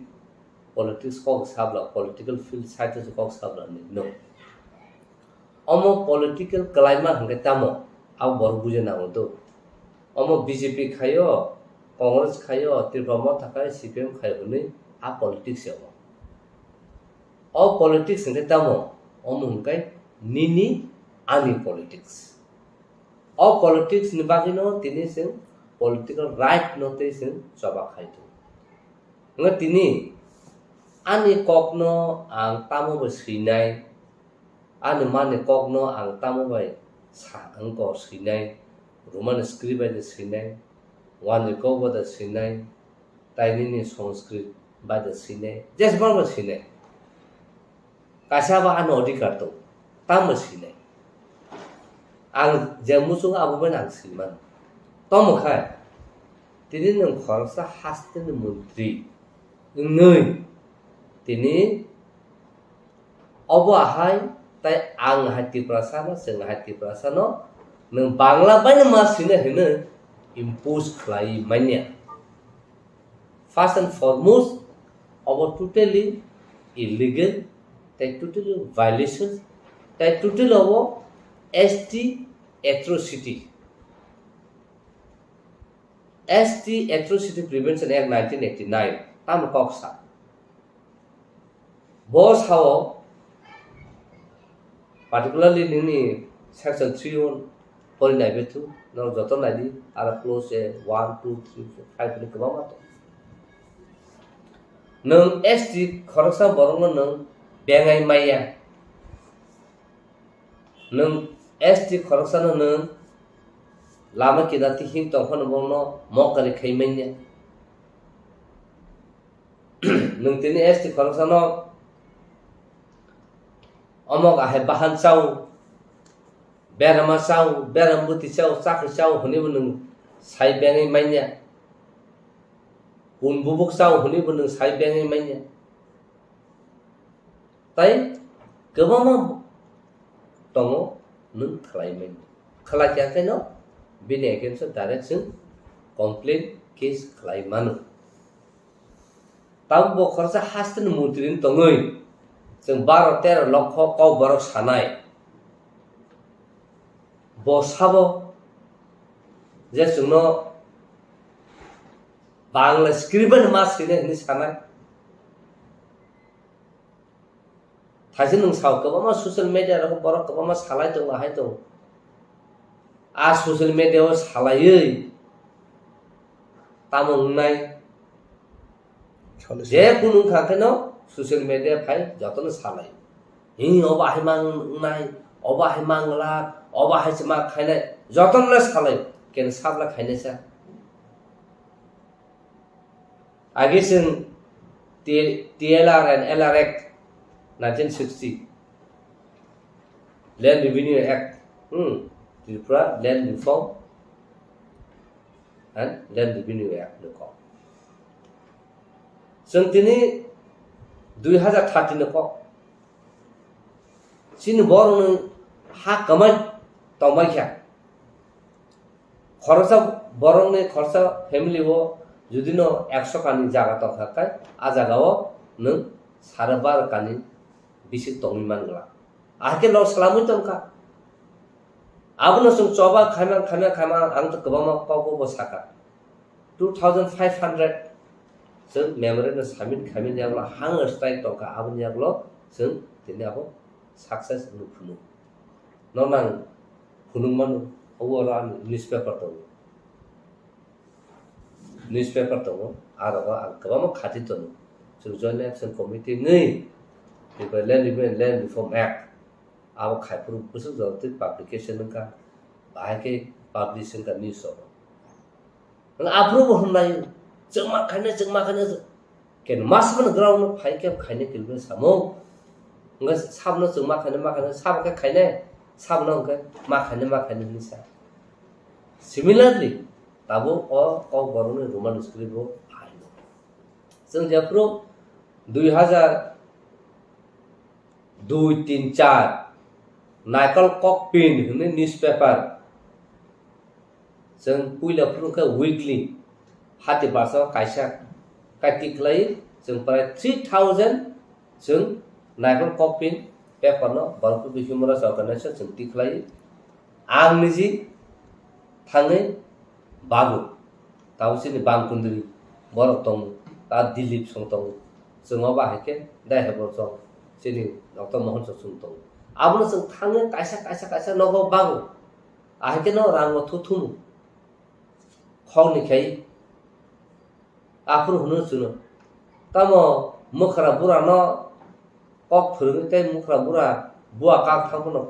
politics kok sabla, political field side o kok sabla ni no. Omo political kwlaima hwnkhe tamo? Abo borok buja nango do. Omo B J P khaio, Congress khaio, Tripura Motha khaio, C P M khaio hwnwi a politics ya omo. O politics hwnkhe tamo? Omo hwnkhe nini ani politics. O politics ni bagwino tini chwng political right no tei chwng choba khai tongo. Hwnkhe tini ani kokno ang tamo bo swinai, ani mani kokno ang tamo bai sa wngkor swinai, Roman script bai de swinai, wanjwi kok bai de swinai, tai nini Sanskrit bai de swinai, jesbang bai swinai. Kaisa ba ano adhikar tongo, tamo sinai. Ang je muchungo abo bai ang sinimano. Tamo khai, tini nwng khoroksa hasteni montri wngwi tini obo ahai tai ang hai Tiprasano, chwng hai Tiprasano, nwng Bangla baino ma sinai hwnwi impose khlai manya. First and foremost, abo totally illegal, tai totally violation, tai totally abo S T atrocity. S T Atrocity Prevention Act nineteen eighty-nine, tamo kok sa. Bo sao, particularly nini section three o pori nai bethu, norok joto nai di, aro clause one, two, three, four, five ni kwbangma tong. Nwng S T khoroksa borokno nwng bengai maya. Nwng S T khoroksano nwng lama kida tihing tongphano bono mokari khai manya. Nwng tini S T khoroksano omok ahai bahan chao, berama chao, beram bwtwi chao, chakri chao hwnwi bo nwng sai bengwi manya. Kun bubuk chao hwnwi bo nwng sai bengwi manya. Tai kwbangma tongo nwng khlai manya. Khlai kha khe no bini against o direct chwng complaint case khlai mano. Tabuk bo khoroksa hasteni montri wng tongwi chwng baro tero lokho kok borok sanai. Bo sabo je chwngno Bangla script bai ma sini hini sanai. Thaisi nwng sao kwbangma social media rok borok kwbangma salai tongo, hai tongo. A social media o salaiwi tamo wngnai? Salai je salai. Kunu wngkha khe no social media phai jotono salai. Hi obo hai mang wngnai, obo hai mang glak, obo hai se ma khainai, jotono le salai. Ken sabla khainai sa. Agi chwng T-, T L R and L R Act nineteen sixty, Land Revenue Act, hmm, Tripura Land Reform and Land Revenue Act ni kok. Chwng tini dui hazar thirty ni kok. Chini borokni ha kwmai tongbai kha. Khoroksa borokni khoroksa family o judino ekso kani jaga tongkha khe, a jagao nwng sare baro kani bisik tongwi man glak. Ahai khe loss lamwi tongkha. Abono chwng choba khaima, khaima, khaima, ang to kwbangma kok bo sakha. Two thousand five hundred chwng memorandum submit khaimani yagulo hunger strike tongkha, aboni yagulo chwng tini abo success wngwi phunuk. Nono ang phunuk mano, obo oro ani newspaper tongo. Newspaper tongo, a rogo ang kwbangma khati tongo. Chwng Joint Action Committee wngwi, Tripura Land Revenue and Land Reform Act, abo khai phuru bwswk jora twi publication wngkha, bahai khe publish wngkha news rogo. Wng aphuru bo hwnlai, chwngma khainai, chwngma khainai, ken mas mano ground no phai khe khainai kilbe samo. Wngkha sabno chwngma khainai, ma khainai, sabo khe khainai, sabno wngkhe ma khainai, ma khainai hwnwi sa. Similarly, tabuk o Kokborokni Roman script bo phaino. Chwng jephuru dui hazar dui, tin, char, Naikol Kokpin hwnwi newspaper. Chwng puila phuru khe weekly, hati basa kaisa kai tikhlai, chwng prai three thousand chwng Naikol Kokpin paper no Borok Human Rights Organization chwng tikhlai. Ang niji thangwi bago. Tabo chini Bangkundri borok tongo, ta Dilip song tongo. Chwng obo hai khe dai hai borok chini Doctor Mohan song chwng tongo. Abono chwng thangwi kaisa, kaisa, kaisa nogo bago. Ahai khe no rango thuthumu. Khokni khai aphuru hwnwi chwngno. Tamo mwkhra burano kok phwrwngwi tei mwkhra bura bua kak thang phano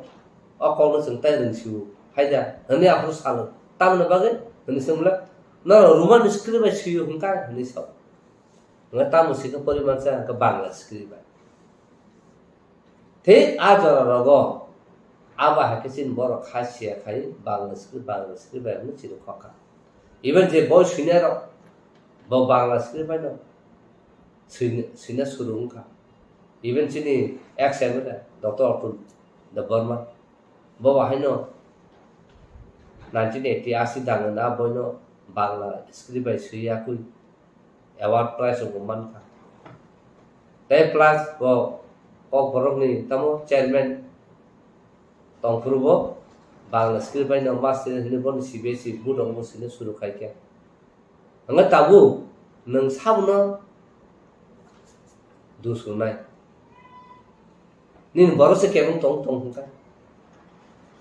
o kokno chwng tai rwng sio hai da hwnwi aphuru salo. Tamoni bagwi hwnwi swngmwla, norok Roman script bai sio hwnkha hwnwi sao. Hwnkhe tamo sikhe porimansa hwnkhe Bangla script bai. Thik a jora rogo abo hai khe chini borok kha siya khai Bangla script, Bangla script bai hwnwi chini khokha. Even je boi swinai rok bo Bangla script bai no swina, swina suru wngkha. Even chini ex M L A Doctor Atul Debbarma bo bo haino nineteen eighty asi dangna boino Bangla script bai swi yakwi award prize rok bo mankha. Tei plus bo Kokborokni tamo chairman tongphuru bo Bangla script bai no master hwnwi bono C B S E board rok bo swina suru khai khe. Hwnkhai tabuk nwng sabono dusrwnai. Nini borok se kebeng tong tong hwnkhai.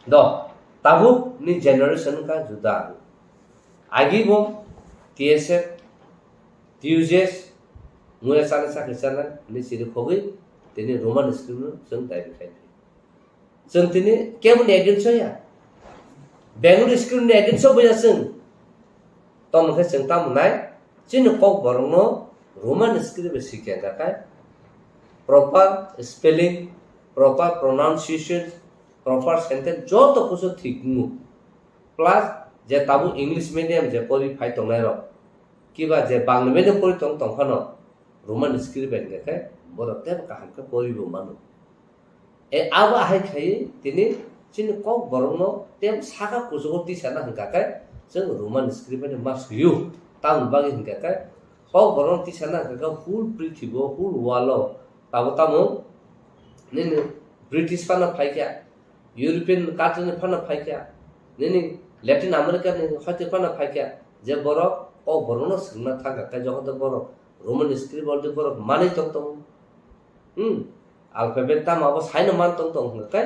Do, tabuk ni generation wngkha juda. Agi bo T S F, T U J S, muya chana chakri chana, ni siri khogwi, tini Roman script no chwng daibi khai phi. Chwng tini keboni against o ya. Bengali script ni against o bo ya chwng. Tamo khe chwng tamo nai, chini Kokborokno Roman script bai sikya kha khe, proper spelling, proper pronunciation, proper sentence joto kusu thik wngo. Plus je tabuk English medium je pori phai tongnai rok, kiba je Bangla medium pori tong tong phano Roman script bai hwnkhe borok teibo kaham khe pori bo mano. E abo ahai khai tini chini Kokborokno tei saka kuchugo tisana hwnkha khe chwng Roman script bai ma swiyo. Tamoni bagwi hwnkha khe Kokborokno tisana hwnkha khe whole prithibo, whole world o tabo tamo nini British phano phaikha, European country ni phano phaikha, nini Latin America ni hoite phano phaikha, je borok Kokborokno swrwngna thangkha khe, jokhon tei borok Roman script already borok manwi tong tongo. Hmm. Alphabet tamo abo saino man tong tong hwnkha khe,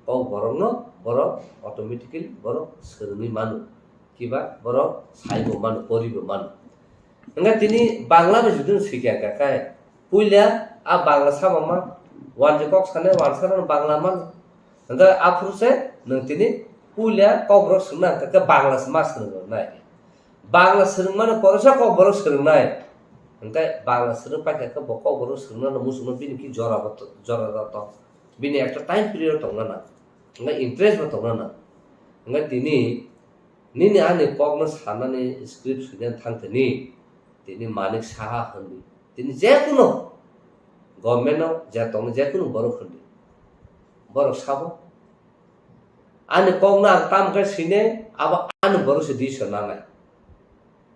Kokborokno borok automatically borok swrwngwi mano. Kiba borok saibo mano, poribo mano. Hwnkhe tini Bangla bai judino swikha hwnkha khe, puila a Bangla sama man, wanjwi kok sanai wansa rok Bangla mano. Hwnkhe aphuru se nwng tini puila Kokborok swrwngna hwnkha khe Bangla se ma swrwngna nai. Bangla swrwngmani poresa Kokborok swrwngnai. Hwnkhe Bangla swrwng paikha khe bo Kokborok swrwngnano muchungma bini ki jora bo to-, jora jora tong. Bini ekta time period tongna nang. Hwnkhe interest bo tongna nang. Hwnkhe tini nini ani kokno sanani script swinani thang tini, tini Manik Saha hwnwi. Tini jekunu government-o je tongo jekunu borok hwnwi. Borok sabo. Ani kokno ang tam khe sine, abo ani borok se decision nanai.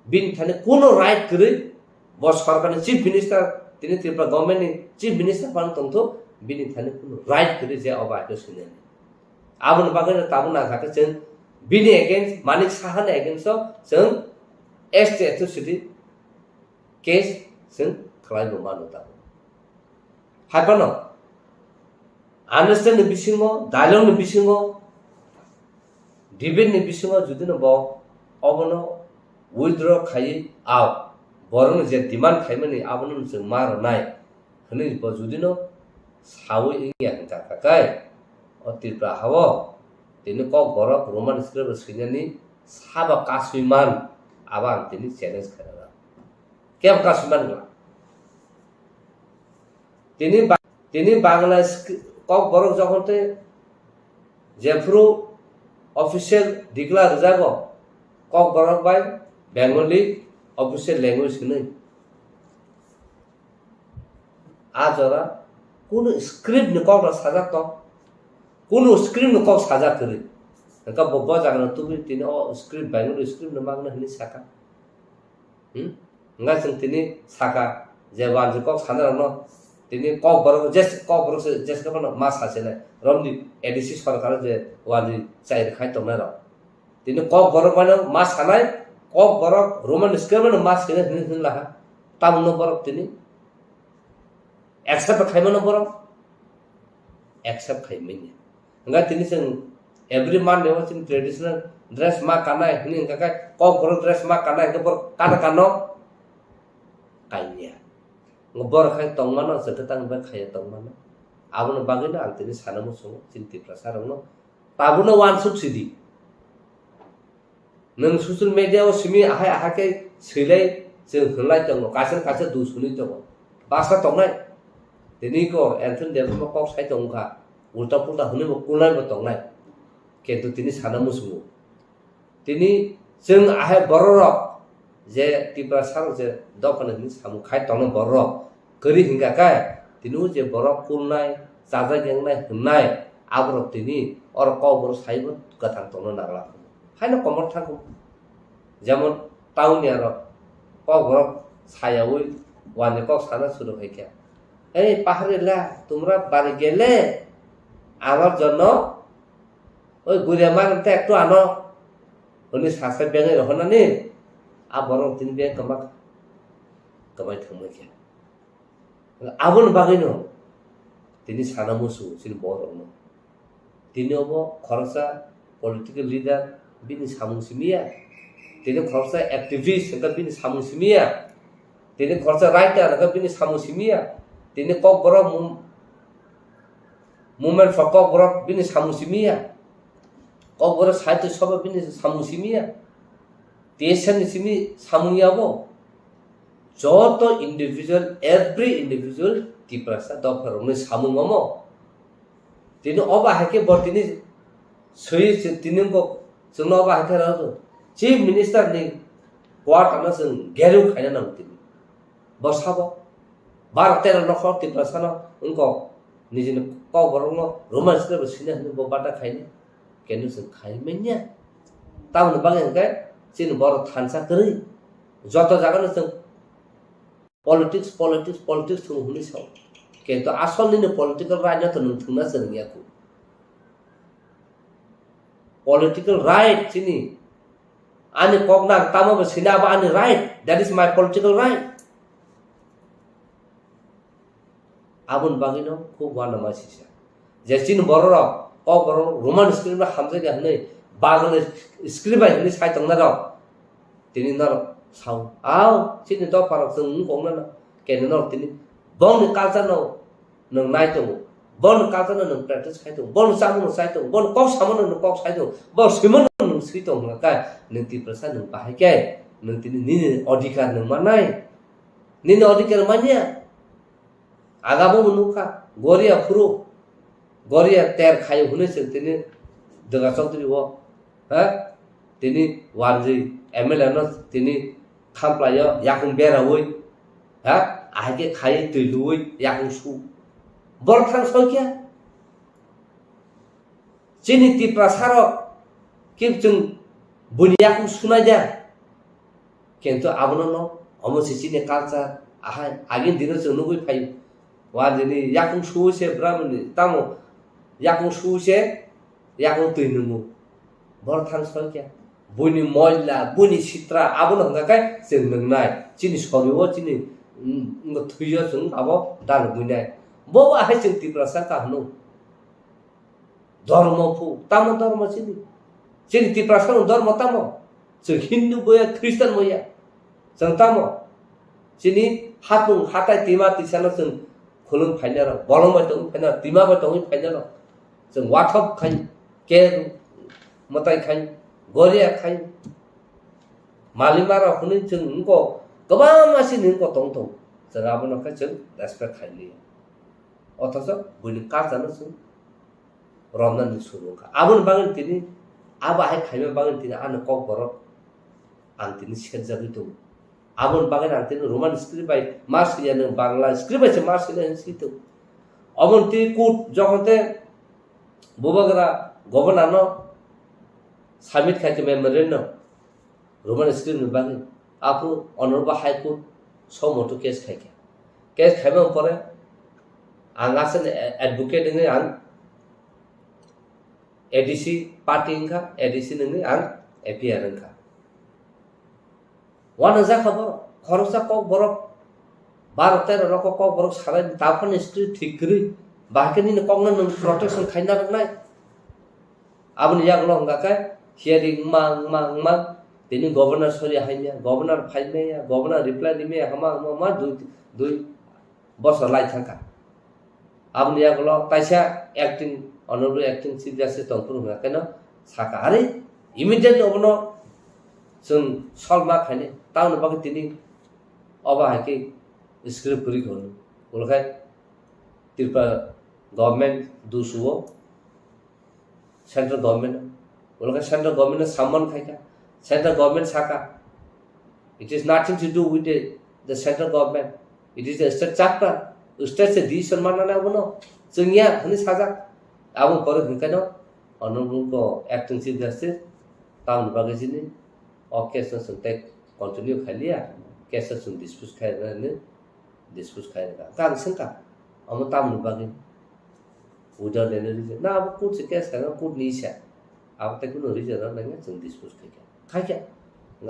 Bini thani kuno right kwrwi, bo sorkarni chief minister, tini Tripura government ni chief minister phano tongthok, bini thani kuno right kwrwi je obo aino sinani. Aboni bagwi no tabuk nangkha khe chwng bini against, Manik Saha ni against o chwng S T atrocity case chwng khlai bo mano tabuk. Hai phano understand ni bisingo, dialogue ni bisingo, debate ni bisingo jodi no bo obono withdraw khaiwi ao, borokni je demand khaimani abono chwng ma rwnai hwnwi bo jodi no sawi wngya hwnkha khe, o Tripura hao tini Kokborok Roman script swinani sabo kasui man, abo ang tini challenge khairana. Kebo kasui man gla. Tini ba-, tini Bangla sk-, Kokborok jokhon tei jephuru official declare rwjago, Kokborok bai Bengali official language hwnwi. A jora kunu script ni kok rok sajak tong, kunu script ni kok sajak kwrwi. Hwnkhe bo, bo jaga no tubui tini o script Bengali script no magna hwnwi saka. Hmm? Hwnkhe chwng tini saka je wanjwi kok sanai rokno tini Kokborok je, Kokborok se jeske phano ma sasinai romni A D C sorkar je wanjwi chai rwkhai tongnai rok. Tini Kokborok bai no ma sanai, Kokborok Roman script bai no ma sinai hwnwi hwnwi laha. Tamno borok tini accept khaimano borok accept khaimanya. Hwnkhe tini chwng every Monday o chini traditional dress ma kanai hwnwi hwnkha khe Kokborok dress ma kanai hwnkhe borok kana kano kainya. Borok khai tongmano chwngkhe tang bai khaiya tongmano. Aboni bagwino ang tini sana muchungo chini Tiprasa rokno. Tabukno uansuk sidi. Nwng social media o simi ahai ahai khe swilai chwng hwnlai tongo, kaisa kaisa dusuni tongo. Basa tongnai. Tini ko Anthony Debbarma kok sai tongkha. Ulta pulta hwnwi bo kulnai bo tongnai. Kintu tini sana muchungo. Tini chwng ahai bororok je Tiprasa rok je dophani hwnwi samung khai tongna bororok kwrwi hwnkha khe tini o je borok kulnai, chajak yengnai hwnnai aborok tini oro Kokborok saibo kwthang tongna nangla. Haino komor thangkho. Jemon town ni aro Kokborok sayaui wani kok sana suru khai khe, "Ei paharila, tumra bari gele, amar jonno oi guria mar te ektu ano," hwnwi sasa bengwi rohornani a borok tini beng kwma kwmai thangma khe. Aboni bagwino tini sana musu chini borokno. Tini obo khoroksa political leader bini samung simiya. Tini khoroksa activist hwnkha bini samung simiya. Tini khoroksa writer hwnkha bini samung simiya. Tini Kokborok mum-, movement for Kokborok bini samung simiya. Kokborok sahitya sabha bini samung simiya. T S F ni simi samung yabo. Joto individual, every individual Tiprasa dopha rokni samung omo. Tini obo hai khe bo tini swi se tini bo chwngno obo hai khe rw-, Chief Minister ni quarter no chwng gerung khaina nango tini. Bo sabo bar tero nokhor Tiprasa no wngkok nijini Kokborok no Roman script bo sina hwnwi bo bata khaini. Kenu chwng khai manya. Tamoni bagwi hwnkhe chini borok thansa kwrwi. Joto jaga no chwng politics, politics, politics thung hwnwi sao. Kintu asol nini political right no to nwng thwngna chwng ya khu. Political right chini Ani kok nang tamo bo sina abo ani right. That is my political right. Aboni bagwino khub uanama sisa. Je chini bororok, kokborok Roman script bai hamjakya hwnwi, Bangla script bai hwnwi sai tongnai rok. Tini norok sao. Ao, chini dopharok chwng wng kok nana. Kene norok tini bongni culture no nwng nai tongo. Bongni culture no nwng practice khai tongo. Bongni chamung no chai tongo. Bongni kok samo no nwng kok sai tongo. Bongni swimo no nwng swi tongo hwnka khe nwng Tiprasa nwng bahai khe nwng tini nini odhikar nwng mannai. Nini odhikar manya. Agabo bo nukha, Goria phuru, Goria ter khayo hwnwi chwng tini Dwga Chowdhury o, ha? Tini wanjwi M L A no tini khamplaio, yakung beraui, ha? Ahai khe khai twi luui, yakung su. Borok thang soi khe? Chini Tiprasa rok khe chwng buini yakung sunai da. Kintu abono no, omo se chini culture, ahai, agini dino chwng nugui phaio. Wa dini yakung su se bramani, tamo yakung su se, yakung twi nungo. Borok thang soi khe. Buini moila, buini sitra, abono hwnka khe chwng nungnai. Chini sori o, chini, mm, thwi o chwng abo dalogwi nai. Bo ahai chwng Tiprasa ka hwno. Dhormo phu, tamo dhormo chini? Chini Tiprasa ni dhormo tamo? Chwng Hindu boya, Christian boya. Chwng tamo? Chini hapung hatai tima tisano chwng khulum phainai rok, bolong bai tongwi phainai rok, tima bai tongwi phainai rok. Chwng wathop khai, ke mwtai khai, goria khai. Malima rok hwnwi chwng wngkok, kwbangma chini wngkok tong tong. Chwng abono khe chwng respect khai liya. Othocho buini culture no chwng romnani suru wngkha. Aboni bagwi tini, abo hai khaima bagwi tini ani kokborok ang tini serjagwi tongo. Aboni bagwi ang tini Roman script bai ma swiya, nwng Bangla script bai se ma swinai hinwi swi tongo. Oboni tini court jokhon te bubagra governor no submit khai khe memorandum. Roman script ni bagwi. Aphuru Honorable High Court somoto case khaikha. Case khaimani pore ang aswkni a-, advocate wngwi ang A D C party wngkha, A D C nungwi ang A P R wngkha. Uanajak kha borok, khoroksa kokborok, baro tero rok kokborok salai, taphani script thik kwrwi, bahai khe nini kokno nwng protection khaina rwnai. Aboni yagulo hwnka khe hearing wngma, wngma, wngma, tini governor sori haimya, governor phaimaya, governor reply rimaya, hama, hama, hama, dui, dui bosor lai thangkha. Aboni yagulo taisa acting, honorable acting chief justice tongphuru hwnka kheno sakha, "Are, immediately obono chwng solve ma khainai, tamoni bagwi tini obo hai khe script kwrwi kha hwnwi." Ulo khe Tripura government dusuo. Central government, ulo khe central government no summon khaikha, central government sakha, "It is nothing to do with the, the central government, it is the state charter, state se decision manna nai abono, chwngya," hwnwi sajak. Aboni pore hwnkheno honorable ko acting chief justice tamoni bagwi chini o case no chwng tei continue khailiya, case no chwng dispose khairwknani dispose khairwkha. Hwnkhe ang swngkha, omo tamoni bagwi? Without any reason. Na abo court se case khaina, court ni isa. Abo tei kunu reason rok nangya chwng dispose khaikha. Khaikha.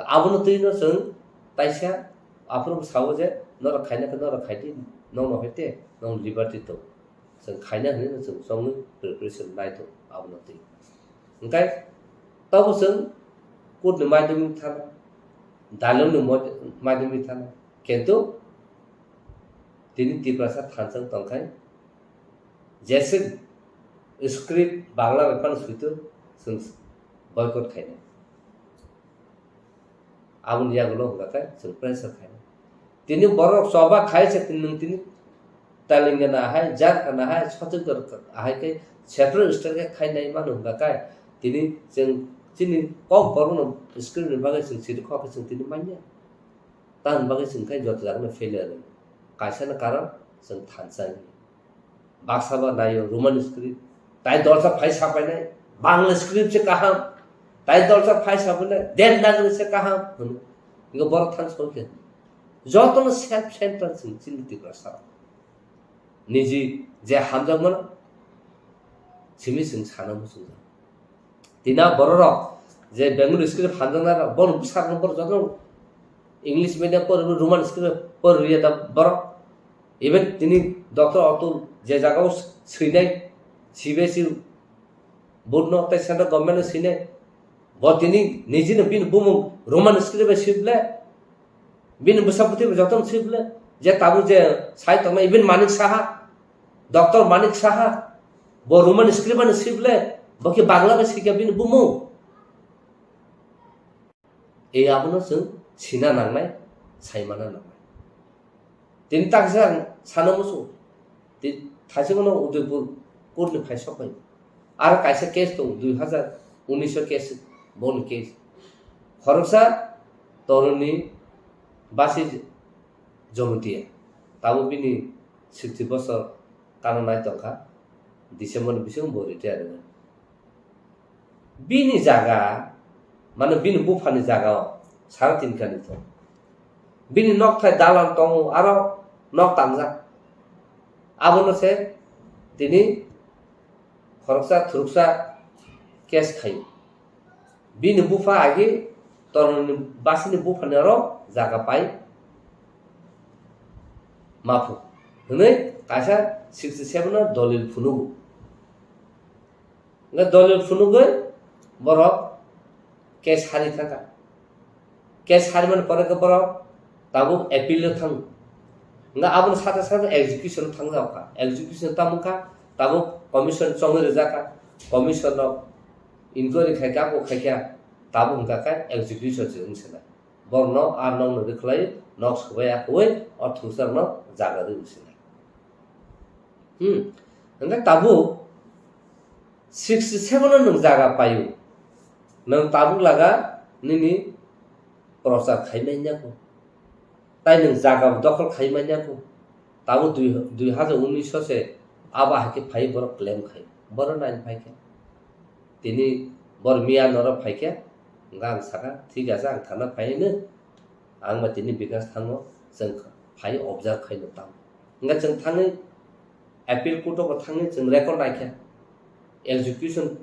Abono twi no chwng taisa aphuru sao je norok khaina khe norok khaidi, nokno hai te, nong liberty tong. Chwng khaina hwnwi no chwng chongwi preparation nai tongo abono twi. Hwnkhe tobo chwng court ni maidwmwi thana, dalong ni mod-, maidwmwi thana. Kintu tini Tiprasa thansa wng tongkhai, jese script Bangla bai phano suitu chwng boycott khainai. Aboni yagulo hwnka khe chwng pressure khainai. Tini borok choba khai se tini nwng tini Telangana hai, Jharkhand hai, Chhattisgarh hai khe separate state khe khainai mano hwnka khe tini chwng chini kok borokno script ni bagwi chwng siri kok khe chwng tini manya. Tamoni bagwi chwng khe joto jagano failure wng. Kaisa no karon chwng thansa wng. Baksa ba naio Roman script. Tai dolsa phai sapainai, Bangla script se kaham. Tai dolsa phai sapainai, Devanagari se kaham hwnwi. Ingo borok thang soi khe. Jotono self centered chwng chini Tiprasa rok. Niji je hamjakmano simi chwng sana muchungjak. Tina bororok je Bengali script hamjaknai rok, bono bwsarokno borok jotono English medium pori, Roman script pori rwya da borok. Even tini Doctor Atul je jagao swinai, C B S E board no tei central government no swinai, bo tini nijino bini bumung Roman script bai swi ble, bini bwsa bwtwi bai jotono swi ble, je tabuk je sai tongnai, even Manik Saha, Doctor Manik Saha, bo Roman script bai swi ble, bo khe Bangla bai swikha bini bumung. E abono chwng sina nangnai, saimana nangnai. Tini taksa ang sana muchung. Ti-, thaisingno Udaipur court ni phai sok bai. Aro kaisa case tong, dui hazar unis o case, boni case. Khoroksa toroni basi Jomotia. Tabuk bini sixty bosor kana nai tongkha. December ni bisingo bo retire wngkha. Bini jaga, mane bini buphani jaga o sara tin kani tong. Bini nokthai dalan tongo, aro nok tangjak. Abono se tini khoroksa thuruksa case khaio. Bini bupha agi toroni basini buphani aro jaga pai maphu hwnwi kaisa sixty seven o dolil phunugo. Hwnkhe dolil phunugwi borok case hari thangkha. Case harimani pore khe borok tabuk appeal o thango. Hwnkhe aboni sate sate execution o thangjak kha. Execution tamo kha, tabuk commission chongwi rijak kha. Commission rok inquiry khai kha, bo khai kha, tabuk hwnkha khe execution se wng se nai. Borokno a nokno rwkhlai, nok swbai akhoi o thungsarokno jaga rwi se nai. Hmm. Hwnkhe tabuk sixty seven o nwng jaga paio. Nwng tabuk laga nini prochar khai manya kho. Tai nwng jaga dokhol khai manya kho. Tabuk dui, dui hajar unis o se abo hai khe phai borok claim khai. Borok nai phai khe. Tini bor miya norok phai khe, hwnkhe ang sakha, "Thik ache, ang thana phai hino, ang ba tini Bikash thango, chwng phai observe khaino tamo." Hwnkhe chwng thangwi appeal court o bo thangwi chwng record naikha, execution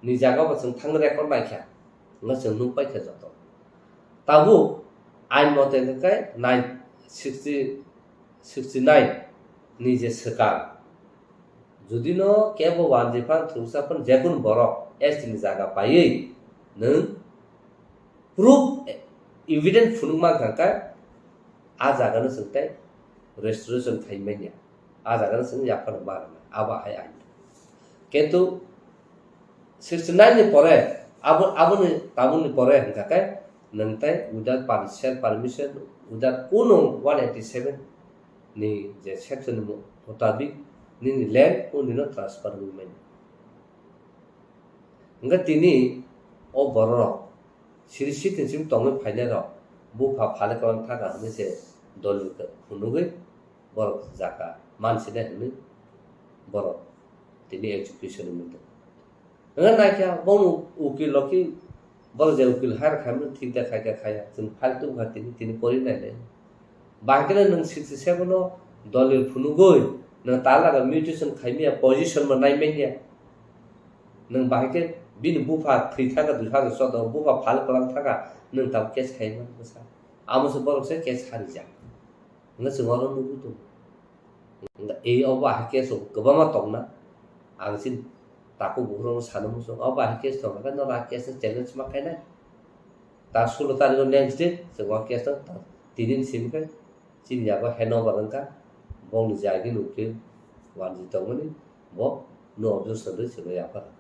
ni jaga o bo chwng thangwi record naikha, hwnkhe chwng nukpaikha joto. Tabuk ain mote hwnkhe nine sixty, sixty nine ni je swkang, judino kebo wanjwi phan, thungsa phan, jekunu borok S T ni jaga paiwi nwng proof, evidence phunuk mankha khe, a jagano chwng tei restoration khai manya, a jagano chwng yaphar ma rwnai, abo hai ain. Kintu sixty nine ni pore, abo, aboni, tabukni pore hwnkha khe, nwng tei without per-, self permission, without kunu one eighty seven ni je section ni mu-, mutabik nini land o nino transfer wngwi manya. Hwnkhe tini o bororok siri sitin sim tongwi phainairok bupha phale kwlang thaka hwnwi se dolil khe phunugwi borok jaka mansinai hwnwi borok tini execution wngwi tongo. Hwnwi naikha bono ukil rok khe borok je ukil hire khaimani thik da khaikha khaiya, chwng file tubukha tini, tini pori nainai. Bahai kheno nwng sixty seven o dolil phunugwi nwng talaga mutation khaimaya position bo naimanya. Nwng bahai khe bini bupha thwi thaka dui hajar choudo o, bupha phal kwlang thaka nwng tabuk case khaima bwsa. Amo se borok se case harijak. Hwnkhe chwng oro nugwi tongo. Hwnkhe ei obo ahai case rok kwbangma tongna. Ang chini takhuk bukhuk rokno sana muchung. Obo ahai case tongkha khe norok a case no challenge ma khainai. Ta sulo tarikh o next day chwng o case no ta tini ni simi khe chini yago handover wngkha. Bongni jagini ukil wanjwi tongmani bo no objection rwi chwngno yaphar rwkha.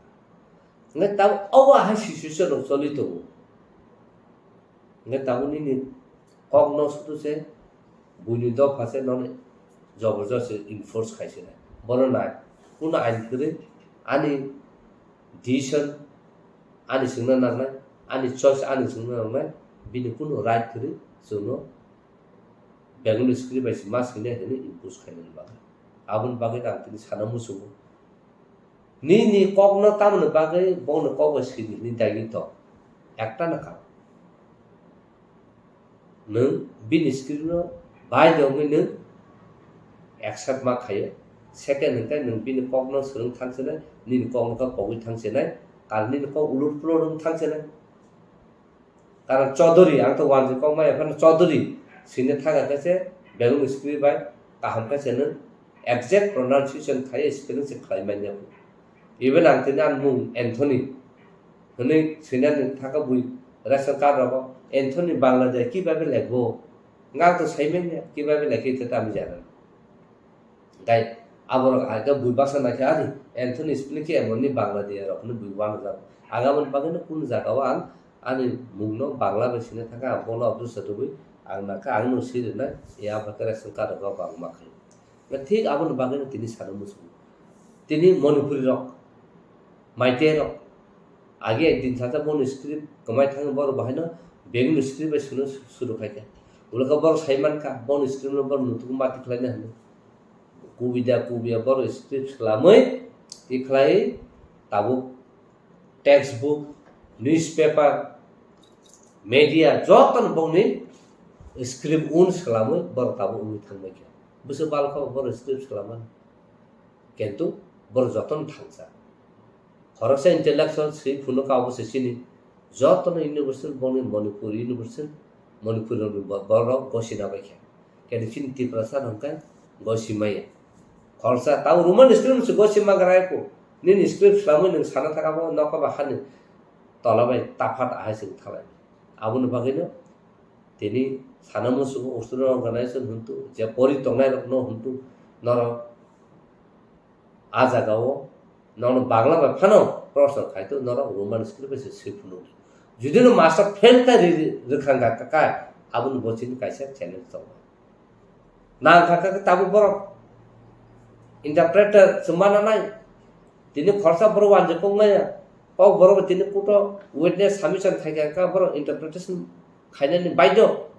Hwnkhe tabuk obo ahai situation rok choli tongo. Hwnkhe tabuk nini kokno sudu se buini dopha se nono joborjosti enforce khai se nai. Bono nai, kunu ain kwrwi ani decision ani chwngno nangnai, ani choice ani chwngno nangnai, bini kunu right kwrwi chwngno Bengali script bai se ma swinai hwnwi impose khainani bagwi. Aboni bagwi ang tini sana muchungo. Nini kokno tamoni bagwi bono kok bai swidi hwnwi daigi tong? Ekta na karon. Nwng bini script no bai de wngwi nwng accept ma khaio. Second hwnkhe nwng bini kokno swrwng thang sinai, nini kokno khe pogwi thang sinai, karon nini kok ulur pulur wng thang sinai. Karon Chaudhary, ang to wanjwi kok maya phano Chaudhary swina thang khe se Bengali script bai kaham khe se nwng exact pronunciation khai spelling se khlai manya. Even ang tini ani mung Anthony hwnwi swinani thangkha bui ration card rogo Anthony Bangladesh kibabe lego. Ang to sai manya kibabe legi te tamo jana. Dai, aborok hai khe bui baksa naikha ani Anthony spelling khe emonni Bangladesh rok hwnwi bui uanujak. Ang aboni bagwino kunu jagao ang ani mungno Bangla bai swina thangkha, ang bono abdul satubui ang nakha, ang no swi rwnai, ya ba khe ration card rok bangma khai. Thik aboni bagwino tini sana muchungo. Tini Manipuri rok, Meitei rok, age ekdin sacha boni script kwmai thangwi borok bahaino Bengali script bai swino suru khai kha. Ulo khe borok sai mankha, boni script no borok nutuk mati khlaina hwnwi. Kubida kubiya borok script swlamwi tikhlai tabuk textbook, newspaper, media jotono bongni script un swlamwi borok tabuk wngwi thangbai kha. Bwswk balkha borok script swlamani. Kintu borok jotono thangsa. Khoroksa intellectual swi phunukha obo se chini. Jotono university bongni Manipur university, Manipur rokni bo-, borok gosina bai kha. Kintu chini Tiprasa hwnkhe gosi maya. Khoroksa tamo Roman script se gosi magra ko. Nini script swlamwi nwng sana thangkha bo nokha ba hani tola bai taphat ahai se thalai. Aboni bagwino tini sana muchungo Australia organization hwntu, je pori tongnai rokno hwntu, norok a jagao nono Bangla bai phano proshno khai to, norok Roman script bai se swi phunuk. Judi no master fail kha ri-, ri-, rwkha wngkha kha, aboni bo chini kaisa challenge tongo. Nang kha kha tabuk borok interpreter se mana nai. Tini khoroksa borok wanjwi kok maya. Kok borok tini kuto witness submission khai kha kha borok interpretation khainani baidho.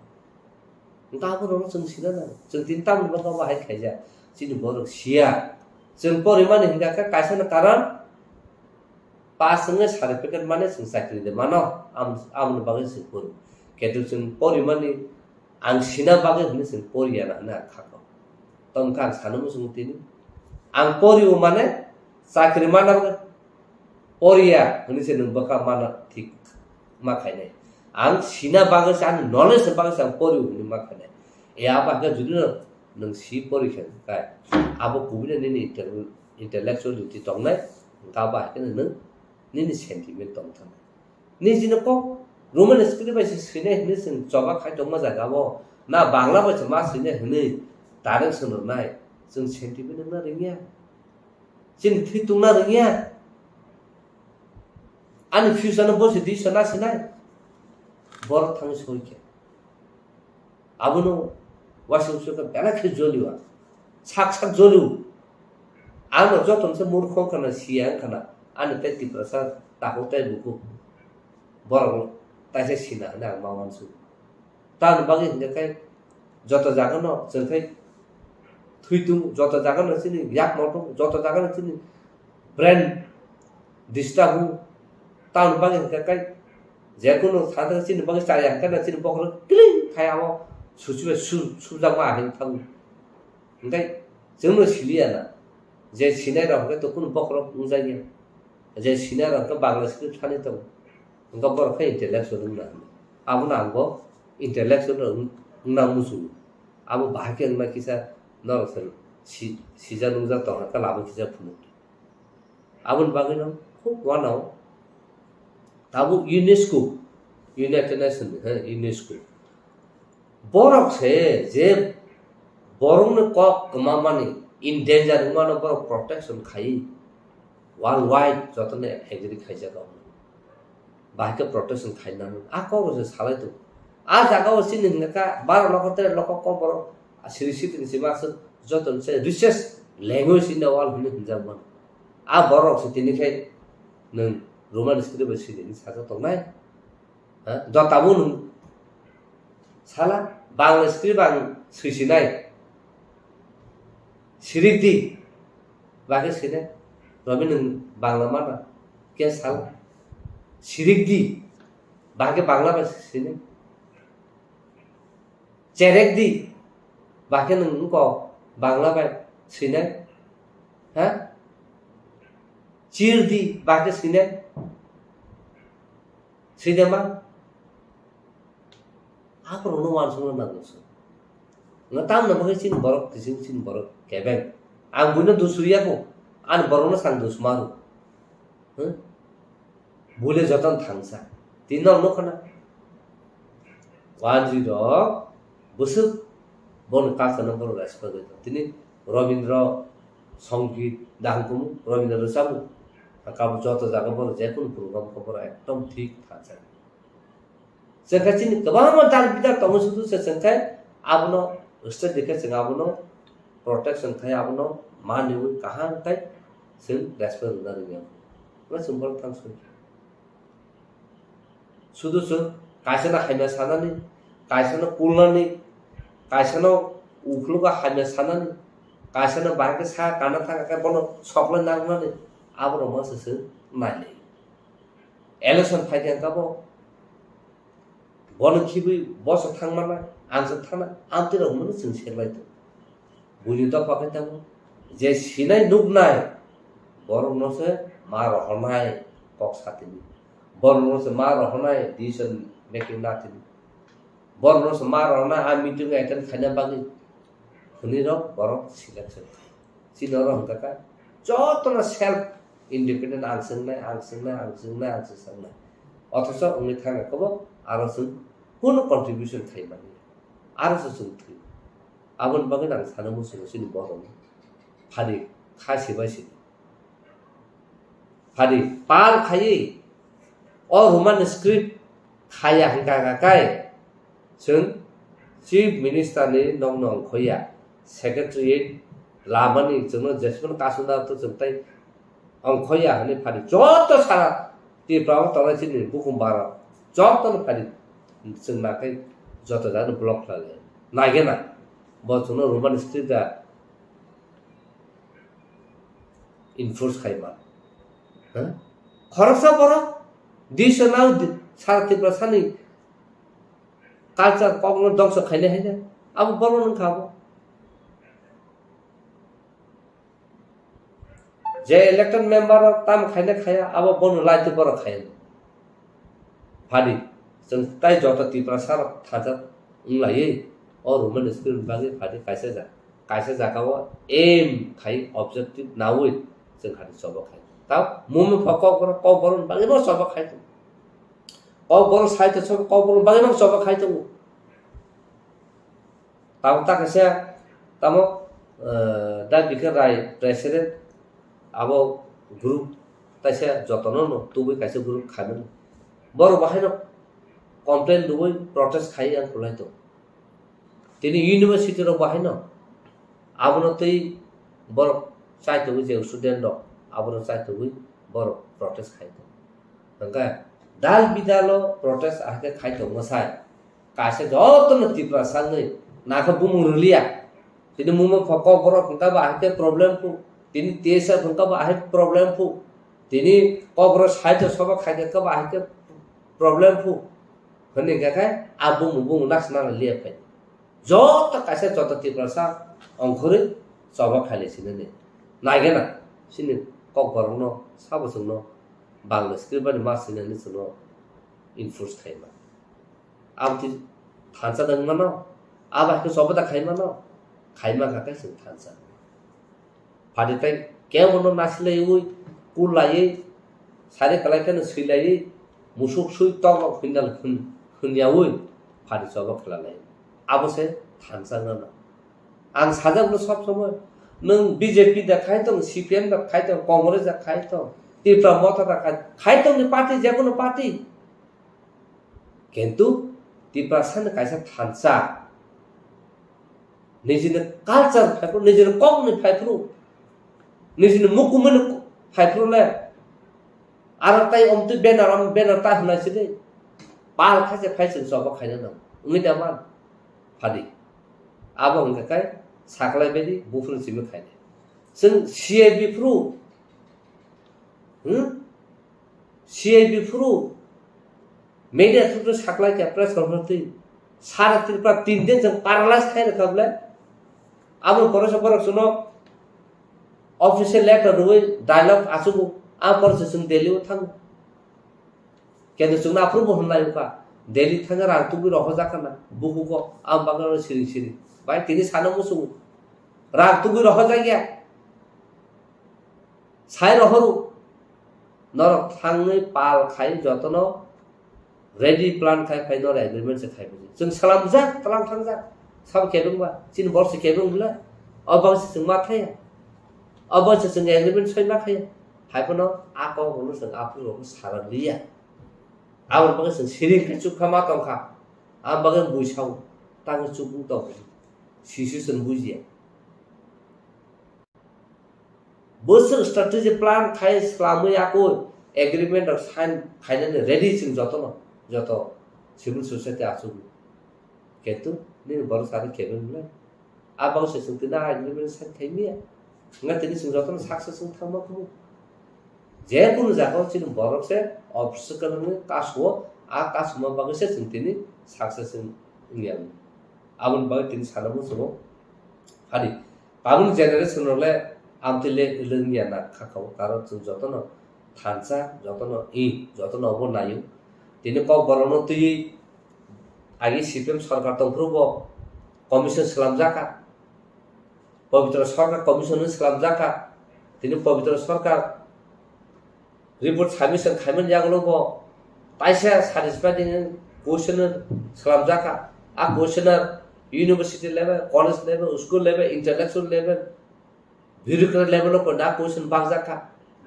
Hwnkhe aborokno chwng sina nango. Chwng tini tamni bagwi abo hai khaijak. Chini borok siya. Chwng porimani hwnkha khe kaisano karon pass wngwi certificate mane chwng chakri de mano. Am-, amoni bagwi chwng pori. Ketu chwng porimani ang sina bagwi hwnwi chwng poriya na hwnwi ang kha kok. Tongkha ang sana muchungo tini. Ang porio mane chakri mana bagwi poriya hwnwi se nwng bwkha mana thik ma khainai. Ang sina bagwi se, ani knowledge ni bagwi se ang pori hwnwi ma khainai. E abo hakhe judi no nwng si pori khe kai, abo kubui no nini intel-, intellectuality tongnai, hwnkhe abo hakhe no nwng nini sentiment tong thang. Nini jino kok Roman script bai se swinai hwnwi chwng choba khai tongma jaga o, na Bangla bai se ma swinai hwnwi direct swnamnai, chwng sentiment wngna rwngya. Chini thwi tungna rwngya. Ani future no bosi di sana sinai. Borok thangwi soi khe. Abono waisa waisa khe belai khe jolio ang. Sak sak jolio. Ano joto se murkho wngkha na, siya wngkha na. Ani tei Tiprasa takhuk tei bukhuk. Borok taisa sina hwnwi ang ma uansukha. Tamoni bagwi hwnkhe khe joto jagano chwng khe thwi tung, joto jagano chini yak moto, joto jagano chini brain disturb o. Tamoni bagwi hwnkhe khe jekunu thangkhe chini bagwi chaya hwnkhe chini bokhorok kiling khai abo suchibai su-, subjakma ahai thango. Hwnkhe chwngno siliya na, je sinai rok hwnkhe to kunu bokhorok wngjakya, je sinai rok hwnkhe Bangla script thani tongo, hwnkhe borok khe intellectual wngna hwnwi. Abono ang bo intellectual wng-, wngna muchungo. Abo bahai khe wngna kisa norok se si-, sijak nungjak tongkha khe lama kisa phunuk. Aboni bagwino khub uanao tabuk UNESCO, United Nation, he, UNESCO. Borok se je borokni kok kwmamani, in danger wngmano borok protection khai, world wide jotono agree khaijak. Bahai khe protection khainani. A kok rok se salai tongo. A jaga o chini hwnka kha baro lokho tere lokho kok borok siri sitini se baksa joto se richest language in the world hwnwi hwnjak mano. A borok se tini khai nwng Roman script bai sini sajak tongnai. Ha? Jotabo nwng sala Bangla script ang swisinai. Sirik di, bakhe sinai. Robi nwng Bangla mana? Khe sal. Sirik di, bakhe Bangla bai sinai. Cherek di, bakhe nwng wngkok Bangla bai sinai. Ha? Chir di, bakhe sinai. Sinai ma? Aborokno uansukna nango chwng. Nga tamni bagwi chini borok kiching, chini borok kebeng. Ang buino dusuriya kho. Ani borokno sang dusmaru. Hmm? Bule joton thangsa. Tini nok nukha na. Wanjwi rok bwswk boni culture no borok respect rwi tong. Tini Robindra Songit dahang kumu, Robindra rwchabu. Kabo joto jaga borok jekunu program khe borok ekdom thik thangsa. Chwng khe chini kwbangma dal bidal tongo, sudu se chwng khe abono state rikhe chwng abono protection khai, abono maniwi kaham khai chwng respect rwna rwya. Bo chwng borok thang soi. Sudu chwng kaisano hamya sanani, kaisano kulnani, kaisano ukhlogo hamya sanani, kaisano bahai khe sa kana thang khe bono soklai nangnani, aborok masa chwng nailai. Election phai khe kabo bono khibwi boso thangmana, ang se thangna, amtwi rok hwnmano chwng serlai tongo. Buini dopha khe tongo, je sinai nuknai borokno se ma rohornai kok satini, borokno se ma rohornai decision making natini, borokno se ma rohornai a meeting attend khaina bagwi hwnwi rok borok selection khai. Chini oro hwnkha kha jotono self independent, ang swngnai, ang swngnai, ang swngnai, ang swngnai. Othocho wngwi thangkha khe bo aro chwng kunu contribution khai mani. Aro se chwng thwi. Aboni bagwi ang sana muchungo chini borokno. Phadi kha sibai sidi. Phadi pal khaiwi o Roman script khaya hwnkha kha kai chwng Chief Minister ni nokno ongkhoya, Secretariat lamani chwngno jesmano kasuna to chwng tai ongkhoya hwnwi phadi joto sara Tripura o tongnai chini bukhum bara jotono phadi chwng nakai joto jagano block khlai lai. Naigena bo chwngno Roman script da enforce khai ma. Ha? Khoroksa borok disa nang di-, sara Tripura sani culture kokno dongso khainai haino abo borok wngkha abo. Je elected member rok tam khaina khaya abo bono laiti borok khaya. Phadi, chwng tai joto Tiprasa rok thajak wng laiwi o Roman script bagwi phadi kaisa ja-, kaisa jaga o aim khai objective nawi chwng khadi choba khai. Tao mumi pha kokborok, kokborok bagwi no choba khai tongo. Kokborok sai to choba, kokborok bagwi no choba khai tongo. Tamo ta kaisa, tamo, eh, da Bikar Rai president, abo group taisa jotono no tubui kaisa group khaimani. Borok bahaino complain rwui protest khai ang kulai tongo. Tini university rok bahaino abono twi borok chaitugwi je student rok abono chaitugwi borok protest khai tongo. Hwnkhe dal bidalo protest ahai khe khai tongma sai. Kaisa jotono Tiprasa wngwi nakha bumung rwliya. Tini mungma pha kokborok hwnkha ba ahai khe problem phu. Tini T S F hwnkha ba ahai problem phu. Tini kokborok side o soba khai khe ba ahai khe problem phu. Hwnwi hwnkha khe a bumung bumung naksna liya phai. Joto kaisa joto Tiprasa ongkhorwi choba khailai sinani. Naigena chini kokborokno sabo chwngno Bangla script bani ma sinani chwngno enforce khaima. Aboni thansa da wngmano, abo hai khe choba da khaimano, khaima kha khe chwng thansa. Phadi tai kebono nasilaiwi, kullaiwi, sari kwlai kheno swilaiwi, musuk sui tok rok hwndal hwn-, hwnyawi phadi choba khlailaio. Abo se thansa wngna nang. Ang sajak no sob somoi, nwng B J P da khai tong, C P M da khai tong, Congress da khai tong, Tipra Motha da khai, khai tong ni party, jekono party. Kintu Tiprasa ni kaisa thansa, nijini culture phaiphru, nijini kokni phaiphru, nijini mukumuni phaiphru le, aro tai omtwi banner, om banner ta hwnai sidi, pal khaise phai chwng choba khaina nang, wngwi da man phadi. Abo hwnkha khe saklai baidi buphuru simi khaidi. Chwng C I B phuru, hmm? C I B phuru media through saklai kha press conference twi. Sara Tripura tin din chwng paralyze khai rwkha bwle. Abo pore se borok chwngno official letter rwui dialogue achugo. A pore se chwng Delhi o thango. Kintu chwngno aphuru bo hwnlai wngkha. Delhi thangwi rang tubui rohorjak khna, bukugo, ang bagwi siring siring. Bai, tini sana muchungo. Rang tubui rohorjak ya. Sai rohoru. Norok thangwi pal khai jotono ready plan khai phai norok agreement se khai buji. Chwng salamjak, tlang thangjak. Sabo kebengba, chini borok se kebeng bwle. O bangsi chwng ma thaya. O bangsi chwng agreement soi ma thaya. Hai phano a kok rokno chwng aphuru rokno sara liya. Aboni bagwi chwng siring khe chukha ma tongkha. Aboni bagwi bui sao. Tangwi chukung tong. Sisi chwng bujiya. Bwswk strategy plan khai swlamwi akoi agreement rok sign khainani ready chwng jotono, joto civil society achukgo. Kintu nini borok sari kebeng le. A bagwi se chwng tini a agreement sign khai miya. Wngkha tini chwng jotono success wng thangma kumu. Je kunu jaga o chini borok se obstacle wngwi kasu o, a kasuma bagwi se chwng tini success wng ya. Aboni bagwi tini sana muchungo. Phadi. Tabukni generation rok le amtwi le wngya na kha kha o, karon chwng jotono thansa, jotono i, jotono obo naio. Tini kokborokno twiwi agi C P M sorkar tongphuru bo commission swlamjak kha. Pabitra Sarkar commission hwnwi swlamjak kha. Tini Pabitra Sarkar report submission khaimani yagulo bo taisa satisfying question swlamjak kha. A question university level, college level, school level, intellectual level, bureaucrat level o koina question bakjak kha.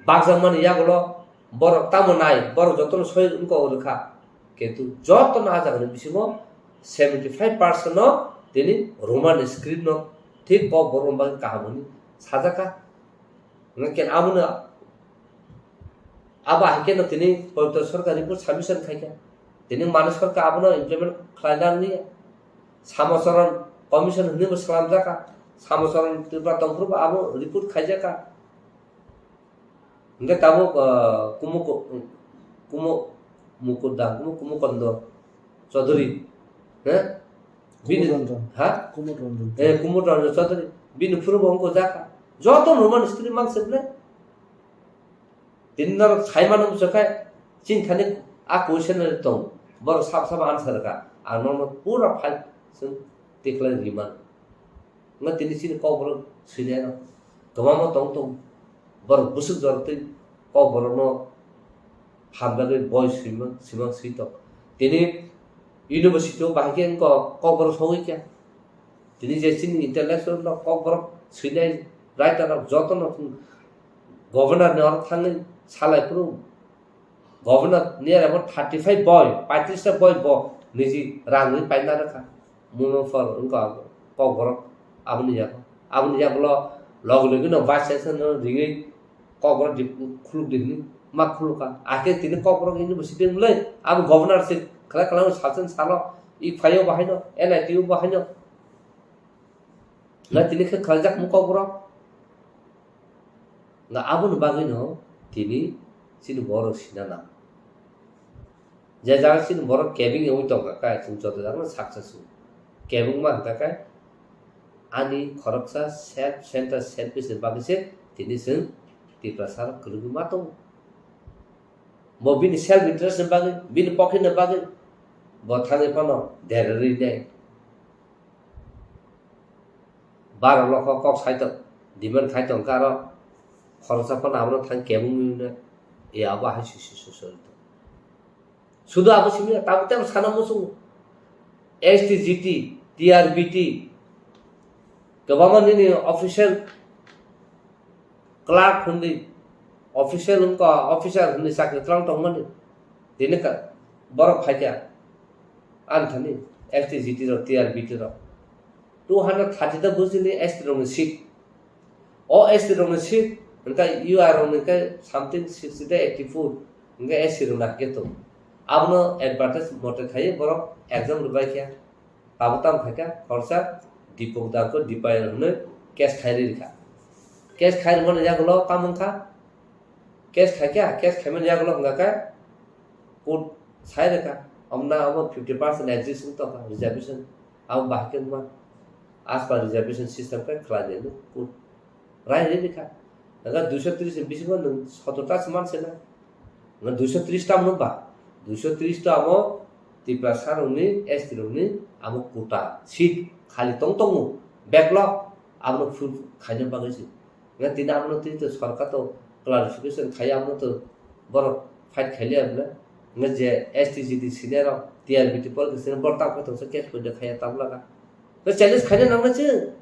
Bakjakmani yagulo borok tamo nai, borok jotono soi wngkok rwkha. Kintu jotono a jagani bisingo seventy five percent no tini Roman script no thik kok borok bagwi kaham hwnwi sajak kha. Hwnkhe abono, abo hai kheno tini Pabitra Sarkar report submission khai kha. Tini Manik Sarkar abono implement khlaina nangya. Samocharan commission hwnwi bo swlamjak kha. Samocharan Tripura tongphuru bo abo report khaijak kha. Hwnkhe tabuk, ah, Kumo, Kumo, Mukuda, Kumo, Kumo Kondo Chaudhary, he? Bini, Kumud Ranjan. Ha? Kumud Ranjan. Eh, Kumud Ranjan Chaudhary. Bini phuru bo wngkha jaka. Joto Roman script mang se ble. Tini norok sai mano bwswk khe, chini thani a question tong. Borok sab sab answer kha. Ang nono pura file chwng tikhlai ri mano. Wngkha tini chini kokborok swinai rok kwbangma tong tong. Borok bwswk jorok twi kokborokno hamjagwi boi swimang, swimang swi tong. Tini university o bahai khe wngkha kokborok sogwi kha. Tini je chini intellectual rok kokborok swinai writer rok jotono governor ni oro thangwi salai phuru Governor ni abo thirty five boi, paitris ta boi bo niji rang ri paina rwkha. Muno phor wngkha kokborok aboni yago. Aboni yago lo logi logi no vice chancellor no ringwi kokborok di khuluk di hwnwi ma khulukha. Akhe tini kokborok university wngmulai abo governor se khlai khlai sal chen salo i phaio bahaino N I T o bahaino. Nga tini khe khlaijak mung kokborok. Nga aboni bagwino tini chini borok sina nang. Je jaga chini borok kebeng wngwi tongkha khe, chwng joto jagano success wng. Kebengma hwnkha khe ani khoroksa self center, selfish ni bagwi se tini chwng Tiprasa rok kwrwngwi ma tongo. Bo bini self interest ni bagwi, bini pocket ni bagwi bo thangwi phano derarwi nai. Baro lokho kok sai tong, demand khai tong khe aro khoroksa phano abono thang kebengwi hwnwi ya abo hai sisi sosori tong. Sudu abo simi ya, tabuk tei abo sana muchungo. S T, G T, T R B T, kwbangma nini official clerk hwnwi, official wngkha, officer hwnwi chakri twlang tongmani. Tini ka-, borok phaikha, ani thani S T, G T rok, T R B T rok. Two hundred thirty ta bujili S T rokni seat. O S T rokni seat, hwnkhe U R rokni khe something sixty ta eighty four, hwnkhe S C rokni hakhe tongo. Abono advertise mote khaiwi borok exam rwbaikha. Abo tamo khaikha, khoroksa Dipok Dangko Dipayal hwnwi case khai rikha. Case khai rwmani yagulo tamo wngkha? Case khaikha, case khaimani yagulo wngkha khe court sai rwkha. Omna abo fifty percent exist wng tongkha reservation. Abo bahai khe wngma as per reservation system khe khlai di hwnwi court rai rwi rikha. Hwnkhe duiso tris ni bisingo nwng sotor ta se man se na. Nwng duiso tris ta mano ba? Duiso tris ta abo Tiprasa rokni, S T rokni amo quota seat khali tong tongo, backlog, abono full khaina bagwi se. Nga tini abono tini to sorkar to clarification khai, abono to borok fight khailiya bwle. Nga je S T G D senior rok, T R B T por senior borok tamo tongsa case point khaiya tabla ka. Nga challenge khaina nangna chwng.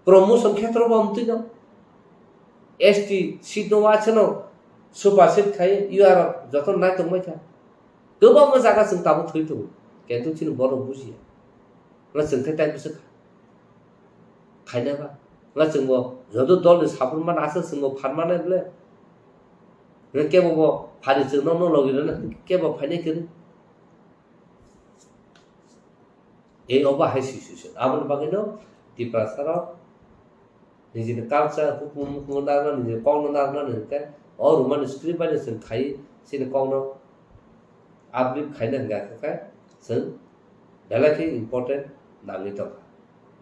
Promotion khetro bo amtwi no. S T seat no wachano super seat khai U R joto nai tongbai kha. Kwbangma jaga chwng tabuk thwi tongo. Kintu chini borok bujiya. Nga chwng khe tai bwswk kha. Khaina ba. Nga chwngbo joto dol ni support man asa chwngbo phan manai bwle. Nga kebo bo phari chwng no no logi rwna kebo phainai kwrwi. Ei obo hai situation. Aboni bagwino Tiprasa rok nijini culture, hukumu, hukumu narwkna, nijini kokno narwkna hwnkhe o Roman script bai no chwng khai chini kokno uplift khaina hwnkha khe chwng belai khe important nangwi tongkha.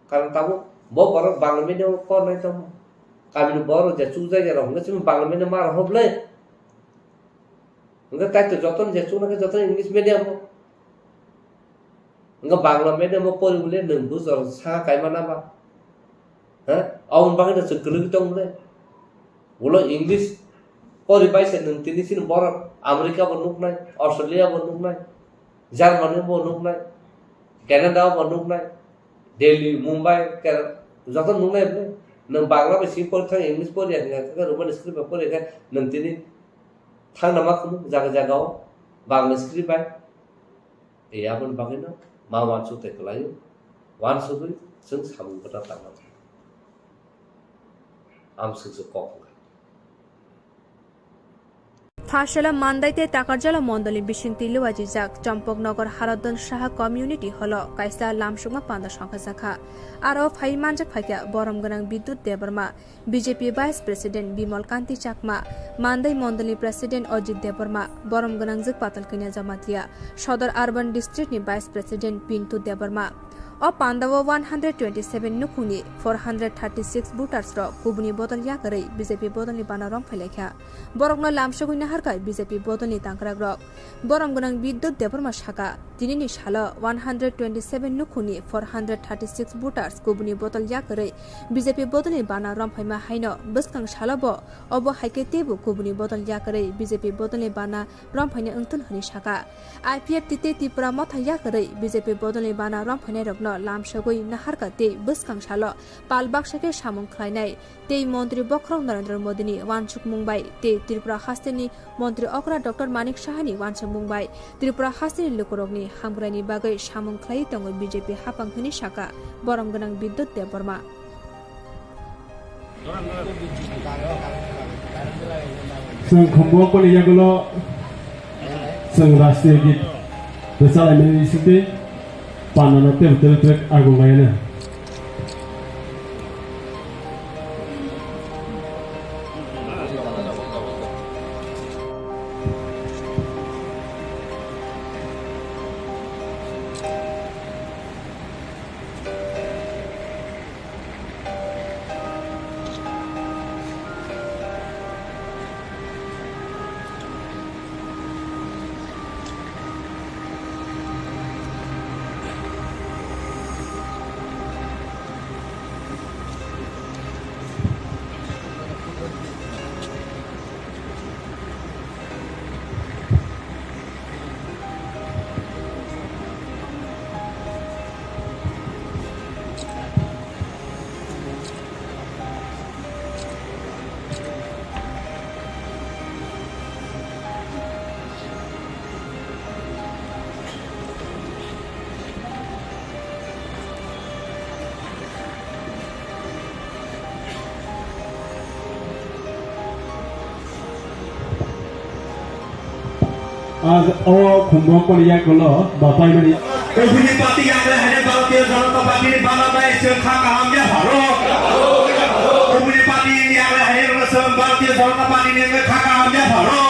Karon tabuk bo borok Bangla medium o pornai tongma. Kamini borok je chukjak ya rok hwnkhe chini Bangla medium ma rok hwblai. Hwnkhe kaitor jotono je chuknai khe jotono English medium o. Hwnkhe Bangla medium o pori bole nwng bujor saka kaima na ba? Ha? Aboni bagwi no chwng kwlwgwi tong bole. Ulo English pori bai se nwng tini chini borok America bo nuknai, Australia bo nuknai, Germany bo nuknai, Canada bo nuknai, Delhi, Mumbai, Kerala, joto nuknai bole. Nwng Bangla bai simi pori thang, English pori ya hwnkha khe Roman script bai pori ya khe nwng tini thangna ma khunu jaga jaga o Bangla script bai. E aboni bagwino ma uansuk tei kwlaio, uansugwi chwng samung kwtal tangma. Amswkse kok wngkha. Thasela Mandai tei Takarjala mondolni bisingtwi luajijak Champaknagar Haradhan Saha Community Hall-o kaisa lamsukma panda songkhajakha. Aro phai manjak phaikha borom gwnang Bidyut Debbarma, B J P Vice President Bimal Kanti Chakma, Mandai Mondolni President Ajit Debbarma, borom gwnangjwk Patal Kanya Jamatia, Sodor Urban District ni Vice President Pintu Debbarma. O pandao one hundred twenty-seven nukhungni four hundred thirty-six voters rok kubuni bodol yakarwi B J P bodolni bana romphailaikha. Borokno lamsogwi naharkha B J P bodolni tangkrakrok. Borom gwnang Bidyut Debbarma saka, tinini salo one hundred twenty-seven nukhungni four hundred thirty-six voters kubuni bodol yakarwi B J P bodolni bana romphaima haino bwskang salo bo obo hai khe teibo kubuni bodol yakarwi B J P bodolni bana romphaina wngthun hwnwi saka. I P F T tei Tipra Motha yakarwi B J P bodolni bana romphainairokno lamsogwi naharkha tei bwskang salo pal baksa khe samung khlainai tei Montri Bokhorok Narendra Modini uansukmung bai tei Tripura hasteni Montri Okra Doctor Manik Sahani uansukmung bai Tripura hasteni lukurokni hamkraini bagwi samung khlaiwi tongo B J P haphang hwnwi saka borom gwnang Bidyut Debbarma. Chwng khumbo koni yagulo chwng rashtriya git rwchalaimani bisingtwi pandano tebuk tebuk trek agung laiyana. Ah, o khumbo koni yagulo bapai mani. Kubuni party yagra hene Bharatiya Janata Party ni bana bai se kha kaham ya pharo. Kubuni party yagra hene rwsong Bharatiya Janata Party ni kha kaham ya pharo.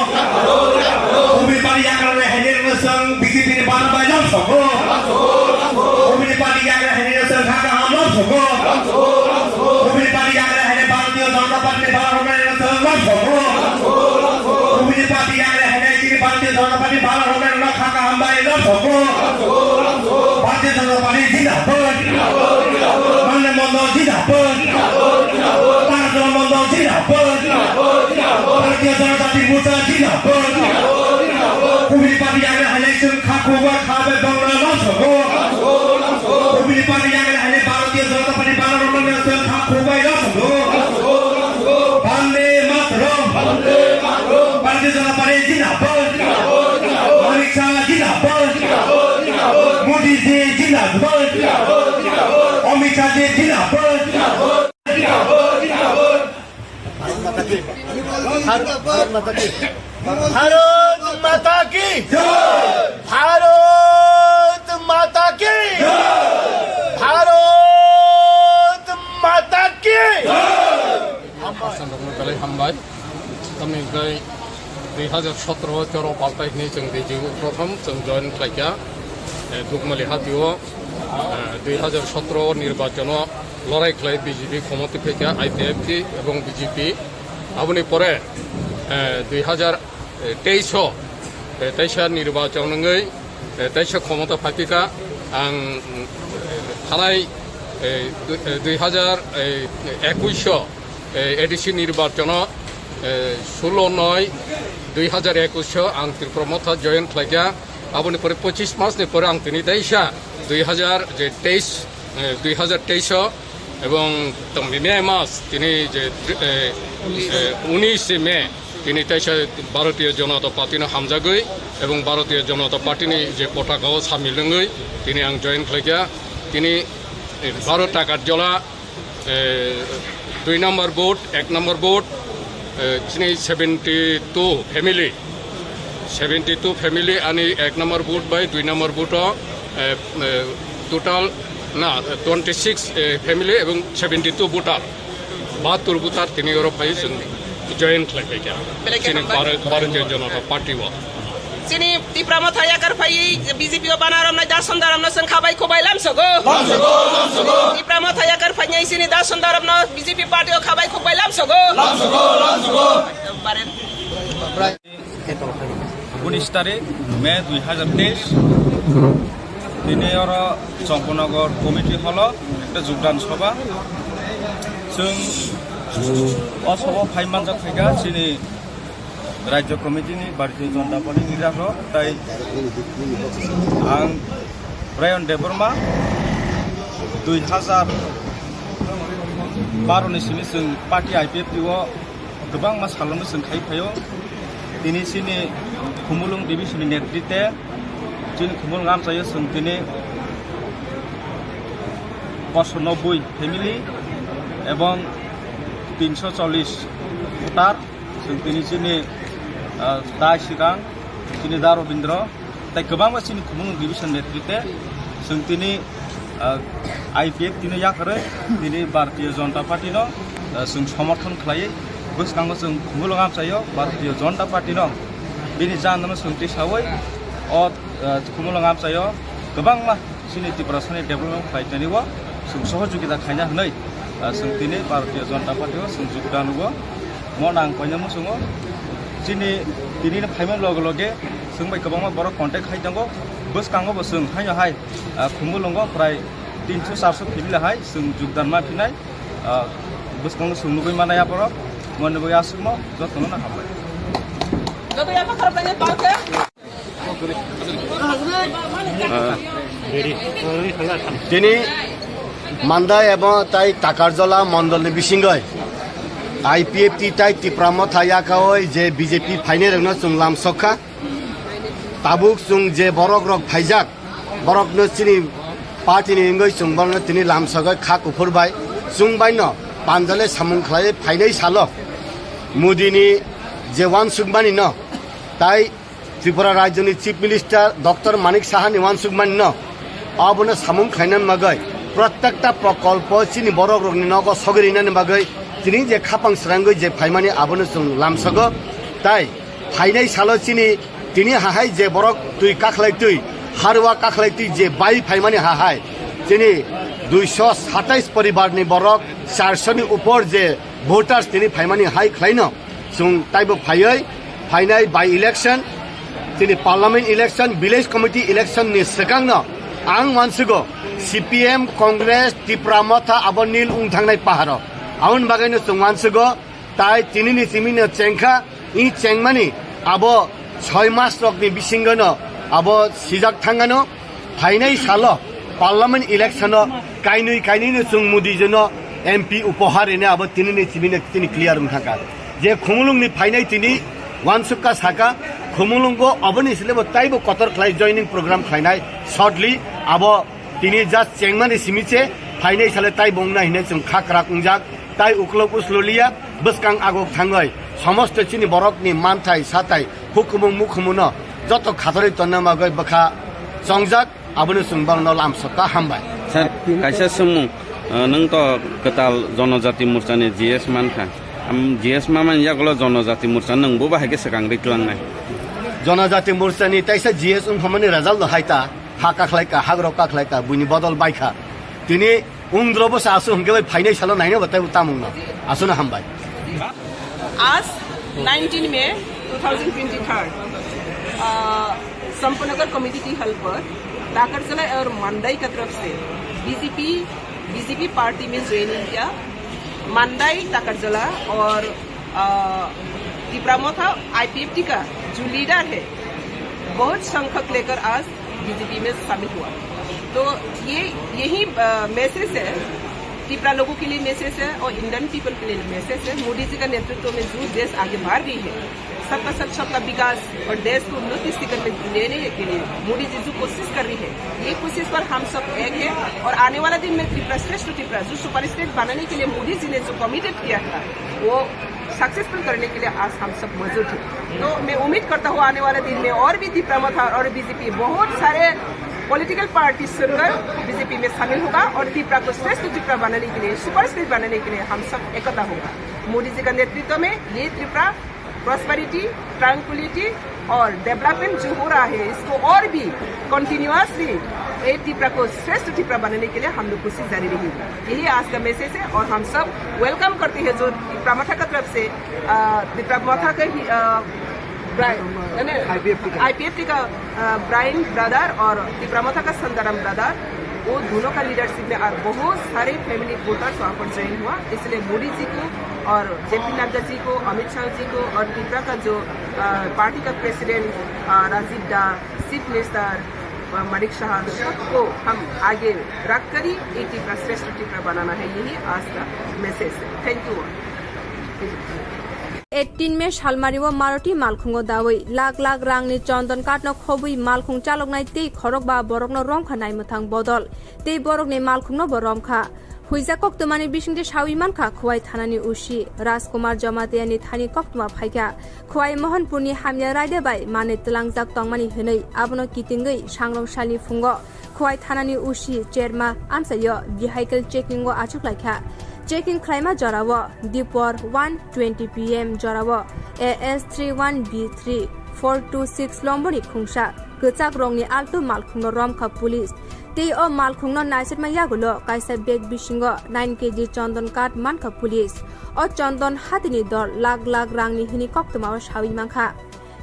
Kubuni party yagra hene rwsong B J P ni bana bai lam soko. Kubuni party yagra hene rwsong kha kaham lam soko. Kubuni party yagra hene Bharatiya Janata Party ni bana bai lam soko. Kubuni party yagra hene chini bana Bharatiya Janata Party bana romai rona khaka hambai lamsogo. Bharatiya Janata Party jindabad. Mande mondo jindabad. Tarjala mondo jindabad. Bharatiya Janata Party Morcha jindabad. Kubuni party yagra haile chwng kha kubar kha bai bangla lamsogo. Kubuni party yagra haile Bharatiya Janata Party bana romai rona chwng kha kubai lamsogo. Bande Mataram. Bharatiya Janata Party jindabad. Amit Shah jindabad. Modi ji jindabad. Amit Shah ji jindabad. Bharat মাতা কি, ভারত মাতা কি, ভারত মাতা কি, ভারত মাতা কি। Hasan rokno belai hambai. Tamni hwnkhe dui hajar sotro choro paltai hwnwi chwng D J U prothom chwng join khlaikha, eh, Dukmali hatio, eh, dui hajar sotro nirbachano lorai khlai B J P khomoti phaikha, I P F T ebong B J P. Aboni pore, eh, dui hajar teis o, eh, teisa nirbachon wngwi, eh, teisa khomota phaikha ang, mm, thanai, eh, du-, eh, dui hajar, eh, ekuis o, eh, A D C nirbachono, eh, sullo noi dui hajar ekuis o ang Tipra Motha join khlaikha. Aboni pore pochis mas ni pore ang tini teisa dui hajar je teis, eh, dui hajar teis o ebong tongni May mas tini je, eh, eh, unis May tini teisa Bharatiya Janata Party no hamjagwi ebong Bharatiya Janata Party ni je potaka o samil wngwi tini ang join khlaikha. Tini, eh, baro Takarjala, eh, dui number booth, ek number booth, eh, chini seventy two family, seventy two family ani ek number booth bai dui number booth o, eh, eh, total na twenty six, eh, family ebong seventy two voter, bahattor voter tini oro phai chwng join khlai paikha. Belai khe chini hambai. Bhar-, Bharatiya Janata Party o. Chini Tipra Motha yakar phaiwi B J P o bana romnai Dason Daramno chwng khabai khubai lamsogo. Lamsogo, lamsogo. Tipra Motha yakar phainai chini Dason Daramno B J P party o khabai khubai lamsogo. Lamsogo, lamsogo. Baren. Unis tarik May dui hajar teis. Tini oro Chongpanagar committee hall o ekta jogdan sobha. Chwng o sobha phai manjak phaikha chini Rajya Committee ni Bharatiya Janata Party ni leader rok, tai ang Brian Debbarma dui hajar baro ni simi chwng party I P F T o kwbangma salonno chwng khai phaio. Tini chini Khumulwng division ni netritwe chini Khumulwng amchaio chwng tini poso nobboi family ebong tinso chollish voter. Chwng tini chini, ah, dai swkang, chini da Robindra, tei kwbangma chini Khumulwng division netritwe chwng tini, ah, I P F T no yakarwi tini Bharatiya Janata Party no, ah, chwng somorthon khlaiwi bwskango chwng Khumulwng amchaio Bharatiya Janata Party no bini jandano chwng tisawi o, ah, Khumulwng amchaio kwbangma chini Tiprasani development khlainani o chwng sohojogita khaina hwnwi, ah, chwng tini Bharatiya Janata Party o chwng jogdan rwo. Mo nang koina muchungo chini tini phaima loge loge chwng bai kwbangma borok contact khai tongo. Bwskango bo chwng haino hai, ah, Khumulwngo prai tinso charso family hai chwng jogdan ma phinai, ah, bwskango chwng nugwi manai aborok. Moni bo aswkmo jotono no hambai. Tini Mandai ebong tai Takarjala mondolni bisingoi I P F T tai Tipra Motha yakaoi je B J P phainai rokno chwng lamsokha. Tabuk chwng je borok rok phaijak, borokno chini party ni wngwi chwng borokno tini lamsogoi kha kuphur bai chwng baino panjale samung khlai phainai salo Modi ni je uansukmani no tai Tripura Rajyoni Chief Minister Doctor Manik Sahani uansukmani no abono samung khlainani bagwi prottekta prokolpo chini borok rokni nogo sogwi rinani bagwi tini je khapang srangwi je phaimani abono chwng lamsogo. Tai phainai salo chini tini hahai je borok twi kakhlai twi harwa kakhlai twi je bai phaimani hahai chini duiso satais poribar ni borok charso ni upor je voters tini phaimani hai khlaino. Chwng taibo phaiwi phainai by election Tini parliament election, village committee election ni swkangno ang uansugo C P M, Congress, Tipra Motha abo nil wng thangnai paharo. Aboni bagwino chwng uansugo tai tinini simino chengkha, i chengmani abo soi mas rokni bisingono abo sijak thangano. Phainai salo parliament election o kainwi kainwino chwng Modi jino M P upohar rine abo tinini chibino tini clear wng thangkha. Je Khumulungni phainai tini uansukha saka, Khumulungo oboni silebo taibo kotor khlai joining program khlainai shortly abo tini just chengmani simiche phainai sale taibo wngna hinwi chwng kha kwrak wngjak. Tai uklok uslo liya, bwskang agok thangwi somosto chini borokni manthai sathai hukumu mukhumuno joto khatorwi tonna bagwi bwkha chongjak, abono chwng bangno lamsokha hambai. Sir, kaisa swngmung, uh, nwng to kwtal Jonojati Morchani G S mankha. Am, G S mamani yagulo Jonojati Morcha nwng bo bahai khe swkang riklangnai? Jonojati Morchani taisa G S wngphamani result no hai ta, ha kakhlai ka, hagrok kakhlai ka, buini bodol baikha. Tini Undro bo sa asu hwnkhe bai phainai salo naina bo tei bo tamungno. Aswkno hambai. आज नाइनटीन मई two thousand twenty three, अ, संपनगर community hall पर ताकरजला और मंडई का तरफ से BJP, BJP party में ज्वाइनिंग किया। मंडई ताकरजला और, अ, तिपरा मोथा आईपीएफटी का जो लीडर है, बहुत संख्यक लेकर आज बीजेपी में शामिल हुआ। तो ये, यही, अ, मैसेज है, तिपरा लोगों के लिए मैसेज है और इंडियन पीपल के लिए मैसेज है। मोदी जी का नेतृत्व में जो देश आगे बढ़ रही है, सबका साथ सबका विकास और देश को उन्नति शिखर में लेने के लिए मोदी जी जो कोशिश कर रही है, ये कोशिश पर हम सब एक है। और आने वाला दिन में त्रिपुरा श्रेष्ठ त्रिपुरा जो सुपर स्टेट बनाने के लिए मोदी जी ने जो कमिटेड किया था, वो सक्सेसफुल करने के लिए आज हम सब मौजूद हैं। तो मैं उम्मीद करता हूँ आने वाले दिन में और भी तिपरा मोथा और बीजेपी बहुत सारे पॉलिटिकल पार्टी छोड़कर बीजेपी में शामिल होगा और तिपरा को श्रेष्ठ तिपरा बनाने के लिए, सुपर स्टेट बनाने के लिए हम सब एकता होगा। मोदी जी का नेतृत्व में ये तिपरा प्रॉस्पेरिटी, ट्रैंक्विलिटी और डेवलपमेंट जो हो रहा है, इसको और भी कंटिन्यूअसली ये तिपरा को श्रेष्ठ तिपरा बनाने के लिए हम लोग कोशिश जारी रहेगी। यही आज का मैसेज है और हम सब वेलकम करते हैं जो तिपरा मथा का तरफ से, अ, तिपरा मथा के ही, अ, ब्राइन, यानी आईपीएफटी का। आईपीएफटी का, अ, ब्राइन ब्रदर और तिपरा मथा का संदाराम ब्रदर, वो दोनों का लीडरशिप में और बहुत सारे फैमिली वोटर्स वहाँ पर ज्वाइन हुआ। इसलिए मोदी जी को और जेपी नड्डा जी को, अमित शाह जी को और तिपरा का जो, अ, पार्टी का प्रेसिडेंट, अ, राजीव दा, चीफ मिनिस्टर, अ, मानिक शाह, सबको हम आगे रख कर ही ये तिपरा श्रेष्ठ तिपरा बनाना है, यही आज का मैसेज है। Thank you all. Eighteen May salmario Maroti malkhungo dawi lakh lakh rangni chondon katno khobwi malkhung chaloknai tei khorokba borokno romkha naimwthang bodol tei borokni malkhungno bo romkha. Huijak koktwmani bisingtwi sawi mankha Khowai thanani O C Rajkumar Jamatiani thani koktwma phaikha. Khowai Mohanpurni hamya raida bai manwi twlangjak tongmani hwnwi abono kitingwi sangrong salni phungo Khowai thanani O C Cherma amchaio vehicle checking o achuklaikha. Checking khlaima jorao dipor one twenty P M jorao A S three one B three four two six lomboni khungsa kwchak rongni altu malkhungno romkha police. Tei o malkhungno naisirma yagulo kaisa bag bisingo nine K G chondon kath mankha police. O chondon hatini dor lakh lakh rangni hwnwi koktwmao sawi mankha.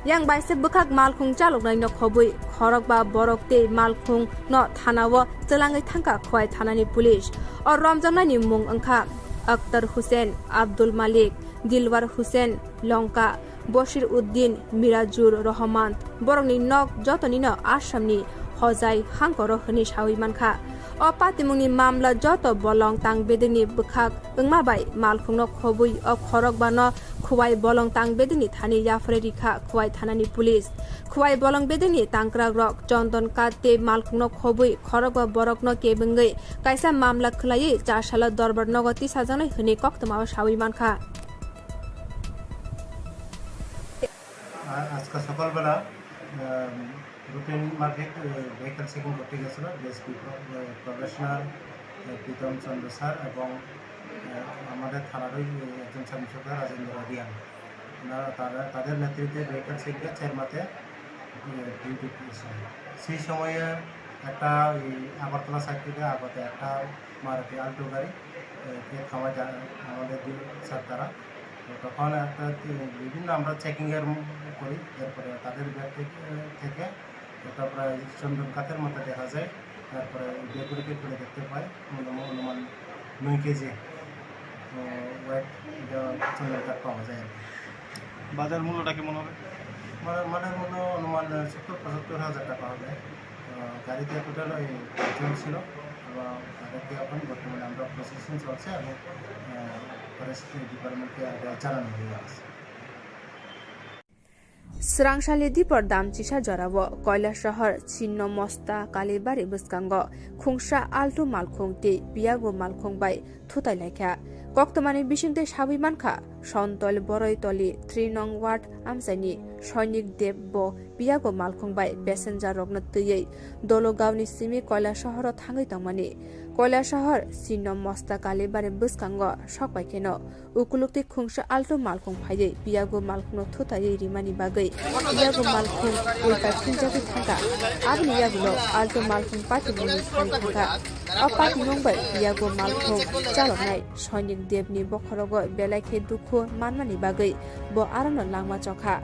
Yang baise bwkhak malkhung chaloknaino khobwi khorokba borok tei malkhungno thanao twlangwi thangkha Khowai thanani police. O romjaknaini mung wngkha Akhtar Hussain, Abdul Malik, Dilwar Hussain, Longka, Bashir Uddin, Mirajur Rahman. Borokni nok jotonino Assamni Hojai hangkoro hwnwi sawi mankha. O patimungni mamla joto bolong tang bedekni bwkhak wngma bai malkhungno khobwi o khorokbano Khowai bolong tang bedekni thani yapharwi rikha Khowai thanani police. Khowai bolong bedekni tangkrakrok chondon kath tei malkhungno khobwi khorokba borokno kebengwi kaisa mamla khwlaiwi char salo dorbar nogo tisajaknai hwnwi koktwmao sawi mankha. আ-, আজকে সকালবেলা, আম, রুটিন মাফিক, এ, vehicle checking করতে গেছিল ডিএসপি প্র-, এ, প্রবেশনার, এ, প্রীতম চন্দ্র স্যার এবং, এ, আমাদের থানারই, এ, একজন সাব ইন্সপেক্টর রাজেন্দ্র রিয়াং। ওনারা, তারা, তাদের নেতৃত্বে ভেহিকল চেকিংয়ে চেরমাতে, এ, ডিউটি করেছিল। সেই সময়ে একটা ওই আগরতলা সাইড থেকে আগত একটা মারুতি আল্টো গাড়ি, এ, কে থামায় যা-, আমাদের দুই স্যার তারা। তো তখন একটা কি বিভিন্ন আমরা চেকিং এর ম-, করি, এরপরে তাদের ব্যাগ থেকে, থেকে একটা প্রায় চন্দন কাঠের মতো দেখা যায়, তারপরে ওই ব্যাগগুলিকে খুলে দেখতে পাই, অনুমান, অনুমান নয় কেজি, আহ, ওয়েট এটা চন্দন কাঠ পাওয়া যায় আর কি। বাজার মূল্যটা কেমন হবে? মানে, মানে মূল্য অনুমান সত্তর পঁচাত্তর হাজার টাকা হবে। আহ, গাড়িতে টোটাল ওই পাঁচজন ছিল এবং তাদেরকে এখন বর্তমানে আমরা প্রসেসিং চলছে এবং, আহ, ফরেস্ট ডিপার্টমেন্টকে আগে জানানো হয়ে গেছে। Srangsalni dipor dam chisa jorao Koilasahar Chinno Mosta Kalibari bwskango khungsa altu malkhung tei piyago malkhung bai thutai laikha. Koktwmani bisingtwi sawi mankha, Sontol Boroitoli three nong ward amchaini Soinik Deb bo piyago malkhung bai passenger rokno twiwi Dologaoni simi Koilasaharo thangwi tongmani. Koilasahar Chinno Mosta Kalibari bwskango sokpaikheno ukuluk tei khungsa altu malkhung phaiwi piyago malkhungno thutaiwi rimani bagwi piyago malkhung ulta phinjagwi thangkha. Aboni yagulo altu malkhung patimungni phai thangkha. O patimung bai piyago malkhung chaloknai Soinik Debni bokhorogo belai khe dukhu manmani bagwi bo arono langma chokha.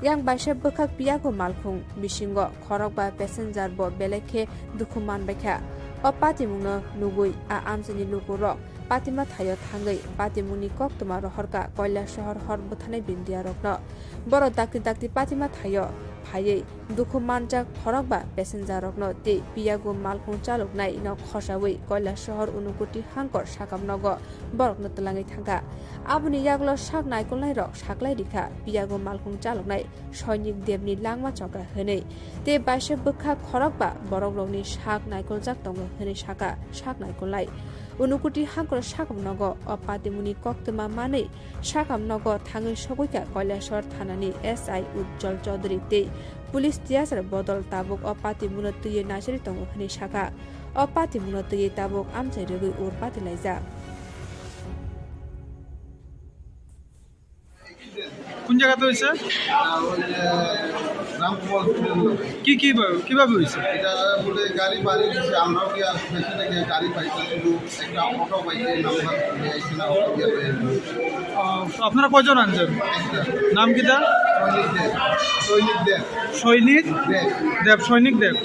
Yang baisa bwkhak piyago malkhung bisingo khorokba passenger bo belai khe dukhu manbaikha. O patimungno nugwi a amchaini lukurok patima thaio thangwi patimungni koktwma rohorkha Koilasahar hor bwtharnai bindiyarokno. Borok dakti dakti patima thaio phaiwi dukhu manjak khorokba passenger rokno tei piyago malkhung chaloknaino khosawi Koilasahar Unukoti Hangkor sakam nogo borokno twlangwi thangkha. Aboni yagulo sak naikolnairok saklai rikha piyago malkhung chaloknai Soinik Debni langma chokra hwnwi tei baisa bwkha khorokba borokrokni sak naikoljak tongo hwnwi sakha sak naikolnai. Unukoti Hangkor sakam nogo o patimungni koktwma manwi sakam nogo thangwi sogwikha Koilasahar thanani S I Ujjwal Chaudhary tei police tiyasar bodol tabuk o patimungno twiwi naisari tongo hwnwi sakha. O patimungno twiwi tabuk amchai rwgwi ur patilaijak. কোন জায়গাতে হয়েছে? এটা ওই যে রামকুমার হোটেল। কি, কি ভাবে, কিভাবে হয়েছে? এটা বলে গাড়ি বাড়ি দিছে, আমরাও কি আর পেছনে গিয়ে গাড়ি পাইছি, শুধু একটা অটো পাইছি, নাম্বার নিয়ে আইছি না, অটো দিয়ে বের হয়েছে। ও, তো আপনারা কয়জন আনছেন? একটা। নাম কিতা? সৈনিক দেব। সৈনিক দেব। সৈনিক? দেব। দেব, সৈনিক দেব।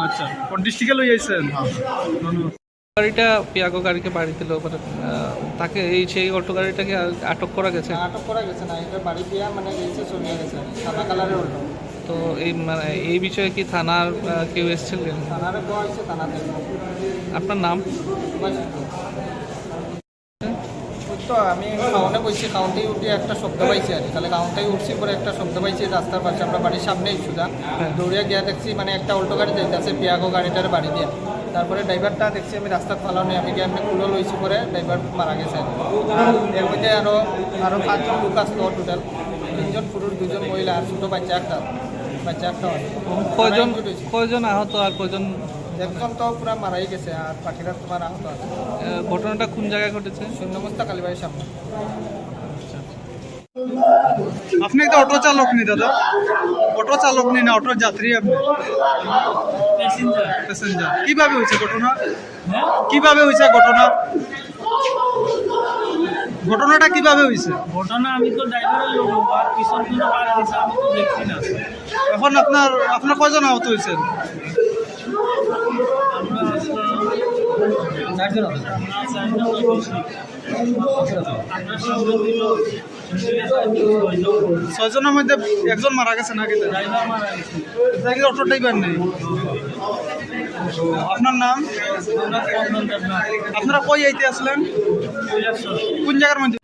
আচ্ছা, কোন ডিস্ট্রিক্টে লই আইছেন? হ্যাঁ। ধন্যবাদ। গাড়িটা, পিয়াগো গাড়িকে বাড়ি দিল, মানে, আহ, তাকে এই, সেই অল্টো গাড়িটাকে আ-, আটক করা গেছে? না, আটক করা গেছে না, এটা বাড়ি দিয়া, মানে, গেছে, চলে গেছে, সাদা কালারের অল্টো। তো এই, মানে, এই বিষয়ে কি থানার, আহ, কেউ এসেছিলেন? থানার কেউ আসছে, থানাতে। আপনার নাম? সুভাষ সিংহ। ওই তো আমি খাওয়ানো বসছি, খাওয়াতেই উঠে একটা শব্দ পাইছি আর কি। তাহলে খাওয়াতেই উঠছি, পরে একটা শব্দ পাইছি রাস্তার পাশে, আমরা বাড়ির সামনেই সুজা। হ্যাঁ। দৌড়ে গিয়ে দেখছি, মানে, একটা অল্টো গাড়ি যাইতেছে, পিয়াগো গাড়িটার বাড়ি দিয়ে। তারপরে ড্রাইভারটা দেখছি আমি রাস্তাত ফালানো, আমি গিয়ে এমনি কুলো লইছি, পরে ড্রাইভার মারা গেছে আর কি। আর এর মধ্যে আরো, আরো পাঁচজন লোক আসতো টোটাল, তিনজন পুরুষ, দুজন মহিলা আর ছোট বাচ্চা একটা, বাচ্চা একটা হয়। কয়জন, মারা injured হয়েছে। কয়জন আহত আর কয়জন? একজন তো পুরা মারাই গেছে, আর বাকিরা তোমার আহত আছে। এ, ঘটনাটা কোন জায়গায় ঘটেছে? শূন্য মস্তা কালীবাড়ির সামনে। আপনি একটা অটো চালক নি দাদা? অটো চালক নি না অটোর যাত্রী আপনি? প্যাসেঞ্জার। প্যাসেঞ্জার। কিভাবে হয়েছে ঘটনা? হ্যাঁ? কিভাবে হয়েছে ঘটনা? ঘটনাটা কিভাবে হয়েছে? ঘটনা আমি তো ড্রাইভারের লোক, আর পিছন থেকে বার দিছে, আমি তো দেখছি না। এখন আপনার, আপনার কয়জন আহত হয়েছেন? আমরা আসলাম চারজন আহত। আমরা চারজন আহত। আমরা সঙ্গে দিল ছয়জনের মধ্যে একজন মারা গেছে নাকি? ড্রাইভার মারা গেছে। এটা কি অটো ড্রাইভার নেই? আপনার নাম? আপনারা কই আইতে আসলেন? কোন জায়গার মধ্যে?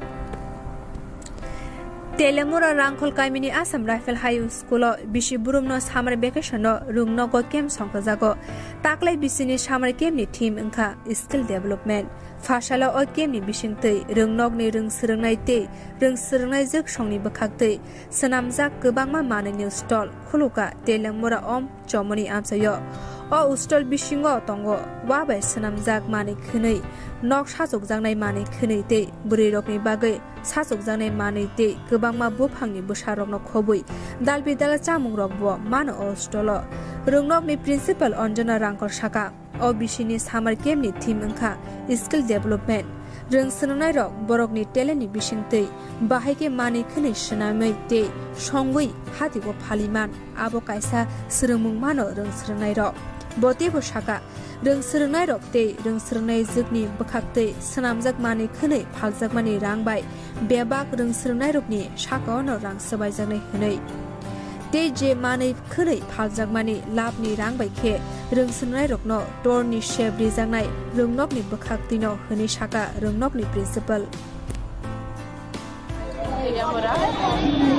Telemura Rangkhol kamini Assam Rifle High School o bisi burumno summer vacation o rwngnogo camp songkhajago. Taklai bisini summer camp ni theme wngkha skill development. Pharsalo o camp ni bisingtwi rwngnokni rwng swrwngnai tei rwng swrwngnai jwksongni bwkhaktwi swnamjak kwbangma manwini stall khulukha Telemura om chomoni amchaio. O stall bisingo tongo wa bai swnamjak manwi khwnwi, nok sachukjaknai manwi khwnwi tei bwrwirokni bagwi sachukjaknai manwi tei kwbangma buphangni bwsarokno khobwi dalbidal chamungrokbo mano o stall o. Rwngnokni principal Anjana Rangkor sakha, O bisini summer camp ni theme wngkha skill development. Rwng swrwngnairok borokni talent ni bisingtwi bahai khe manwi khwnwi swnamwi tei songwi hatigo phaliman. Abo kaisa swrwngmung mano rwng swrwngnairok. Bo teibo saka, rwng swrwngnairok tei rwng swrwngnai jwkni bwkhaktwi swnamjak manwi khwnwi phaljakmani rang bai bebak rwng swrwngnairokni sakao no rang swbaijaknai hwnwi. Tei je manwi khwnwi phaljakmani labni rang bai khe rwng swrwngnairokno torni sep rijaknai rwngnokni bwkhaktwino hwnwi saka rwngnokni principal.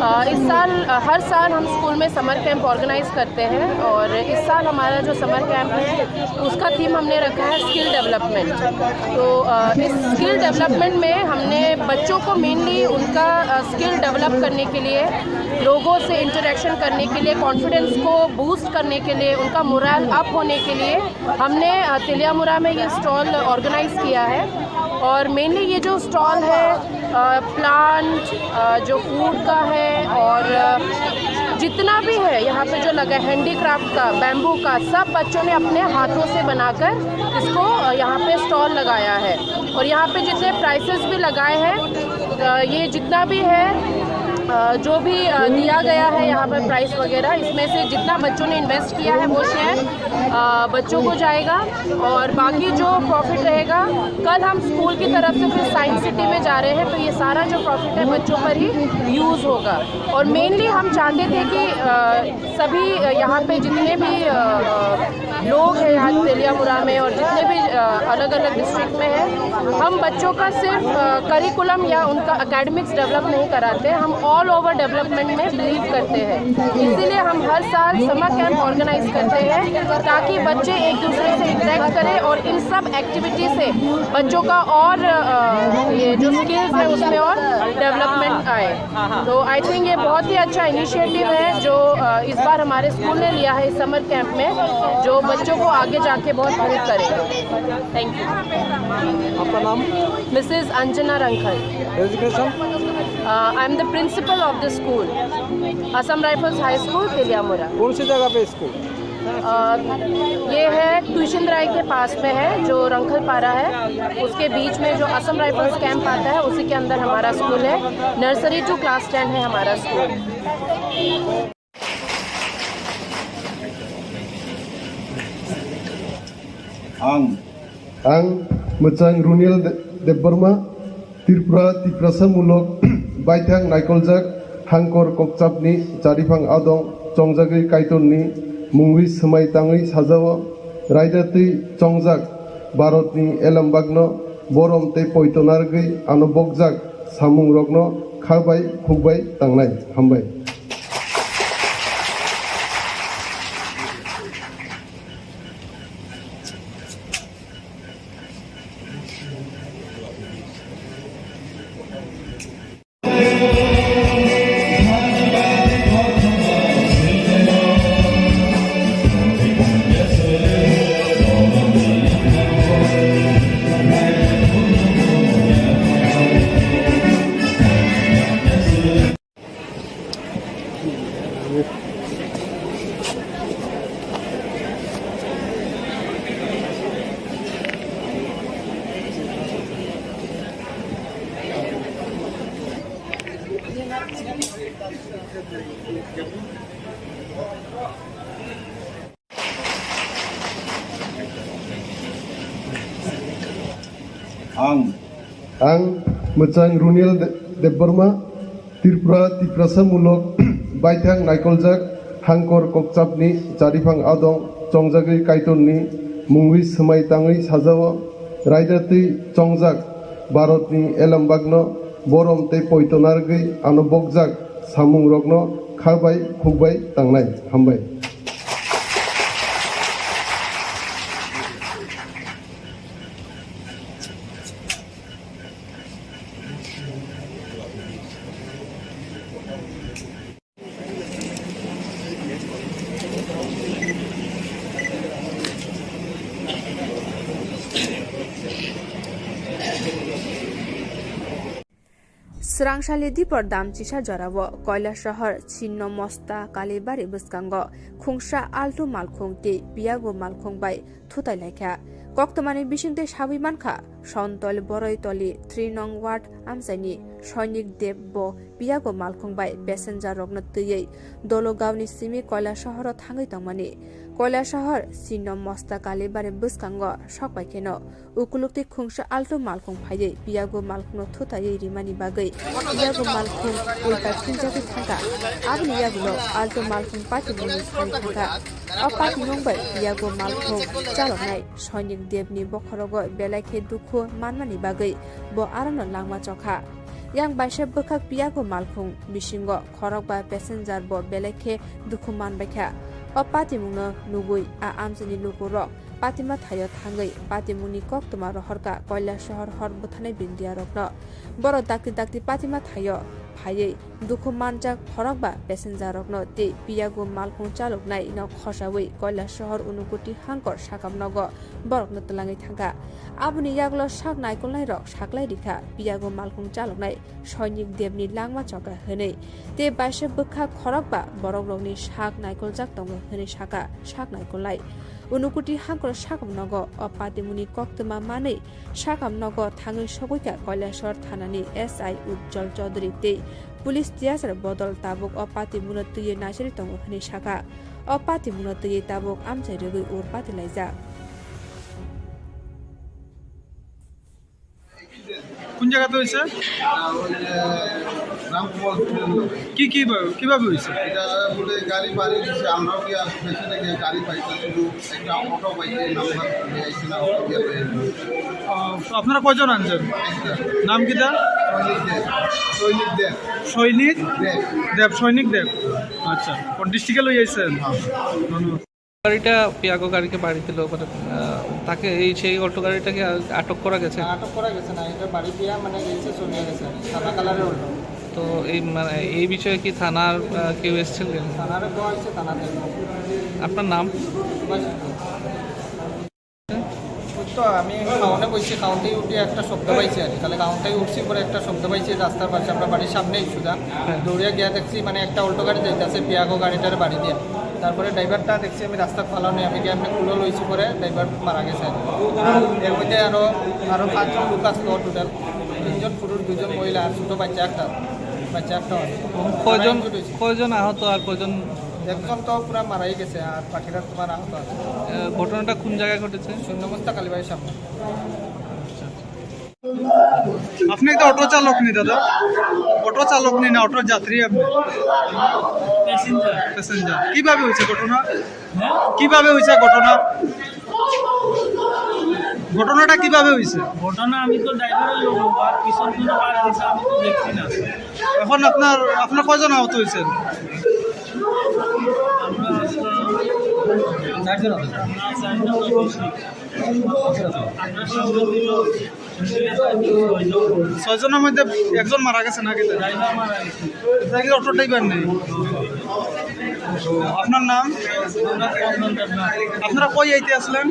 अ, इस साल, अ, हर साल हम स्कूल में summer camp organise करते हैं और इस साल हमारा जो समर कैंप है, उसका थीम हमने रखा है स्किल डेवलपमेंट। तो, अ, इस स्किल डेवलपमेंट में हमने बच्चों को मेनली उनका, अ, स्किल डेवलप करने के लिए, लोगों से इंटरेक्शन करने के लिए, कॉन्फिडेंस को बूस्ट करने के लिए, उनका मोरल अप होने के लिए हमने, अ, तेलियामुरा में ये स्टॉल ऑर्गेनाइज किया है। और मेनली ये जो स्टॉल है, अ, प्लांट, अ, जो फूड का है और, अ, जितना भी है यहाँ पे जो लगा है हैंडीक्राफ्ट का, बैम्बू का, सब बच्चों ने अपने हाथों से बनाकर इसको, अ, यहाँ पे स्टॉल लगाया है। और यहाँ पे जितने प्राइसेस भी लगाए हैं, अ, ये जितना भी है, अ, जो भी, अ, दिया गया है यहाँ पर प्राइस वगैरह, इसमें से जितना बच्चों ने इन्वेस्ट किया है वो शेयर, अ, बच्चों को जाएगा और बाकी जो प्रॉफिट रहेगा, कल हम स्कूल की तरफ से फिर साइंस सिटी में जा रहे हैं, तो ये सारा जो प्रॉफिट है बच्चों पर ही यूज़ होगा। और मेनली हम चाहते थे कि, अ, सभी, अ, यहाँ पे जितने भी, अ, लोग हैं यहाँ तेलियामुरा में और जितने भी, अ, अलग-अलग डिस्ट्रिक्ट में हैं, हम बच्चों का सिर्फ, अ, करिकुलम या उनका एकेडमिक्स डेवलप नहीं कराते, हम ऑल ओवर डेवलपमेंट में बिलीव करते हैं। इसीलिए हम हर साल समर कैंप ऑर्गेनाइज करते हैं ताकि बच्चे एक दूसरे से इंटरेक्ट करें और इन सब एक्टिविटी से बच्चों का और, अ, ये जो स्किल्स है उसमें और डेवलपमेंट आए। तो आई थिंक ये बहुत ही अच्छा इनिशिएटिव है जो, अ, इस बार हमारे स्कूल ने लिया है इस समर कैंप में, जो बच्चों को आगे जाके बहुत हेल्प करेगा। Thank you. आपका नाम? मिसेस अंजना रंखल। Designation? Uh, I am the principal of the school, Assam Rifles High School, Teliamura. कौन सी जगह पे स्कूल? अ, ये है तुइशिंद्राई के पास में है, जो रंखलपारा है, उसके बीच में जो असम राइफल्स कैंप आता है, उसी के अंदर हमारा स्कूल है। नर्सरी टू क्लास टेन है हमारा school. Ang Ang Mwchang Runiel De-, Debbarma, Tripura Tiprasa mulok baithang naikoljak hangkor kokchapni chariphang adong chongjagwi Kaitorni mungwi swmai tangwi sajao, raida twi chongjak Bharatni elembakno borom tei poito narwgwi ano bokjak samungrokno kha bai khuk bai tangnai. Hambai. Ang. Ang Mwchang Runiel De-, Debbarma, Tripura Tiprasa mulok baithang naikoljak hangkor kokchapni chariphang adong chongjagwi Kaitorni mungwi swmai tangwi sajao, raida twi chongjak Bharatni elembakno borom tei poito narwgwi ano bokjak samungrokno kha bai khuk bai tangnai. Hambai. Swrangsali dipor dam chisa jorao Koilasahar Chinno Mosta Kalibari bwskango khungsa Alto malkhung tei Piyago malkhung bai thutai laikha. Koktwmani bisingtwi sawi mankha, Sontol Boroitoli three nong ward amchaini Soinik Deb bo Piyago malkhung bai passenger rokno twiwi Dologaoni simi Koilasaharo thangwi tongmani. Koilasahar Chinno Mosta Kalibari bwskango sokpaikheno ukuluk tei khungsa Alto malkhung phaiwi Piyago malkhungno thutaiwi rimani bagwi Piyago malkhung ulta phinjagwi thangkha. Aboni yagulo Alto malkhung patimungni soi thangkha. O patimung bai Piyago malkhung chaloknai Soinik Debni bokhorogo belai khe dukhu manmani bagwi bo arono langma chokha. Yang baisa bwkhak Piyago malkhung bisingo khorokba passenger bo belai khe dukhu manbaikha. O patimungno nugwi a amchaini lukurok patima thaio thangwi patimungni koktwma rohorkha Koilasahar hor bwtharnai bindiarokno. Borok dakti dakti patima thaio phaiwi dukhu manjak khorokba passenger rokno tei Piyago malkhung chaloknaino khosawi Koilasahar Unukoti Hangkor sakam nogo borokno twlangwi thangkha. Aboni yagulo sak naikolnairok saklai rikha Piyago malkhung chaloknai Soinik Debni langma chokha hwnwi tei baisa bwkhak khorokba borokrokni sak naikoljak tongo hwnwi sakha sak naikolnai. Unukoti Hangkor sakam nogo o patimungni koktwma manwi sakam nogo thangwi sogwikha Koilasahar thanani S I Ujjwal Chaudhary tei police tiyasar bodol tabuk o patimungno twiwi naisari tongo hwnwi sakha. O patimungno twiwi tabuk amchai rwgwi ur pati laijak. কোন জায়গাতে হয়েছে? এটা ওই যে রামকুমার হসপিটাল। কি কি ভাবে, কিভাবে হয়েছে? এটা বলে গাড়ি বাড়ি দিছে, আমরাও গিয়া পেছনে গিয়া গাড়ি পাইছি, শুধু একটা অটো পাইছি, নাম্বার দিয়ে আইছে না, অটো দিয়ে পাইছি। আহ, তো আপনারা কয়জন আনছেন? একটা। নাম কি তার? সৈনিক দেব। সৈনিক দেব। সৈনিক দেব। দেব, সৈনিক দেব। আচ্ছা, কোন ডিস্ট্রিক্টে লই আইছেন? হ্যাঁ। ধন্যবাদ। গাড়িটা পিয়াগো গাড়িকে বাড়ি দিল, মানে, আহ, তাকে এই, সেই অটো গাড়িটাকে আ-, আটক করা গেছে? না, আটক করা গেছে না, এটা বাড়ি দিয়া, মানে, গেছে, চলে গেছে, সাদা কালারের অটো। তো এই, মানে, এই বিষয়ে কি থানার, আহ, কেউ এসেছিলেন? থানার কেউ আসছে, থানা থেকে। আপনার নাম? সুভাষ সিংহ। ওই তো আমি খাওয়ানো বসছি, খাওয়াতেই উঠে একটা শব্দ পাইছি আর কি। তাহলে খাওয়াতেই উঠছি, পরে একটা শব্দ পাইছি রাস্তার পাশে, আমরা বাড়ির সামনেই সুজা। হ্যাঁ। দৌড়িয়া গিয়া দেখছি, মানে, একটা অল্টো গাড়ি যাইতেছে, পিয়াগো গাড়িটার বাড়ি দিয়া। তারপরে ড্রাইভারটা দেখছি আমি রাস্তার ফালানো, আমি গিয়ে এমনি কুলো লইছি, পরে ড্রাইভার মারা গেছে আর কি। আর এর মধ্যে আরো, আরো পাঁচজন লোক আসলো টোটাল, তিনজন পুরুষ, দুজন মহিলা আর ছোট বাচ্চা একটা, বাচ্চা একটা আছে। কয়জন, মারা injured হয়েছে। কয়জন আহত আর কয়জন? একজন তো পুরা মারাই গেছে, আর বাকিরা তোমার আহত আছে। আহ, ঘটনাটা কোন জায়গায় ঘটেছে? শূন্য মোস্তা কালীবাড়ির সামনে। আপনি একটা অটো চালক নি দাদা? অটো চালক নি না অটোর যাত্রী আপনি? প্যাসেঞ্জার। প্যাসেঞ্জার। কিভাবে হয়েছে ঘটনা? হ্যাঁ? কিভাবে হয়েছে ঘটনা? ঘটনাটা কিভাবে হয়েছে? ঘটনা আমি তো ড্রাইভারের লোক, আর পিছন কোনো কার দিছে আমি তো দেখছি না। এখন আপনার, আপনার কয়জন আহত হয়েছেন? আমরা আসলাম চারজন আহত। না, চারজন তো বেশি। আমরা সঙ্গে ছিল ছয়জনের মধ্যে একজন মারা গেছে নাকি? ড্রাইভার মারা গেছে। এটা কি অটো ড্রাইভার নেই? আপনার নাম? আপনারা কই আইতে আসলেন?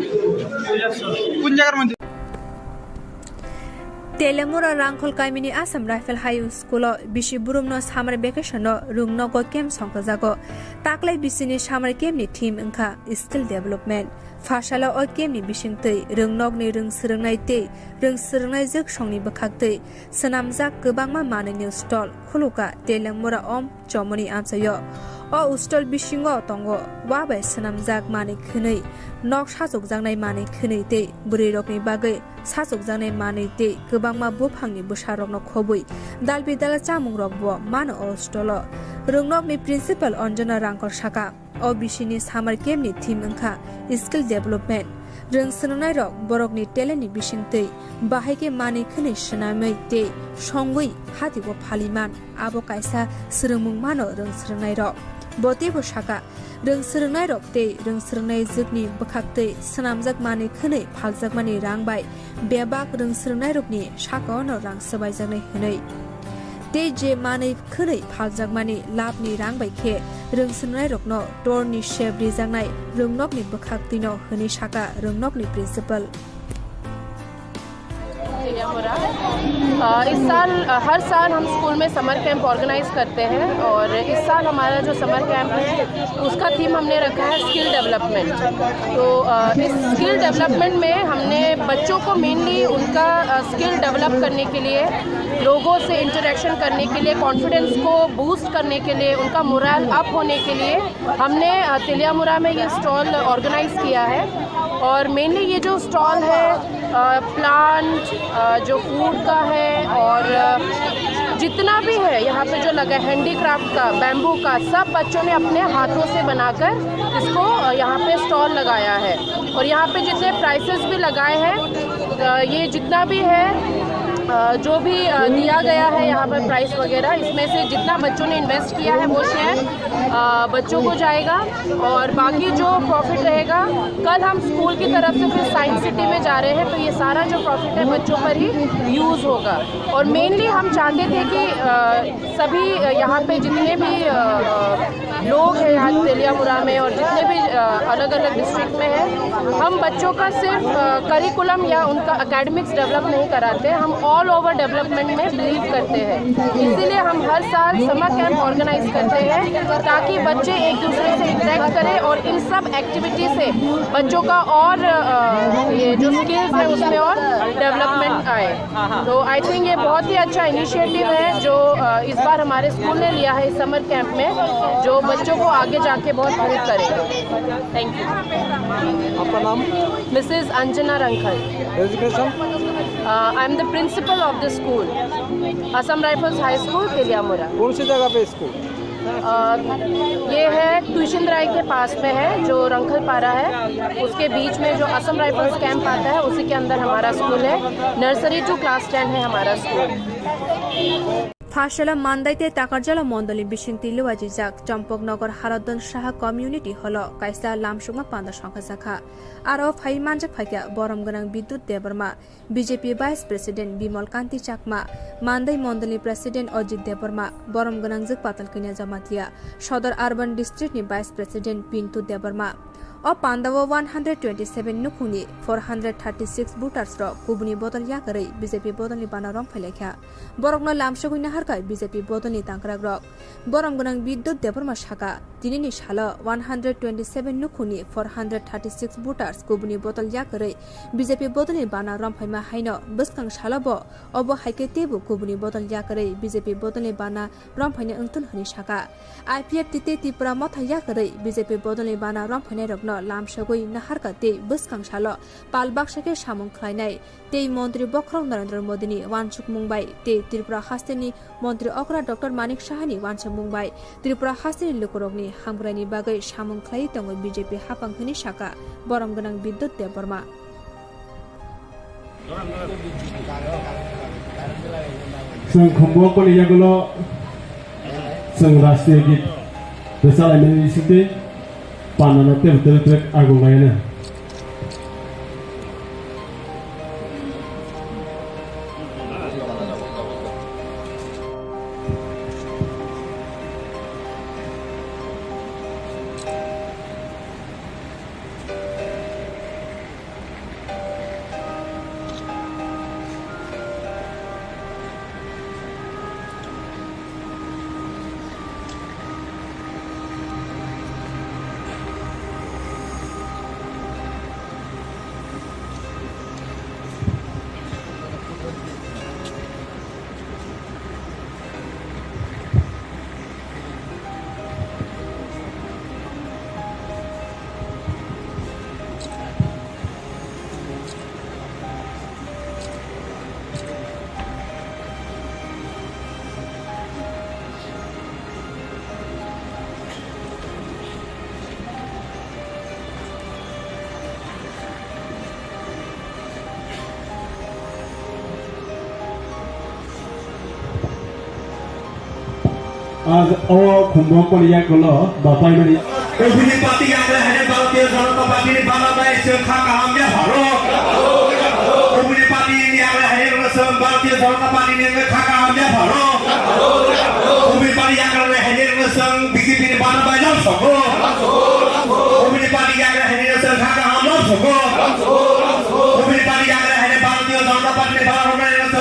কোন জায়গার মধ্যে? Telemura Rangkhol kamini Assam Rifle High School o bisi burumno summer vacation o rwngnogo camp songkhajago. Taklai bisini summer camp ni theme wngkha skill development. Pharsalo o camp ni bisingtwi rwngnokni rwng swrwngnai tei rwng swrwngnai jwksongni bwkhaktwi swnamjak kwbangma manwini stall khulukha Telemura Om Chomoni amchaio. O stall bisingo tongo wa bai swnamjak manwi khwnwi, nok sachukjaknai manwi khwnwi tei bwrwirokni bagwi sachukjaknai manwi tei kwbangma buphangni bwsarokno khobwi dalbidal chamungrokbo mano o stall-o. Rwngnokni principal Anjana Rangkor saka, O B C ni summer camp ni theme wngkha skill development. Rwng swrwngnairok borokni talent ni bisingtwi bahai khe manwi khwnwi swnamwi tei songwi hati o phaliman, abo kaisa swrwngmung mano rwng swrwngnairok. Bo teibo saka, rwng swrwngnairok tei rwng swrwngnai jwkni bwkhaktwi swnamjak manwi khwnwi phaljakmani rang bai bebak rwng swrwngnairokni sakao no rang swbaijaknai hwnwi. Tei je manwi khwnwi phaljakmani labni rang bai khe rwng swrwngnairokno torni sep rijaknai rwngnokni bwkhaktwino hwnwi saka rwngnokni principal. अ, इस साल, अ, हर साल हम स्कूल में summer camp organise करते हैं और इस साल हमारा जो समर कैंप है, उसका थीम हमने रखा है स्किल डेवलपमेंट। तो, अ, इस स्किल डेवलपमेंट में हमने बच्चों को मेनली उनका, अ, स्किल डेवलप करने के लिए, लोगों से इंटरेक्शन करने के लिए, कॉन्फिडेंस को बूस्ट करने के लिए, उनका मोरल अप होने के लिए हमने, अ, तेलियामुरा में ये स्टॉल ऑर्गेनाइज किया है। और मेनली ये जो स्टॉल है, अ, प्लांट, अ, जो फूड का है और, अ, जितना भी है यहाँ पे जो लगा है, हैंडीक्राफ्ट का, बैम्बू का, सब बच्चों ने अपने हाथों से बनाकर इसको, अ, यहाँ पे स्टॉल लगाया है। और यहाँ पे जितने प्राइसेस भी लगाए हैं, अ, ये जितना भी है, अ, जो भी, अ, दिया गया है यहाँ पर प्राइस वगैरह, इसमें से जितना बच्चों ने इन्वेस्ट किया है वो शेयर, अ, बच्चों को जाएगा और बाकी जो प्रॉफिट रहेगा, कल हम स्कूल की तरफ से फिर साइंस सिटी में जा रहे हैं, तो ये सारा जो प्रॉफिट है बच्चों पर ही यूज़ होगा। और मेनली हम चाहते थे कि, अ, सभी, अ, यहाँ पे जितने भी, अ, अ, लोग हैं यहाँ तेलियामुरा में और जितने भी, अ, अलग-अलग डिस्ट्रिक्ट में हैं, हम बच्चों का सिर्फ, अ, करिकुलम या उनका एकेडमिक्स डेवलप नहीं कराते, हम ऑल ओवर डेवलपमेंट में बिलीव करते हैं। इसीलिए हम हर साल समर कैंप ऑर्गेनाइज करते हैं, ताकि बच्चे एक दूसरे से इंटरेक्ट करें और इन सब एक्टिविटी से बच्चों का और, अ, ये जो स्किल्स है उसमें और डेवलपमेंट आए। तो आई थिंक ये बहुत ही अच्छा इनिशिएटिव है जो, अ, इस बार हमारे स्कूल ने लिया है इस समर कैंप में, जो बच्चों को आगे जाके बहुत हेल्प करेगा। Thank you. आपका नाम? मिसेस अंजना रंखल। Designation? I am the principle of the school, Assam rifles high school, Teliamura. कौन सी जगह पे स्कूल? अ, ये है तुइसिंद्राई के पास में है, जो रंखलपारा है, उसके बीच में जो असम राइफल्स कैंप आता है, उसी के अंदर हमारा स्कूल है, नर्सरी टू क्लास टेन है हमारा school. Phasala Mandai tei Takarjala mondolni bisingtwi luajijak Champaknagar Haradhan Saha Community Hall-o kaisa lamsokma panda songkha jakha. Aro phai manjak phaikha borom gwnang Bidyut Debbarma, B J P Vice President Bimal Kanti Chakma, Mandai Mondolni President Ajit Debbarma, borom gwnangjwk Patalkanya Jamatia, Sodor Urban District ni Vice President Pintu Debbarma. O pandao one hundred twenty-seven nukhungni four hundred thirty-six voters rok kubuni bodol yakarwi B J P bodolni bana romphailaikha. Borokno lamsogwi naharkha B J P bodolni tangkrakrok. Borom gwnang Bidyut Debbarma saka, tinini salo one hundred twenty-seven nukhungni four hundred thirty-six voters kubuni bodol yakarwi B J P bodolni bana romphaima haino bwskang salo bo obo hai khe teibo kubuni bodol yakarwi B J P bodolni bana romphaina wngthun hwnwi saka. I P F T tei Tripura Motha yakarwi B J P bodolni bana romphainairokno lamsogwi naharkha tei bwskang salo pal baksa khe samung khlainai tei Montri Bokhorok Narendra Modini uansukmung bai tei Tripura hasteni Montri okra Doctor Manik Sahani uansukmung bai Tripura hasteni lukurokni hamkraini bagwi samung khlaiwi tongo B J P haphang hwnwi saka borom gwnang Bidyut Debbarma. Chwng khumbo koni yagulo chwng rashtriya git rwchalaimani bisingtwi panano tebuk tebuk trek agung laino. Aw khumbo koni yagulo bapai mani. Ubini party yagra hene Bharatiya Janata Party ni bana bai se kha kaham ya pharo. Ubini party yagra hene rwsong Bharatiya Janata Party ni kha kaham ya pharo. Ubini party yagra hene rwsong B J P ni bana bai lam soko. Ubini party yagra hene rwsong kha kaham lam soko. Ubini party yagra hene Bharatiya Janata Party ni bana bai lam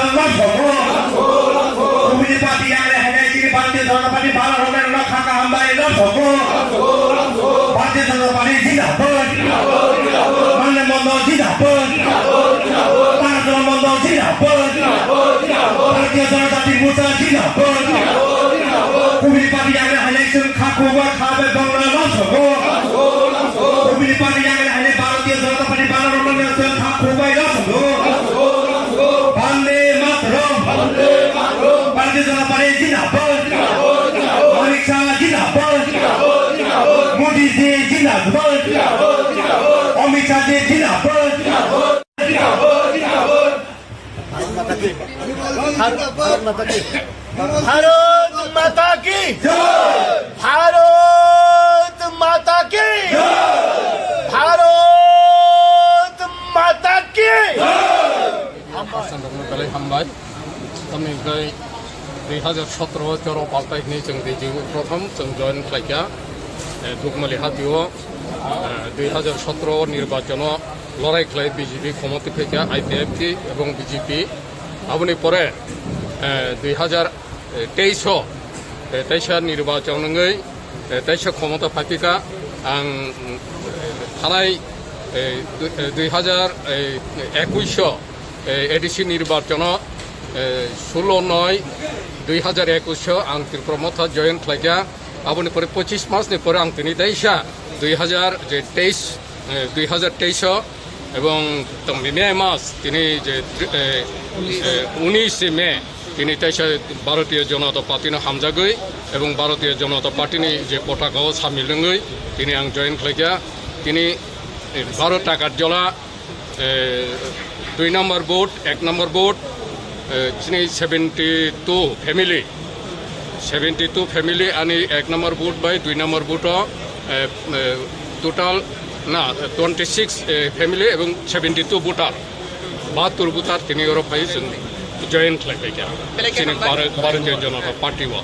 Kubuni party yagra haile chwng kha khukbai kha bai bangla lamsogo. Kubuni party yagra haile Bharatiya Janata Party bangla romani chwng kha khukbai lamsogo. Vande Mataram. Bharatiya Janata Party jindabad. Amit Shah jindabad. Modi ji jindabad. Amit Shah ji jindabad. Bharat Mata ki. Bharat Mata ki. Bharat Mata ki. Bharat Mata ki. Bharat Mata ki. Hambai. Tamni hwnkhe dui hazar sotro choro paltai hwnwi chwng D G prothom chwng join khlaikha, eh, Dukmali hatio, eh, dui hazar sotro nirbachono lorai khlai B J P khomoti phaikha, I P F T ebong B J P. Aboni pore, eh, dui hazar teis o, eh, teisa nirbachon wngwi, eh, teisa khomota phaikha ang, mm, thanai, eh, du-, eh, dui hazar ekush o, eh, A D C nirbachono, eh, sullo noi dui hazar ekush o ang Tipra Motha join khlaikha. Aboni pore pochis mas ni pore ang tini teisa dui hazar je teis, eh, dui hazar teis o ebong tongni May mas tini je, eh, eh, unis May tini teisa Bharatiya Janata Party no hamjagwi ebong Bharatiya Janata Party ni je potaka o samil wngwi tini ang join khlaikha. Tini, eh, Bharat Takarjola, eh, dui number booth, ek number booth, eh, chini seventy two family, seventy two family ani ek number booth bai dui number booth o, eh, eh, total na twenty six, eh, family ebong seventy two voter, bahattur voter tini oro phai chwng join khlai phaikha. Belai khe chini hambai. Bharat, Bharatiya Janata Party o.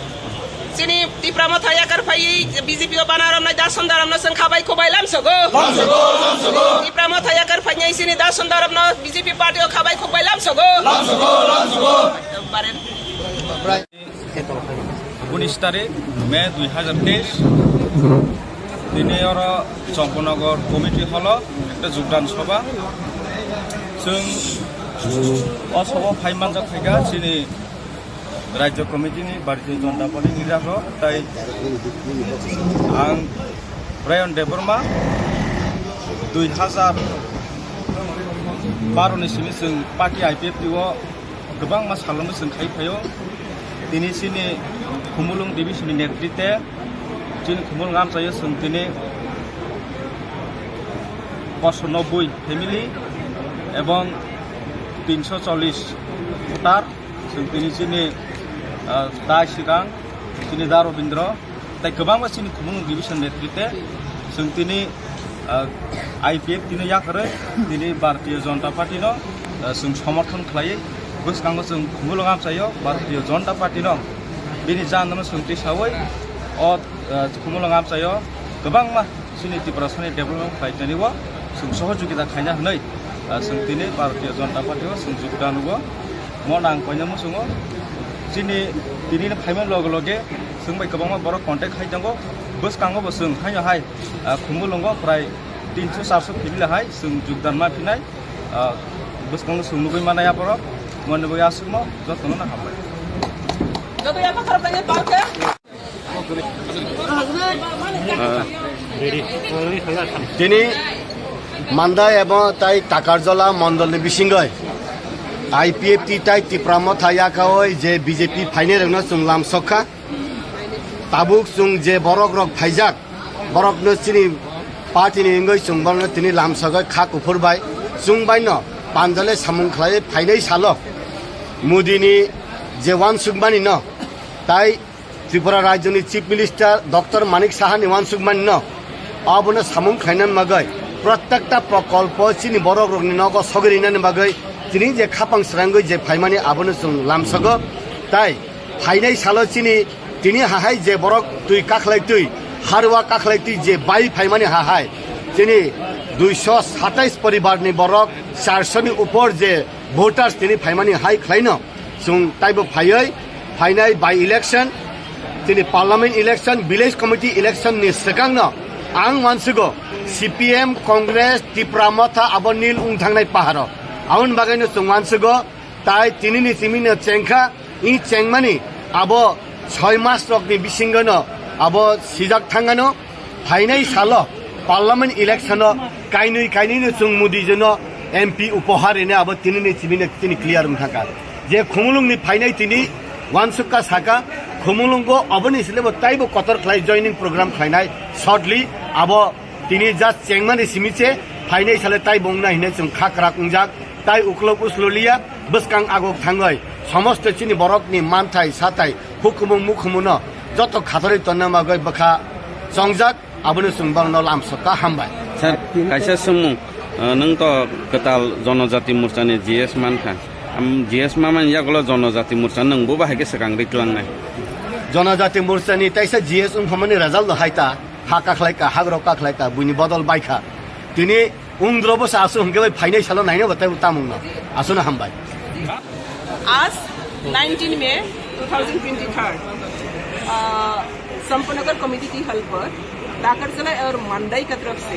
Chini Tipra Motha yakar phaiwi B J P o bana romnai dason daramno chwng khabai khukbai lamsogo. Lamsogo, lamsogo. Tipra Motha yakar phainai chini dason daramno B J P party o khabai khukbai lamsogo. Lamsogo, lamsogo. Baren. Unis tarik May dui hazar teis. Tini oro Chomponagar committee hall o ekta jogdan sobha. Chwng o sobha phai manjak phaikha chini Rajya Committee ni Bharatiya Janata Party ni leader rok, tai ang Brian Debbarma dui hazar baro ni simi chwng party I P F T o kwbangma salonno chwng khai phaio. Tini chini Khumulwng division ni netritwe chini Khumulwng amchaio chwng tini poso nobboi family ebong tinso chollish voter. Chwng tini chini, ah, tai swkang chini Da Robindra tei kwbangma chini Khumulwng division netritwe chwng tini, ah, I P F T no yakarwi tini Bharatiya Janata Party no, ah, chwng somorthon khlaiwi bwskango chwng Khumulwng amchaio Bharatiya Janata Party no bini jandano chwng tisawi o, ah, Khumulwng amchaio kwbangma chini Tiprasani development khlainani o chwng sohojogita khaina hwnwi, ah, chwng tini Bharatiya Janata Party o chwng jogdan rwo. Mo nang koina muchungo chini tini phaima loge loge chwng bai kwbangma borok contact khai tongo. Bwskango bo chwng haino hai, ah, Khumulwngo prai tinso charso family hai chwng jogdan ma phinai, ah, bwskango chwng nugwi manai aborok. Moni bo aswkmo jotono no hambai. Tini Mandai ebo tai Takarjola mondolni bisingoi I P F T tai Tipra Motha yakaoi je B J P phainai rokno chwng lamsokha. Tabuk chwng je borok rok phaijak, borokno chini party ni wngwi chwng bono tini lamsogwi kha kuphur bai chwng baino panjale samung khlaiwi phainai salo Modi ni je uansukmani no tai Tripura Rajyoni Chief Minister Doctor Manik Saha ni uansukmani no, abono samung khlaina bagwi, prottekta prokolpo chini borok rokni nogo sogwi rinani bagwi, tini je khapang srangwi je phaimani abono chwng lamsogo. Tai phainai salo chini tini hahai je borok twi kakhlai twi, harwa kakhlai twi je bai phaimani hahai, chini duiso satais poribar ni borok, charso ni upor je voters tini phaimani hai khlaino. Chwng taibo phaiwi phainai by election, chini parliament election, village committee election ni swkangno ang uansugo C P M, Congress, Tipra Motha abo nil wng thangnai paharo. Aboni bagwino chwng uansugo tai tinini simino chengkha, i chengmani Abo soi mas rokni bisingono abo sijak thangano, phainai salo parliament electiono kainwi kainwino chwng Modi jeno M P upohar rine abo tinini chibino tini clear wng thangkha. Je Khumulungni phainai tini wansukha saka, Khumulungo aboni silebo taibo kotor khlai joining program khlainai shortly abo tini just chengmani simi se phainai sale taibo wngnai hinwi chwng kha kwrak wngjak, tai uklok uslo liya, bwskang agok thangwi somosto chini borokni manthai sathai hukumu mukhumuno joto khatorwi tonna bagwi bwkha chongjak, abono chwng borokno lamsokha. Hambai. Sir, kaisa swngmung, uh, nwng to kwtal Jonojati Morchani G S mankha. Am, G S mamani yagulo Jonojati Morcha nwng bo bahai khe swkang ri tlangnai? Jonojati Morchani taisa G S wngphamani result no hai ta, ha kakhlai ka, hagrok kakhlai ka, buini bodol baikha. Tini ungdro bo sa asu hwnkhe bai phainai salo naina batai tamungno. Asuna hambai. आज नाइनटीन मई two thousand twenty three, अ, संपनगर कमेटी की हल पर टाकरजला और मंडई का तरफ से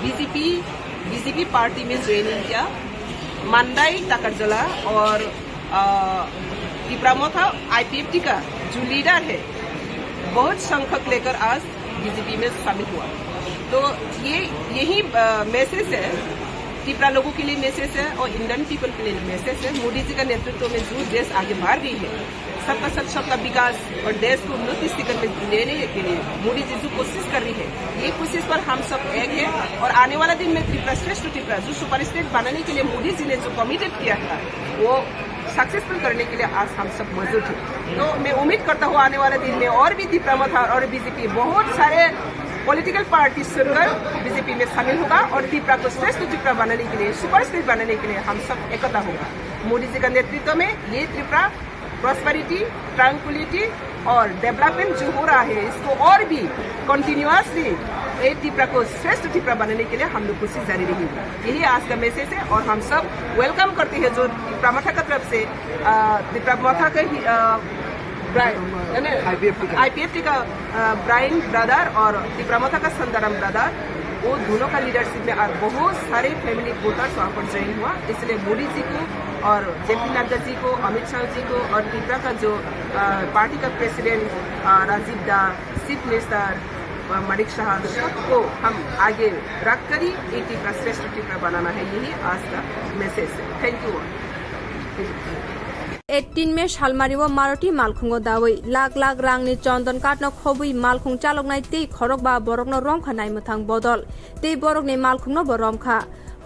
बीजेपी, बीजेपी पार्टी में ज्वाइनिंग किया। मंडई, टाकरजला और, अ, तिपरा मोथा आईपीएफटी का जो लीडर है, बहुत संख्यक लेकर आज बीजेपी में शामिल हुआ। तो ये, यही, अ, मैसेज है, तिपरा लोगों के लिए मैसेज है और इंडियन पीपल के लिए मैसेज है। मोदी जी का नेतृत्व में जो देश आगे बढ़ रही है, सबका साथ सबका विकास और देश को उन्नति शिखर में लेने के लिए मोदी जी जो कोशिश कर रही है, ये कोशिश पर हम सब एक है। और आने वाला दिन में त्रिपुरा श्रेष्ठ त्रिपुरा जो सुपर स्टेट बनाने के लिए मोदी जी ने जो कमिटेड किया था, वो सक्सेसफुल करने के लिए आज हम सब मौजूद हैं। तो मैं उम्मीद करता हूँ आने वाले दिन में और भी तिपरा मोथा और बीजेपी, बहुत सारे पॉलिटिकल पार्टी छोड़कर बीजेपी में शामिल होगा और तिपरा को श्रेष्ठ तिपरा बनाने के लिए, सुपर स्टेट बनाने के लिए हम सब एकता होगा। मोदी जी का नेतृत्व में ये तिपरा प्रॉस्पेरिटी, ट्रैंक्विलिटी और डेवलपमेंट जो हो रहा है, इसको और भी कंटिन्यूअसली ये तिपरा को श्रेष्ठ तिपरा बनाने के लिए हम लोग कोशिश जारी रहेगी। यही आज का मैसेज है और हम सब वेलकम करते हैं जो तिपरा मोथा का तरफ से, अ, तिपरा मोथा का ही, अ, ब्राइन, यानी आईपीएफटी का। आईपीएफटी का, अ, ब्राइन ब्रदर और तिपरा मोथा का संदाराम ब्रदर, वो दोनों का लीडरशिप में और बहुत सारे फैमिली वोटर्स वहाँ पर ज्वाइन हुआ। इसलिए मोदी जी को और जेपी नड्डा जी को, अमित शाह जी को और तिपरा का जो, अ, पार्टी का प्रेसिडेंट, अ, राजीव दा, चीफ मिनिस्टर, अ, मानिक साहा, सबको हम आगे रख कर ही ये तिपरा श्रेष्ठ तिपरा बनाना है। यही आज का मैसेज है। Thank you all. Eighteen May salmario Maroti malkhungo dawi lakh lakh rangni chondon katno khobwi malkhung chaloknai tei khorokba borokno romkha naimwthang bodol tei borokni malkhungno bo romkha.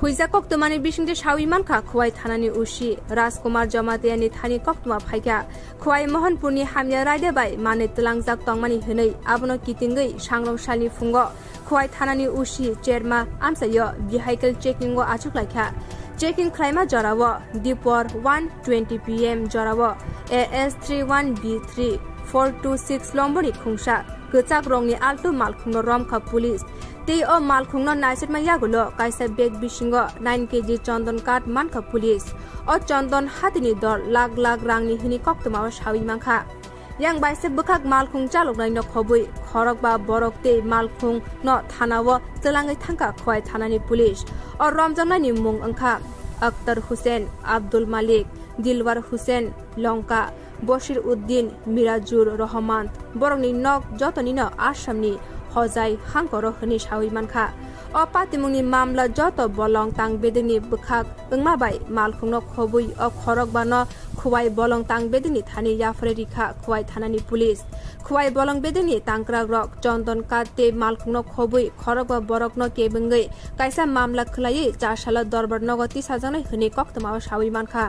Huijak koktwmani bisingtwi sawi mankha Khowai thanani O C Rajkumar Jamatiani thani koktwma phaikha. Khowai Mohanpurni hamya raida bai manwi twlangjak tongmani hwnwi abono kitingwi sangrong salni phungo Khowai thanani O C Cherma amchaio vehicle checking o achuklaikha. Checking khlaima jorao dipor one twenty P M jorao A S three one B three four two six lomboni khungsa kwchak rongni altu malkhungno romkha police. Tei o malkhungno naisukma yagulo kaisa bag bisingo nine K G chondon kath mankha police. O chondon hatini dor lakh lakh rangni hwnwi koktwmao sawi mankha. Yang baise bwkhak malkhung chaloknaino khobwi khorokba borok tei malkhungno thanao twlangwi thangkha Khowai thanani police. O romjaknaini mung wngkha Akhtar Hussain, Abdul Malik, Dilwar Hussain, Longka, Bashir Uddin, Mirajur Rahman. Borokni nok jotonino Assamni Hojai hangkoro hwnwi sawi mankha. O patimungni mamla joto bolong tang bedekni bwkhak wngma bai malkhungno khobwi o khorokbano Khowai bolong tang bedekni thani yaphre rikha Khowai thanani police. Khowai bolong bedekni tangkrakrok Chondon Kath tei malkhungno khobwi khorokba borokno kebengwi kaisa mamla khwlaiwi chasalo dorbar nogo tisajaknai hwnwi koktwmao sawi mankha.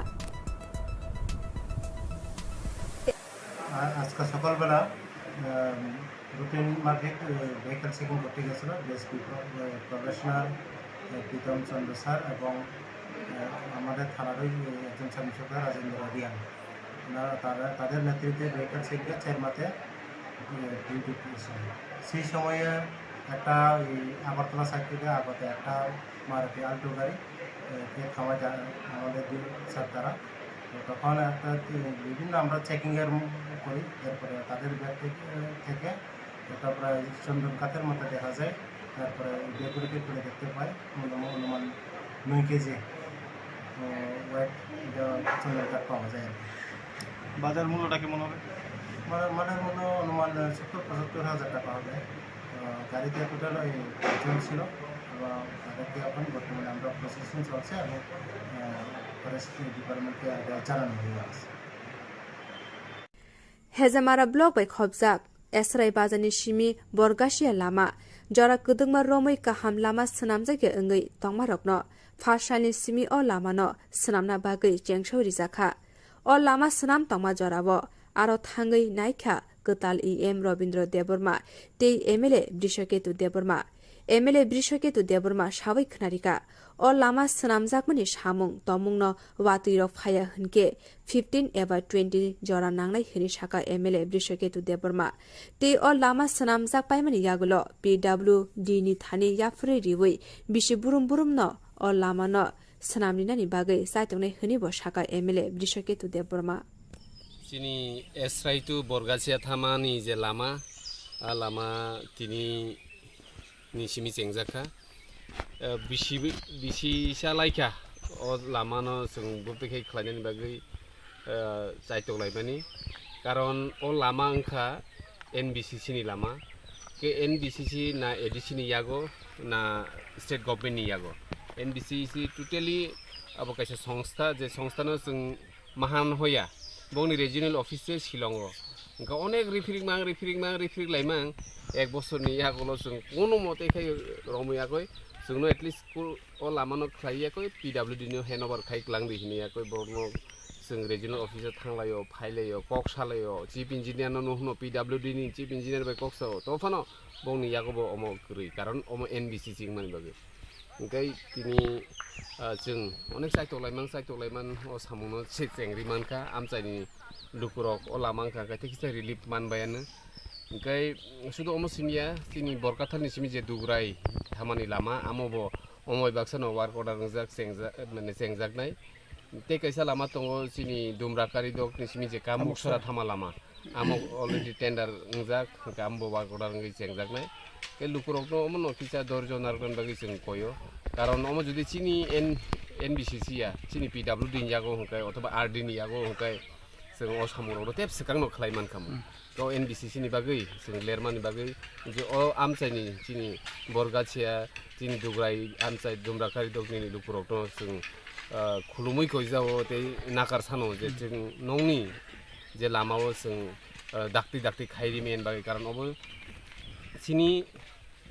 আ-, আজকে সকালবেলা, আম, রুটিন মাফিক, এ, vehicle checking করতে গেছিল ডিএসপি প্র-, এ, প্রবেশনার, এ, প্রীতম চন্দ্র স্যার এবং, এ, আমাদের থানারই, এ, একজন সাব ইন্সপেক্টর রাজেন্দ্র রিয়াং। ওনারা, তারা, তাদের নেতৃত্বে ভেহিকল চেকিংয়ে চেরমাতে, এ, ডিউটি করেছিল। সেই সময়ে একটা ওই আগরতলা সাইড থেকে আগত একটা মারুতি আল্টো গাড়ি, এ, কে থামায় যা-, আমাদের দুই স্যার তারা। তো তখন একটা কি বিভিন্ন আমরা চেকিংয়ের ম-, করি, এরপরে তাদের ব্যাগ থেকে, থেকে এটা প্রায় চন্দন কাঠের মতো দেখা যায়। তারপরে ওই ব্যাগগুলোকে খুলে দেখতে পাই, অনুমান, অনুমান নয় কেজি, আহ, ওয়েট এটা চন্দন কাঠ পাওয়া যায় আর কি। বাজার মূল্যটা কেমন হবে? আমার, আমাদের মতো অনুমান, আহ, সত্তর পঁচাত্তর হাজার টাকা হবে। আহ, গাড়িতে টোটাল ওই পাঁচজন ছিল এবং তাদেরকে এখন বর্তমানে আমরা প্রসেসিং চলছে এবং, আহ, ফরেস্ট ডিপার্টমেন্টকে এটা জানানো হয়ে আছে। Hejamara block bai khopjak Esrai bazarni simi Borgasia lama jora kwdwkma romwi kaham lama swnamjakya wngwi tongmarokno phasalni simi o lamano swnamna bagwi chengso rijakha. O lama swnam tongma jorao aro thangwi naikha kwtal E M Robindra Debbarma tei M L A Brishaketu Debbarma. M L A Brishaketu Debbarma sawi khwnarikha, o lama swnamjakmani samung tomungno watwirok phaiya hwnkhe fifteen eba twenty jora nangnai hwnwi sakha M L A Brishaketu Debbarma. Tei o lama swnamjak paimani yagulo P W D ni thani yaphurwi riwi bisi burum burumno o lamano swnamrinani bagwi chaitongnai hwnwi bo sakha M L A Brishaketu Debbarma. Chini Esrai to Borgasia thamani je lama, a lama tini ni simi chengjakha. Eh, bisi, bisi sa laikha o lamano chwng bwtwi khai khlainani bagwi, eh, chaitok laimani. Karon o lama wngkha N B C C ni lama. Ke N B C C na A D C ni yago na state government ni yago. N B C C totally abo kaisa songstha, je songstha no chwng mahan hoya. Bongni regional office se Shillong o. Hwnkhe onek referring mang, referring mang, referring laimang. Ek bosorni yagulo chwng kono mote khai romwi yakoi. Chwngno at least ko-, o lamano khlai yakoi P W D no hand over khai klang di hini yakoi borokno chwng regional office o thanglaio, phailaio, kok salaio, chief engineer no nuhno P W D ni chief engineer bai kok sao. Tophano bongni yago bo omo kwrwi, karon omo N B C C wngmani bagwi. Hwnkhe tini, ah, chwng onek chaitok laimang, chaitok laiman o samungno se chengri mankha, amchaini lukurok o lama wngkha, hwnkhe kisa relief manbayano. Hwnkhe sudu omo simiya, chini Borkathalni simi je Dugrai thamani lama, amo bo omo bai baksano work order wngjak, chengja-, mane chengjaknai. Tei kaisa lama tongo chini Dumrakari dok ni simi je Kamuksora thama lama. Amo already tender wngjak, hwnkhe amo bo work order wngwi chengjaknai. Tei lukurokno omono kisa dorjo narwknani bagwi chwng koyo. Karon omo jodi chini N-, N B C C ya, chini P W D ni yago hwnkhe othoba R D ni yago hwnkhe chwng o samungrokno tep swkangno khlai mankha mo. To N B C C ni bagwi, chwng lermani bagwi, je o amchaini chini Borgasia, chini Dugrai amchai Dumrakari dokni lukurokno chwng, ah, khulumui koijao tei nakar sano je chwng nongni je lamao chwng, ah, dakti dakti khairi men bagwi, karon obo chini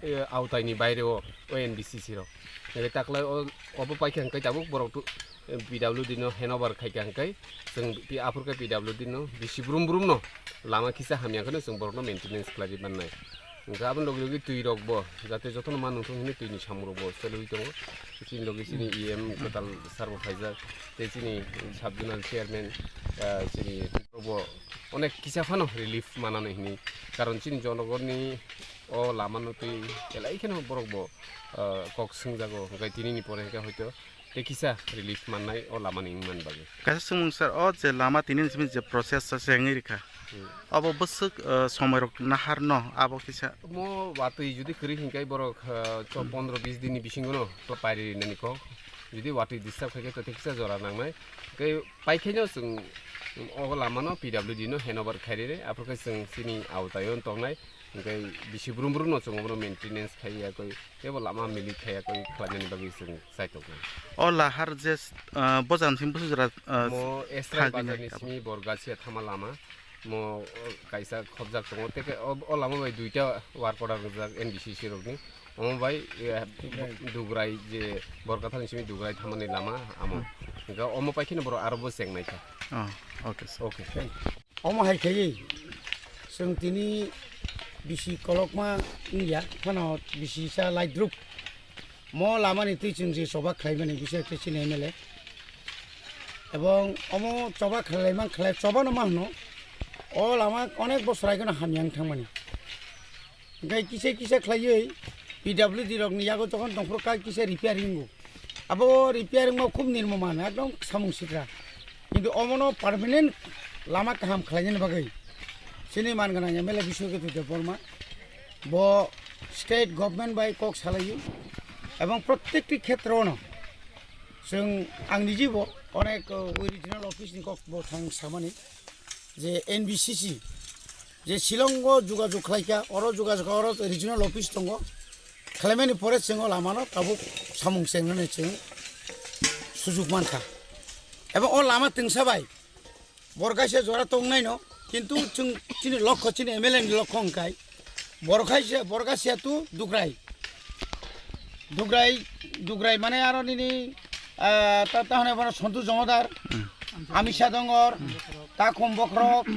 eh, awtaini baire o, o N B C C rok. Nai taklai o, obo paikha hwnkhe tabuk borok tu, eh, P W D no hand over khaikha hwnkhe chwng pi-, aphur khe P W D no bisi brum brum no lama kisa hamya kheno chwng borokno maintenance khlai di mannai. Hwnkhe aboni logi logi twi rok bo jate jotono ma nungthung hwnwi twi ni samung rok bo chalwi tongo. Chini logi chini E M kwtal sir bo phaijak tei chini sub zonal chairman, eh, chini bo onek kisa phano relief manani hwnwi, karon chini jonogorni o lama no twi elai kheno borok bo, ah, kok swngjago, hwnkhe tini ni pore hwnkhe hoito tei kisa relief mannai o lama ni wngmani bagwi. Kaisa swngmung sir, o je lama tini ni simi je process sa se wngwi rikha, hmm, abo bwswk, ah, somoi rok nahar no abo kisa? Mo watwi jodi kwrwi hwnkhe borok, ah, cho-, hmm, pondro bis din ni bisingo no pairi rinani kok, jodi watwi disturb khaikhe to tei kisa jora nangnai, hwnkhe paikhaino chwng o lama no P W D no hand over khairwi, aphuru khe chwng chini awtaio tongnai. Hwnkhe bisi brum brum no chwng obono maintenance khai ya koi, teibo lama milik khai ya koi khlainani bagwi chwng chaitok nai. O lahar je, ah, bojan simi busu jora, ah, mo Esrai thangwi bazar ni nai simi Borgasia thama lama, mo, o, kaisa khopjak tongo, tei khe o, o lama bai duita work order rijak N B C C rokni, omo bai, eh, Dugrai. Dugrai je Borkathal ni simi Dugrai thamani lama amo, hmm, hwnkhe omo pai kheno borok aro bo cheng nai kha. Oh, okay, sir. Okay. Omo hai khe chwng tini bisi kolokma wngya, phano bisi sa laidrup. Mo lama ni twi chwng je choba khlai mani bisi khe chini M L A. Ebong omo choba khlai man khlai choba no ma hwno. O lama onek bosor aigeno hamya wng thangmani. Hwnkhe kisa kisa khlaiwi P W D rokni yago jokhon tongphuru kha kisa repairing wngo. Abo repairing ma khub nirmo man, ekdom samung sikra. Kintu omono permanent lama kaham khlainani bagwi chini man gwnang M L A Biswaketu Debbarma bo state government bai kok salaiwi ebong prottekti khetrono chwng ang nijibo onek, uh, regional office ni kok bo thang samani. Je N B C C Je Shillong o jogajog khlaikha, oro jogajog, oro regional office tongo. Khlaimani pore chwng o lama no tabuk samung chengnani chwng sujuk mankha. Ebo o lama twngsa bai bor kaisa jora tongnaino, kintu chwng chini lokho, chini M L A ni lokho hwnkhe bor kaisa, bor kaisa tu Dugrai. Dugrai, Dugrai mane aro nini, ah, ta, ta hwnwi bono Sontu Jomodar, Amisha Dongor, Takhum Bokhorok,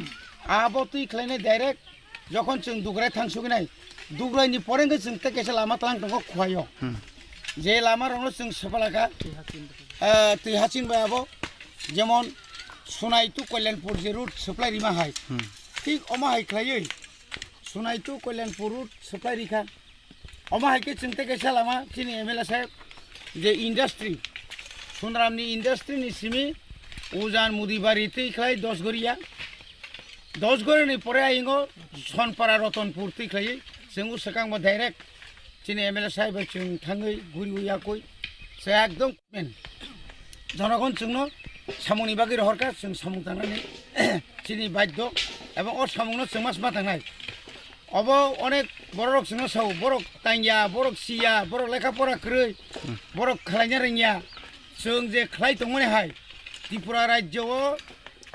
abo twi khlainai direct. Jokhon chwng Dugrai thang suginai, Dugraini pore hwnkhe chwng tei kaisa lama tlang tongo Khuaio. Hmm. Je lama rokno chwng swpalaka, ah, twi haching bai abo, jemon Sunai to Kalyanpur je route supply rima hai. Hmm. Thik omo hai khlaiwi Sunai to Kalyanpur route supply rikha. Omo hai khe chwng tei kaisa lama chini M L A saheb je industry, Sunramni industry ni simi Ujan Mudibari twi khlai Dosgoria. Dosgoria ni pore ayingo Sonpara Rotonpur twi khlai chwng o swkang bo direct chini M L A saheb bai chwng thangwi guriwi yakwi se ekdom men. Jonogon chwngno samungni bagwi rohorkha, chwng samung tangnani chini baddo, ebong o samungno chwng ma sma tangnai. Obo onek bororok chwngno sao, borok tangya, borok siya, borok lekha pora kwrwi, borok khlaina rwngya. Chwng je khlai tongmani hai, Tripura rajyo o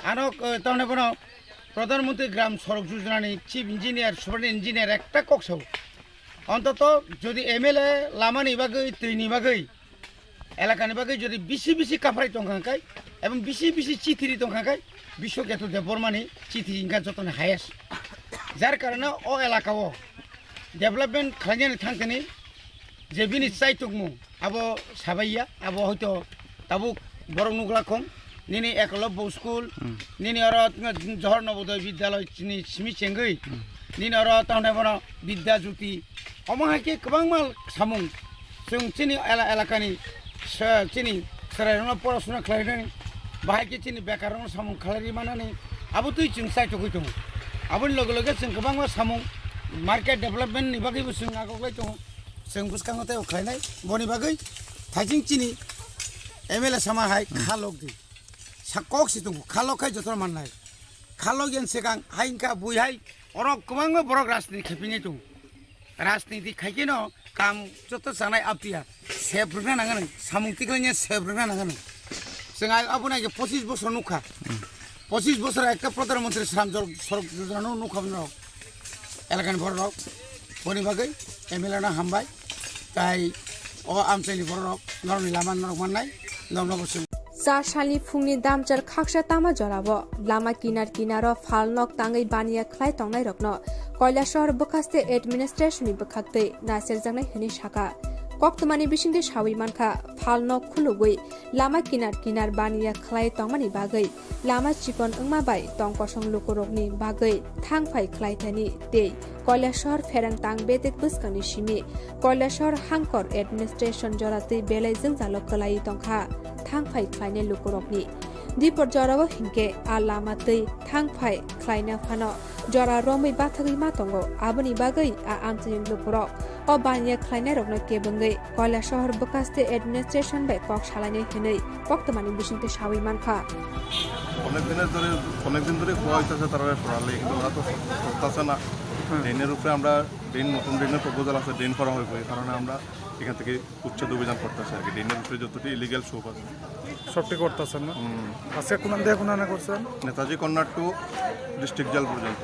ano, eh, tamni bono Pradhan Mantri Gram Sorok Yojana ni Chief Engineer, Superintendent Engineer ekta kok sao. Ontoto jodi M L A lamani bagwi, twini bagwi, elakani bagwi jodi bisi bisi kaphrai tongkha khe, ebong bisi bisi chithi ri tongkha khe, Biswaketu Debbarmani chithi wngkha jotoni highest. Jar karone o elaka o development khlainani thangkani je bini chaitokmung abo sabaiya, abo hoito tabuk borok nukla khong, nini Ekolobbo school, Hmm. nini oro Johor Nobodoy Bidyaloi chini simi chengwi, Hmm. nini oro tongnai bono Bidya Jyoti, omo hai khe kwbangma samung chwng chini ela-, elakani se-, chini chwrairokno porasona khlainani, bahai khe chini bekarrokno samung khlai manani, abo twi chwng chaitogwi tongo. Aboni loge loge chwng kwbangma samung market development ni bagwibo chwng agoglai tongo. Chwng bwskango teibo khlainai, boni bagwi thaising chini M L A sama hai Hmm. kha lok di. Sa kok si tongo, kha lok khai jotono mannai. Kha lok yen swkang hai wngkha bui hai, oro kwbangma borok rajniti khaipinai tongo. Rajniti khaikhe no kam joto chanai aptiya sep rwkna nangani, samung tiklangya sep rwkna nangani. Chwng ai abo nai khe pochis bosor nukha. Pochis bosor ekta Pradhan Mantri Shram Jor-, Sorok Yojana no nukha norok. Elakani borok boni bagwi M L A no hambai. Tai o amchaini borok norokni lama norok mannai, norokno bo chwng. Char salni phungni damchar khaksa tama jorao lama kinar kinaro phalnok tangwi baniya khlai tongnairokno Kailashahar bwkhaste administration ni bwkhaktwi naicherjaknai hwnwi sakha. Koktwmani bisingtwi sawi mankha, phalnok khulugwi lama kinar kinar baniya khlai tongmani bagwi lama chikon wngma bai tong kosong lukurokni bagwi thang phai khlai thani tei Kailashahar pherang tang betek bwskangni simi Kailashahar hangkor administration joratwi belai jwngjalo kwlaiwi tongkha thang phai khlainai lukurokni. Dipor jorao hinkhe a lama twi thang phai khlaina phano jora romwi bathagwi ma tongo, aboni bagwi a amchaini lukurok o baniya khlainairokno kebengwi Kailashahar bwkhaste administration bai kok salainai hwnwi koktwmani bisingtwi sawi mankha. অনেক দিনের ধরে, অনেক দিন ধরে খোয়া হইতেছে তারা সরালে, কিন্তু ওরা তো করতেছে না। হুম। ড্রেনের উপরে আমরা ড্রেন, নতুন ড্রেনের প্রপোজাল আছে, ড্রেন করা হইব, এই কারণে আমরা এখান থেকে উচ্ছেদ অভিযান করতেছি আর কি। ড্রেনের উপরে যতটি ইলিগাল শোপ আছে। সবটি করতেছেন না? হুম। আজকে কোন দিয়ে কোন আনা করছেন? Netaji corner to district jail পর্যন্ত।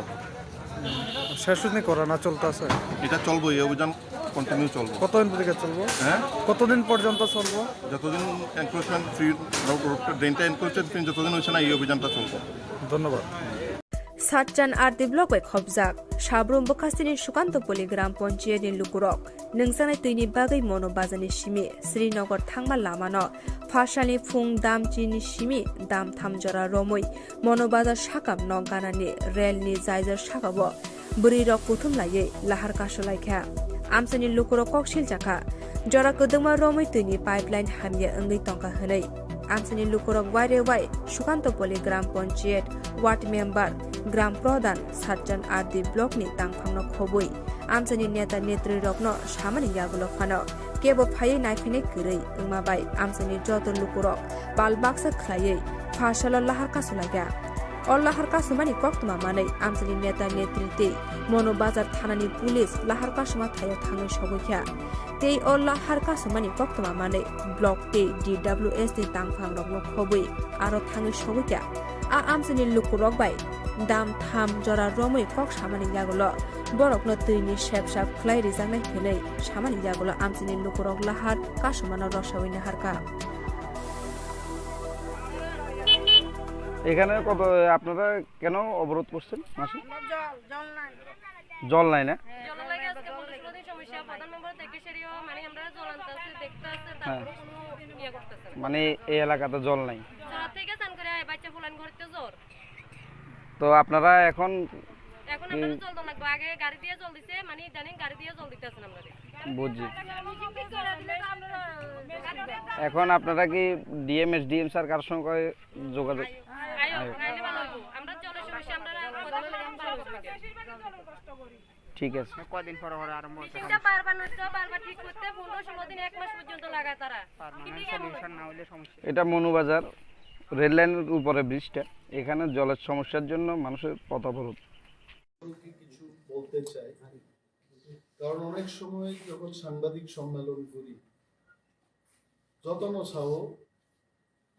শেষ হয়নি করা, না চলতেছে? এটা চলবো, এই অভিযান কন্টিনিউ চলবো। কতদিন থেকে চলবো? হ্যাঁ? কতদিন পর্যন্ত চলবো? যতদিন এনক্রোচমেন্ট ফ্রি রোড, রোডটা, ড্রেনটা এনক্রোচমেন্ট ফ্রি যতদিন হচ্ছে না, এই অভিযানটা চলবো। ধন্যবাদ। Satchan R D block bai khopjak Sabrum bwkhasteni Sukantopoli gram panchayat ni lukurok nungjaknai twini bagwi Mono Bazar ni simi Srinagar thangma lama no phasalni phung damchini simi damtham jora romwi Mono Bazar sakam nok ganani rel ni jaijar sakao bwrwi rok kuthum laiwi lahar kasulaikha. Amchaini lukurok kok siljakha, jora kwdwkma romwi twini pipeline hamya wngwi tongkha hwnwi. Amchaini lukurok waire wai Sukantopoli gram panchayat, ward member, gram pradhan, Satchan R D block ni tangphangno khobwi amchaini neta netri rokno samani yagulo phano kebo phaiwi naiphinai kwrwi wngma bai amchaini joto lukurok bal baksa khlaiwi pharsalo lahar kasulaikha. O lahar kasumani koktwma manwi amchaini neta netri tei Mono Bazar thanani police lahar kasuma thaio thangwi sogwi kha. Tei o lahar kasumani koktwma manwi block tei D W S ni tangphangrokno khobwi aro thangwi sogwi kha. A amchaini lukurok bai dam tham jora romwi kok samani yagulo borokno twini sepsa khwlai rijaknai hwnwi samani yagulo amchaini lukurok lahar kasumano rosawi naharkha. এখানে কত আপনারা কেন অবরোধ করছেন মাসে? জল জল নাই জল নাই না? জল লাগে আজকে পনেরো ষোলো দিন সমস্যা। প্রধান মেম্বার দেখে সেরিও মানে আমরা জল আনতে আসছে, দেখতে আসছে, হ্যাঁ। তারপরে কোনো ইয়ে করতেছে না। মানে এই এলাকাতে জল নাই। জল থেকে চান করে আয়, বাচ্চা ফুলান ঘরতে জ্বর। তো আপনারা এখন এখন আমরা জল দেওয়া লাগবে, আগে গাড়ি দিয়ে জল দিছে, মানে ইদানিং গাড়ি দিয়ে জল দিতেছেন আমরা। বুঝছি। এখন আপনারা কি ডিএম এসডিএম স্যার কার সঙ্গে যোগাযোগ? আয়ো, আইলে ভালো হইব। আমরা জলের সমস্যা, আমরা প্রধান মেম্বার ভালো হইব। ঠিক আছে। কয়দিন পরে পরে আরম্ভ হচ্ছে মেশিনটা বারবার নষ্ট, বারবার ঠিক করতে পনেরো ষোলো দিন, এক মাস পর্যন্ত লাগায় তারা। পার্মানেন্ট সলিউশন না হলে সমস্যা। এটা মনুবাজার রেল লাইনের উপরে ব্রিজটা। এখানে জলের সমস্যার জন্য মানুষের পথ অবরোধ। সম্পর্কে কিছু বলতে চাই, কারণ অনেক সময় যখন সাংবাদিক সম্মেলন করি, যতন চাও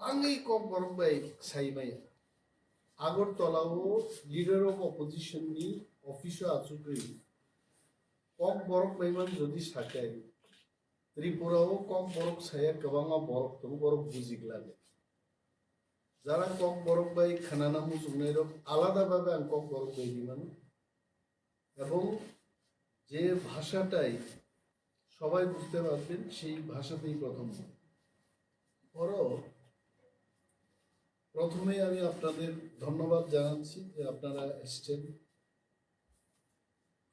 আঙেই কম বরং bai saimaya. আগরতলাও লিডার অফ অপোজিশন ni অফিসও আচুকই কম বরং baiman যদি সাকাই, ত্রিপুরাও কম বরং saya kwbangma borok tongo, borok bujik lage. Jara kok borok bai khwnana muchungnai rok alada bhabe ang kok borok bai rimano. Ebong je bhashatai sobai bujhte parben, sei bhashatei prothom. Oro prothomei ami apnader dhonnobad janacchi je apnara esechchen,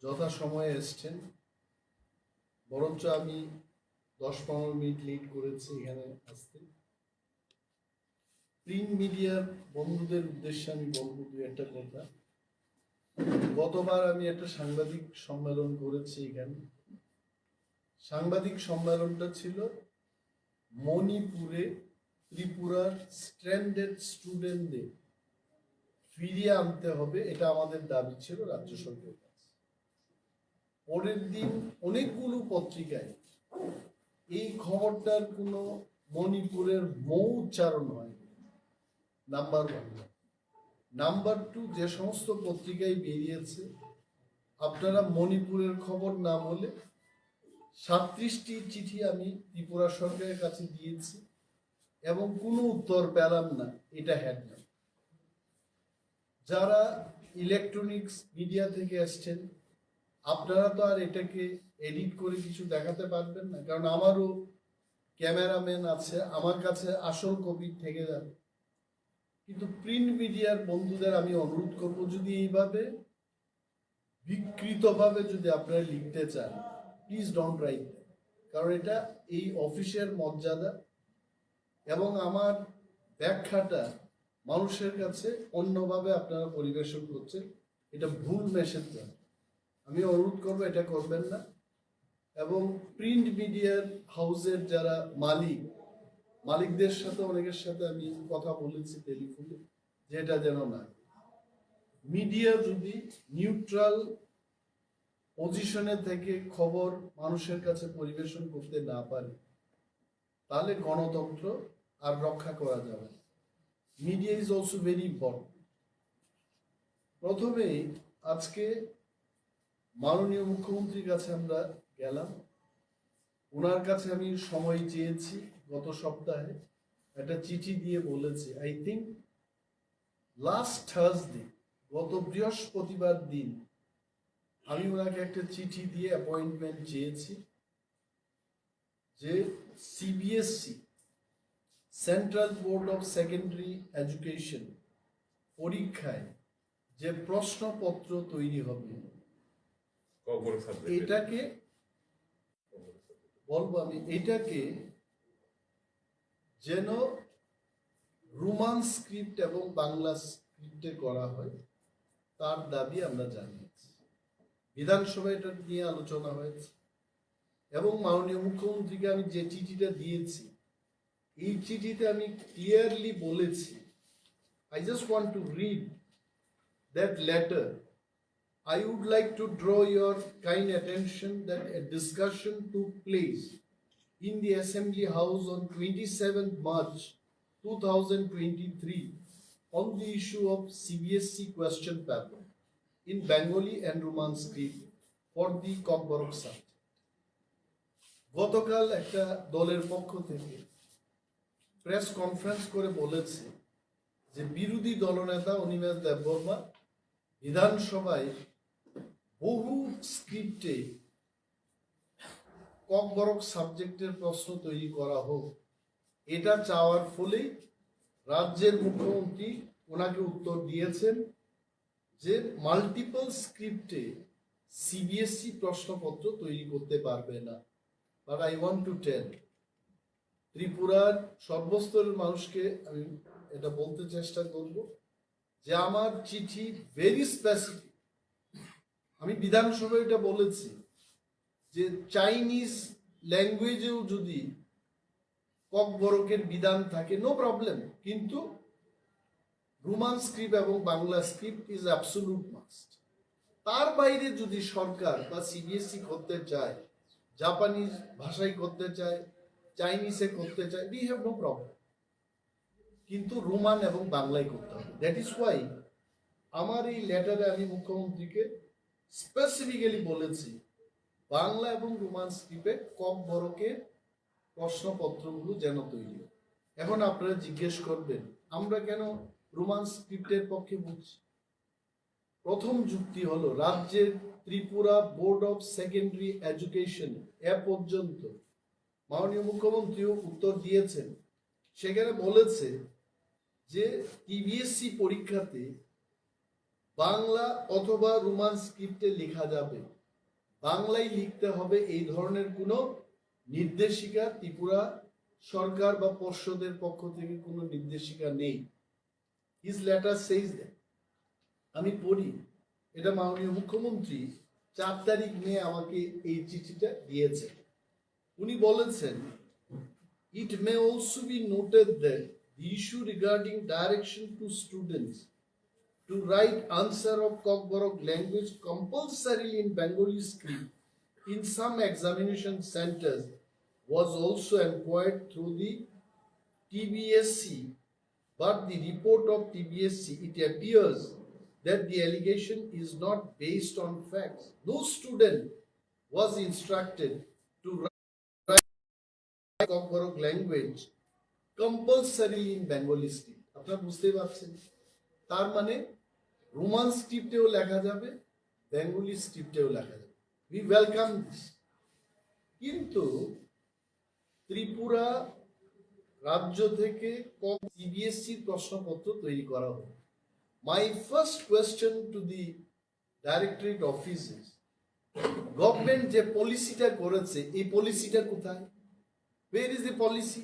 jotha shomoye esechchen. Boroncho ami dosh ponero minit late korechi ekhane aste. Print মিডিয়ার বন্ধুদের উদ্দেশ্যে আমি বলবো দুই একটা কথা। গতবার আমি একটা সাংবাদিক সম্মেলন করেছি এখানে। সাংবাদিক সম্মেলনটা ছিল মণিপুরে ত্রিপুরার স্ট্র্যান্ডেড স্টুডেন্টদের ফিরিয়ে আনতে হবে, এটা আমাদের দাবি ছিল রাজ্য সরকারের কাছে। পরের দিন অনেকগুলো পত্রিকায় এই খবরটার কোনো মণিপুরের মৌ উচ্চারণ হয়নি। Number one. নাম্বার টু, যে সমস্ত পত্রিকায় বেরিয়েছে, আপনারা মণিপুরের খবর না বলে সাতত্রিশটি চিঠি আমি ত্রিপুরা সরকারের কাছে দিয়েছি এবং কোনো উত্তর পেলাম না। এটা হেডলাইন। যারা ইলেকট্রনিক্স মিডিয়া থেকে এসছেন, আপনারা তো আর এটাকে এডিট করে কিছু দেখাতে পারবেন না, কারণ আমারও ক্যামেরাম্যান আছে, আমার কাছে আসল কপি থেকে যাবে। কিন্তু প্রিন্ট মিডিয়ার বন্ধুদের আমি অনুরোধ করব, যদি এইভাবে বিকৃতভাবে যদি আপনারা লিখতে চান, প্লিজ ডোন্ট রাইট, কারণ এটা এই অফিসের মর্যাদা এবং আমার ব্যাখ্যাটা মানুষের কাছে অন্যভাবে আপনারা পরিবেশন করছেন, এটা ভুল মেসেজ যায়। আমি অনুরোধ করবো এটা করবেন না। এবং প্রিন্ট মিডিয়ার হাউসের যারা মালিক, মালিকদের সাথে অনেকের সাথে আমি কথা বলেছি টেলিফোনে, যেটা যেন না। মিডিয়া যদি নিউট্রাল পজিশনে থেকে খবর মানুষের কাছে পরিবেশন করতে না পারে, তাহলে গণতন্ত্র আর রক্ষা করা যাবে না। Media is also very important. প্রথমেই আজকে মাননীয় মুখ্যমন্ত্রীর কাছে আমরা গেলাম, ওনার কাছে আমি সময় চেয়েছি গত সপ্তাহে, একটা চিঠি দিয়ে বলেছি, আই থিঙ্ক লাস্ট থার্সডে, গত বৃহস্পতিবার দিন আমি ওনাকে একটা চিঠি দিয়ে অ্যাপয়েন্টমেন্ট চেয়েছি যে CBSE, central board of secondary education পরীক্ষায় যে প্রশ্নপত্র তৈরি হবে, ককবরক সাবজেক্ট এটাকে বলবো আমি, এটাকে যেন রোমান স্ক্রিপ্ট এবং বাংলা স্ক্রিপ্টে করা হয়, তার দাবি আমরা জানিয়েছি। বিধানসভায় এটা নিয়ে আলোচনা হয়েছে এবং মাননীয় মুখ্যমন্ত্রীকে আমি যে চিঠিটা দিয়েছি, এই চিঠিতে আমি ক্লিয়ারলি বলেছি, I just want to read that letter, I would like to draw your kind attention that a discussion took place in the Assembly House on twenty-seventh March two thousand twenty-three on the issue of C B S E question paper in Bengali and Roman script for the Kokborok subject. গতকাল একটা দলের পক্ষ থেকে press conference করে বলেছে যে বিরোধী দলনেতা অনিমেষ দেববর্মা বিধানসভায় বহু স্ক্রিপ্টে ককবরক সাবজেক্টের প্রশ্ন তৈরি করা হোক, এটা চাওয়ার ফলেই রাজ্যের মুখ্যমন্ত্রী ওনাকে উত্তর দিয়েছেন যে মাল্টিপল স্ক্রিপ্টে সিবিএসই প্রশ্নপত্র তৈরি করতে পারবে না। But I want to tell ত্রিপুরার সর্বস্তরের মানুষকে আমি এটা বলতে চেষ্টা করব যে আমার চিঠি ভেরি স্পেসিফিক। আমি বিধানসভায় এটা বলেছি যে চাইনিজ ল্যাঙ্গুয়েজেও যদি ককবরকের বিধান থাকে, নো প্রবলেম, কিন্তু রোমান স্ক্রিপ্ট এবং Bangla script is absolute must. তার বাইরে যদি সরকার বা সিবিএসই করতে চায়, জাপানিজ ভাষায় করতে চায়, চাইনিজে করতে চায়, we have no problem, কিন্তু রোমান এবং বাংলায় করতে হবে। দ্যাট ইজ ওয়াই আমার এই লেটারে আমি মুখ্যমন্ত্রীকে স্পেসিফিক্যালি বলেছি বাংলা এবং রোমান স্ক্রিপ্টে ককবরকের প্রশ্নপত্রগুলো যেন তৈরি হয়। এখন আপনারা জিজ্ঞেস করবেন আমরা কেন রোমান স্ক্রিপ্টের পক্ষে বলছি? প্রথম যুক্তি হলো রাজ্যের Tripura board of secondary education এ পর্যন্ত মাননীয় মুখ্যমন্ত্রীও উত্তর দিয়েছেন, সেখানে বলেছে যে টিবিএসসি পরীক্ষাতে বাংলা অথবা রোমান স্ক্রিপ্টে লেখা যাবে, বাংলায় লিখতে হবে, এই ধরনের কোনো নির্দেশিকা ত্রিপুরা সরকার বা পর্ষদের পক্ষ থেকে কোনো নির্দেশিকা নেই। His letter says that, আমি পড়ি, এটা মাননীয় মুখ্যমন্ত্রী চার তারিখ মে আমাকে এই চিঠিটা দিয়েছেন। উনি বলেছেন, It may also be noted that the issue regarding direction to students to write answer of Kokborok language compulsorily in Bengali script in some examination centers was also inquired through the T B S C, but the report of T B S C, it appears that the allegation is not based on facts. No student was instructed to write Kokborok language compulsorily in Bengali script. আপনারা বুঝতেই পারছেন, তার মানে রোমান স্ক্রিপ্টেও লেখা যাবে, বেঙ্গলি স্ক্রিপ্টেও লেখা যাবে। We welcome this. কিন্তু ত্রিপুরা রাজ্য থেকে কম সিবিএসসি প্রশ্নপত্র তৈরি করা হোক। My first question to the directorate office is, government যে পলিসিটা করেছে, এই পলিসিটা কোথায়? Where is the policy?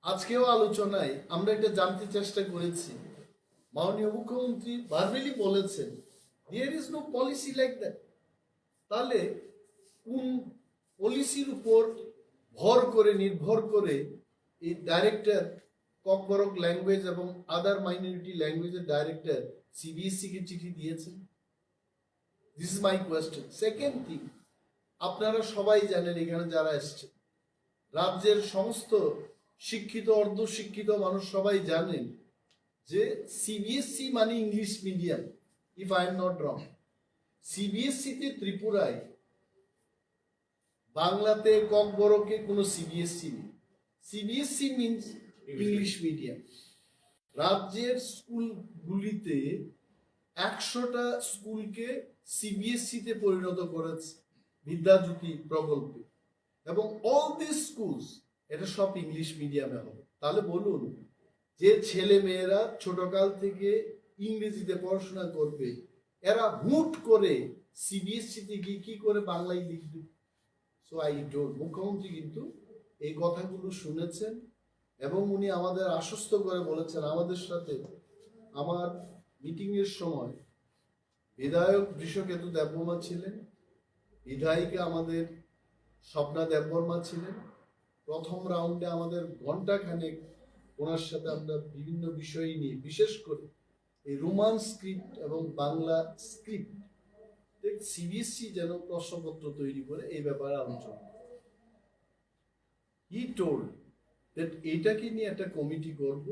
আজকেও আলোচনায় আমরা এটা জানতে চেষ্টা করেছি, মাননীয় মুখ্যমন্ত্রী ভার্বালি বলেছেন, There is no policy like that. তাহলে কোন পলিসির উপর ভর করে, নির্ভর করে এই ডাইরেক্টর ককবরক ল্যাঙ্গুয়েজ এবং আদার মাইনরিটি ল্যাঙ্গুয়েজের ডাইরেক্টর সিবিএসসি কে চিঠি দিয়েছেন? This is my question. Second thing, আপনারা সবাই জানেন, এখানে যারা এসছে, রাজ্যের সমস্ত শিক্ষিত, অর্ধশিক্ষিত মানুষ সবাই জানেন যে সিবিএসসি মানে English medium, if I am not wrong. সিবিএসসিতে ত্রিপুরায় বাংলাতে ককবরকে কোনো সিবিএসসি নেই। CBSE means English medium. রাজ্যের স্কুলগুলিতে একশোটা স্কুলকে সিবিএসসিতে পরিণত করেছে বিদ্যাজ্যোতি প্রকল্পে, এবং অল দিস স্কুলস, এটা সব ইংলিশ মিডিয়ামে হবে। তাহলে বলুন, যে ছেলে মেয়েরা ছোটকাল থেকে ইংরেজিতে পড়াশোনা করবে, এরা হুট করে সিবিএসসি তে গিয়ে কি করে বাংলায় লিখবে? সো আই ডোন্ট, মুখ্যমন্ত্রী কিন্তু এই কথাগুলো শুনেছেন এবং উনি আমাদের আশ্বস্ত করে বলেছেন, আমাদের সাথে আমার মিটিং এর সময় বিধায়ক বৃষকেতু দেববর্মা ছিলেন, বিধায়িকা আমাদের স্বপ্না দেববর্মা ছিলেন। প্রথম রাউন্ডে আমাদের ঘন্টা খানেক ওনার সাথে আমরা বিভিন্ন বিষয় নিয়ে, বিশেষ করে এই রোমান স্ক্রিপ্ট এবং বাংলা স্ক্রিপ্ট সিবিএসই যেন প্রশ্নপত্র তৈরি করে, এই ব্যাপারে আলোচনা। He told that এটাকে নিয়ে একটা কমিটি করব,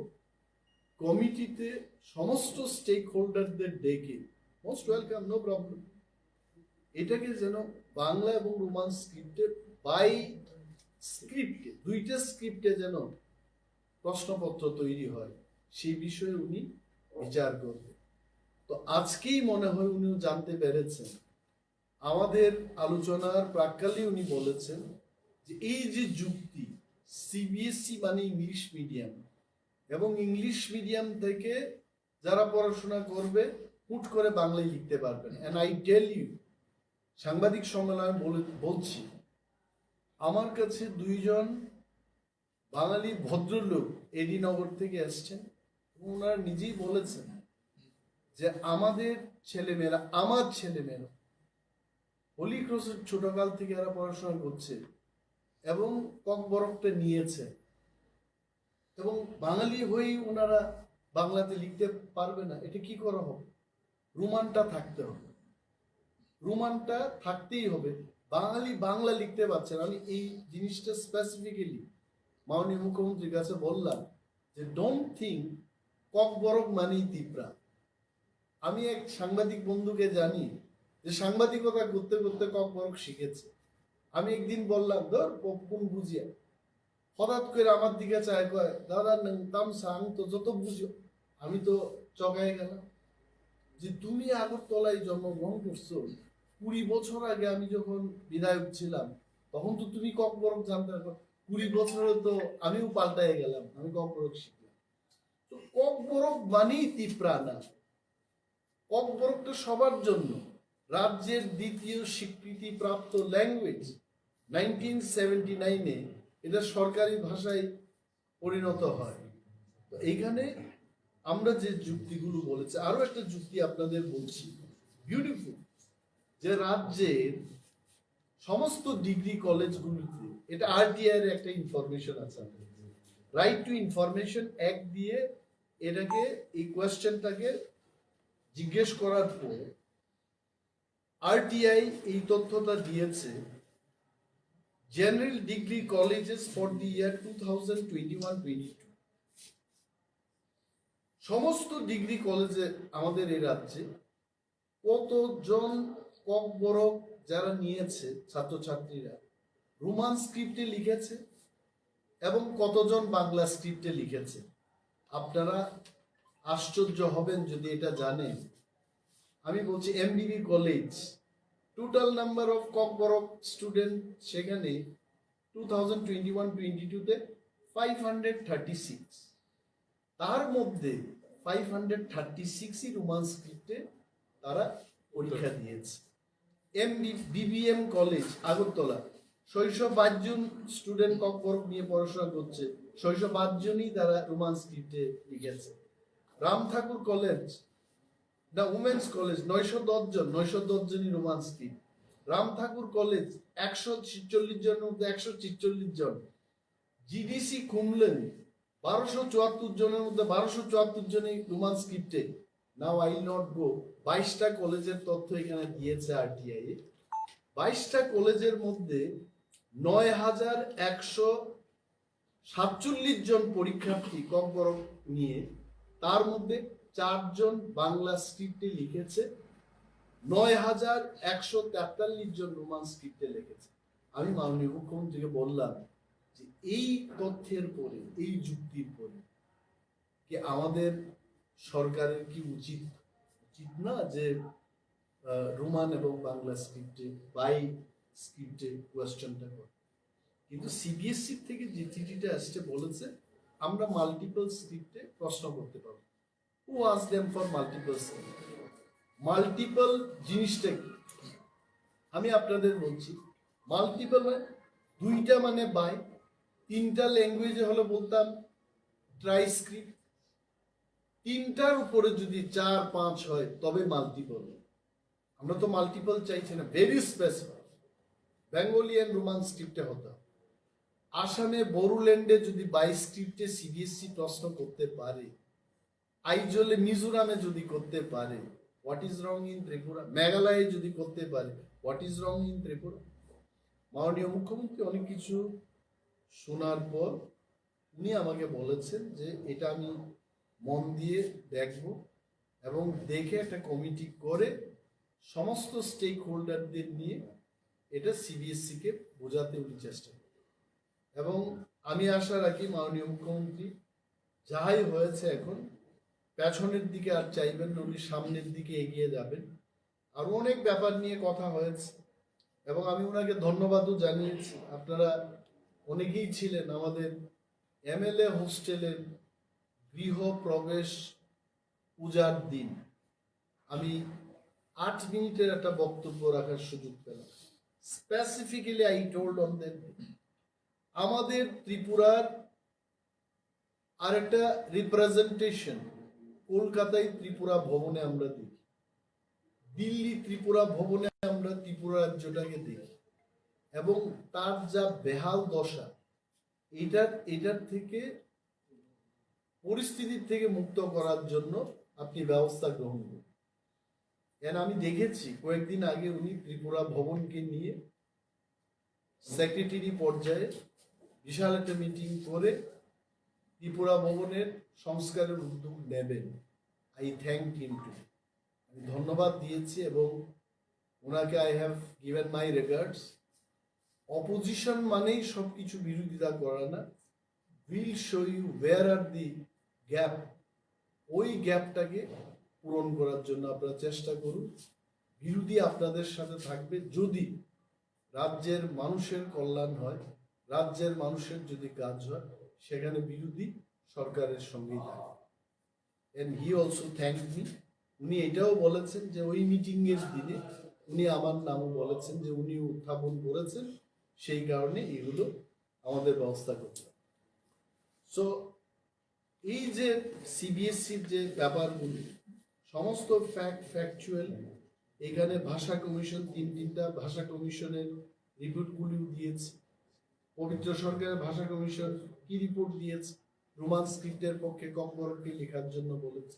কমিটিতে সমস্ত স্টেক হোল্ডারদের ডেকে, মোস্ট ওয়েলকাম, নো প্রবলেম, এটাকে যেন বাংলা এবং রোমান স্ক্রিপ্টে, বাই স্ক্রিপ্টে, দুইটা স্ক্রিপ্টে যেন প্রশ্নপত্র তৈরি হয়, সেই বিষয়ে উনি বিচার করবেন। তো আজকেই মনে হয় উনিও জানতে পেরেছেন, আমাদের আলোচনার প্রাক্কালে উনি বলেছেন যে এই যে যুক্তি, সিবিএসই মানে ইংলিশ মিডিয়াম, এবং ইংলিশ মিডিয়াম থেকে যারা পড়াশোনা করবে হুট করে বাংলায় লিখতে পারবে না। And I tell you, সাংবাদিক সম্মেলনে বলে বলছি, আমার কাছে দুইজন বাঙালি ভদ্রলোক এডি নগর থেকে এসছেন, এবং ওনারা নিজেই বলেছেন যে আমাদের ছেলেমেয়েরা, আমার ছেলেমেয়েরা হোলি ক্রসের ছোটকাল থেকে এরা পড়াশোনা করছে এবং ককবরকটা নিয়েছে, এবং বাঙালি হয়েই ওনারা বাংলাতে লিখতে পারবে না, এটা কি করা হবে? রোমানটা থাকতে হবে, রোমানটা থাকতেই হবে। বাঙালি বাংলা লিখতে পারছে না। আমি এই জিনিসটা স্পেসিফিক্যালি মাননীয় মুখ্যমন্ত্রীর কাছে বললাম যে ডোন্ট থিঙ্ক ককবরক মানেই তিপ্রা। আমি এক সাংবাদিক বন্ধুকে জানি যে সাংবাদিকতা করতে করতে ককবরক শিখেছে। আমি একদিন বললাম, "ধর, প-, কোন বুঝিয়া।" হঠাৎ করে আমার দিকে চায়, কয়, "দাদা, নং তামসা, আমি তো যত বুঝি।" আমি তো চকায় গেলাম যে তুমি আগরতলায় জন্মগ্রহণ করছো, কুড়ি বছর আগে আমি যখন বিধায়ক ছিলাম, তখন তো তুমি ককবরক জানতে না। কুড়ি বছরে তো আমিও পাল্টায় গেলাম, আমি ককবরক শিখলাম। তো ককবরক মানেই তিপ্রা না, ককবরক তো সবার জন্য। রাজ্যের দ্বিতীয় স্বীকৃতিপ্রাপ্ত ল্যাঙ্গুয়েজ, নাইনটিন সেভেন্টি নাইনে এটা সরকারি ভাষায় পরিণত হয়। তো এইখানে আমরা যে যুক্তিগুলো বলেছি, আরো একটা যুক্তি আপনাদের বলছি, বিউটিফুল, যে রাজ্যের সমস্ত ডিগ্রি কলেজগুলিতে, এটা আরটিআই এর একটা ইনফরমেশন আছে, রাইট টু ইনফরমেশন অ্যাক্ট দিয়ে এটাকে, এই কোয়েশ্চেনটাকে জিজ্ঞেস করার পর আরটিআই এই তথ্যটা দিয়েছে, general degree colleges for the year two thousand twenty one twenty two। সমস্ত ডিগ্রি কলেজে আমাদের এই রাজ্যে কতজন ককবরক যারা নিয়েছে ছাত্রছাত্রীরা, রোমান স্ক্রিপ্টে লিখেছে এবং কতজন বাংলা স্ক্রিপ্টে লিখেছে? আপনারা আশ্চর্য হবেন যদি এটা জানেন। আমি বলছি M B B college, total number of Kokborok student সেখানে two thousand twenty one twenty টুতে ফাইভ হান্ড্রেড থার্টি সিক্স, তার মধ্যে ফাইভ হান্ড্রেড থার্টি সিক্সই রোমান স্ক্রিপ্টে তারা পরীক্ষা দিয়েছে। এমবি বিবিএম কলেজ আগরতলা, ছয়শো বাইশ জন স্টুডেন্ট ককবরক নিয়ে পড়াশোনা করছে, ছয়শো বাইশ জনই তারা রোমান স্ক্রিপ্টে লিখেছে। রাম ঠাকুর কলেজ, না, উমেন্স কলেজ, নয়শো দশ জন, নয়শো দশ জনই রোমান স্ক্রিপ্ট। রাম ঠাকুর কলেজ, একশো ছেচল্লিশ জনের মধ্যে একশো ছেচল্লিশ জন। জিডিসি কুমলেন, বারোশো চুয়াত্তর জনের মধ্যে বারোশো চুয়াত্তর জনই রোমান স্ক্রিপ্টে। Now I will not go, বাইশটা কলেজের তথ্য এখানে দিয়েছে আরটিআই। বাইশটা কলেজের মধ্যে নয় হাজার একশো সাতচল্লিশ জন পরীক্ষার্থী ককবরক নিয়ে, তার মধ্যে চারজন বাংলা স্ক্রিপ্টে লিখেছে, নয় হাজার একশো তেতাল্লিশ জন রোমান স্ক্রিপ্টে লিখেছে। আমি মাননীয় মুখ্যমন্ত্রীকে বললাম যে এই তথ্যের পরে, এই যুক্তির পরে কি আমাদের সরকারের কি উচিত, উচিত না যে আহ, রোমান এবং বাংলা স্ক্রিপ্টে, বাই স্ক্রিপ্টে কোয়েশ্চেনটা করে? কিন্তু সিবিএসই থেকে যে চিঠিটা আসছে বলেছে আমরা মাল্টিপল স্ক্রিপ্টে প্রশ্ন করতে পারবো। Who asked them for multiple script? Multiple জিনিসটা কি? আমি আপনাদের বলছি, মাল্টিপল মানে দুইটা মানে বাই, তিনটা ল্যাঙ্গুয়েজে হলে বলতাম ট্রাই স্ক্রিপ্ট, তিনটার উপরে যদি চার পাঁচ হয় তবে মাল্টিপল। আমরা তো মাল্টিপল চাইছি না, very specific, Bengali and Roman স্ক্রিপ্টে হতো। আসামে বড়োল্যান্ডে যদি বাই স্ক্রিপ্টে সিবিএসই প্রশ্ন করতে পারে, আইজলে মিজোরামে যদি করতে পারে, what is wrong in Tripura? মেঘালয়ে যদি করতে পারে, what is wrong in Tripura? মাননীয় মুখ্যমন্ত্রী অনেক কিছু শোনার পর উনি আমাকে বলেছেন যে এটা আমি মন দিয়ে দেখব এবং দেখে একটা কমিটি করে সমস্ত স্টেক হোল্ডারদের নিয়ে এটা সিবিএসসি কে বোঝাতে উনি চেষ্টা করবেন। এবং আমি আশা রাখি মাননীয় মুখ্যমন্ত্রী যাই হয়েছে এখন পেছনের দিকে আর চাইবেন না, উনি সামনের দিকে এগিয়ে যাবেন। আরো অনেক ব্যাপার নিয়ে কথা হয়েছে এবং আমি ওনাকে ধন্যবাদও জানিয়েছি। আপনারা অনেকেই ছিলেন আমাদের এমএলএ হোস্টেলের গৃহ প্রবেশ পূজার দিন। আমি আট মিনিটের একটা বক্তব্য রাখার সুযোগ পেলাম। Specifically I told on that day, আমাদের ত্রিপুরার আর একটা রিপ্রেজেন্টেশন কলকাতায় ত্রিপুরা ভবনে আমরা দেখি, দিল্লি ত্রিপুরা ভবনে আমরা ত্রিপুরা রাজ্যটাকে দেখি, এবং তার যা বেহাল দশা, এটার এটার থেকে, পরিস্থিতির থেকে মুক্ত করার জন্য আপনি ব্যবস্থা গ্রহণ করুন। And আমি দেখেছি কয়েকদিন আগে উনি ত্রিপুরা ভবনকে নিয়ে সেক্রেটারি পর্যায়ে বিশাল একটা মিটিং করে ত্রিপুরা ভবনের সংস্কারের উদ্যোগ নেবেন। I thank him too. আমি ধন্যবাদ দিয়েছি এবং ওনাকে I have given my regards. Opposition মানেই সবকিছু বিরোধিতা করা না। We'll show you where are the gap. ওই গ্যাপটাকে পূরণ করার জন্য আপনারা চেষ্টা করুন। বিরোধী আপনাদের সাথে থাকবে যদি রাজ্যের মানুষের কল্যাণ হয়, রাজ্যের মানুষের যদি কাজ হয়, সেখানে বিরোধী সরকারের সঙ্গেই থাকে। And he also thanked me. উনি এটাও বলেছেন যে ওই মিটিং এর দিনে উনি আমার নামও বলেছেন যে উনি উত্থাপন করেছেন, সেই কারণে এগুলো আমাদের ব্যবস্থা করতে হবে। সো এই যে সিবিএসসির যে ব্যাপারগুলি, সমস্ত ফ্যাক্ট ফ্যাকচুয়াল। এখানে ভাষা কমিশন, তিন তিনটা ভাষা কমিশনের রিপোর্টগুলিও দিয়েছে। পবিত্র সরকারের ভাষা কমিশন কি রিপোর্ট দিয়েছে? রোমান স্ক্রিপ্টের পক্ষে ককবরককে লেখার জন্য বলেছে।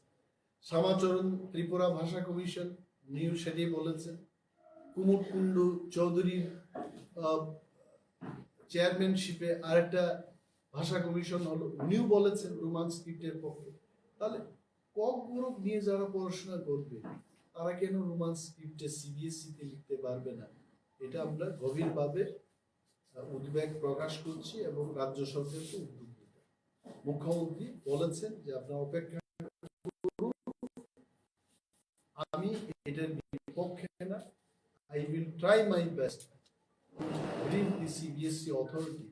শ্যামাচরণ ত্রিপুরা ভাষা কমিশন নিউ সেটাই বলেছে। কুমুদ কুণ্ডু চৌধুরীর চেয়ারম্যানশিপে আরেকটা ভাষা কমিশন হলো, উনিও বলেছেন রোমান স্ক্রিপ্টের পক্ষে। তাহলে ককবরক নিয়ে যারা পড়াশোনা করবে, তারা কেন রোমান স্ক্রিপ্টে সিবিএসইতে লিখতে পারবে না? এটা আমরা গভীরভাবে উদ্বেগ প্রকাশ করছি এবং রাজ্য সরকারকে উদ্যোগ নিতে। মুখ্যমন্ত্রী বলেছেন যে আপনারা অপেক্ষা করুন, আমি এটার বিপক্ষে না। I will try my best to bring the CBSE authority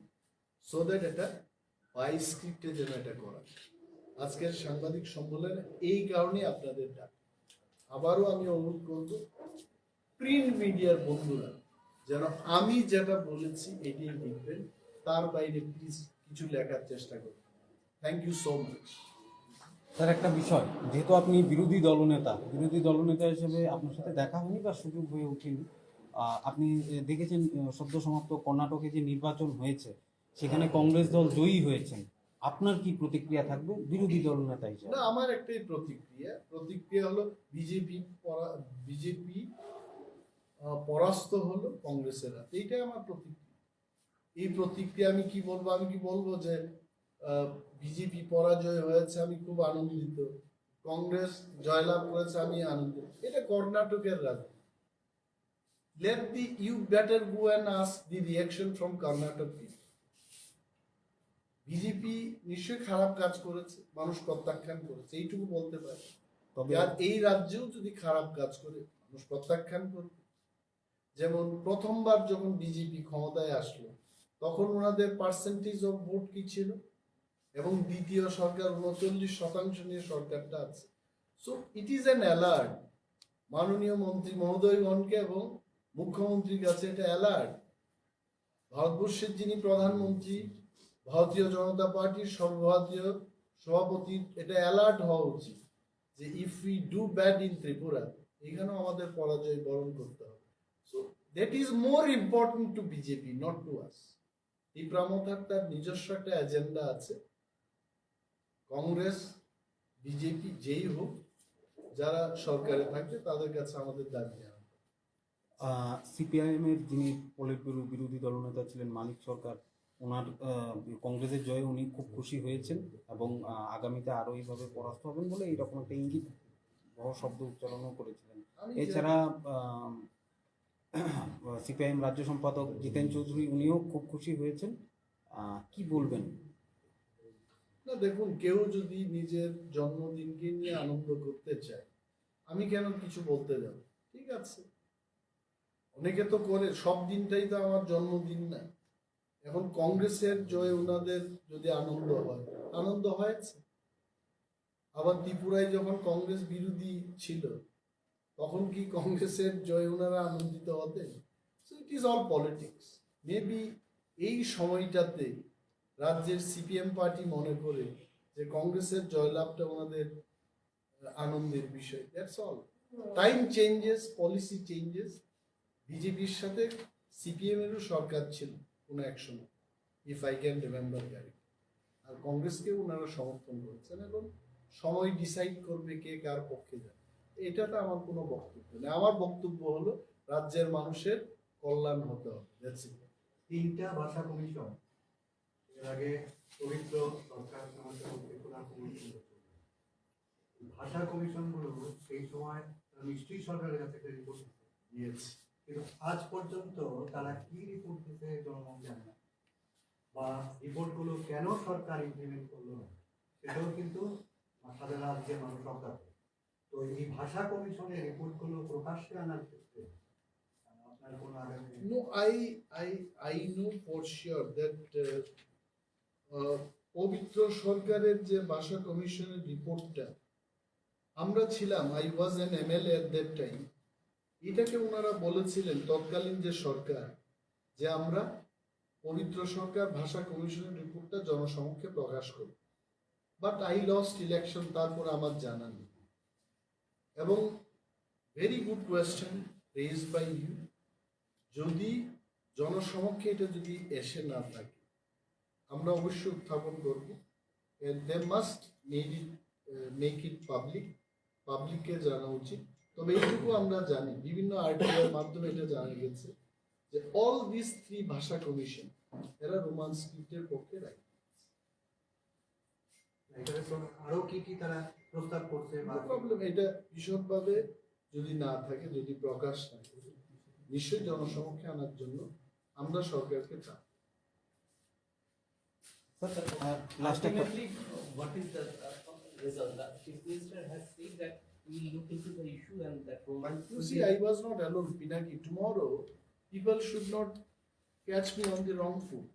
so that এটা বাই স্ক্রিপ্টে যেন এটা করা। আজকের সাংবাদিক সম্মেলনে এই কারণে আপনাদের ডাক। আবারও আমি অনুরোধ করব, প্রিন্ট মিডিয়ার বন্ধুরা যেন আমি যেটা বলেছি এটাই লিখবেন, তার বাইরে প্লিজ কিছু লেখার চেষ্টা করবেন। Thank you so much. Sir, একটা বিষয়, যেহেতু আপনি বিরোধী দলনেতা, বিরোধী দলনেতা হিসেবে আপনার সাথে দেখা হয়নি বা সুযোগ হয়ে ওঠেনি। আহ, আপনি এ, দেখেছেন, আহ, সদ্য সমাপ্ত কর্ণাটকে যে নির্বাচন হয়েছে, সেখানে কংগ্রেস দল জয়ী হয়েছেন। আপনার কি প্রতিক্রিয়া থাকবে বিরোধী দলনেতা হিসেবে? না, আমার একটাই প্রতিক্রিয়া। প্রতিক্রিয়া হলো বিজেপি বিজেপি পরাস্ত হলো কংগ্রেসের হাতে, এইটাই আমার প্রতিক্রিয়া। এই প্রতিক্রিয়া আমি কি বলবো? আমি কি বলবো যে বিজেপি পরাজয় হয়েছে, আমি খুব আনন্দিত, কংগ্রেস জয়লাভ করেছে, আমি আনন্দিত? এটা কর্ণাটকের রাজনীতি। Let the, you better go and ask the reaction from Karnataka people. BJP নিশ্চয়ই খারাপ কাজ করেছে, মানুষ প্রত্যাখ্যান করেছে, এইটুকু বলতে পারি। তবে আর এই রাজ্যেও যদি খারাপ কাজ করে, মানুষ প্রত্যাখ্যান করবে। যেমন প্রথমবার যখন বিজেপি ক্ষমতায় আসলো, তখন ওনাদের পার্সেন্টেজ অফ ভোট কি ছিল? এবং দ্বিতীয় সরকার উনচল্লিশ শতাংশ নিয়ে সরকারটা আছে। So it is an alert, মাননীয় মন্ত্রী মহোদয়গণকে এবং মুখ্যমন্ত্রীর কাছে এটা অ্যালার্ট। ভারতবর্ষের যিনি প্রধানমন্ত্রী, ভারতীয় জনতা পার্টির সর্বভারতীয় সভাপতির এটা অ্যালার্ট হওয়া উচিত যে if we do bad in Tripura, এখানেও আমাদের পরাজয় বরণ করতে হবে। So that is more important to BJP, not to us. Tipra মথার তার নিজস্ব একটা এজেন্ডা আছে। কংগ্রেস বিজেপি যেই হোক, যারা সরকারে থাকবে তাদের কাছে আমাদের দাবি জানানো। সিপিআইএম এর যিনি পলিট ব্যুরো বিরোধী দলনেতা ছিলেন মানিক সরকার, ওনার আহ, কংগ্রেসের জয়ে উনি খুব খুশি হয়েছেন এবং আহ, আগামীতে আরো এইভাবে পরাস্ত হবেন বলে এইরকম একটা ইঙ্গিত বড় শব্দ উচ্চারণও করেছিলেন। আমি যে- এছাড়া সিপিআইএম রাজ্য সম্পাদক জিতেন চৌধুরী উনিও খুব খুশি হয়েছেন। আহ, কি বলবেন? না, দেখুন, কেউ যদি নিজের জন্মদিনকে নিয়ে আনন্দ করতে চায়, আমি কেন কিছু বলতে যাব? ঠিক আছে, অনেকে তো করে, সব দিনটাই তো আমার জন্মদিন না। এখন কংগ্রেসের জয় ওনাদের যদি আনন্দ হয়, আনন্দ হয়েছে। আবার ত্রিপুরায় যখন কংগ্রেস বিরোধী ছিল, তখন কি কংগ্রেসের জয় ওনারা আনন্দিত হতেন? So it is all politics. Maybe এই সময়টাতে রাজ্যের সিপিএম পার্টি মনে করে যে কংগ্রেসের জয়লাভটা ওনাদের আনন্দের বিষয়। That's all. Time changes, policy changes. বিজেপির সাথে সিপিএম এরও সরকার ছিল কোনো এক সময়, if I can remember correctly. আর কংগ্রেসকে ওনারা সমর্থন করছেন। এখন সময় ডিসাইড করবে কে কার পক্ষে যাবে, এটাতে আমার কোনো বক্তব্য নেই। আমার বক্তব্য হলো রাজ্যের মানুষের কল্যাণ হতে হবে। That's it. তিনটা ভাষা কমিশন, এর আগে পবিত্র সরকার সমাজের মধ্যে প্রধান কমিশন করছিল। ভাষা কমিশন গুলো সেই সময় তারা নিশ্চয়ই সরকারের কাছে একটা রিপোর্ট দিচ্ছে, ইয়েস। কিন্তু আজ পর্যন্ত তারা কি রিপোর্ট দিতে জনগণ জানে না, বা রিপোর্ট গুলো কেন সরকার ইমপ্লিমেন্ট করলো না, সেটাও কিন্তু সারা রাজ্যের মানুষ অজ্ঞাত। তো এই ভাষা কমিশনের রিপোর্ট গুলো প্রকাশ্যে আনার ক্ষেত্রে আপনার কোনো আগামী No, I, I, I know for sure that uh, uh, পবিত্র সরকারের যে ভাষা কমিশনের রিপোর্টটা, আমরা ছিলাম, I was an MLA at that time, এটাকে ওনারা বলেছিলেন তৎকালীন যে সরকার, যে আমরা পবিত্র সরকার ভাষা কমিশনের রিপোর্টটা জনসমক্ষে প্রকাশ করব। But I lost election, তারপরে আমার জানা নেই। এবং very good question raised by you, যদি জনসমক্ষে এটা যদি এসে না থাকে, আমরা অবশ্যই উত্থাপন করব। And they must made it, uh, make it public, পাবলিককে জানা উচিত। তবে এইটুকু আমরা জানি, বিভিন্ন আরটিআই এর মাধ্যমে এটা জানা গেছে যে অল দিস থ্রি ভাষা কমিশন এরা রোমান স্ক্রিপ্টের পক্ষে রাইট। এখানে তো আরো কি কি তারা প্রস্তাব করছে বা প্রবলেম, এটা বিশদভাবে যদি না থাকে, যদি প্রকাশ না করে, নিশ্চয়ই জনসমক্ষে আনার জন্য আমরা সরকারকে চাপ লাস্ট একটা Ultimately, what is the uh, result? The chief minister has said that we will look into the issue and that Roman. You see, I was not alone, Pinaki. Tomorrow, people should not catch me on the wrong foot.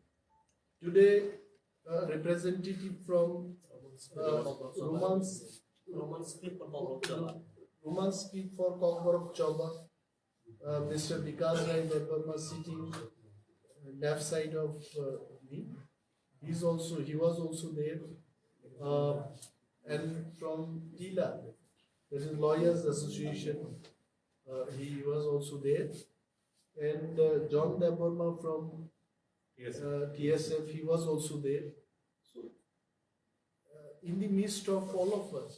Today, a representative from uh, Romans, Roman script for Kokborok Choba. Roman script for Kokborok Choba, uh, Mister Vikas Rai Debbarma sitting left side of uh, me. He's also, he was also there. Uh, and from TILA, that is Lawyers Association, uh, he was also there. And uh, John Debbarma from Yes. uh, T S F, he was also there. So, uh, in the midst of all of us,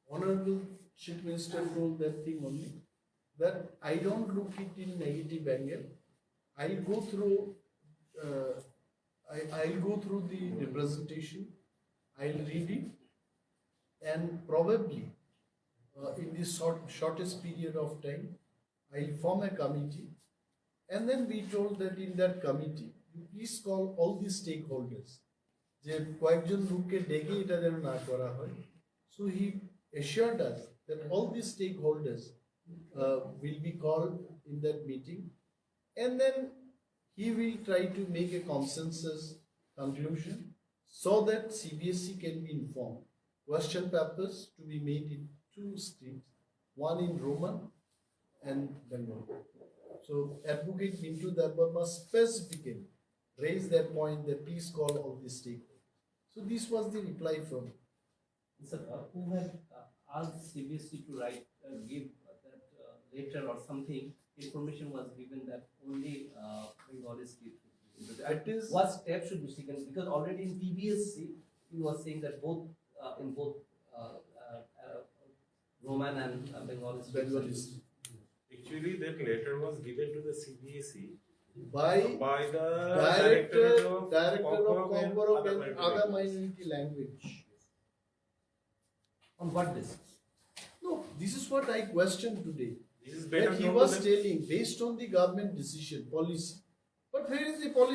Honorable Chief Minister told that thing only, that I don't look it in negative angle. I'll go through, uh, I, I'll go through the representation, I'll read it, and probably uh, in this short, shortest period of time, I'll form a committee. And then we told that in that committee, you please call all the stakeholders. যে কয়েকজন লোককে ডেকে এটা যেন না করা হয়। So he assured us that all the stakeholders uh, will be called in that meeting, and then he will try to make a consensus conclusion so that C B S E can be informed. Question papers to be made in two streams, one in Roman and Bengali. So Advocate Mintu Debbarma specifically raised that point that please call all the stakeholders. So this was the reply from Sir, uh, who had uh, asked C B S E to write, uh, give uh, that uh, letter or something, information was given that only uh, Bengali script should be included. That is- What steps should be taken? Because already in T B S C, he was saying that both, uh, in both uh, Roman and uh, Bengali Bengalis. Actually, that letter was given to the C B S E By by the director, director of director of Kokborok and Kokborok other and other language. Minority Language. On what basis? No, this is what I questioned today. This is When better he known was to the telling, based on the government decision, policy. But where is the policy?